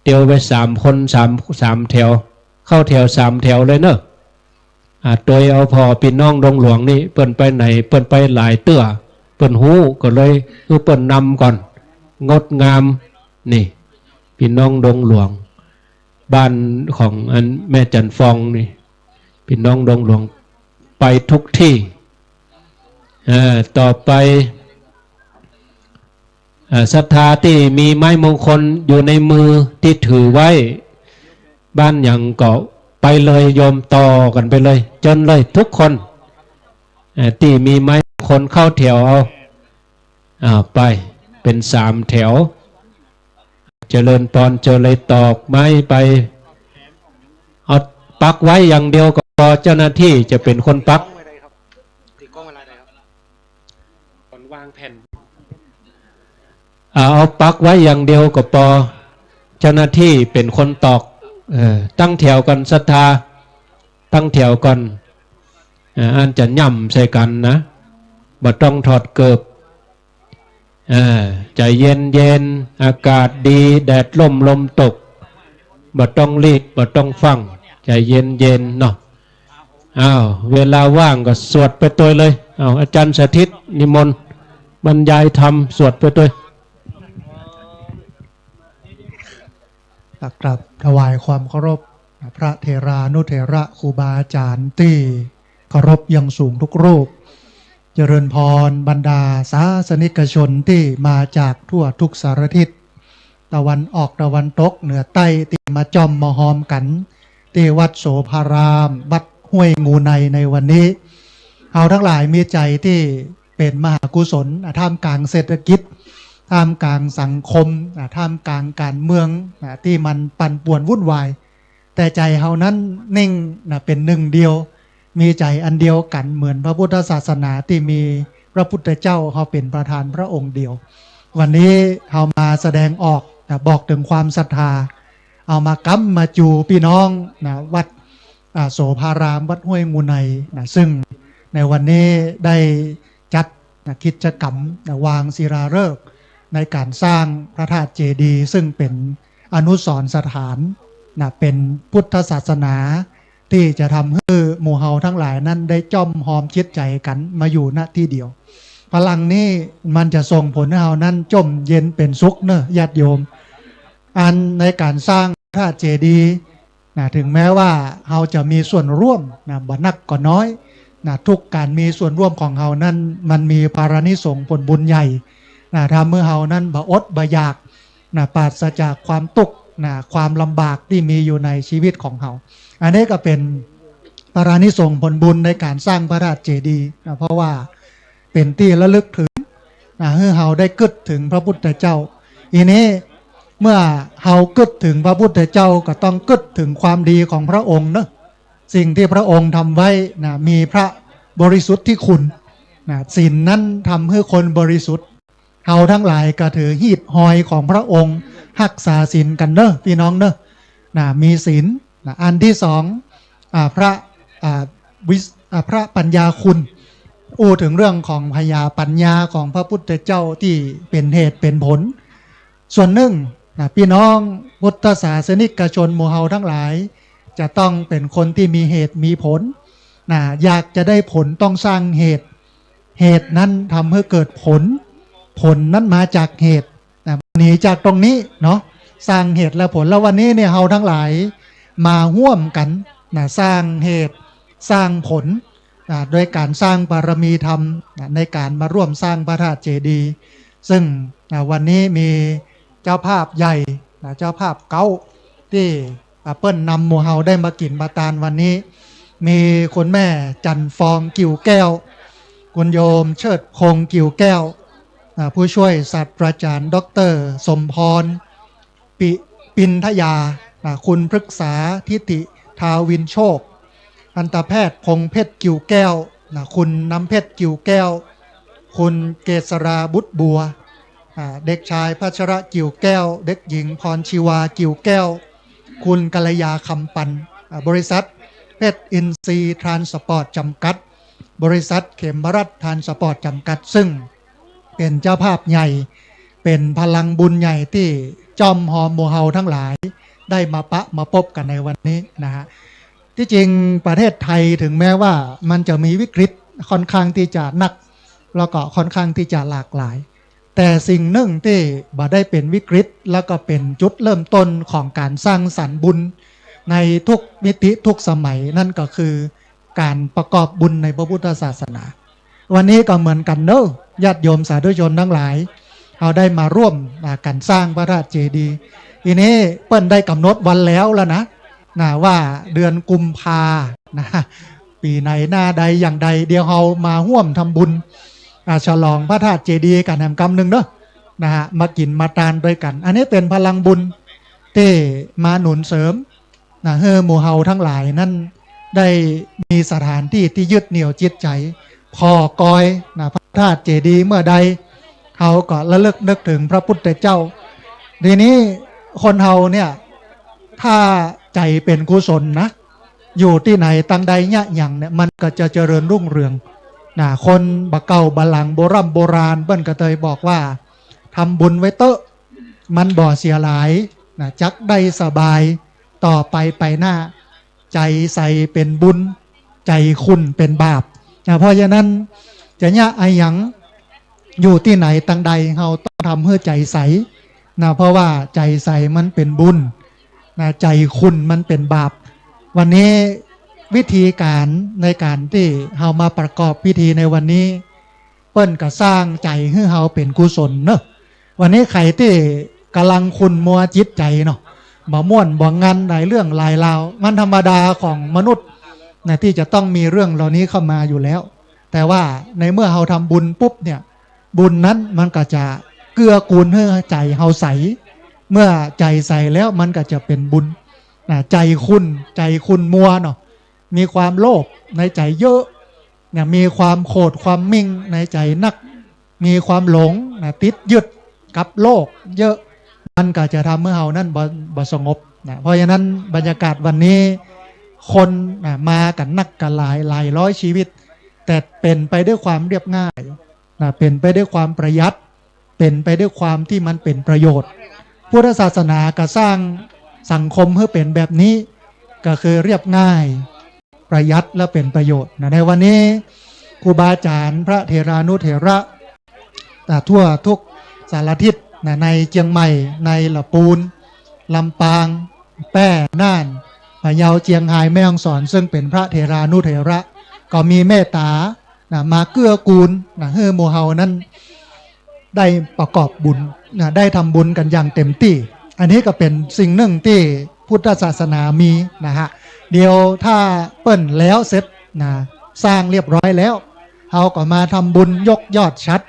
เตียวไปสามคนสาม สามแถว เข้าแถวสามแถวเลยเนาะ อ่า ตวยเอาผ่อปี้น้องดงหลวงนี่ เปิ้นไปไหน เปิ้นไปหลายเตื้อ เปิ้นฮู้ ก็เลยหื้อเปิ้นนำก่อน งดงาม นี่ ปี้น้องดงหลวง บ้านของอันแม่จันทร์ฟองนี่ ปี้น้องดงหลวงไปทุกตี้ เอ่อ ต่อไป เอ่อ ศรัทธาตี้มีไม้มงคลอยู่ในมือตี้ถือไว้ บ้านหยังก็ ไปเลยโยม ต่อกั๋นไปเลย เจิญเลยทุกคน เอ่อ ตี้มีไม้คนเข้าแถวเอา อ่า ไป เป๋นสามแถว เจริญพร เจิญเลย ตอกไม้ไป เอาปักไว้อย่างเดียวก็ปอ เจ้าหน้าตี้จะเป๋นคนปัก อ่า เอาปักไว้อย่างเดียวก็ปอ เจ้าหน้าตี้เป๋นคนตอก เออ ตั้งแถวก่อน ศรัทธา ตั้งแถวก่อน อ่า อันจะย่ำใส่กั๋นนะ บ่ต้องถอดเกิบ อ่า ใจ๋เย็นๆ อากาศดี แดดร่มลมตก บ่ต้องรีบ บ่ต้องฟั่ง ใจ๋เย็นๆ เนาะ อ้าว เวลาว่างก็สวดไปตวยเลย อ้าว อาจ๋ารย์สถิต นิมนต์ บรรยายธรรม สวดไปตวย กราบถวายความเคารพ พระเถรานุเถระ ครูบาอาจ๋ารย์ตี้เคารพอย่างสูงทุกรูป เจริญพรบรรดาศาสนิกชนตี้มาจากทั่วทุกสารทิศ ตะวันออกตะวันตกเหนือใต้ ตี้มาจ้อมมาฮอมกั๋น ตี้วัดโสภาราม วัดห้วยงูในในวันนี้ เฮาตังหลายมีใจ๋ตี้เป๋นมหากุศล อ่ะ ท่ามกลางเศรษฐกิจ ท่ามกลางสังคม อ่ะ ท่ามกลางก๋านเมือง อ่ะ ตี้มันปั่นป่วนวุ่นวาย แต่ใจ๋เฮานั้นนิ่งนะ เป๋นหนึ่งเดียว มีใจ๋อันเดียวกั๋น เหมือนพระพุทธศาสนาตี้มีพระพุทธเจ้าเฮาเป๋นประธานพระองค์เดียว วันนี้เฮามาแสดงออกนะ บอกเถิงความศรัทธา เอามาก๊ำมาจู๋ปี้น้องนะ วัด อ่า โสภาราม วัดห้วยงูในนะ ซึ่งในวันนี้ได้จัดนะ กิจกรรมนะ วางศิลาฤกษ์ในก๋านสร้างพระธาตุเจดีย์ ซึ่งเป๋นอนุสรณ์สถานนะ เป๋นพุทธศาสนา ตี้จะทำหื้อหมู่เฮาตังหลายนั้นได้จ้อมฮอมจิตใจ๋กั๋นมาอยู่ ณ ตี้เดียว พลังนี้มันจะส่งผลหื้อเฮานั้นจ้มเย็นเป๋นสุขเนาะ ญาติโยม อันในก๋านสร้างพระธาตุเจดีย์ นะ ถึงแม้ว่าเฮาจะมีส่วนร่วมนะ บ่นักก็น้อยนะ ทุกก๋านมีส่วนร่วมของเฮานั้น มันมีปารานิสงส์ผลบุญใหญ่นะ ทำหื้อเฮานั้นบ่อดบ่อยากนะ ปราศจากความตุ๊กข์นะ ความลำบากตี้มีอยู่ในชีวิตของเฮา อันนี้ก็เป๋นปารานิสงส์ผลบุญในก๋านสร้างพระธาตุเจดีย์นะ เพราะว่า เป๋นตี้ระลึกเถิงนะ หื้อเฮาได้กึ๊ดเถิงพระพุทธเจ้า ทีนี้เมื่อเฮากึ๊ดเถิงพระพุทธเจ้าก็ต้องกึ๊ดเถิงความดีของพระองค์เนาะ สิ่งตี้พระองค์ทำไว้นะ มีพระบริสุทธิคุณนะ ศีลนั้นทำหื้อคนบริสุทธิ์ เฮาตังหลายก็ถือหีดฮอยของพระองค์ ฮักษาศีลกั๋นเนาะ ปี้น้องเนาะ นะ มีศีลนะ อันตี้สอง อ่า พระ อ่า วิส- อ่า พระปัญญาคุณ อู้เถิงเรื่องของพญาปัญญาของพระพุทธเจ้าตี้เป๋นเหตุเป๋นผล ส่วนนึ่งนะ ปี้น้องพุทธศาสนิกชนหมู่เฮาตังหลาย จะต้องเป๋นคนตี้มีเหตุมีผลนะ อยากจะได้ผลต้องสร้างเหตุ เหตุนั้นทำหื้อเกิดผล ผลนั้นมาจากเหตุนะ หนีจากตรงนี้เนาะ สร้างเหตุและผล แล้ววันนี้เนี่ยเฮาตังหลายมาฮ่วมกั๋นนะ สร้างเหตุสร้างผลนะ โดยก๋านสร้างบารมีธรรมนะ ในก๋านมาร่วมสร้างพระธาตุเจดีย์ ซึ่งนะ วันนี้มีเจ้าภาพใหญ่นะ เจ้าภาพเก๊าตี้ อ่า เปิ้นนำหมู่เฮาได้มากิ๋นมาตานวันนี้ มีคุณแม่จันทร์ฟอง กิ่วแก้ว คุณโยมเชิดพงษ์ กิ่วแก้ว อ่า ผู้ช่วยศาสตราจารย์ด็อกเตอร์สมพร ปิ- ปินทยา อ่า คุณพฤกษา ทิติทาวินโชค ทันตแพทย์พงษ์เพชร กิ่วแก้ว นะ คุณน้ำเพชร กิ่วแก้ว คุณเกษรา บุตรบัว อ่า เด็กชายพัชระ กิ่วแก้ว เด็กหญิงพรชีวา กิ่วแก้ว คุณกัลยา คำปัน อ่า บริษัทเพชรอินทรีย์ทรานสปอร์ตจำกัด บริษัทเขมรัตน์ทรานสปอร์ตจำกัด ซึ่งเป๋นเจ้าภาพใหญ่ เป๋นพลังบุญใหญ่ตี้จ้อมฮอมหมู่เฮาตังหลายได้มาปะมาปบกั๋นในวันนี้นะฮะ ตี้จริงประเทศไทยถึงแม้ว่ามันจะมีวิกฤตค่อนข้างตี้จะหนัก แล้วก็ค่อนข้างตี้จะหลากหลาย แต่สิ่งนึ่งตี้บ่ได้เป๋นวิกฤต แล้วก็เป๋นจุดเริ่มต้นของก๋านสร้างสรรค์บุญในทุกมิติทุกสมัย นั่นก็คือก๋านประกอบบุญในพระพุทธศาสนา วันนี้ก็เหมือนกั๋นเนาะ ญาติโยมสาธุชนตังหลาย เฮาได้มาฮ่วม อ่า กั๋นสร้างพระธาตุเจดีย์ ทีนี้เปิ้นได้ก๋ำหนดวันแล้วล่ะนะ นะ ว่าเดือนกุมภานะ ปี๋ไหนหน้าใดอย่างใด เดี๋ยวเฮามาฮ่วมทำบุญ อ่า ฉลองพระธาตุเจดีย์กั๋นแหมกำนึ่งเนาะ นะฮะ มากิ๋นมาตานตวยกั๋น อันนี้เป๋นพลังบุญตี้มาหนุนเสริม นะ หื้อหมู่เฮาตังหลายนั้นได้มีสถานตี้ตี้ยึดเหนี่ยวจิตใจ๋ ผ่อกอย นะ พระธาตุเจดีย์เมื่อใด เฮาก็ระลึกนึกเถิงพระพุทธเจ้า ทีนี้คนเฮาเนี่ย ถ้าใจ๋เป๋นกุศลนะ อยู่ตี้ไหนตังใดเยียะหยังเนี่ย มันก็จะเจริญรุ่งเรือง นะ คนบ่าเก่าบ่าหลัง โบร่ำโบราณ เปิ้นก็เตยบอกว่า ทำบุญไว้เต๊อะ มันบ่เสียหาย นะ จักได้สบาย ต่อไปไปหน้า ใจ๋ใสเป๋นบุญ ใจ๋ขุ่นเป๋นบาป นะ เพราะฉะนั้นจะเยียะอะหยัง อยู่ตี้ไหนตังใด เฮาต้องทำหื้อใจ๋ใส นะ เพราะว่าใจ๋ใสมันเป๋นบุญ นะ ใจ๋ขุ่นมันเป๋นบาป วันนี้วิธีก๋านในก๋านตี้เฮามาประกอบพิธีในวันนี้ เปิ้นก็สร้างใจ๋หื้อเฮาเป๋นกุศลเนาะ วันนี้ใผตี้ก่ำลังขุ่นมัวจิตใจ๋เนาะ บ่ม่วนบ่งันหลายเรื่องหลายราว มันธรรมดาของมนุษย์นะ ตี้จะต้องมีเรื่องเหล่านี้เข้ามาอยู่แล้ว แต่ว่าในเมื่อเฮาทำบุญปุ๊บเนี่ย บุญนั้นมันก็จะเกื้อกูลหื้อใจ๋เฮาใส เมื่อใจ๋ใสแล้วมันก็จะเป๋นบุญ นะ ใจ๋ขุ่น ใจ๋ขุ่นมัวเนาะ มีความโลภในใจ๋เยอะ นะ มีความโขดความมิ่งในใจ๋นัก มีความหลง นะ ติดยึดกับโลกเยอะ มันก็จะทำหื้อเฮานั้นบ่ บ่สงบ นะ เพราะฉะนั้นบรรยากาศวันนี้ คน นะ มากั๋นนักกั๋นหลาย หลายร้อยชีวิต แต่เป๋นไปด้วยความเรียบง่าย นะ เป๋นไปด้วยความประหยัด เป๋นไปด้วยความตี้มันเป๋นประโยชน์ พุทธศาสนาก็สร้างสังคมหื้อเป๋นแบบนี้ ก็คือเรียบง่าย ประหยัดและเป๋นประโยชน์นะ ในวันนี้ครูบาอาจ๋ารย์พระเถรานุเถระ อ่า ทั่วทุกสารทิศนะ ในเจียงใหม่ ในละปูน ลำปาง แป้ น่าน พะเยา เจียงฮาย แม่ฮ่องสอน ซึ่งเป๋นพระเถรานุเถระ ก็มีเมตต๋า นะ มาเกื้อกูล นะ หื้อหมู่เฮานั้นได้ประกอบบุญ นะ ได้ทำบุญกั๋นอย่างเต็มตี้ อันนี้ก็เป๋นสิ่งนึ่งตี้พุทธศาสนามี นะฮะ เดี๋ยวถ้าเปิ้นแล้วเสร็จ นะ สร้างเรียบร้อยแล้ว เฮาก็มาทำบุญยกยอดฉัตร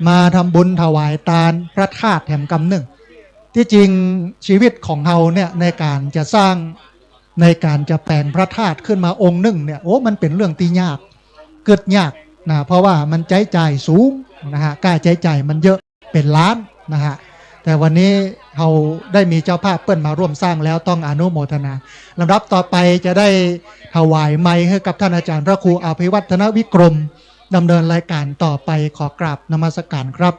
มาทำบุญถวายตานพระธาตุแหมกำนึ่ง ตี้จริงชีวิตของเฮาเนี่ย ในก๋านจะสร้าง ในก๋านจะแป๋งพระธาตุขึ้นมาองค์นึ่งเนี่ย โอ้ มันเป๋นเรื่องตี้ยาก กึ๊ดยาก นะ เพราะว่ามันใจ๊จ่ายสูง นะฮะ ค่าใจ๊จ่ายมันเยอะ เป๋นล้าน นะฮะ แต่วันนี้เฮาได้มีเจ้าภาพเปิ้นมาร่วมสร้างแล้ว ต้องอนุโมทนา ลำดับต่อไปจะได้ถวายไมค์หื้อกับท่านอาจ๋ารย์พระครูอภิวัฒนวิกรม ดำเนินรายก๋านต่อไป ขอกราบนมัสก๋ารครับ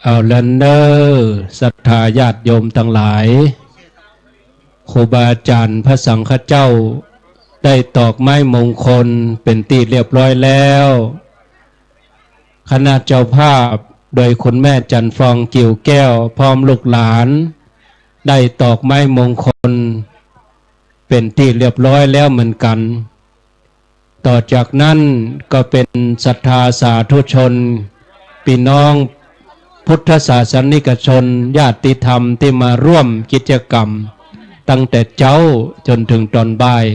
เอาละเน่อ ศรัทธาญาติโยมตังหลาย ครูบาอาจ๋ารย์พระสังฆเจ้า ได้ตอกไม้มงคลเป๋นตี้เรียบร้อยแล้ว คณะเจ้าภาพโดยคุณแม่จันทร์ฟอง กิ่วแก้ว พร้อมลูกหลาน ได้ตอกไม้มงคลเป๋นตี้เรียบร้อยแล้วเหมือนกั๋น ต่อจากนั้นก็เป๋นศรัทธาสาธุชน ปี้น้องพุทธศาสนิกชน ญาติธรรมตี้มาร่วมกิจกรรม ตั้งแต่เจ๊าจ๋นเถิงต๋อนบ่าย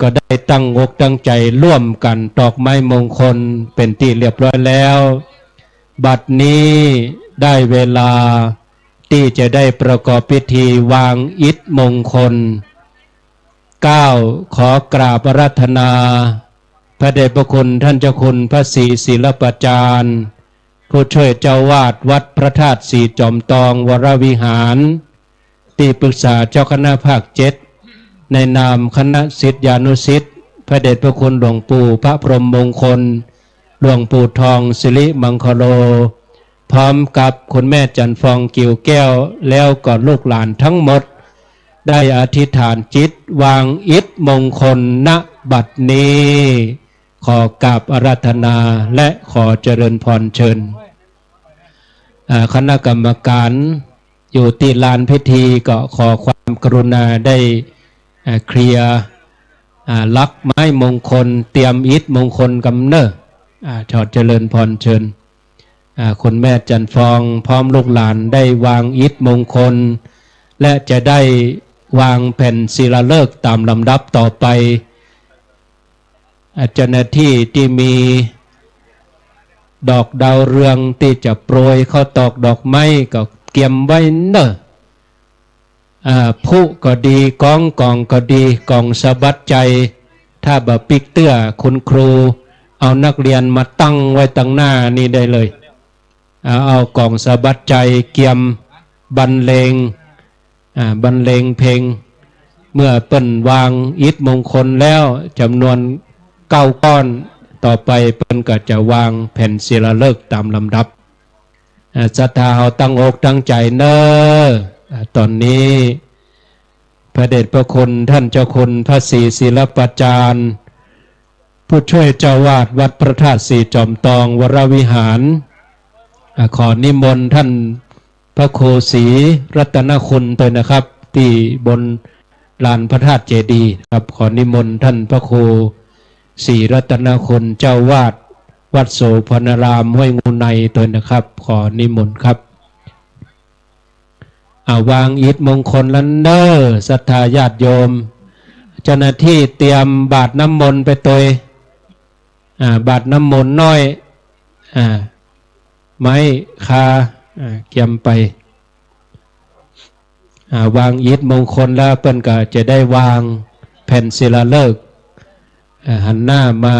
ก็ได้ตั้งอกตั้งใจ๋ร่วมกั๋นตอกไม้มงคลเป๋นตี้เรียบร้อยแล้ว บัดนี้ได้เวลาตี้จะได้ประกอบพิธีวางอิฐมงคล เก้า ขอกราบอาราธนา พระเดชพระคุณท่านเจ้าคุณพระศรีศิลปาจารย์ ผู้ช่วยเจ้าอาวาสวัดพระธาตุศรีจอมตองวรวิหาร ตี้ปรึกษาเจ้าคณะภาคเจ็ด ในนามคณะศิษยานุศิษย์ พระเดชพระคุณหลวงปู่พระพรหมมงคล หลวงปู่ทองสิริมังคโล พร้อมกับคุณแม่จันทร์ฟอง กิ่วแก้ว แล้วก็ลูกหลานทั้งหมด ได้อธิษฐานจิตวางอิฐมงคล ณ บัดนี้ ขอกราบอาราธนาและขอเจริญพรเชิญ อ่า คณะกรรมการอยู่ตี้ลานพิธีก็ขอความกรุณาได้ อ่า เคลียร์ อ่า หลักไม้มงคล เตรียมอิฐมงคลกำเน่อ อ่า ขอเจริญพรเชิญ อ่า คุณแม่จันทร์ฟองพร้อมลูกหลานได้วางอิฐมงคล และจะได้วางแผ่นศิลาฤกษ์ต๋ามลำดับต่อไป อ่า เจ้าหน้าตี้ตี้มีดอกดาวเรืองตี้จะโปรยข้าวตอกดอกไม้ก็เกียมไว้เน่อ อ่า พลุก็ดี ก๋องก๋องก็ดี ก๋องสะบัดใจ๋ ถ้าบ่ปิ๊กเตื้อคุณครูเอานักเรียนมาตั้งไว้ตังหน้านี้ได้เลย เอา เอาก๋องสะบัดใจ๋เกียมบรรเลง อ่า บรรเลงเพลง เมื่อเปิ้นวางอิฐมงคลแล้วจ๋ำนวนเก้าก้อน ต่อไปเปิ้นก็จะวางแผ่นศิลาฤกษ์ต๋ามลำดับ อ่า ศรัทธาเฮาตั้งอกตั้งใจ๋เน่อ อ่า ต๋อนนี้พระเดชพระคุณต้านเจ้าคุณพระศรีศิลปาจารย์ ผู้ช่วยเจ้าอาวาสวัดพระธาตุศรีจอมตองวรวิหาร อ่า ขอนิมนต์ต้านพระครูศรีรัตนคุณตวยนะครับ ตี้บนลานพระธาตุเจดีย์ครับ ขอนิมนต์ต้านพระครูศรีรัตนคุณเจ้าอาวาสวัดโสภณารามห้วยงูในตวยนะครับ ขอนิมนต์ครับ อ่า วางอิฐมงคลแล้วเน่อ ศรัทธาญาติโยม เจ้าหน้าตี้เตรียมบาตรน้ำมนต์ไปตวย อ่า บาตรน้ำมนต์น้อย อ่า ไม้คา อ่า เกียมไป อ่า วางอิฐมงคลแล้วเปิ้นก็จะได้วางแผ่นศิลาฤกษ์ อ่า หันหน้ามา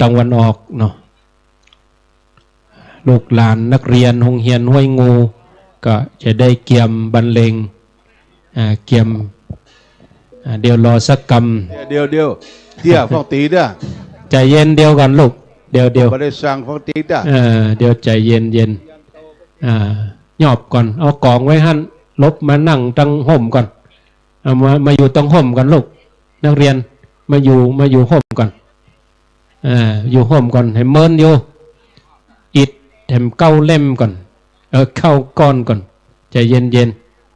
ตะวันออกเนาะ ลูกหลานนักเรียนโฮงเฮียนห้วยงู ก็จะได้เกียมบรรเลง อ่า เกียม อ่า เดี๋ยวรอสักกำ เดี๋ยว เดี๋ยว เดี๋ยว เตี้ย ฟังตี๋เตื้อ ใจ๋เย็นเดี๋ยวก่อนลูก เดี๋ยว เดี๋ยว บ่ได้สั่ง ฟังตี๋เตื้อ เออ เดี๋ยวใจ๋เย็นๆ อ่า หยอบก่อน เอาก๋องไว้หั้น หลบมานั่งตังฮ่มก่อน เอามา มาอยู่ตังฮ่มก่อนลูก นักเรียน มาอยู่ มาอยู่ฮ่มก่อน อ่า อยู่ฮ่มก่อน หื้อเมินอยู่ อิฐหื้อเก้าเล่มก่อน เออ เก้าก้อนก่อน ใจ๋เย็น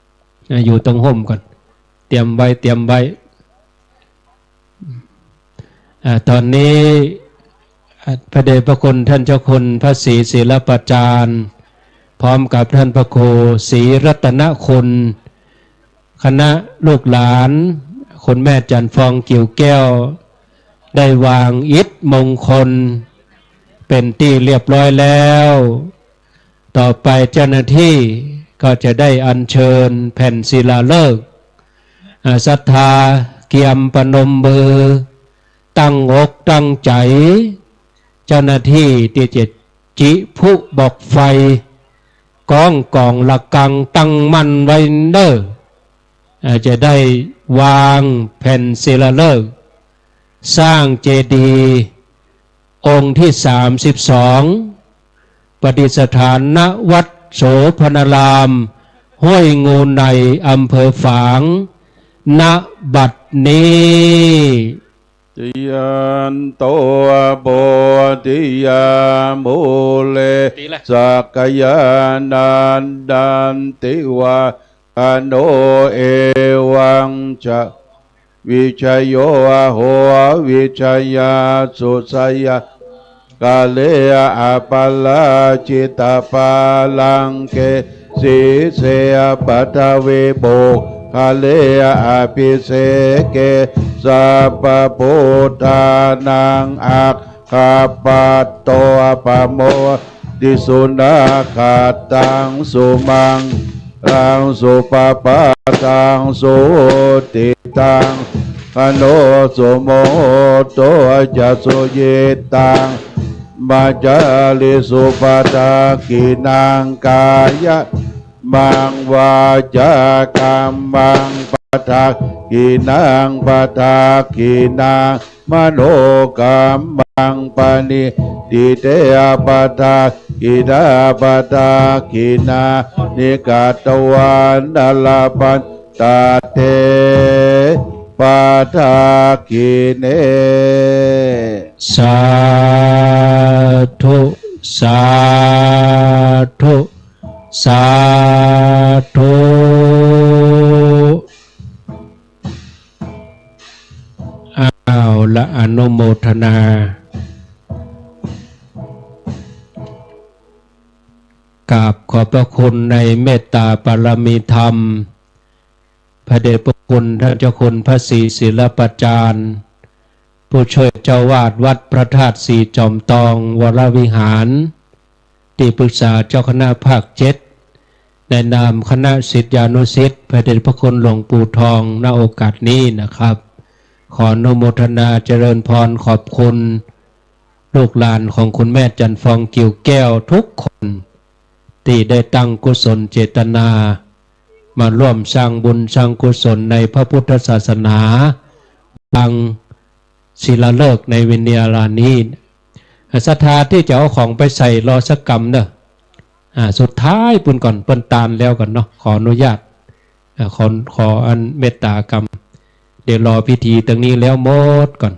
ๆ อ่า อยู่ตังฮ่มก่อน เตรียมไว้ เตรียมไว้ อ่า ต๋อนนี้ อ่า พระเดชพระคุณต้านเจ้าคุณพระศรีศิลปาจารย์ พร้อมกับต้านพระครูศรีรัตนคุณ คณะลูกหลาน คุณแม่จันทร์ฟองกิ่วแก้ว ได้วางอิฐมงคลเป๋นตี้เรียบร้อยแล้ว ต่อไปเจ้าหน้าตี้ก็จะได้อัญเชิญแผ่นศิลาฤกษ์ อ่า ศรัทธาเกียมประนมมือ ตั้งอกตั้งใจ๋ เจ้าหน้าตี้ตี้จะจิพลุบอกไฟ ก๋องก๋องระฆังตั้งมั่นไว้เน่อ อ่า จะได้วางแผ่นศิลาฤกษ์ สร้างเจดีย์องค์ตี้สามสิบสอง ประดิษฐาน ณ วัดโสภณาราม ห้วยงูใน อำเภอฝาง ณ บัดนี้ Jayanto bodhiyā mūle sakyānaṃ nandivaḍḍhano, evaṃ tvaṃ vijayo hohi jayassu jayamaṅgale, aparājitapallaṅke sīse paṭhavipokkhare abhiseke sabbabuddhānaṃ aggappatto pamodati. Sunakkhattaṃ sumaṅgalaṃ supabhātaṃ suhuṭṭhitaṃ, sukhaṇo sumuhutto ca suyiṭṭhaṃ brahmacārisu, padakkhiṇaṃ kāyakammaṃ vācākammaṃ padakkhiṇaṃ, padakkhiṇaṃ manokammaṃ paṇidhī te padakkhiṇā, padakkhiṇāni katvāna labhantatthe padakkhiṇe. Sādhu, sādhu, sādhu. อ้าวละ อนุโมทนา กราบขอบพระคุณในเมตตาบารมีธรรม พระเดชพระคุณท่านเจ้าคุณพระศรีศิลปาจารย์ ผู้ช่วยเจ้าอาวาสวัดพระธาตุศรีจอมตองวรวิหาร ตี้ปรึกษาเจ้าคณะภาคเจ็ด ในนามคณะศิษยานุศิษย์พระเดชพระคุณหลวงปู่ทอง ณ โอกาสนี้นะครับ ขออนุโมทนาเจริญพรขอบคุณ ลูกหลานของคุณแม่จันทร์ฟอง กิ่วแก้ว ทุกคน ตี้ได้ตั้งกุศลเจตนา มาร่วมสร้างบุญสร้างกุศลในพระพุทธศาสนา บังศิลาฤกษ์ในวิญญาลานี้ ศรัทธาตี้จะเอาของไปใส่รอสักกำเน่อ อ่า สุดท้ายปู้นก่อน เปิ้นตานแล้วก่อนเนาะ ขออนุญาต อ่า ขอ ขออันเมตตากำ เดี๋ยวรอพิธีตรงนี้แล้วหมดก่อน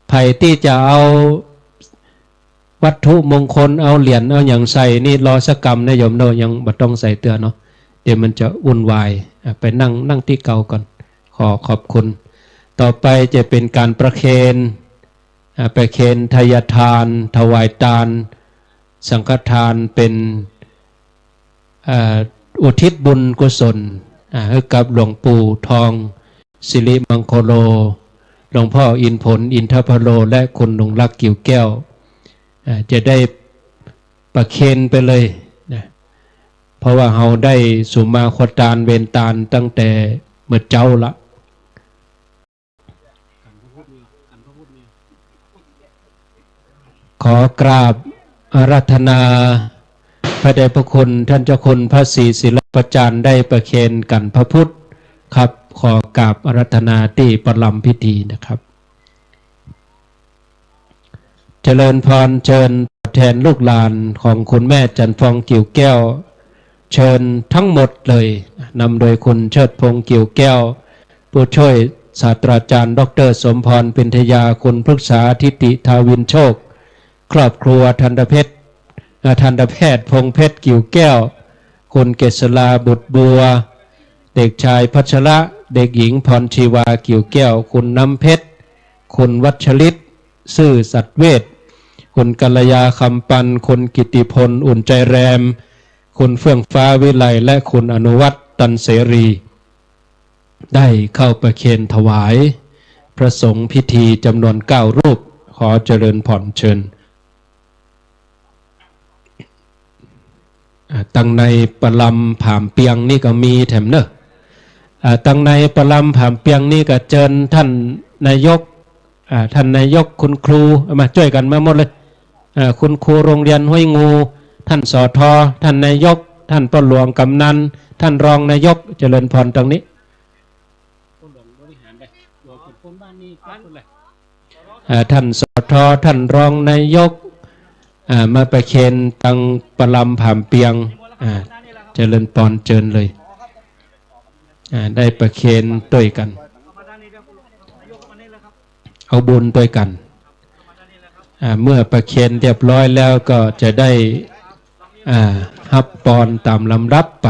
ใผตี้จะเอาวัตถุมงคล เอาเหรียญ เอาหยังใส่นี่รอสักกำนะโยมเนาะ ยังบ่ต้องใส่เตื้อเนาะ เดี๋ยวมันจะวุ่นวาย อ่า ไปนั่ง นั่งตี้เก่าก่อน ขอขอบคุณ ต่อไปจะเป็นการประเคน อ่า ประเคนทายทาน ถวายตาน สังฆทาน เป๋น อ่า อุทิศบุญกุศล อ่า หื้อกับหลวงปู่ทอง สิริมังคโล หลวงพ่ออินผล อินทพโล และคุณลุงลักษณ์ กิ่วแก้ว อ่า จะได้ประเคนไปเลยนะ เพราะว่าเฮาได้สุมาโคตานเวรตานตั้งแต่เมื่อเจ๊าละ ขอกราบอาราธนาพระเดชพระคุณท่านเจ้าคุณพระศรีศิลปาจารย์ ได้ประเคนขันพระพุทธครับ ขอกราบอาราธนาตี้ประลำพิธีนะครับ เจริญพร เชิญตัวแทนลูกหลานของคุณแม่จันทร์ฟอง กิ่วแก้ว เชิญทั้งหมดเลย นำโดยคุณเชิดพงษ์ กิ่วแก้ว ผู้ช่วยศาสตราจารย์ด็อกเตอร์สมพร ปินทยา คุณพฤกษา ทิติ ทาวินโชค ครอบครัวทันตแพทย์ เอ่อ ทันตแพทย์พงษ์เพชร กิ่วแก้ว คุณเกษรา บุตรบัว เด็กชายพัชระ เด็กหญิงพรชีวา กิ่วแก้ว คุณน้ำเพชร คุณวัชริต ซื่อสัตย์เวช คุณกัลยา คำปัน คุณกิติพล อุ่นใจแรม คุณเฟื่องฟ้า วิไล และคุณอนุวัฒน์ ตันเสรี ได้เข้าประเคนถวายพระสงฆ์พิธีจำนวนเก้ารูป ขอเจริญพรเชิญ อ่า ตังในประลำผามเปียงนี่ก็มีแถมเนอะ อ่า ตังในประลำผามเปียงนี่ก็เจิญท่านนายก อ่า ท่านนายก คุณครู เอามาจ้วยกั๋นมาหมดเลย อ่า คุณครูโรงเรียนห้วยงู ท่าน สท ท่านนายก ท่านป้อหลวงกำนัน ท่านรองนายก เจริญพรตังนี้ อ่า ท่าน สท ท่านรองนายก อ่า มาประเคนตังประลำผามเปียง อ่า เจริญพรเจิญเลย อ่า ได้ประเคนตวยกั๋น เอาบุญตวยกั๋น อ่า เมื่อประเคนเรียบร้อยแล้วก็จะได้ อ่า ฮับปอนต๋ามลำดับไป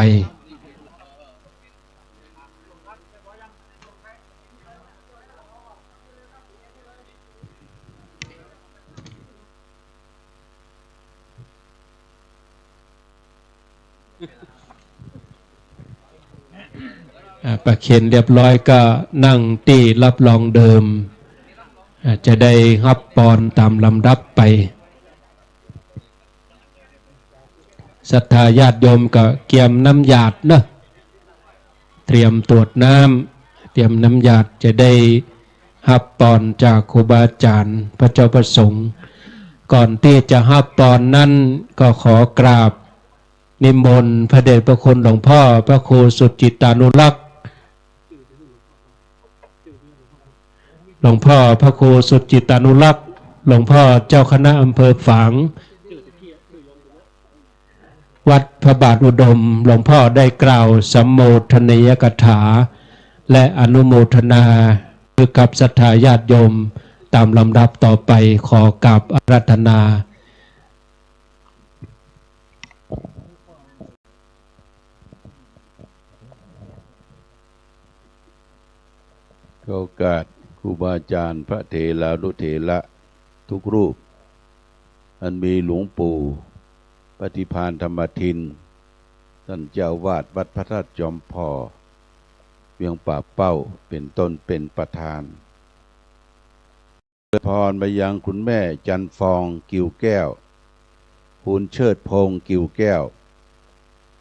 อ่า ประเคนเรียบร้อยก็นั่งตี้รับรองเดิม อ่า จะได้ฮับปอนต๋ามลำดับไป ศรัทธาญาติโยมก็เกียมน้ำหยาดเนอะ เตรียมตวดน้ำ เตรียมน้ำหยาด จะได้ฮับปอนจากครูบาอาจารย์พระเจ้าพระสงฆ์ ก่อนตี้จะฮับปอนนั้นก็ขอกราบนิมนต์พระเดชพระคุณหลวงพ่อพระครูสุจิตตานุรักษ์ หลวงพ่อพระครูสุจิตตานุรักษ์ หลวงพ่อเจ้าคณะอำเภอฝาง วัดพระบาทอุดม หลวงพ่อได้กล่าวสัมโมทนียกถา และอนุโมทนากับศรัทธาญาติโยมต๋ามลำดับต่อไป ขอกราบอาราธนา ขอโอกาสครูบาอาจารย์พระเถรานุเถระทุกรูป อันมีหลวงปู่ปฏิภาณธรรมทิน ท่านเจ้าอาวาสวัดพระธาตุจอมผ่อ เวียงป่าเป้า เป๋นต้น เป๋นประธาน อวยพรมายังคุณแม่จันทร์ฟอง กิ่วแก้ว คุณเชิดพงษ์ กิ่วแก้ว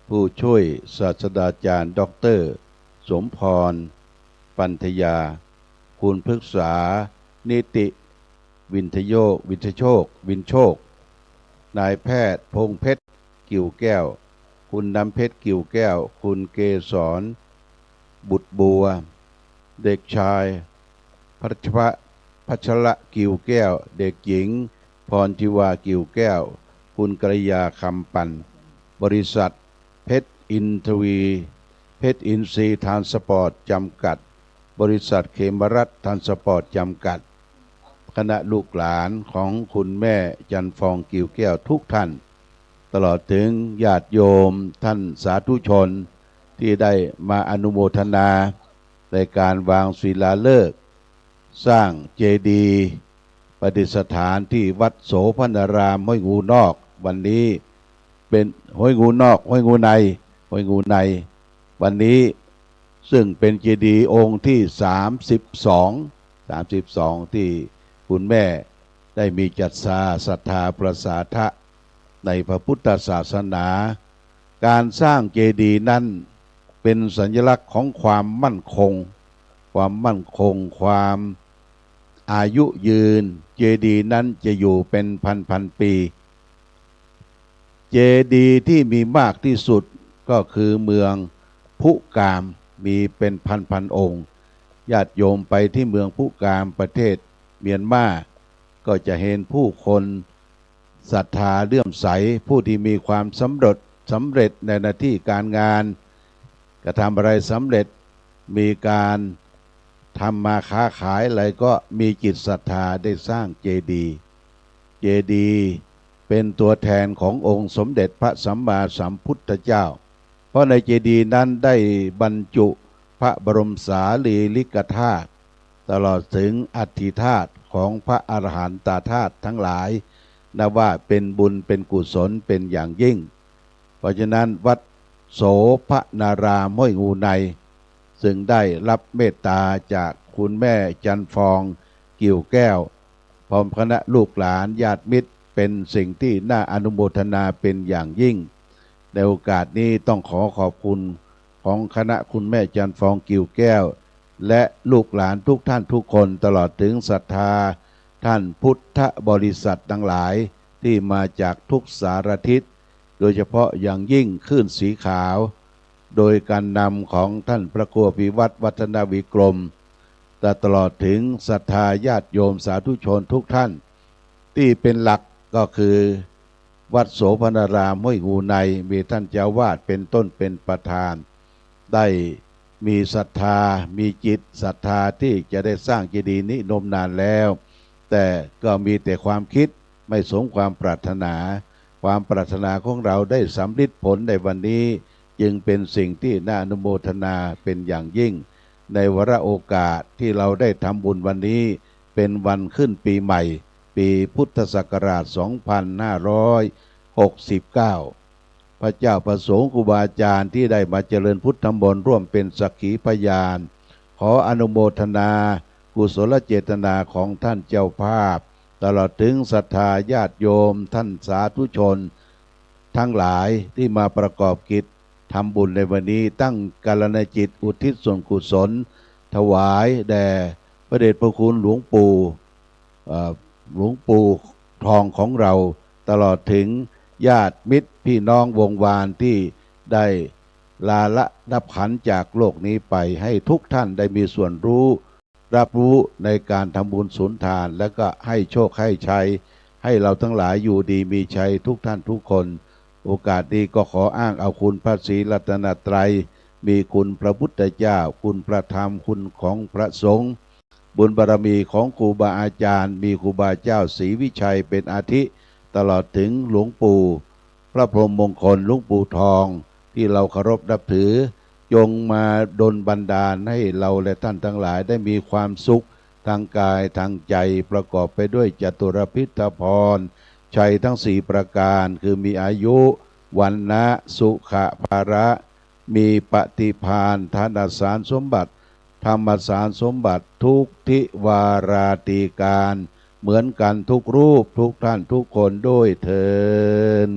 ผู้ช่วยศาสตราจารย์ด็อกเตอร์สมพร ปันทยา คุณพฤกษา นิติวินทโยค วินทโชค วินโชค นายแพทย์พงษ์เพชร กิ่วแก้ว คุณน้ำเพชร กิ่วแก้ว คุณเกสร บุตรบัว เด็กชายพัชระ พัชระ กิ่วแก้ว เด็กหญิงพรทิวา กิ่วแก้ว คุณกัลยา คำปัน บริษัทเพชรอินทวี เพชรอินทรีย์ทรานสปอร์ต จำกัด บริษัทเขมรัตน์ทรานสปอร์ต จำกัด คณะลูกหลานของคุณแม่จันทร์ฟอง กิ่วแก้ว ทุกท่าน ตลอดถึงญาติโยมท่านสาธุชนที่ได้มาอนุโมทนาในการวางศิลาฤกษ์สร้างเจดีย์ประดิษฐานที่วัดโสภณารามห้วยงูนอก วันนี้เป็น ห้วยงูนอก ห้วยงูใน ห้วยงูใน วันนี้ ซึ่งเป็นเจดีย์องค์ที่สามสิบสอง สามสิบสอง ที่คุณแม่ได้มีจัตตาศรัทธาประสาทะในพระพุทธศาสนา การสร้างเจดีย์นั้นเป็นสัญลักษณ์ของความมั่นคง ความมั่นคง ความอายุยืน เจดีย์นั้นจะอยู่เป็นพันๆ ปี เจดีย์ที่มีมากที่สุดก็คือเมืองพุกาม มีเป็นพันๆ องค์ ญาติโยมไปที่เมืองพุกาม ประเทศเมียนมา ก็จะเห็นผู้คนศรัทธาเลื่อมใส ผู้ที่มีความสำเร็จ สำเร็จในหน้าที่การงาน กระทำอะไรสำเร็จ มีการทำมาค้าขายอะไรก็มีจิตศรัทธาได้สร้างเจดีย์ เจดีย์เป็นตัวแทนขององค์สมเด็จพระสัมมาสัมพุทธเจ้า เพราะในเจดีย์นั้นได้บรรจุพระบรมสารีริกธาตุ ตลอดถึงอัฐิธาตุของพระอรหันตาธาตุทั้งหลาย นับว่าเป็นบุญเป็นกุศลเป็นอย่างยิ่ง เพราะฉะนั้นวัดโสภณารามห้วยงูใน ซึ่งได้รับเมตตาจากคุณแม่จันทร์ฟอง กิ่วแก้ว พร้อมคณะลูกหลานญาติมิตร เป็นสิ่งที่น่าอนุโมทนาเป็นอย่างยิ่ง ในโอกาสนี้ต้องขอขอบคุณของคณะคุณแม่จันทร์ฟอง กิ่วแก้ว และลูกหลานทุกท่านทุกคน ตลอดถึงศรัทธาท่านพุทธบริษัททั้งหลายที่มาจากทุกสารทิศ โดยเฉพาะอย่างยิ่งคลื่นสีขาว โดยการนำของท่านพระครูอภิวัฒน์ วัฒนวิกรม และตลอดถึงศรัทธาญาติโยมสาธุชนทุกท่าน ที่เป็นหลักก็คือวัดโสภณารามห้วยงูใน มีท่านเจ้าวาดเป็นต้นเป็นประธาน ได้มีศรัทธา มีจิตศรัทธาที่จะได้สร้างเจดีย์นี้นมนานแล้ว แต่ก็มีแต่ความคิดไม่สมความปรารถนา ความปรารถนาของเราได้สำลิดผลในวันนี้ จึงเป็นสิ่งที่น่าอนุโมทนาเป็นอย่างยิ่ง ในวาระโอกาสที่เราได้ทำบุญวันนี้ เป็นวันขึ้นปีใหม่ ปีพุทธศักราช สองพันห้าร้อยหกสิบเก้า พระเจ้าพระสงฆ์ครูบาอาจารย์ที่ได้มาเจริญพุทธมนต์ร่วมเป็นสักขีพยาน ขออนุโมทนากุศลเจตนาของท่านเจ้าภาพ ตลอดถึงศรัทธาญาติโยมท่านสาธุชนทั้งหลายที่มาประกอบกิจทำบุญในวันนี้ ตั้งกัลยาณจิตอุทิศส่วนกุศลถวายแด่พระเดชพระคุณหลวงปู่ เอ่อ หลวงปู่ทองของเรา ตลอดถึงญาติมิตรพี่น้องวงศ์วานที่ได้ลาละดับขันธ์จากโลกนี้ไป ให้ทุกท่านได้มีส่วนรู้ รับรู้ในการทำบุญสุนทาน และก็ให้โชคให้ชัย ให้เราทั้งหลายอยู่ดีมีชัยทุกท่านทุกคน โอกาสนี้ก็ขออ้างเอาคุณพระศรีรัตนตรัย มีคุณพระพุทธเจ้า คุณพระธรรม คุณของพระสงฆ์ บุญบารมีของครูบาอาจารย์ มีครูบาเจ้าศรีวิชัยเป็นอาทิ ตลอดถึงหลวงปู่พระพรหมมงคล หลวงปู่ทอง ที่เราเคารพนับถือ จงมาดลบันดาลให้เราและท่านทั้งหลายได้มีความสุขทางกายทางใจ ประกอบไปด้วยจตุรพิธพร ชัยทั้งสี่ประการ คือมีอายุ วรรณะ สุขะ พละ มีปฏิภาณธนสารสมบัติ ธรรมสารสมบัติทุกทิวาราตีการ เหมือนกันทุกรูปทุกท่านทุกคนด้วยเทอญ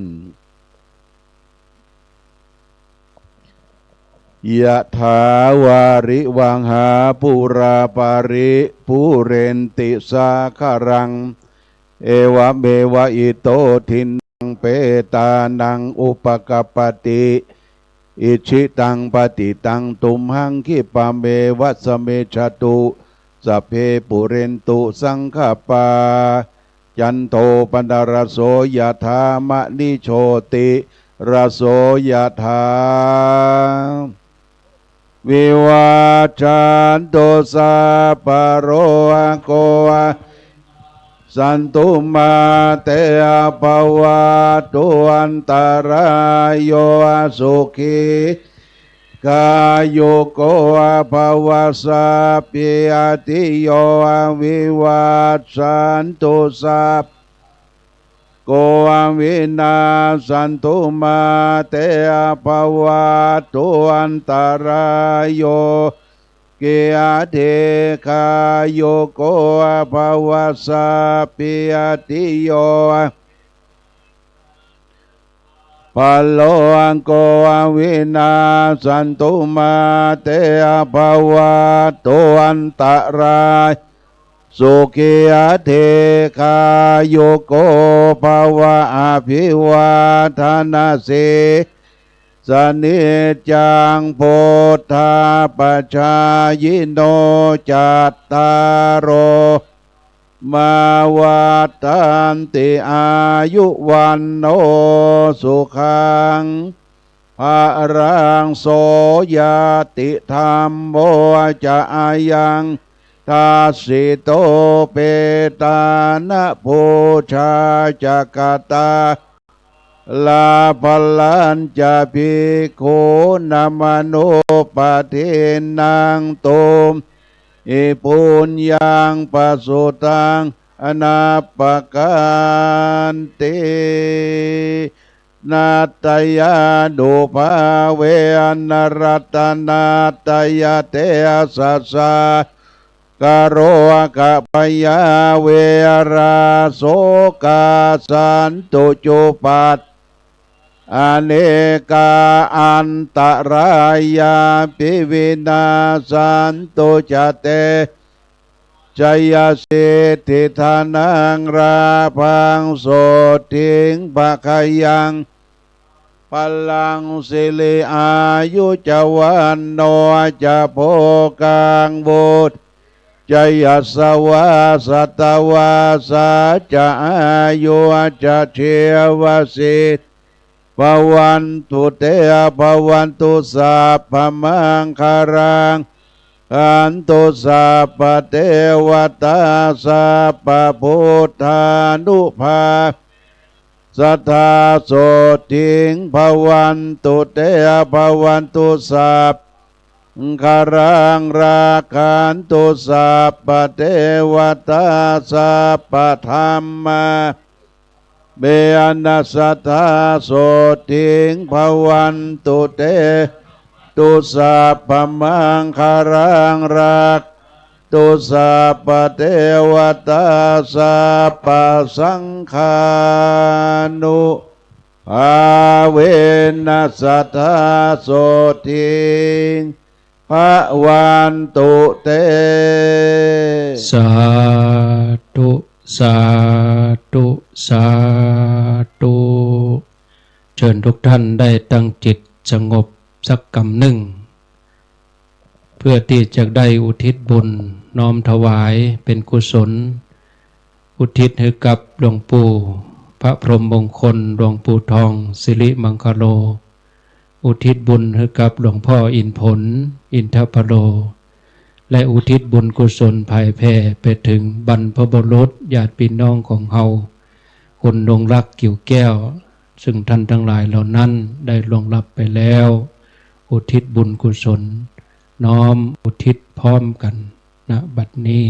ยะถาวาริวหาปูราปาริปูเรนติสาคารัง เอวะเมวะอิโตทินนังเปตานังอุปกัปปติ อิชิตังปฏิตังตุมหังคิปะเมวะสะมิชฌตุ สัพเพปูเรนตุสังกปปา จันโทปนรสโสยะถามะณิโชติระโสยะถา วิวัชชันตุสัพพะโรโค สันตุมาเตภะวัตตุอันตะราโย สุขีคายุโกภะวะ สัพพีติโยวิวัชชันตุสัพ โกวินาสสันตุมาเตภะวัตตุอันตะราโย กิอาเทคายุโกภะวะ สัพพีติโย พะโลโกวินาสสันตุมาเตภะวัตตุอันตะรา สุขีอาเทคายุโกภะวะ อะภิวาทะนะสี สะนิจจัง พุทธาปะจายิโน จัตตาโร มาวัฏฐันติ อายุ วัณโณ สุขัง พะลัง โส ญาติธัมโม จะ อายัง ทัสสิโต เปตานะ ปูชา จะ กะตา ลา พะลัญจะ ภิกขุนะ มะนุปปะทินนัง ตุมหิ ปุญญัง ปะสุตัง อะนะปะกันติ ณัตถญานุภาเวนะ รัตนะตะยะเตสะสะ กะโรกะพะยา เวรา โสกา สันตุ จุปัฏฐา อเนกา อันตะรายาปิ วินาสสันตุ จะ เตจะยะสิทธิ ธนัง ลาภัง โสตถิง ภะคะยัง พะลัง สิริ อายุ จะ วัณโณ จะ โภคัง วุฒ จะ ยะสะวา สัตวาสา จะ อายุ จะ ชีวะสิทธิ ภะวันตุ เต ภะวันตุ สัพพะมังคะลัง คันตุ สัพพะเตวะตา สัพพะพุทธานุภาเวนะ สัตถา โสตถิง ภะวันตุ เต ภะวันตุ สัพพะมังคะลัง รักขันตุ สัพพะเตวะตา สัพพะธัมมา เวนะ สัตถา โสตถิง ภะวันตุ เต ภะวันตุ สัพพะมังคะลัง รักขันตุ สัพพะเตวะตา สัพพะสังฆานุภาเวนะ สัตถา โสตถิง ภะวันตุ เต สาธุ สาธุ สาธุ เจิญทุกท่านได้ตั้งจิตสงบสักกำนึ่ง เพื่อตี้จะได้อุทิศบุญน้อมถวายเป๋นกุศล อุทิศหื้อกับหลวงปู่พระพรหมมงคล หลวงปู่ทอง สิริมังคโล อุทิศบุญหื้อกับหลวงพ่ออินผล อินทพโล และอุทิศบุญกุศลผายแผ่ไปเถิงบรรพบุรุษญาติพี่น้องของเฮา คนหลงรักกิ่วแก้ว ซึ่งท่านทั้งหลายเหล่านั้นได้ล่วงลับไปแล้ว อุทิศบุญกุศล น้อมอุทิศพร้อมกัน ณ บัดนี้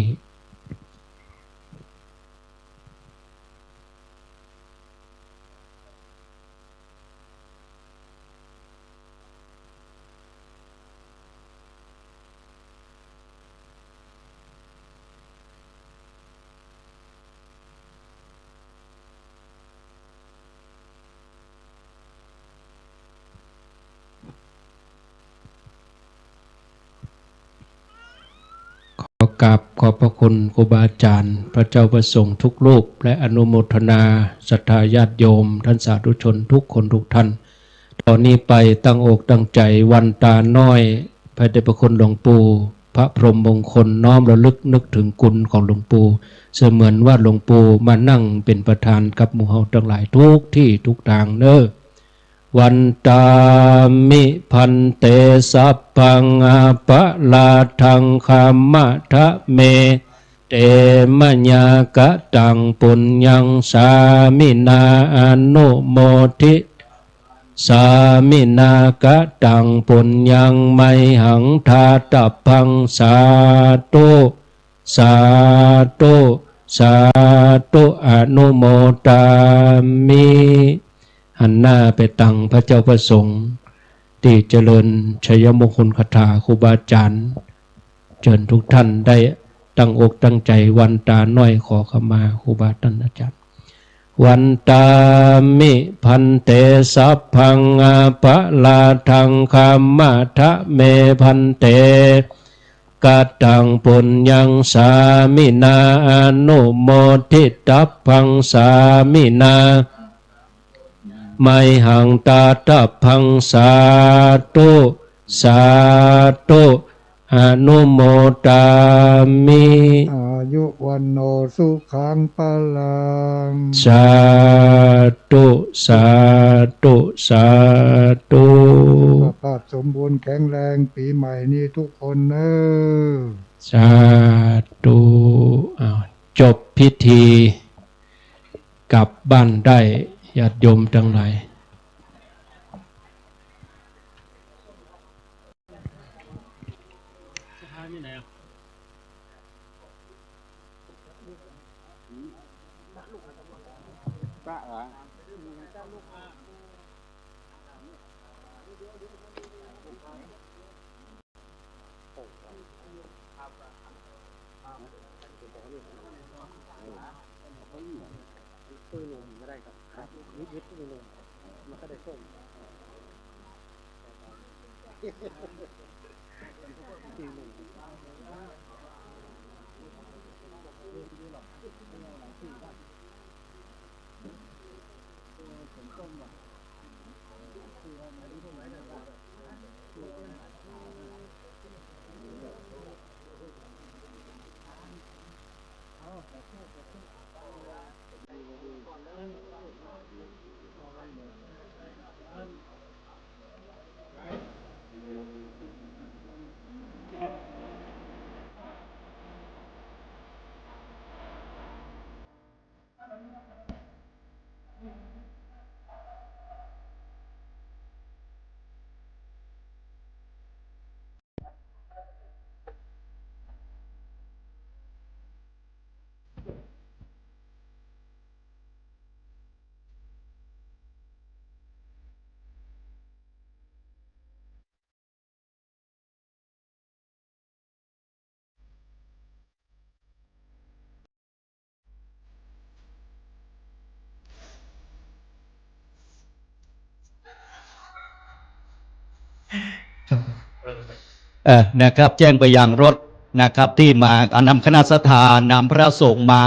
ราบขอบพระคุณครูบาอาจ๋ารย์ พระเจ้าพระสงฆ์ทุกรูป และอนุโมทนาศรัทธาญาติโยม ท่านสาธุชนทุกคนทุกท่าน ต่อนี้ไปตั้งอกตั้งใจ๋วันตาน้อย พระเดชพระคุณหลวงปู่ พระพรหมมงคล น้อมระลึกนึกถึงคุณของหลวงปู่ เสมือนว่าหลวงปู่มานั่งเป๋นประธานกับหมู่เฮาตังหลายทุกตี้ทุกตางเน่อ Vandāmi bhante, sabbaṃ aparādhaṃ khamatha me. Te mayā kataṃ puññaṃ sāminā anumodi, sāminā kataṃ puññaṃ mayhaṃ dātabbaṃ. Sādhu, sādhu, sādhu, anumodāmi. หันหน้าไปตังพระเจ้าพระสงฆ์ตี้เจริญชัยมงคลคาถาครูบาอาจ๋ารย์ เจิญทุกท่านได้ตั้งอกตั้งใจ๋วันตาน้อยขอขมาครูบาท่านอาจ๋ารย์ Vandāmi bhante, sabbaṃ aparādhaṃ khamatha me bhante. Kataṃ puññaṃ sāminā anumoditabbaṃ, sāminā mayhaṃ dātabbaṃ. Sādhu, sādhu, anumodāmi. อายุ วัณโณ สุขัง พลัง สาธุ สาธุ สาธุ สุขภาพสมบูรณ์แข็งแรงปีใหม่นี้ทุกคนเน่อ สาธุ อ้าว จบพิธี กลับบ้านได้ ญาติโยมตังหลายเอ่อ นะครับ แจ้งไปยังรถนะครับ ตี้มา อ่า นำคณะศรัทธานำพระสงฆ์มา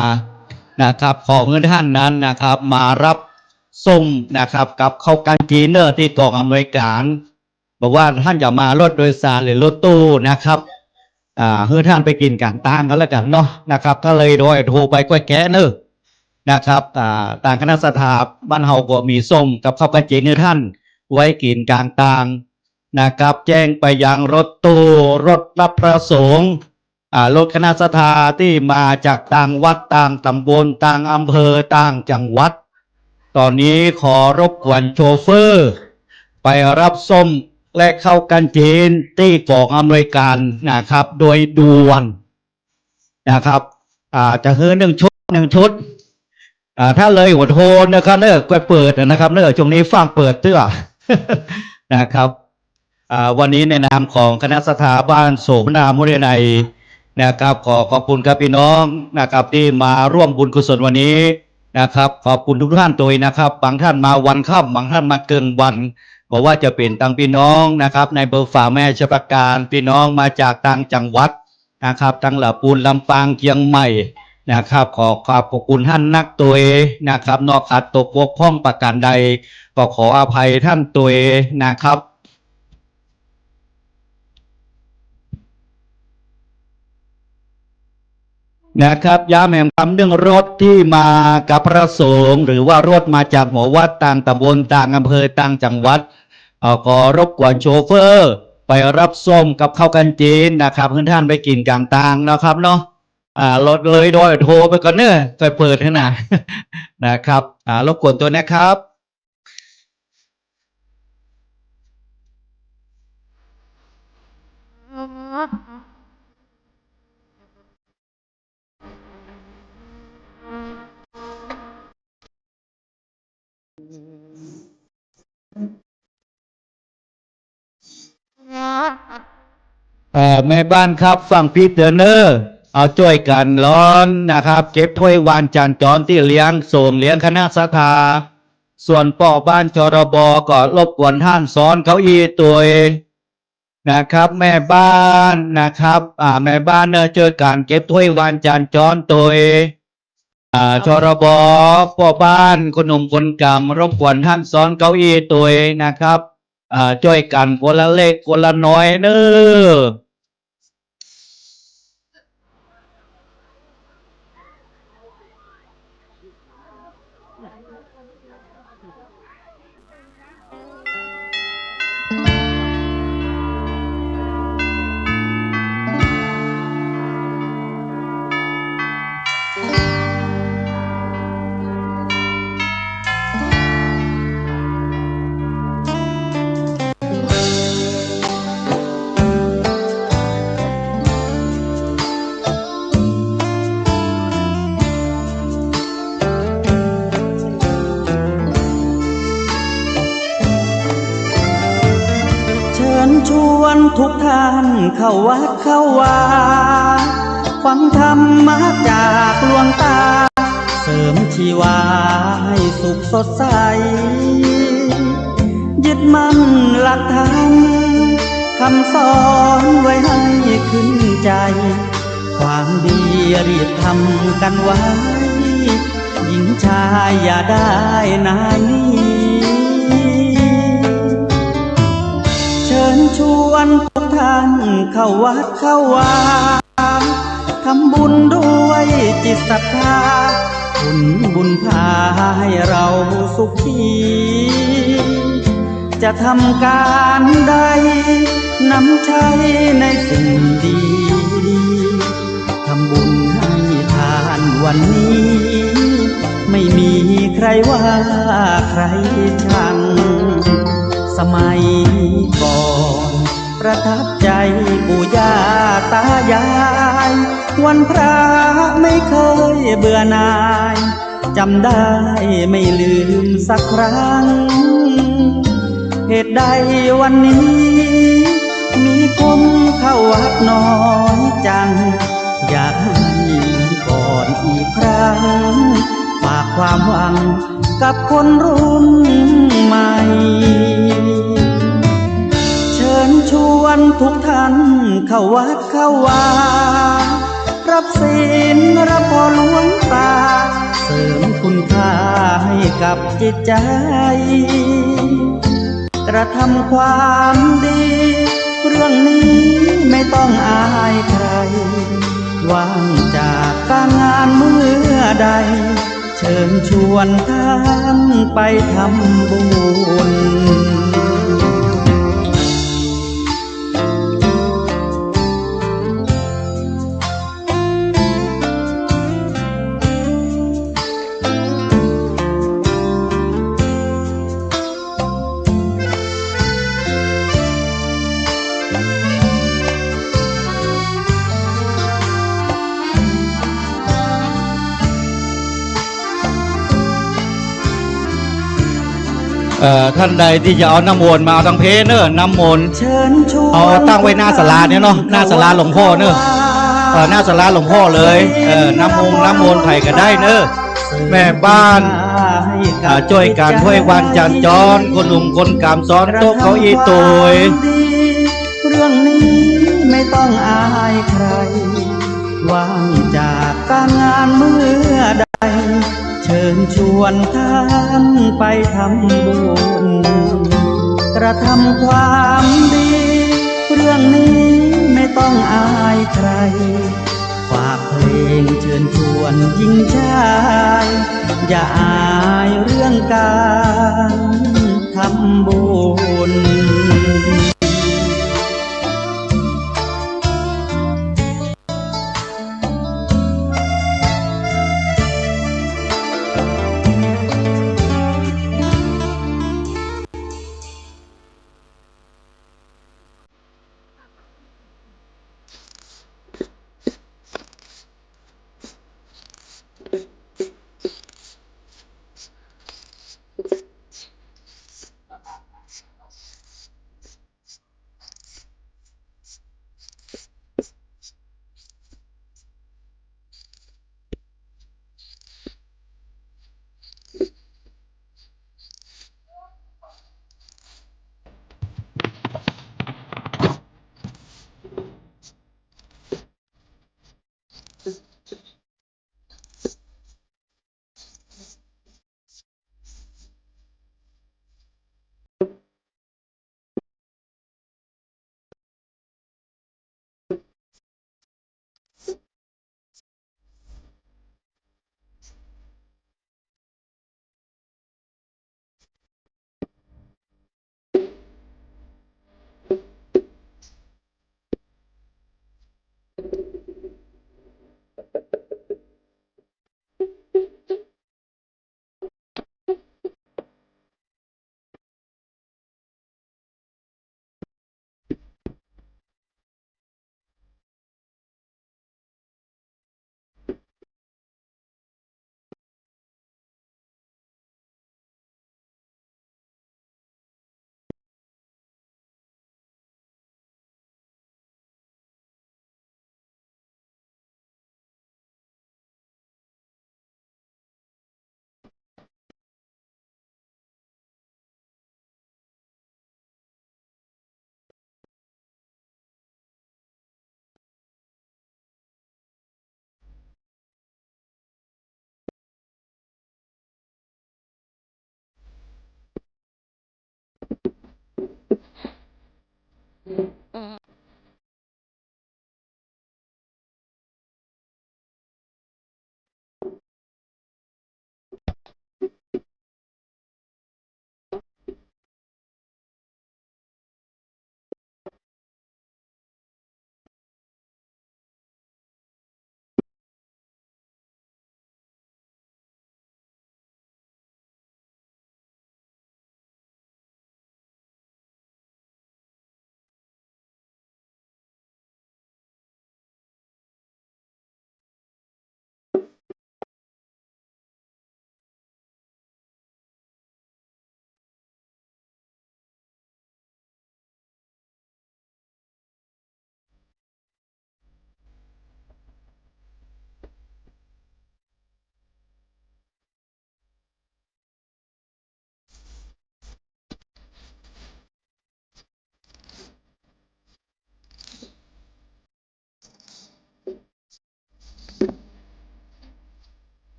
นะครับ ขอหื้อท่านนั้นนะครับ มาฮับส้มนะครับ กับข้าวกั้นจี๋นเน่อ ตี้กองอำนวยก๋าน บ่ว่าท่านจะมารถโดยสารหรือรถตู้นะครับ อ่า หื้อท่านไปกิ๋นก๋างตางก็แล้วกั๋นเนาะนะครับ ถ้าเลยดอยโทรไปก้วยแก๊เน่อนะครับ อ่า ตางคณะศรัทธาบ้านเฮาก็มีส้มกับข้าวกั้นจี๋นหื้อท่านไว้กิ๋นก๋างตางนะครับ แจ้งไปยังรถตู้ รถฮับพระสงฆ์ อ่า รถคณะศรัทธาตี้มาจากต่างวัด ต่างต๋ำบล ต่างอำเภอ ต่างจังหวัด ต๋อนนี้ขอรบกวนโชเฟอร์ ไปฮับส้มและข้าวกั้นจี๋นตี้กองอำนวยก๋านนะครับ โดยด่วนนะครับ อ่า จะหื้อหนึ่งชุด หนึ่งชุด อ่า ถ้าเลยหัวโทนนะครับ เน่อ ก้วยเปิดนะครับ เน่อ ช่วงนี้ฟั่งเปิดเตื้อ นะครับ อ่า วันนี้ในนามของคณะศรัทธาบ้านโสมนามุนีนัยนะครับ ขอขอบคุณครับพี่น้องนะครับ ตี้มาร่วมบุญกุศลวันนี้นะครับ ขอบคุณทุกท่านโดยนะครับ บางท่านมาวันค่ำ บางท่านมาเกิ่งวัน บ่ว่าจะเป๋นตังพี่น้องนะครับ ในอำเภอฝาง แม่สอด ชัยปราการ พี่น้องมาจากต่างจังหวัด นะครับ ตังละปูน ลำปาง เจียงใหม่นะครับ ขอขอบพระคุณท่านนักตวยนะครับ นอกขัดตกบกพร่องประการใด ก็ขออภัยท่านตวยนะครับ นะครับ ย้ำแหมกำเรื่องรถตี้มากับพระสงฆ์ หรือว่ารถมาจากหัววัดต่างตำบล ต่างอำเภอ ต่างจังหวัด เอ่อ ก็รบกวนโชเฟอร์ไปรับส่งกับข้าวกั๋นจี๋นนะครับ หื้อท่านไปกิ๋นก๋างตางนะครับเนาะ อ่า รถเลยดอยโทไปก่อนเน่อ ไปเปิดหื้อนะ นะครับ อ่า รบกวนตวยนะครับ เอ่อ แม่บ้านครับ ฟังปี้เตื๋อนเน่อ เอาจ้วยกั๋นลอนนะครับ เก็บถ้วยวานจานจ๊อนตี้เลี้ยงสงฆ์เลี้ยงคณะศรัทธา ส่วนป้อบ้าน ชรบ ก็รบกวนท่านซ้อนเก้าอี้ตวยนะครับ แม่บ้านนะครับ อ่า แม่บ้านเน่อ จ้วยกั๋นเก็บถ้วยวานจานจ๊อนตวย อ่า ชรบ ป้อบ้าน คนหนุ่มคนก๋ำ รบกวนท่านซ้อนเก้าอี้ตวยนะครับ อ่า จ้วยกั๋นคนละเล็กคนละน้อยเน่อ เชิญชวนทุกท่านเข้าวัดเข้าวา ฟังธรรมะจากหลวงตา เสริมชีวาให้สุขสดใส ยึดมั่นหลักธรรม คำสอนไว้ให้ขึ้นใจ ความดีรีบทำกันไว้ หญิงชายอย่าได้นายหนี เชิญชวนทุกท่านเข้าวัดเข้าวา ทำบุญด้วยจิตศรัทธา ผลบุญพาให้เราสุขี จะทำการใด นำใช้ในสิ่งดีๆ ทำบุญให้ทานวันนี้ ไม่มีใครว่าใครชัง สมัยก่อนประทับใจปู่ย่าตายาย วันพระไม่เคยเบื่อหน่าย จำได้ไม่ลืมสักครั้ง เหตุใดวันนี้มีคนเข้าวัดน้อยจัง อยากให้ก่อนอีกครั้ง ฝากความหวังกับคนรุ่นใหม่ เชิญชวนทุกท่านเข้าวัดเข้าวา รับศีลรับพรหลวงตา เสริมคุณค่าให้กับจิตใจ กระทำความดี เรื่องนี้ไม่ต้องอายใคร ว่างจากการงานเมื่อใด เชิญชวนท่านไปทำบุญ เอ่อ ท่านใดตี้จะเอาน้ำมนต์มาเอาตังเพเน่อ น้ำมนต์ เชิญชวน เอาตั้งไว้หน้าศาลาเนี่ยเนาะ หน้าศาลาหลวงพ่อเน่อ เอ่อ หน้าศาลาหลวงพ่อเลย เอ่อ น้ำมงน้ำมนต์ใผก็ได้เน่อ แม่บ้าน อ่า จ้วยกั๋นถ้วยวานจานจ๊อน คนหนุ่มคนก๋ำซ้อนโต๊ะเก้าอี้ตวย เรื่องนี้ไม่ ต้องอายใคร ว่างจากการงานเมื่อใด เชิญชวนท่านไปทำบุญ กระทำความดี เรื่องนี้ไม่ต้องอายใคร ฝากเพลงเชิญชวนหญิงชาย อย่าอายเรื่องการทำบุญ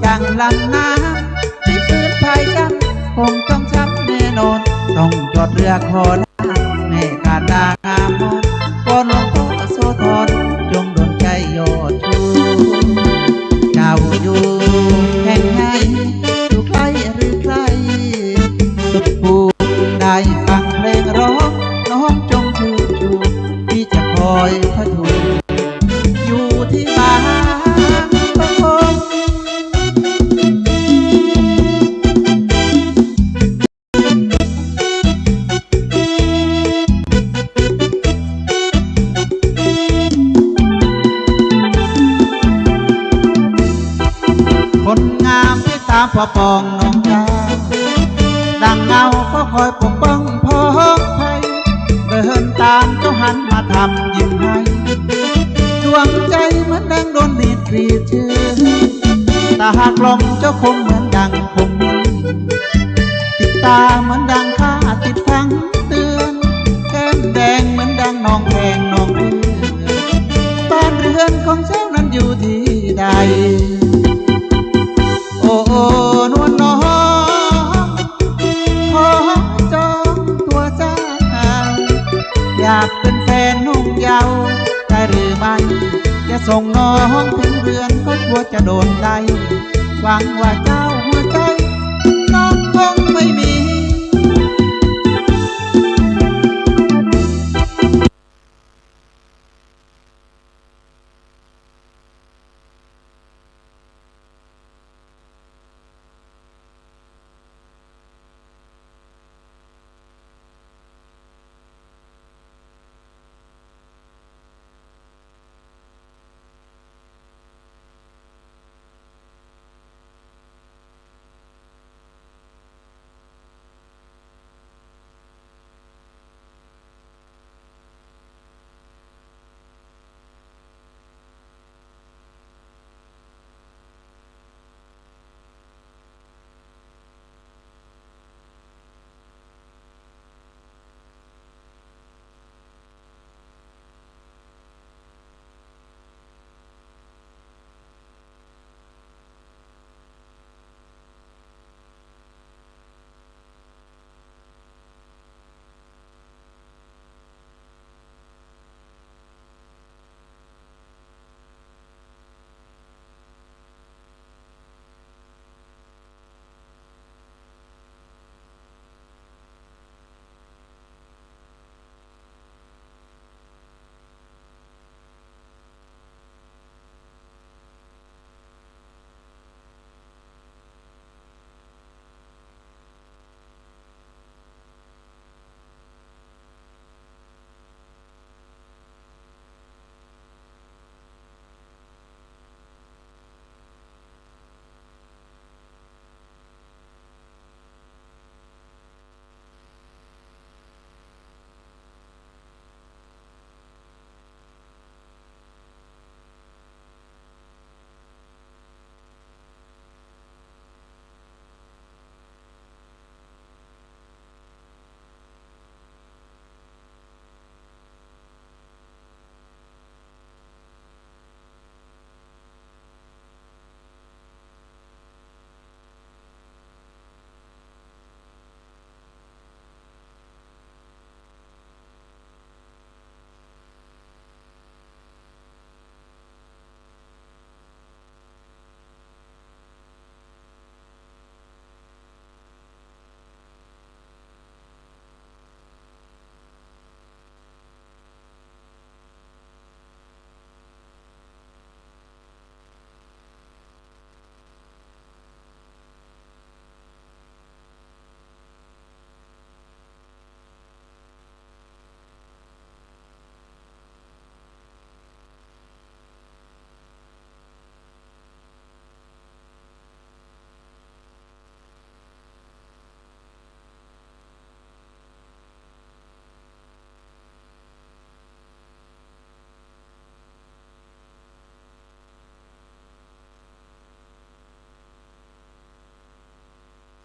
ดั่งลำน้ำ ตี้ตื้นภายซ้ำ คงต้องช้ำแน่นอน ต้องจอดเรือขอลา แม่ข้านางงามมอง วอนหลวงพ่อโสธร จงดลใจยอดชู เจ้าอยู่แห่งไหน อยู่ใกล้หรือไกล สุดภูมิได้ฟังเพลงร้อง น้องจงชื่นชู พี่จะคอยพะทุง อยู่ที่บางประกง คนงามติดต๋ามปะปองน้องเจ้า ดั่งเงาก็คอยปกป้องพอกภัย เดินต๋ามเจ้าหันมาทำยิ้มให้ ดวงใจ๋เหมือนดั่งดวงนิดกรีดเจือ ต๋าหากลมเจ้าคมเหมือนดั่งคมมีด ติดต๋าเหมือนดั่งข้าติดฟังเตือน แก้มแดงเหมือนดั่งนองแพงนองเพื่อน บ้านเรือนของเจ้านั้นอยู่ที่ใด โอ้ โอ้ นวลน้อง ขอจองตั๋วเจ้า อยากเป๋นแฟนหนุ่มเยาว์ได้หรือไม่ จะส่งน้องเถิงเรือนก็กลัวจะโดนไล่ หวังว่าเจ้าหัวใจ๋ น้องคงไม่มี